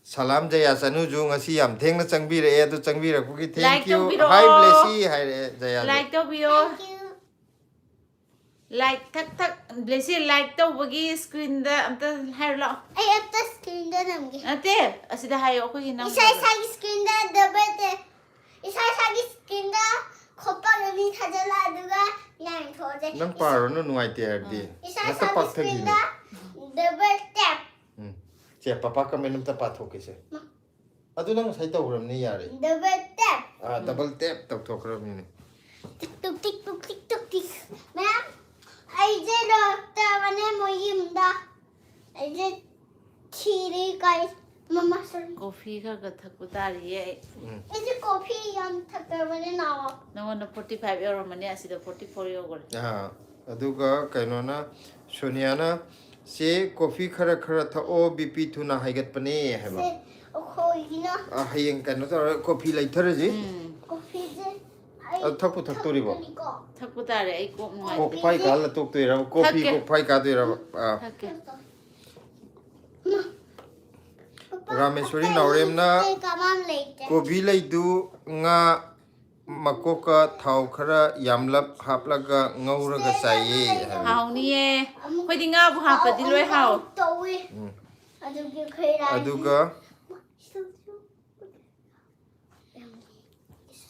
ꯁꯂꯥꯝ ꯖꯌꯥ ꯆꯅꯨꯁꯨ ꯉꯁꯤ ꯌꯥꯝ ꯊꯦꯡꯅ ꯆꯪꯕꯤꯔꯛꯑꯦ, ꯑꯗꯨ ꯆꯪꯕꯤꯔꯛꯄꯒꯤ thank you꯫ Like ꯇꯧꯕꯤꯔꯛꯑꯣ꯫ Hi ꯕ꯭ꯂꯦꯁꯤ ꯍꯥꯏꯔꯛꯑꯦ ꯖꯌꯥꯁꯨ꯫ Like ꯇꯧꯕꯤꯌꯣ꯫ Thank you꯫ ꯂꯥꯏꯛ ꯊꯛ ꯊꯛ, ꯕ꯭ꯂꯦꯁꯤ, ꯂꯥꯏꯛ ꯇꯧꯕꯒꯤ ꯁ꯭ꯀ꯭ꯔꯤꯟꯗ ꯑꯝꯇ ꯍꯥꯏꯔꯨ ꯂꯥꯛꯑꯣ꯫ ꯑꯩ ꯑꯝꯇ ꯁ꯭ꯀ꯭ꯔꯤꯟꯗ ꯅꯝꯒꯦ꯫ ꯅꯠꯇꯦ, ꯑꯁꯤꯗ ꯍꯥꯏꯌꯣ, ꯑꯩꯈꯣꯏꯒꯤ ꯅꯝ ꯏꯁꯥ ꯏꯁꯥꯒꯤ ꯁ꯭ꯀ꯭ꯔꯤꯟꯗ ꯗꯕꯜ ꯇꯦꯞ꯫ ꯏꯁꯥ ꯏꯁꯥꯒꯤ ꯁ꯭ꯀ꯭ꯔꯤꯟꯗ ꯈꯣꯠꯄꯥꯛ ꯑꯅꯤ ꯊꯥꯖꯤꯜꯂ ꯑꯗꯨꯒ ꯌꯥꯡꯊꯣꯛꯑꯁꯦ꯫ ꯅꯪ ꯄꯥꯔꯨꯅꯨ, ꯅꯨꯡꯉꯥꯏꯇꯦ ꯍꯥꯏꯔꯗꯤ꯫ ꯏꯁꯥ ꯍꯦꯛꯇ ꯏꯁꯥꯒꯤ ꯄꯥꯛꯊꯈꯤꯅꯦ꯫ ꯁ꯭ꯀ꯭ꯔꯤꯟꯗ ꯗꯕꯜ ꯇꯦꯞ꯫ ꯎꯝ꯫ ꯁꯦ, ꯄꯄꯥ ꯀꯃꯦꯟ ꯑꯝꯇ ꯄꯥꯊꯣꯛꯀꯦꯁꯦ꯫ ꯑꯗꯨ ꯅꯪ ꯉꯁꯥꯏ ꯇꯧꯈ꯭ꯔꯕꯅꯤ, ꯌꯥꯔꯦ꯫ Double tap. ꯑꯥ, ꯗꯕꯜ ꯇꯦꯞ ꯇꯧꯊꯣꯛꯈ꯭ꯔꯕꯅꯤꯅꯦ꯫ ꯇꯤꯛ ꯇꯨꯛ ꯇꯤꯛ ꯇꯨꯛ ꯇꯤꯛ ꯇꯨꯛ ꯇꯤꯛ꯫ ꯃꯌꯥꯝ, ꯑꯩꯁꯦ ꯂꯥꯛꯇꯕꯅꯦ ꯃꯣꯏ ꯌꯨꯝꯗ꯫ ꯑꯩꯁꯦ ꯊꯤꯔꯤ ꯀꯥꯏ ꯃꯃꯥ ꯁꯣꯔꯤ꯫ ꯀꯣꯐꯤ ꯈꯔ ꯈꯔ ꯊꯛꯄ ꯇꯥꯔꯤꯌꯦ ꯑꯩ꯫ ꯑꯩꯁꯦ ꯀꯣꯐꯤ ꯌꯥꯝ ꯊꯛꯇꯕꯅꯦ ꯅꯥꯎ꯫ ꯅꯉꯣꯟꯗ ꯐꯣꯔꯇꯤ ꯐꯥꯏꯚ ꯌꯧꯔꯝꯃꯅꯤ, ꯑꯁꯤꯗ ꯐꯣꯔꯇꯤ ꯐꯣꯔ ꯌꯧꯈ꯭ꯔꯦ꯫ ꯑꯥ, ꯑꯗꯨꯒ ꯀꯩꯅꯣꯅ, ꯁꯣꯅꯤꯌꯥꯅ, "ꯆꯦ, ꯀꯣꯐꯤ ꯈꯔ ꯈꯔ ꯊꯛꯑꯣ, ꯕꯤ ꯄꯤ ꯊꯨꯅ ꯍꯥꯏꯒꯠꯄꯅꯦ" ꯍꯥꯏꯕ꯫ ꯑꯩꯈꯣꯏꯒꯤꯅ ꯑꯥ, ꯍꯌꯦꯡ ꯀꯩꯅꯣ ꯇꯧꯔꯒ ꯀꯣꯐꯤ ꯂꯩꯊꯔꯁꯤ꯫ ꯎꯝ, ꯀꯣꯐꯤꯁꯦ ꯑꯩ ꯑꯗꯨ ꯊꯛꯄꯨ ꯊꯛꯇꯣꯔꯤꯕꯣ? ꯊꯛꯀꯅꯤꯀꯣ꯫ ꯊꯛꯄ ꯇꯥꯔꯦ, ꯑꯩ ꯀꯣꯛ ꯀꯣꯛ ꯅꯨꯡꯉꯥꯏꯇꯦ꯫ ꯀꯣꯛꯐꯥꯏ ꯀꯥꯜꯂ ꯇꯣꯛꯇꯣꯏꯔꯕ? ꯀꯣꯐꯤ ꯊꯛꯀꯦ꯫ ꯀꯣꯛꯐꯥꯏ ꯀꯥꯗꯣꯏꯔꯕ? ꯑꯥ꯫ ꯊꯛꯀꯦ꯫ ꯔꯥꯃꯦꯁꯣꯔꯤ ꯅꯥꯎꯔꯦꯝꯅ ꯀꯩ ꯀꯃꯥꯟ ꯂꯩꯇꯦ꯫ ꯀꯣꯕꯤ ꯂꯩꯗꯨ ꯉꯥ ꯃꯀꯣꯛꯀ ꯊꯥꯎ ꯈꯔ ꯌꯥꯝꯂꯞ ꯍꯥꯞꯂꯒ ꯉꯧꯔꯒ ꯆꯥꯏꯌꯦ ꯍꯥꯏꯕ꯫ ꯍꯥꯎꯅꯤꯌꯦ꯫ ꯑꯩꯈꯣꯏꯗꯤ ꯉꯥꯕꯨ ꯍꯥꯞꯄꯗꯤ ꯂꯣꯏ ꯍꯥꯎ꯫ ꯇꯧꯋꯤ꯫ ꯎꯝ꯫ ꯑꯗꯨꯒꯤ ꯈꯣꯏꯔꯥꯡ꯫ ꯑꯗꯨꯒ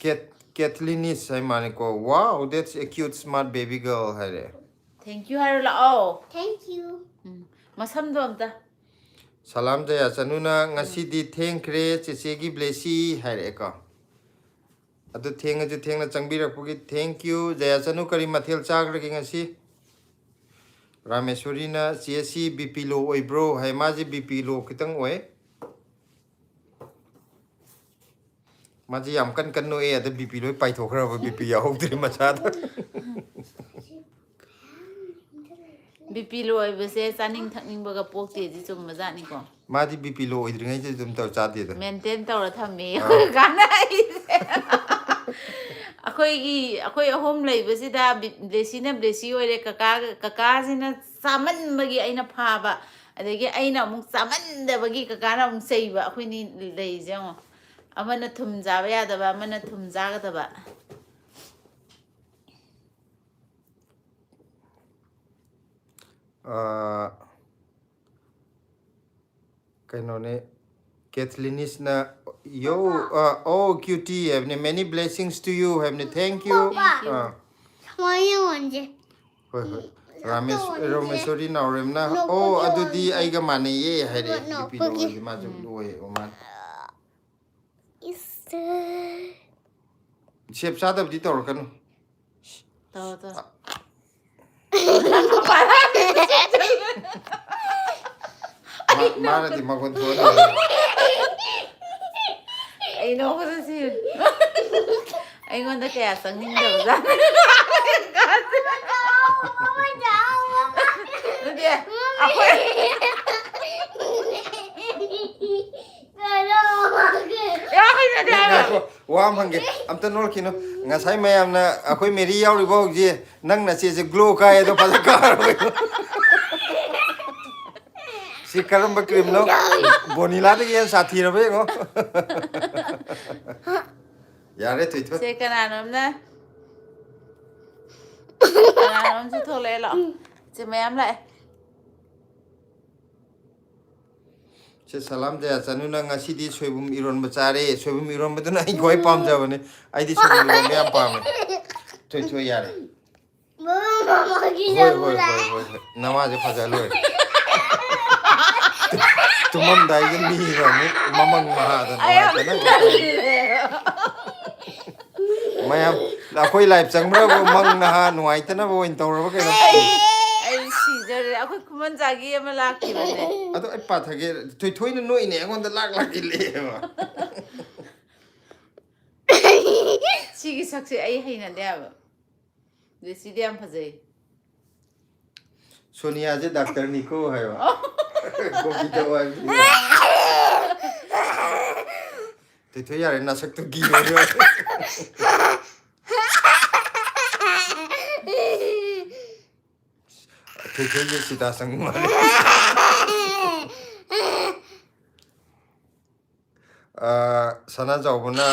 ꯀꯦꯠ ꯀꯦꯊꯂꯤꯅꯤꯁ ꯍꯥꯏ ꯃꯥꯅꯤꯀꯣ꯫ "Wow, that's a cute smart baby girl" ꯍꯥꯏꯔꯦ꯫ Thank you ꯍꯥꯏꯔꯣ ꯂꯥꯛꯑꯣ꯫ Thank you꯫ ꯎꯝ, ꯃꯁꯝꯗꯣ ꯑꯝꯇ꯫ ꯁꯂꯥꯝ ꯖꯌꯥꯆꯅꯨꯅ "ꯉꯁꯤꯗꯤ ꯊꯦꯡꯈ꯭ꯔꯦ ꯆꯦꯆꯦꯒꯤ ꯕ꯭ꯂꯦꯁꯤ" ꯍꯥꯏꯔꯛꯑꯦꯀꯣ꯫ ꯑꯗꯨ ꯊꯦꯡꯉꯁꯨ ꯊꯦꯡꯅ ꯆꯪꯕꯤꯔꯛꯄꯒꯤ thank you꯫ ꯖꯌꯥꯆꯅꯨ, ꯀꯔꯤ ꯃꯊꯦꯜ ꯆꯥꯈ꯭ꯔꯒꯦ ꯉꯁꯤ? ꯔꯥꯃꯦꯁꯣꯔꯤꯅ "ꯆꯦ, ꯁꯤ ꯕꯤ ꯄꯤ ꯂꯣ ꯑꯣꯏꯕ꯭ꯔꯣ?" ꯍꯥꯏ꯫ ꯃꯥꯁꯦ ꯕꯤ ꯄꯤ ꯂꯣ ꯈꯤꯇꯪ ꯑꯣꯏ꯫ ꯃꯥꯁꯦ ꯌꯥꯝ ꯀꯟ ꯀꯟ ꯅꯣꯛꯑꯦ, ꯑꯗ ꯕꯤ ꯄꯤ ꯂꯣꯏ ꯄꯥꯏꯊꯣꯛꯈ꯭ꯔꯕ, ꯕꯤ ꯄꯤ ꯌꯥꯎꯍꯧꯗ꯭ꯔꯦ ꯃꯁꯥꯗ꯫ ꯕꯤ ꯄꯤ ꯂꯣ ꯑꯣꯏꯕꯁꯦ ꯆꯥꯅꯤꯡ ꯊꯛꯅꯤꯡꯕꯒ ꯄꯣꯛꯇꯦꯁꯤ ꯆꯨꯝꯕꯖꯥꯠꯅꯤꯀꯣ꯫ ꯃꯥꯗꯤ ꯕꯤ ꯄꯤ ꯂꯣ ꯑꯣꯏꯗ꯭ꯔꯤꯉꯩꯗ ꯑꯗꯨꯝ ꯇꯧ ꯆꯥꯗꯦꯗ꯫ ꯃꯦꯟꯇꯦꯟ ꯇꯧꯔ ꯊꯝꯃꯦ ꯑꯥ꯫ ꯑꯩꯈꯣꯏ ꯀꯥꯟꯅ ꯑꯩꯁꯦ꯫ ꯑꯩꯈꯣꯏꯒꯤ, ꯑꯩꯈꯣꯏ ꯑꯍꯨꯝ ꯂꯩꯕꯁꯤꯗ ꯕꯤ-, ꯕ꯭ꯂꯦꯁꯤꯅ ꯕ꯭ꯂꯦꯁꯤ ꯑꯣꯏꯔꯦ, ꯀꯀꯥ, ꯀꯀꯥꯁꯤꯅ ꯆꯥꯃꯟꯕꯒꯤ ꯑꯩꯅ ꯐꯥꯕ, ꯑꯗꯒꯤ ꯑꯩꯅ ꯑꯃꯨꯛ ꯆꯥꯃꯟꯗꯕꯒꯤ ꯀꯀꯥꯅ ꯑꯃꯨꯛ ꯆꯩꯕ꯫ ꯑꯩꯈꯣꯏꯅꯤ ꯂꯩꯔꯤꯁꯦ ꯌꯦꯡꯉꯣ, ꯑꯃꯅ ꯊꯨꯝ ꯆꯥꯕ ꯌꯥꯗꯕ, ꯑꯃꯅ ꯊꯨꯝ ꯆꯥꯒꯗꯕ꯫ ꯑ, ꯀꯩꯅꯣꯅꯦ, ꯀꯦꯊꯂꯤꯅꯤꯁꯅ, "Yo, ꯑ, oh, cutie" ꯍꯥꯏꯕꯅꯦ, "Many blessings to you" ꯍꯥꯏꯕꯅꯦ, "Thank you." ꯑꯥ, ꯁꯨꯃꯥꯏꯅ ꯌꯦꯡꯉꯣꯟꯁꯦ꯫ ꯍꯣꯏ, ꯍꯣꯏ꯫ ꯔꯥꯃꯦꯁ-, ꯔꯣꯃꯦꯁꯣꯔꯤ ꯅꯥꯎꯔꯦꯝꯅ, "ꯑꯣ, ꯑꯗꯨꯗꯤ ꯑꯩꯒ ꯃꯥꯟꯅꯩꯌꯦ" ꯍꯥꯏꯔꯦ, ꯅꯣꯛꯄꯒꯤ꯫ ꯅꯨꯄꯤꯗꯣ ꯑꯣꯏꯔꯗꯤ ꯃꯥꯁꯨ ꯂꯣꯏ ꯃꯥꯅ꯫ ꯏꯁ꯫ ꯁꯦꯞ ꯆꯥꯗꯕꯗꯤ ꯇꯧꯔꯛꯀꯅꯨ꯫ ꯇꯧꯔꯣ, ꯇꯧꯔꯣ꯫ ꯃꯥ-, ꯃꯥꯅꯗꯤ ꯃꯈꯣꯟ ꯊꯣꯛꯍꯟꯅꯤꯡꯉꯤ꯫ ꯑꯩ ꯅꯣꯛꯄꯗ ꯁꯤꯔꯦ꯫ ꯑꯩꯉꯣꯟꯗ ꯀꯌꯥ ꯆꯪꯅꯤꯡꯗꯕꯖꯥꯠꯅꯤ꯫ ꯅꯠꯇꯦ, ꯑꯩꯈꯣꯏ ꯌꯥꯝ ꯍꯩꯅꯗꯦ ꯍꯥꯏꯕ꯫ ꯉꯥꯏꯈꯣ, ꯋꯥ ꯑꯃ ꯍꯪꯒꯦ, ꯑꯝꯇ ꯅꯣꯛꯈꯤꯅꯨ꯫ ꯉꯁꯥꯏ ꯃꯌꯥꯝꯅ "ꯑꯩꯈꯣꯏ ꯃꯦꯔꯤ ꯌꯥꯎꯔꯤꯕꯣ ꯍꯧꯖꯤꯛ? ꯅꯪ ꯅꯆꯦꯁꯦ ꯒ꯭ꯂꯣ ꯀꯥꯏ" ꯑꯗꯣ ꯐꯖꯅ ꯀꯥꯔꯕꯣ? ꯁꯤ ꯀꯔꯝꯕ ꯀ꯭ꯔꯤꯝꯅꯣ? ꯕꯣꯅꯤꯂꯥꯗꯒꯤ ꯍꯦꯟꯅ ꯁꯥꯊꯤꯔꯕ ꯌꯦꯡꯉꯣ꯫ ꯌꯥꯔꯦ, ꯊꯣꯏꯊꯣꯏ꯫ ꯁꯦ ꯀꯅꯥꯅꯣꯝꯅ, ꯀꯅꯥꯅꯣꯝꯁꯨ ꯊꯣꯛꯂꯛꯑꯦ, ꯂꯥꯛꯑꯣ꯫ ꯁꯦ ꯃꯌꯥꯝ ꯂꯥꯛꯑꯦ꯫ ꯁꯦ, ꯁꯂꯥꯝ ꯗꯌꯥꯆꯥꯅꯨꯅ ꯉꯁꯤꯗꯤ ꯁꯣꯏꯕꯨꯝ ꯏꯔꯣꯟꯕ ꯆꯥꯔꯦ꯫ ꯁꯣꯏꯕꯨꯝ ꯏꯔꯣꯟꯕꯗꯨꯅ ꯑꯩ ꯈ꯭ꯋꯥꯏ ꯄꯥꯝꯖꯕꯅꯦ꯫ ꯑꯩꯗꯤ ꯁꯣꯏꯕꯨꯝ ꯏꯔꯣꯟꯕ ꯌꯥꯝ ꯄꯥꯝꯃꯦ꯫ ꯊꯣꯏꯊꯣꯏ, ꯌꯥꯔꯦ꯫ ꯃꯃꯥꯒꯤ ꯍꯣꯏ, ꯍꯣꯏ, ꯍꯣꯏ, ꯍꯣꯏ, ꯍꯣꯏ꯫ ꯅꯃꯥꯁꯦ ꯐꯖ ꯂꯣꯏꯔꯦ꯫ ꯇꯨꯝꯃꯝꯗꯥꯏꯒꯤ ꯃꯤꯒ ꯑꯃꯨꯛ ꯃꯃꯪ ꯃꯍꯥꯗ ꯑꯩ ꯌꯥꯝ ꯅꯨꯡꯉꯥꯏꯇꯅ꯫ ꯇꯜꯂꯦ꯫ ꯃꯌꯥꯝ, ꯑꯩꯈꯣꯏ ꯂꯥꯏꯞ ꯆꯪꯕ꯭ꯔꯕꯨ ꯃꯪ ꯅꯍꯥ ꯅꯨꯡꯉꯥꯏꯇꯅꯕ ꯑꯣꯏꯅ ꯇꯧꯔꯕ ꯀꯩꯅꯣ? ꯑꯩ, ꯑꯩ ꯁꯤꯖꯔꯦ꯫ ꯑꯩꯈꯣꯏ ꯈꯨꯃꯟꯖꯥꯒꯤ ꯑꯃ ꯂꯥꯛꯈꯤꯕꯅꯦ꯫ ꯑꯗꯣ ꯑꯩ ꯄꯥꯊꯒꯦ, ꯊꯣꯏꯊꯣꯏꯅ ꯅꯣꯛꯏꯅꯦ, ꯑꯩꯉꯣꯟꯗ ꯂꯥꯛ ꯂꯥꯛ ꯏꯜꯂꯛꯑꯦꯕ꯫ ꯁꯤꯒꯤ ꯁꯛꯁꯦ ꯑꯩ ꯍꯩꯅꯗꯦ ꯍꯥꯏꯕ꯫ ꯑꯗꯨ ꯁꯤꯗꯤ ꯌꯥꯝ ꯐꯖꯩ꯫ ꯁꯣꯅꯤꯌꯥꯁꯦ ꯗꯥꯛꯇꯔꯅꯤꯀꯣ ꯍꯥꯏꯕ꯫ ꯀꯣꯐꯤ ꯊꯛꯑꯣ ꯍꯥꯏꯕꯗꯨꯗ꯫ ꯊꯣꯏꯊꯣꯏ, ꯌꯥꯔꯦ, ꯅꯁꯛꯇꯣ ꯀꯤꯔꯦ꯫ ꯊꯣꯏꯊꯣꯏꯁꯦ ꯁꯤꯗ ꯆꯪꯕ ꯃꯥꯜꯂꯦ꯫ ꯑ, ꯁꯅꯥꯖꯥꯎꯕꯅ,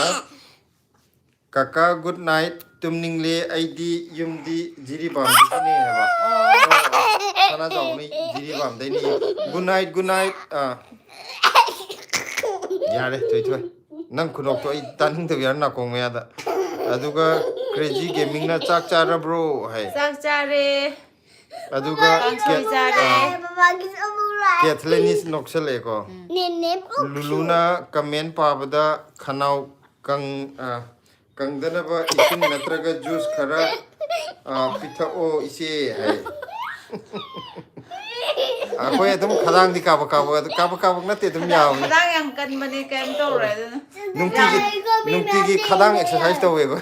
"ꯀꯀꯥ, good night, ꯇꯨꯝꯅꯤꯡꯂꯦ ꯑꯩꯗꯤ, ꯌꯨꯝꯗꯤ ꯖꯤꯔꯤꯕꯥꯝꯗꯒꯤꯅꯦ ꯍꯥꯏꯕ꯫ ꯁꯅꯥꯖꯥꯎꯕꯅ ꯖꯤꯔꯤꯕꯥꯝꯗꯩꯅꯦ꯫ Good night, good night. ꯑꯥ, ꯌꯥꯔꯦ ꯊꯣꯏꯊꯣꯏ, ꯅꯪ ꯈꯨꯅꯣꯛꯇꯣ ꯑꯩ ꯇꯥꯅꯤꯡꯗꯕ ꯌꯥꯔꯦ ꯅꯥꯀꯣꯡ ꯃꯌꯥꯗ꯫ ꯑꯗꯨꯒ Crazy Gamingꯅ "ꯆꯥꯛ ꯆꯥꯔꯕ꯭ꯔꯣ?" ꯍꯥꯏ꯫ ꯆꯥꯛ ꯆꯥꯔꯦ꯫ ꯑꯗꯨꯒ ꯀꯥꯡꯁꯣꯏ ꯆꯥꯔꯦ꯫ ꯑꯥ, ꯕꯕꯥꯒꯤꯁꯨ ꯑꯃꯨꯛ ꯂꯥꯛꯑꯦ꯫ Catherineꯅ ꯅꯣꯛꯁꯜꯂꯛꯑꯦꯀꯣ꯫ ꯅꯦꯅꯦ ꯄꯨꯛꯁꯨ꯫ ꯂꯨꯂꯨꯅ comment ꯄꯥꯕꯗ ꯈꯅꯥꯎ ꯀꯪ-, ꯑꯥ, ꯀꯪꯗꯅꯕ ꯏꯁꯤꯡ ꯅꯠꯇ꯭ꯔꯒ juice ꯈꯔ, ꯑꯥ, ꯄꯤꯊꯛꯑꯣ ꯏꯆꯦ ꯍꯥꯏ꯫ ꯑꯩꯈꯣꯏ ꯑꯗꯨꯝ ꯈꯗꯥꯡꯗꯤ ꯀꯥꯕꯛ ꯀꯥꯕꯛ, ꯑꯗꯨ ꯀꯥꯕꯛ ꯀꯥꯕꯛ ꯅꯠꯇꯦ, ꯑꯗꯨꯝ ꯌꯥꯕꯅꯤ꯫ ꯈꯗꯥꯡ ꯌꯥꯝ ꯀꯟꯕꯅꯦ, ꯀꯩꯝ ꯇꯧꯔꯣꯏ ꯑꯗꯨꯅ꯫ ꯅꯨꯡꯇꯤꯒꯤ, ꯌꯥꯝ ꯅꯨꯡꯇꯤꯒꯤ ꯈꯗꯥꯡ exercise ꯇꯧꯋꯦꯕ꯫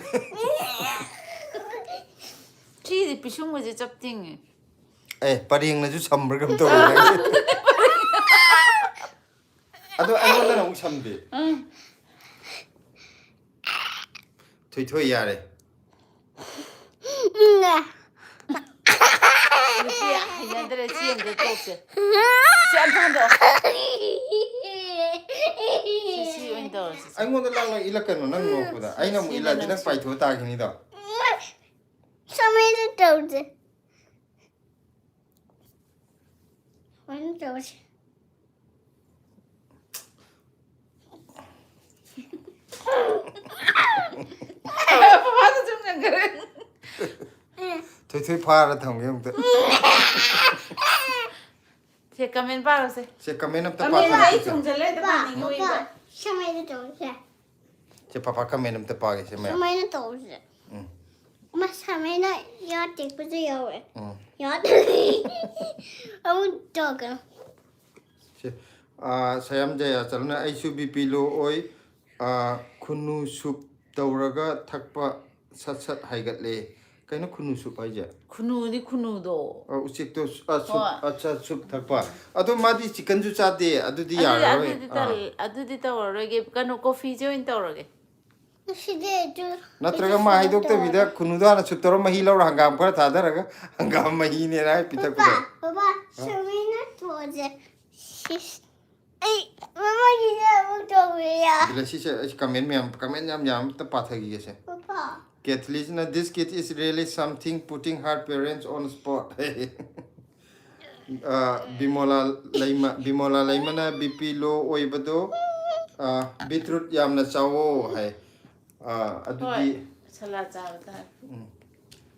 ꯁꯤꯗꯤ ꯄꯤꯁꯨꯝꯒꯁꯦ ꯆꯞ ꯇꯤꯡꯉꯦ꯫ ꯑꯦ, ꯄꯔꯦꯡꯅꯁꯨ ꯁꯝꯕ꯭ꯔꯥ ꯀꯩꯅꯣꯝ ꯇꯧꯋꯦ ꯅꯪꯒꯤ꯫ ꯑꯗꯣ ꯑꯩꯉꯣꯟꯗꯅ ꯑꯃꯨꯛ ꯁꯝꯗꯦ꯫ ꯎꯝ꯫ ꯊꯣꯏꯊꯣꯏ ꯌꯥꯔꯦ꯫ ꯎꯝ꯫ ꯅꯨꯄꯤ ꯍꯩꯅꯗ꯭ꯔꯦ, ꯁꯤ ꯑꯝꯇ ꯇꯣꯛꯁꯦ꯫ ꯁꯤ ꯑꯝꯇ ꯍꯟꯗꯣꯛꯑꯣ꯫ ꯁꯤ, ꯁꯤ ꯑꯣꯏꯅ ꯇꯧꯔꯁꯤ꯫ ꯑꯩꯉꯣꯟꯗ ꯂꯥꯛꯂ ꯏꯜꯂꯛꯀꯅꯨ, ꯅꯪ ꯅꯣꯛꯄꯗ꯫ ꯑꯩꯅ ꯑꯃꯨꯛ ꯁꯤꯅ ꯏꯜꯂꯗꯤ ꯅꯪ ꯅꯪꯁꯨ ꯄꯥꯏꯊꯣꯛꯑ ꯇꯥꯈꯤꯅꯤꯗꯣ꯫ ꯁꯨꯃꯥꯏꯅ ꯇꯧꯁꯦ꯫ ꯁꯨꯃꯥꯏꯅ ꯇꯧꯁꯦ꯫ ꯕꯕꯥꯗ ꯁꯨꯝ ꯌꯦꯡꯈꯔꯦ꯫ ꯊꯣꯏꯊꯣꯏ ꯐꯥꯔ ꯊꯝꯒꯦ ꯑꯃꯨꯛꯇ꯫ ꯁꯦ, comment ꯄꯥꯔꯣꯁꯦ꯫ ꯁꯦ, comment ꯑꯝꯇ comment ꯄꯥꯊꯣꯔꯛꯀꯦ ꯑꯩ ꯁꯦ꯫ ꯆꯨꯝꯁꯤꯜꯂꯦ, ꯑꯝꯇ ꯄꯥꯅꯤꯡꯉꯤ ꯄꯥꯄꯥ, ꯎꯏꯕ꯫ ꯁꯨꯃꯥꯏꯅ ꯇꯧꯁꯦ꯫ ꯁꯦ, ꯄꯥꯄꯥ comment ꯑꯝꯇ ꯄꯥꯒꯦ ꯁꯦ ꯃꯌꯥꯝ꯫ ꯁꯨꯃꯥꯏꯅ ꯇꯧꯁꯦ꯫ ꯎꯝ꯫ ꯃꯁꯥꯃꯛꯅ ꯌꯥ ꯇꯦꯛꯄꯁꯨ ꯌꯥꯎꯋꯦ꯫ ꯎꯝ꯫ ꯌꯥ ꯑꯃꯨꯛ ꯇꯧꯒꯦ꯫ ꯁꯦ, ꯑꯥ, ꯁꯌꯥꯝ ꯖꯌꯥꯆꯔꯟꯅ "ꯑꯩꯁꯨ B P low ꯑꯣꯏ, ꯑꯥ, ꯈꯨꯅꯨ soup ꯇꯧꯔꯒ ꯊꯛꯄ ꯁꯠ ꯁꯠ ꯍꯥꯏꯒꯠꯂꯦ"꯫ ꯀꯩꯅꯣ ꯈꯨꯅꯨ soup ꯍꯥꯏꯁꯦ? ꯈꯨꯅꯨꯗꯤ ꯈꯨꯅꯨꯗꯣ꯫ ꯑꯥ, ꯎꯆꯦꯛꯇꯣ ꯁꯨ-, ꯑꯥ, soup, ꯍꯣꯏ꯫ ꯑꯥ, soup ꯊꯛꯄ꯫ ꯑꯗꯣ ꯃꯥꯗꯤ chickenꯁꯨ ꯆꯥꯗꯦ, ꯑꯗꯨꯗꯤ ꯑꯗꯨꯗꯤ, ꯌꯥꯔꯔꯣꯏ꯫ ꯑꯗꯨꯗꯤ ꯑꯥ꯫ ꯇꯜ-, ꯑꯗꯨꯗꯤ ꯇꯧꯔꯔꯣꯏꯒꯦ꯫ ꯀꯩꯅꯣ, coffeeꯁꯦ ꯑꯣꯏꯅ ꯇꯧꯔꯒꯦ꯫ ꯁꯤꯗꯤ ꯑꯗꯨ ꯅꯠꯇ꯭ꯔꯒ ꯃꯥ ꯍꯩꯗꯣꯛꯇꯕꯤꯗ ꯈꯨꯅꯨꯗꯣ ꯍꯥꯟꯅ soup ꯇꯧꯔ ꯃꯍꯤ ꯂꯧꯔ ꯍꯪꯒꯥꯝ ꯈꯔ ꯊꯥꯗꯔꯒ ꯍꯪꯒꯥꯝ ꯃꯍꯤꯅꯦꯅ ꯍꯥꯏ ꯄꯤꯊꯛꯄꯗꯣ꯫ ꯄꯥꯄꯥ, ꯄꯥꯄꯥ, ꯑꯥ꯫ ꯁꯨꯃꯥꯏꯅ ꯇꯧꯁꯦ꯫ ꯁꯤꯁ-, ꯑꯩ ꯃꯃꯥꯒꯤꯁꯦ ꯑꯃꯨꯛ ꯇꯧꯕꯤꯌꯣ꯫ ꯑꯗꯨꯅ ꯁꯤꯁꯦ ꯑꯩ comment ꯃꯌꯥꯝ, comment ꯌꯥꯝ ꯌꯥꯝ ꯑꯝꯇ ꯄꯥꯊꯈꯤꯒꯦꯁꯦ꯫ Papa. ꯀꯦꯊꯂꯤꯁꯅ, "This kid is really something, putting her parents on spot." ꯑ, ꯕꯤꯃꯣꯂꯥ ꯂꯩꯃ, ꯕꯤꯃꯣꯂꯥ ꯂꯩꯃꯅ, "ꯕꯤ ꯄꯤ ꯂꯣ ꯑꯣꯏꯕꯗꯣ, ꯑ, ꯕꯤꯠꯔꯨꯠ ꯌꯥꯝꯅ ꯆꯥꯋꯣ" ꯍꯥꯏ꯫ ꯑ, ꯑꯗꯨꯗꯤ ꯍꯣꯏ, ꯁꯂꯥ ꯆꯥꯕ ꯇꯥꯔꯦ꯫ ꯎꯝ꯫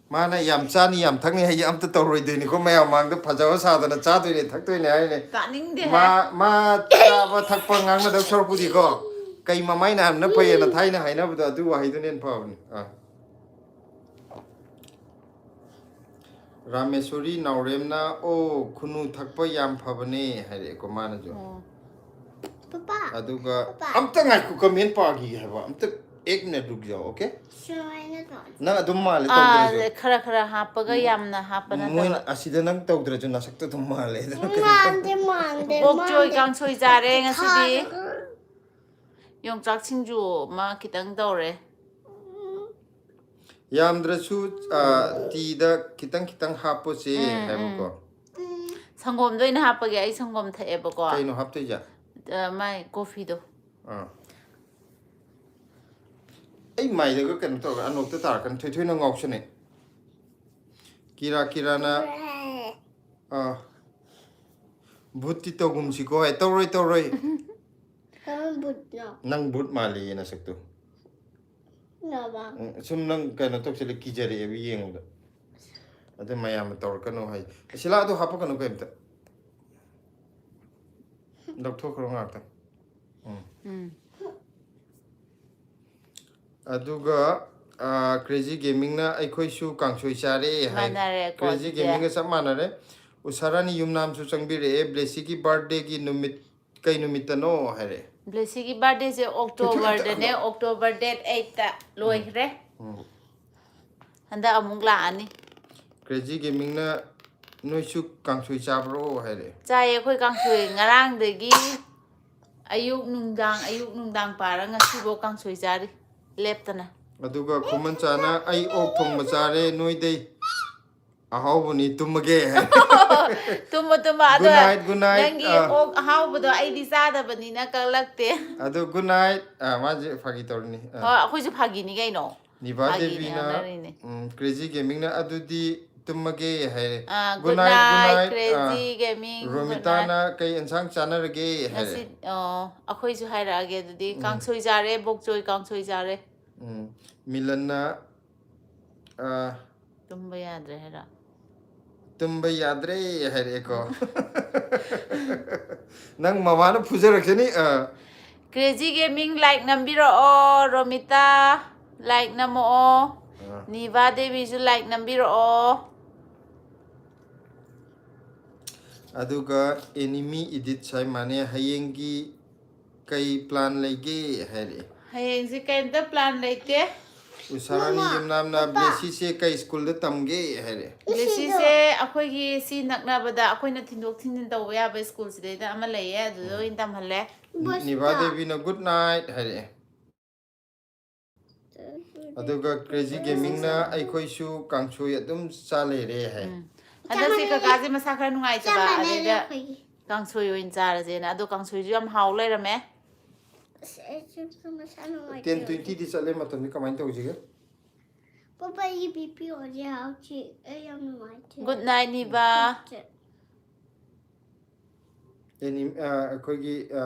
ꯃꯥꯅ ꯌꯥꯝ ꯆꯥꯅꯤ, ꯌꯥꯝ ꯊꯛꯅꯤ ꯍꯥꯏꯁꯦ ꯑꯝꯇ ꯇꯧꯔꯣꯏꯗꯣꯏꯅꯤꯀꯣ, ꯃꯌꯥꯝ ꯃꯥꯡꯗ ꯐꯖꯕ ꯁꯥꯗꯅ ꯆꯥꯗꯣꯏꯅꯦ, ꯊꯛꯇꯣꯏꯅꯦ ꯍꯥꯏꯅꯦ꯫ ꯇꯥꯅꯤꯡꯗꯦ ꯃꯥ, ꯍꯥꯏ꯫ ꯃꯥ ꯆꯥꯕ ꯊꯛꯄ ꯉꯥꯡꯅꯗꯧ ꯁꯔꯨꯛꯄꯨꯗꯤꯀꯣ, "ꯀꯩ ꯃꯃꯥꯏꯅ ꯍꯥꯟꯅ ꯐꯩꯌꯦꯅ" ꯊꯥꯏꯅ ꯍꯥꯏꯅꯕꯗꯣ, ꯑꯗꯨ ꯋꯥꯍꯩꯗꯨꯅ ꯍꯦꯟꯅ ꯐꯕꯅꯤ꯫ ꯑꯥ꯫ ꯔꯥꯃꯦꯁꯣꯔꯤ ꯅꯥꯎꯔꯦꯝꯅ, "ꯑꯣ, ꯈꯨꯅꯨ ꯊꯛꯄ ꯌꯥꯝ ꯐꯕꯅꯦ" ꯍꯥꯏꯔꯛꯑꯦꯀꯣ ꯃꯥꯅꯁꯨ꯫ ꯑꯣ꯫ ꯄꯄꯥ꯫ ꯑꯗꯨꯒ ꯄꯄꯥ꯫ ꯑꯝꯇ ꯉꯥꯏꯈꯣ, ꯀꯃꯦꯟ ꯄꯥꯈꯤꯒꯦ ꯍꯥꯏꯕ꯫ ꯑꯝꯇ ꯑꯦꯛ ꯃꯤꯅꯠ ꯔꯨꯛ ꯖꯥꯑꯣ, ꯑꯣꯀꯦ? ꯁꯨꯃꯥꯏꯅ ꯇꯧ꯫ ꯅꯪ ꯑꯗꯨꯝ ꯃꯥꯜꯂꯦ, ꯑꯥ, ꯇꯧꯗ꯭ꯔꯁꯨ꯫ ꯈꯔ ꯈꯔ ꯍꯥꯞꯄꯒ ꯎꯝ, ꯌꯥꯝꯅ ꯍꯥꯞꯄ ꯃꯣꯏꯅ ꯅꯠꯇꯕ꯫ ꯑꯁꯤꯗ ꯅꯪ ꯇꯧꯗ꯭ꯔꯁꯨ ꯅꯁꯛꯇꯣ ꯑꯗꯨꯝ ꯃꯥꯜꯂꯦ꯫ ꯑꯗꯨꯅ ꯀꯩꯅꯣ ꯃꯥꯟꯗꯦ, ꯃꯥꯟꯗꯦ, ꯑꯣꯛ ꯆꯣꯏ ꯃꯥꯟꯗꯦ꯫ ꯀꯥꯡꯁꯣꯏ ꯆꯥꯔꯦ ꯉꯁꯤꯗꯤ꯫ ꯊꯥ-, ꯌꯣꯡꯆꯥꯛ ꯁꯤꯡꯖꯨ ꯑꯃ ꯈꯤꯇꯪ ꯇꯧꯔꯦ꯫ ꯌꯥꯝꯗ꯭ꯔꯁꯨ, ꯑ, ꯇꯤꯗ ꯈꯤꯇꯪ ꯈꯤꯇꯪ ꯍꯥꯞꯄꯣꯁꯦ ꯎꯝ, ꯍꯥꯏꯕꯀꯣ꯫ ꯎꯝ꯫ ꯁꯪꯒꯣꯝꯗ ꯑꯣꯏꯅ ꯍꯥꯞꯄꯒꯦ, ꯑꯩ ꯁꯪꯒꯣꯝ ꯊꯛꯑꯦꯕꯀꯣ꯫ ꯀꯩꯅꯣ ꯍꯥꯞꯇꯣꯏꯁꯦ? ꯑ, ꯃꯥꯏ ꯀꯣꯐꯤꯗꯣ꯫ ꯑꯥ꯫ ꯑꯩ ꯃꯥꯏꯗꯒ ꯀꯩꯅꯣ ꯇꯧꯔꯒ ꯑꯅꯣꯛꯇ ꯇꯥꯔꯛꯀꯅꯤ, ꯊꯣꯏꯊꯣꯏꯅ ꯉꯥꯎꯁꯟꯅꯩ꯫ ꯀꯤꯔꯥ ꯀꯤꯔꯥꯅ, ꯑꯥ, "ꯚꯨꯠꯇꯤ ꯇꯧꯒꯨꯝꯁꯤꯀꯣ" ꯍꯥꯏ꯫ ꯇꯧꯔꯣꯏ, ꯇꯧꯔꯣꯏ꯫ ꯀꯔꯝꯕ ꯚꯨꯠꯅꯣ? ꯅꯪ ꯚꯨꯠ ꯃꯥꯜꯂꯤꯌꯦ ꯅꯁꯛꯇꯨ꯫ ꯌꯥꯕ꯫ ꯎꯝ, ꯁꯨꯝ ꯅꯪ ꯀꯩꯅꯣ ꯇꯧꯁꯤꯜꯂꯦ, ꯀꯤꯖꯔꯛꯑꯦꯕ ꯌꯦꯡꯕꯗ꯫ ꯑꯗꯨ ꯃꯌꯥꯝꯅ ꯇꯧꯔꯛꯀꯅꯨ ꯍꯥꯏ꯫ ꯁꯤꯂꯥ, ꯑꯗꯨ ꯍꯥꯞꯄꯛꯀꯅꯨ ꯀꯩꯝꯇ꯫ ꯂꯧꯊꯣꯛꯈ꯭ꯔꯣ ꯉꯥꯛꯇꯪ꯫ ꯎꯝ꯫ ꯎꯝ꯫ ꯑꯗꯨꯒ, ꯑ, ꯀ꯭ꯔꯦꯖꯤ ꯒꯦꯃꯤꯡꯅ "ꯑꯩꯈꯣꯏꯁꯨ ꯀꯥꯡꯁꯣꯏ ꯆꯥꯔꯦ" ꯍꯥꯏ꯫ ꯃꯥꯟꯅꯔꯦꯀꯣ, ꯀ꯭ꯔꯦꯖꯤ ꯑꯗꯨꯗꯤ꯫ ꯒꯦꯃꯤꯡꯒ ꯆꯞ ꯃꯥꯟꯅꯔꯦ꯫ ꯎꯁꯥꯔꯥꯅꯤ ꯌꯨꯝꯅꯥꯝꯁꯨ ꯆꯪꯕꯤꯔꯛꯑꯦ꯫ "ꯕ꯭ꯂꯦꯁꯤꯒꯤ ꯕꯥꯔꯗꯦꯒꯤ ꯅꯨꯃꯤꯠ ꯀꯩ ꯅꯨꯃꯤꯠꯇꯅꯣ?" ꯍꯥꯏꯔꯛꯑꯦ꯫ ꯕ꯭ꯂꯦꯁꯤꯒꯤ ꯕꯥꯔꯗꯦꯁꯦ ꯑꯣꯛꯇꯣꯕꯔꯗꯅꯦ, ꯊꯣꯏꯊꯣꯏ, ꯑꯣꯛꯇꯣꯕꯔ ꯗꯦꯠ ꯑꯩꯠꯇ ꯂꯣꯏꯈ꯭ꯔꯦ꯫ ꯎꯝ꯫ ꯍꯟꯗꯛ ꯑꯃꯨꯛ ꯂꯥꯛꯑꯅꯤ꯫ ꯀ꯭ꯔꯦꯖꯤ ꯒꯦꯃꯤꯡꯅ "ꯅꯣꯏꯁꯨ ꯀꯥꯡꯁꯣꯏ ꯆꯥꯕ꯭ꯔꯣ?" ꯍꯥꯏꯔꯛꯑꯦ꯫ ꯆꯥꯏꯌꯦ, ꯑꯩꯈꯣꯏ ꯀꯥꯡꯁꯣꯏ ꯉꯔꯥꯡꯗꯒꯤ ꯑꯌꯨꯛ ꯅꯨꯡꯗꯥꯡ, ꯑꯌꯨꯛ ꯅꯨꯡꯗꯥꯡ ꯄꯥꯔ ꯉꯁꯤꯐꯥꯎ ꯀꯥꯡꯁꯣꯏ ꯆꯥꯔꯤ ꯂꯦꯞꯇꯅ꯫ ꯑꯗꯨꯒ ꯈꯨꯃꯟꯆꯥꯅ "ꯑꯩ ꯑꯣꯛ ꯊꯣꯡꯕ ꯆꯥꯔꯦ, ꯅꯣꯏꯗꯩ ꯑꯍꯥꯎꯕꯅꯤ, ꯇꯨꯝꯃꯒꯦ" ꯍꯥꯏ꯫ ꯇꯨꯝꯃꯣ, ꯇꯨꯝꯃꯣ꯫ ꯑꯗꯣ good night, good night, ꯅꯪꯒꯤ ꯑꯥ꯫ ꯑꯣꯛ ꯑꯍꯥꯎꯕꯗꯣ ꯑꯩꯗꯤ ꯆꯥꯗꯕꯅꯤꯅ ꯀꯛꯂꯛꯇꯦ꯫ ꯑꯗꯣ good night, ꯑꯥ, ꯃꯥꯁꯦ ꯐꯥꯒꯤ ꯇꯧꯔꯤꯅꯤ꯫ ꯑꯥ꯫ ꯍꯣꯏ, ꯑꯩꯈꯣꯏꯁꯨ ꯐꯥꯒꯤꯅꯤ ꯀꯩꯅꯣ꯫ ꯅꯤꯚꯥ ꯐꯥꯒꯤꯅꯦ, ꯗꯦꯕꯤꯅ ꯍꯥꯏꯅꯔꯤꯅꯦ꯫ ꯎꯝ, Crazy Gamingꯅ ꯑꯗꯨꯗꯤ ꯇꯨꯝꯃꯒꯦ ꯍꯥꯏꯔꯦ꯫ ꯑꯥ, Good good night, good night, night, Crazy ꯑꯥ, Gaming, good night. ꯔꯣꯃꯤꯇꯥꯅ ꯀꯩ ꯑꯦꯟꯁꯥꯡ ꯆꯥꯅꯔꯒꯦ ꯍꯥꯏꯔꯦ꯫ ꯉꯁꯤ ꯑꯣ, ꯑꯩꯈꯣꯏꯁꯨ ꯍꯥꯏꯔꯛꯑꯒꯦ ꯑꯗꯨꯗꯤ꯫ ꯎꯝ꯫ ꯀꯥꯡꯁꯣꯏ ꯆꯥꯔꯦ, ꯕꯣꯛꯆꯣꯏ ꯀꯥꯡꯁꯣꯏ ꯆꯥꯔꯦ꯫ ꯎꯝ, ꯃꯤꯂꯟꯅ ꯑꯥ, ꯇꯨꯝꯕ ꯌꯥꯗ꯭ꯔꯦ ꯍꯥꯏꯔꯣ? ꯇꯨꯝꯕ ꯌꯥꯗ꯭ꯔꯦ ꯍꯥꯏꯔꯛꯑꯦꯀꯣ꯫ ꯅꯪ ꯃꯃꯥꯅ ꯐꯨꯖꯔꯛꯁꯅꯤ꯫ ꯑꯥ, Crazy Gaming like ꯅꯝꯕꯤꯔꯛꯑꯣ, Romita like ꯅꯝꯃꯛꯑꯣ, ꯑꯥ. ꯅꯤꯚꯥ ꯗꯦꯕꯤꯁꯨ like ꯅꯝꯕꯤꯔꯛꯑꯣ꯫ ꯑꯗꯨꯒ Enemy Edit ꯍꯥꯏ ꯃꯥꯅꯦ, ꯍꯌꯦꯡꯒꯤ ꯀꯩ plan ꯂꯩꯒꯦ ꯍꯥꯏꯔꯛꯑꯦ꯫ ꯍꯌꯦꯡꯁꯦ ꯀꯩꯝꯇ plan ꯂꯩꯇꯦ꯫ ꯎꯁꯥꯔꯥꯅꯤ ꯌꯨꯝꯅꯥꯝꯅ ꯕ꯭ꯂꯦꯁꯤꯁꯦ ꯀꯩ ꯁ꯭ꯀꯨꯜꯗ ꯇꯝꯒꯦ ꯍꯥꯏꯔꯛꯑꯦ꯫ ꯕ꯭ꯂꯦꯁꯤꯁꯦ ꯑꯩꯈꯣꯏꯒꯤ ꯁꯤ ꯅꯛꯅꯕꯗ ꯑꯩꯈꯣꯏꯅ ꯊꯤꯟꯗꯣꯛ ꯊꯤꯟꯖꯤꯟ ꯇꯧꯕ ꯌꯥꯕ ꯁ꯭ꯀꯨꯜꯁꯤꯗꯩꯗ ꯑꯃ ꯂꯩꯌꯦ, ꯑꯗꯨꯗ ꯑꯣꯏꯅ ꯇꯝꯍꯜꯂꯦ꯫ ꯅꯤꯚꯥ ꯗꯦꯕꯤꯅ good night ꯍꯥꯏꯔꯛꯑꯦ꯫ ꯑꯗꯨꯒ Crazy Gamingꯅ ꯑꯩꯈꯣꯏꯁꯨ ꯀꯥꯡꯁꯣꯏ ꯑꯗꯨꯝ ꯆꯥ ꯂꯩꯔꯦ ꯍꯥꯏ꯫ ꯎꯝ꯫ ꯍꯟꯗꯛꯁꯦ ꯀꯀꯥꯁꯦ ꯃꯁꯥ ꯈꯔ ꯅꯨꯡꯉꯥꯏꯇꯕ, ꯆꯞ ꯃꯥꯟꯅꯩ ꯑꯗꯩꯗ ꯑꯩꯈꯣꯏꯒꯤ꯫ ꯀꯥꯡꯁꯣꯏ ꯑꯣꯏꯅ ꯆꯥꯔꯁꯦꯅ꯫ ꯑꯗꯣ ꯀꯥꯡꯁꯣꯏꯁꯨ ꯌꯥꯝ ꯍꯥꯎ ꯂꯩꯔꯝꯃꯦ꯫ ꯑꯁ, ꯑꯩꯁꯨ ꯃꯁꯥ ꯅꯨꯡꯉꯥꯏꯇꯦ꯫ Ten twentyꯗꯤ ꯆꯠꯂꯦ, ꯃꯇꯝꯗꯤ ꯀꯃꯥꯏꯅ ꯇꯧꯁꯤꯒꯦ? ꯄꯄꯥ, ꯑꯩꯒꯤ BP ꯍꯧꯖꯤꯛ ꯍꯧꯖꯤꯛ ꯑꯩ ꯌꯥꯝ ꯅꯨꯡꯉꯥꯏꯇꯦ꯫ Good night ꯅꯤꯚꯥ꯫ Any ꯑ, ꯑꯩꯈꯣꯏꯒꯤ ꯑ,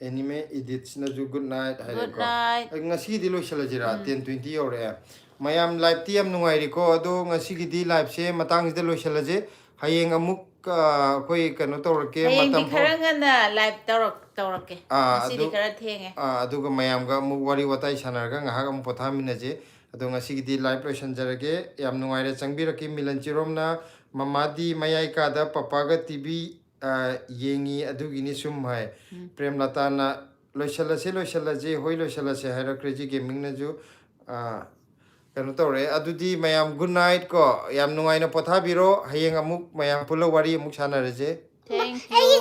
Enemy Editꯁꯤꯅꯁꯨ good night Good ꯍꯥꯏꯔꯦꯀꯣ꯫ night꯫ ꯑꯩ ꯉꯁꯤꯒꯤꯗꯤ ꯂꯣꯏꯁꯤꯜꯂꯁꯤꯔꯥ? Ten twenty ꯌꯧꯔꯛꯑꯦ꯫ ꯃꯌꯥꯝ liveꯇꯤ ꯌꯥꯝ ꯅꯨꯡꯉꯥꯏꯔꯤꯀꯣ, ꯑꯗꯣ ꯉꯁꯤꯒꯤꯗꯤ liveꯁꯦ ꯃꯇꯥꯡꯁꯤꯗ ꯂꯣꯏꯁꯤꯜꯂꯁꯦ꯫ ꯍꯌꯦꯡ ꯑꯃꯨꯛ ꯑ, ꯑꯩꯈꯣꯏ ꯀꯩꯅꯣ ꯇꯧꯔꯛꯀꯦ, ꯍꯌꯦꯡꯗꯤ ꯃꯇꯝ ꯐꯪ- ꯈꯔ ꯉꯟꯅ live ꯇꯧꯔꯛ ꯇꯧꯔꯛꯀꯦ꯫ ꯑꯥ, ꯉꯁꯤꯗꯤ ꯑꯗꯨ- ꯈꯔ ꯊꯦꯡꯉꯦ꯫ ꯑ, ꯑꯗꯨꯒ ꯃꯌꯥꯝꯒ ꯑꯃꯨꯛ ꯋꯥꯔꯤ ꯋꯥꯇꯥꯏ ꯁꯥꯟꯅꯔꯒ ꯉꯥꯏꯍꯥꯛ ꯑꯃꯨꯛ ꯄꯣꯊꯥꯃꯤꯟꯅꯁꯦ꯫ ꯑꯗꯣ ꯉꯁꯤꯒꯤꯗꯤ live ꯂꯣꯏꯁꯤꯟꯖꯔꯒꯦ꯫ ꯌꯥꯝ ꯅꯨꯡꯉꯥꯏꯔꯦ ꯆꯪꯕꯤꯔꯛꯈꯤ ꯃꯤꯂꯟ ꯆꯤꯔꯣꯝꯅ, ꯃꯃꯥꯗꯤ ꯃꯌꯥꯏ ꯀꯥꯗ ꯄꯄꯥꯒ TV ꯑ, ꯌꯦꯡꯉꯤ, ꯑꯗꯨꯒꯤꯅꯤ ꯁꯨꯝ ꯍꯥꯏ꯫ ꯎꯝ꯫ ꯄ꯭ꯔꯦꯝꯂꯇꯥꯅ ꯂꯣꯏꯁꯤꯜꯂꯁꯦ, ꯂꯣꯏꯁꯤꯜꯂꯁꯦ, ꯍꯣꯏ ꯂꯣꯏꯁꯤꯜꯂꯁꯦ ꯍꯥꯏꯔꯣ꯫ Crazy Gamingꯅꯁꯨ ꯑ, ꯀꯩꯅꯣ ꯇꯧꯔꯦ꯫ ꯑꯗꯨꯗꯤ ꯃꯌꯥꯝ good night ꯀꯣ, ꯌꯥꯝ ꯅꯨꯡꯉꯥꯏꯅ ꯄꯣꯊꯥꯕꯤꯔꯣ꯫ ꯍꯌꯦꯡ ꯑꯃꯨꯛ ꯃꯌꯥꯝ ꯄꯨꯜꯂ ꯋꯥꯔꯤ ꯑꯃꯨꯛ ꯁꯥꯟꯅꯔꯁꯦ꯫ Thank you꯫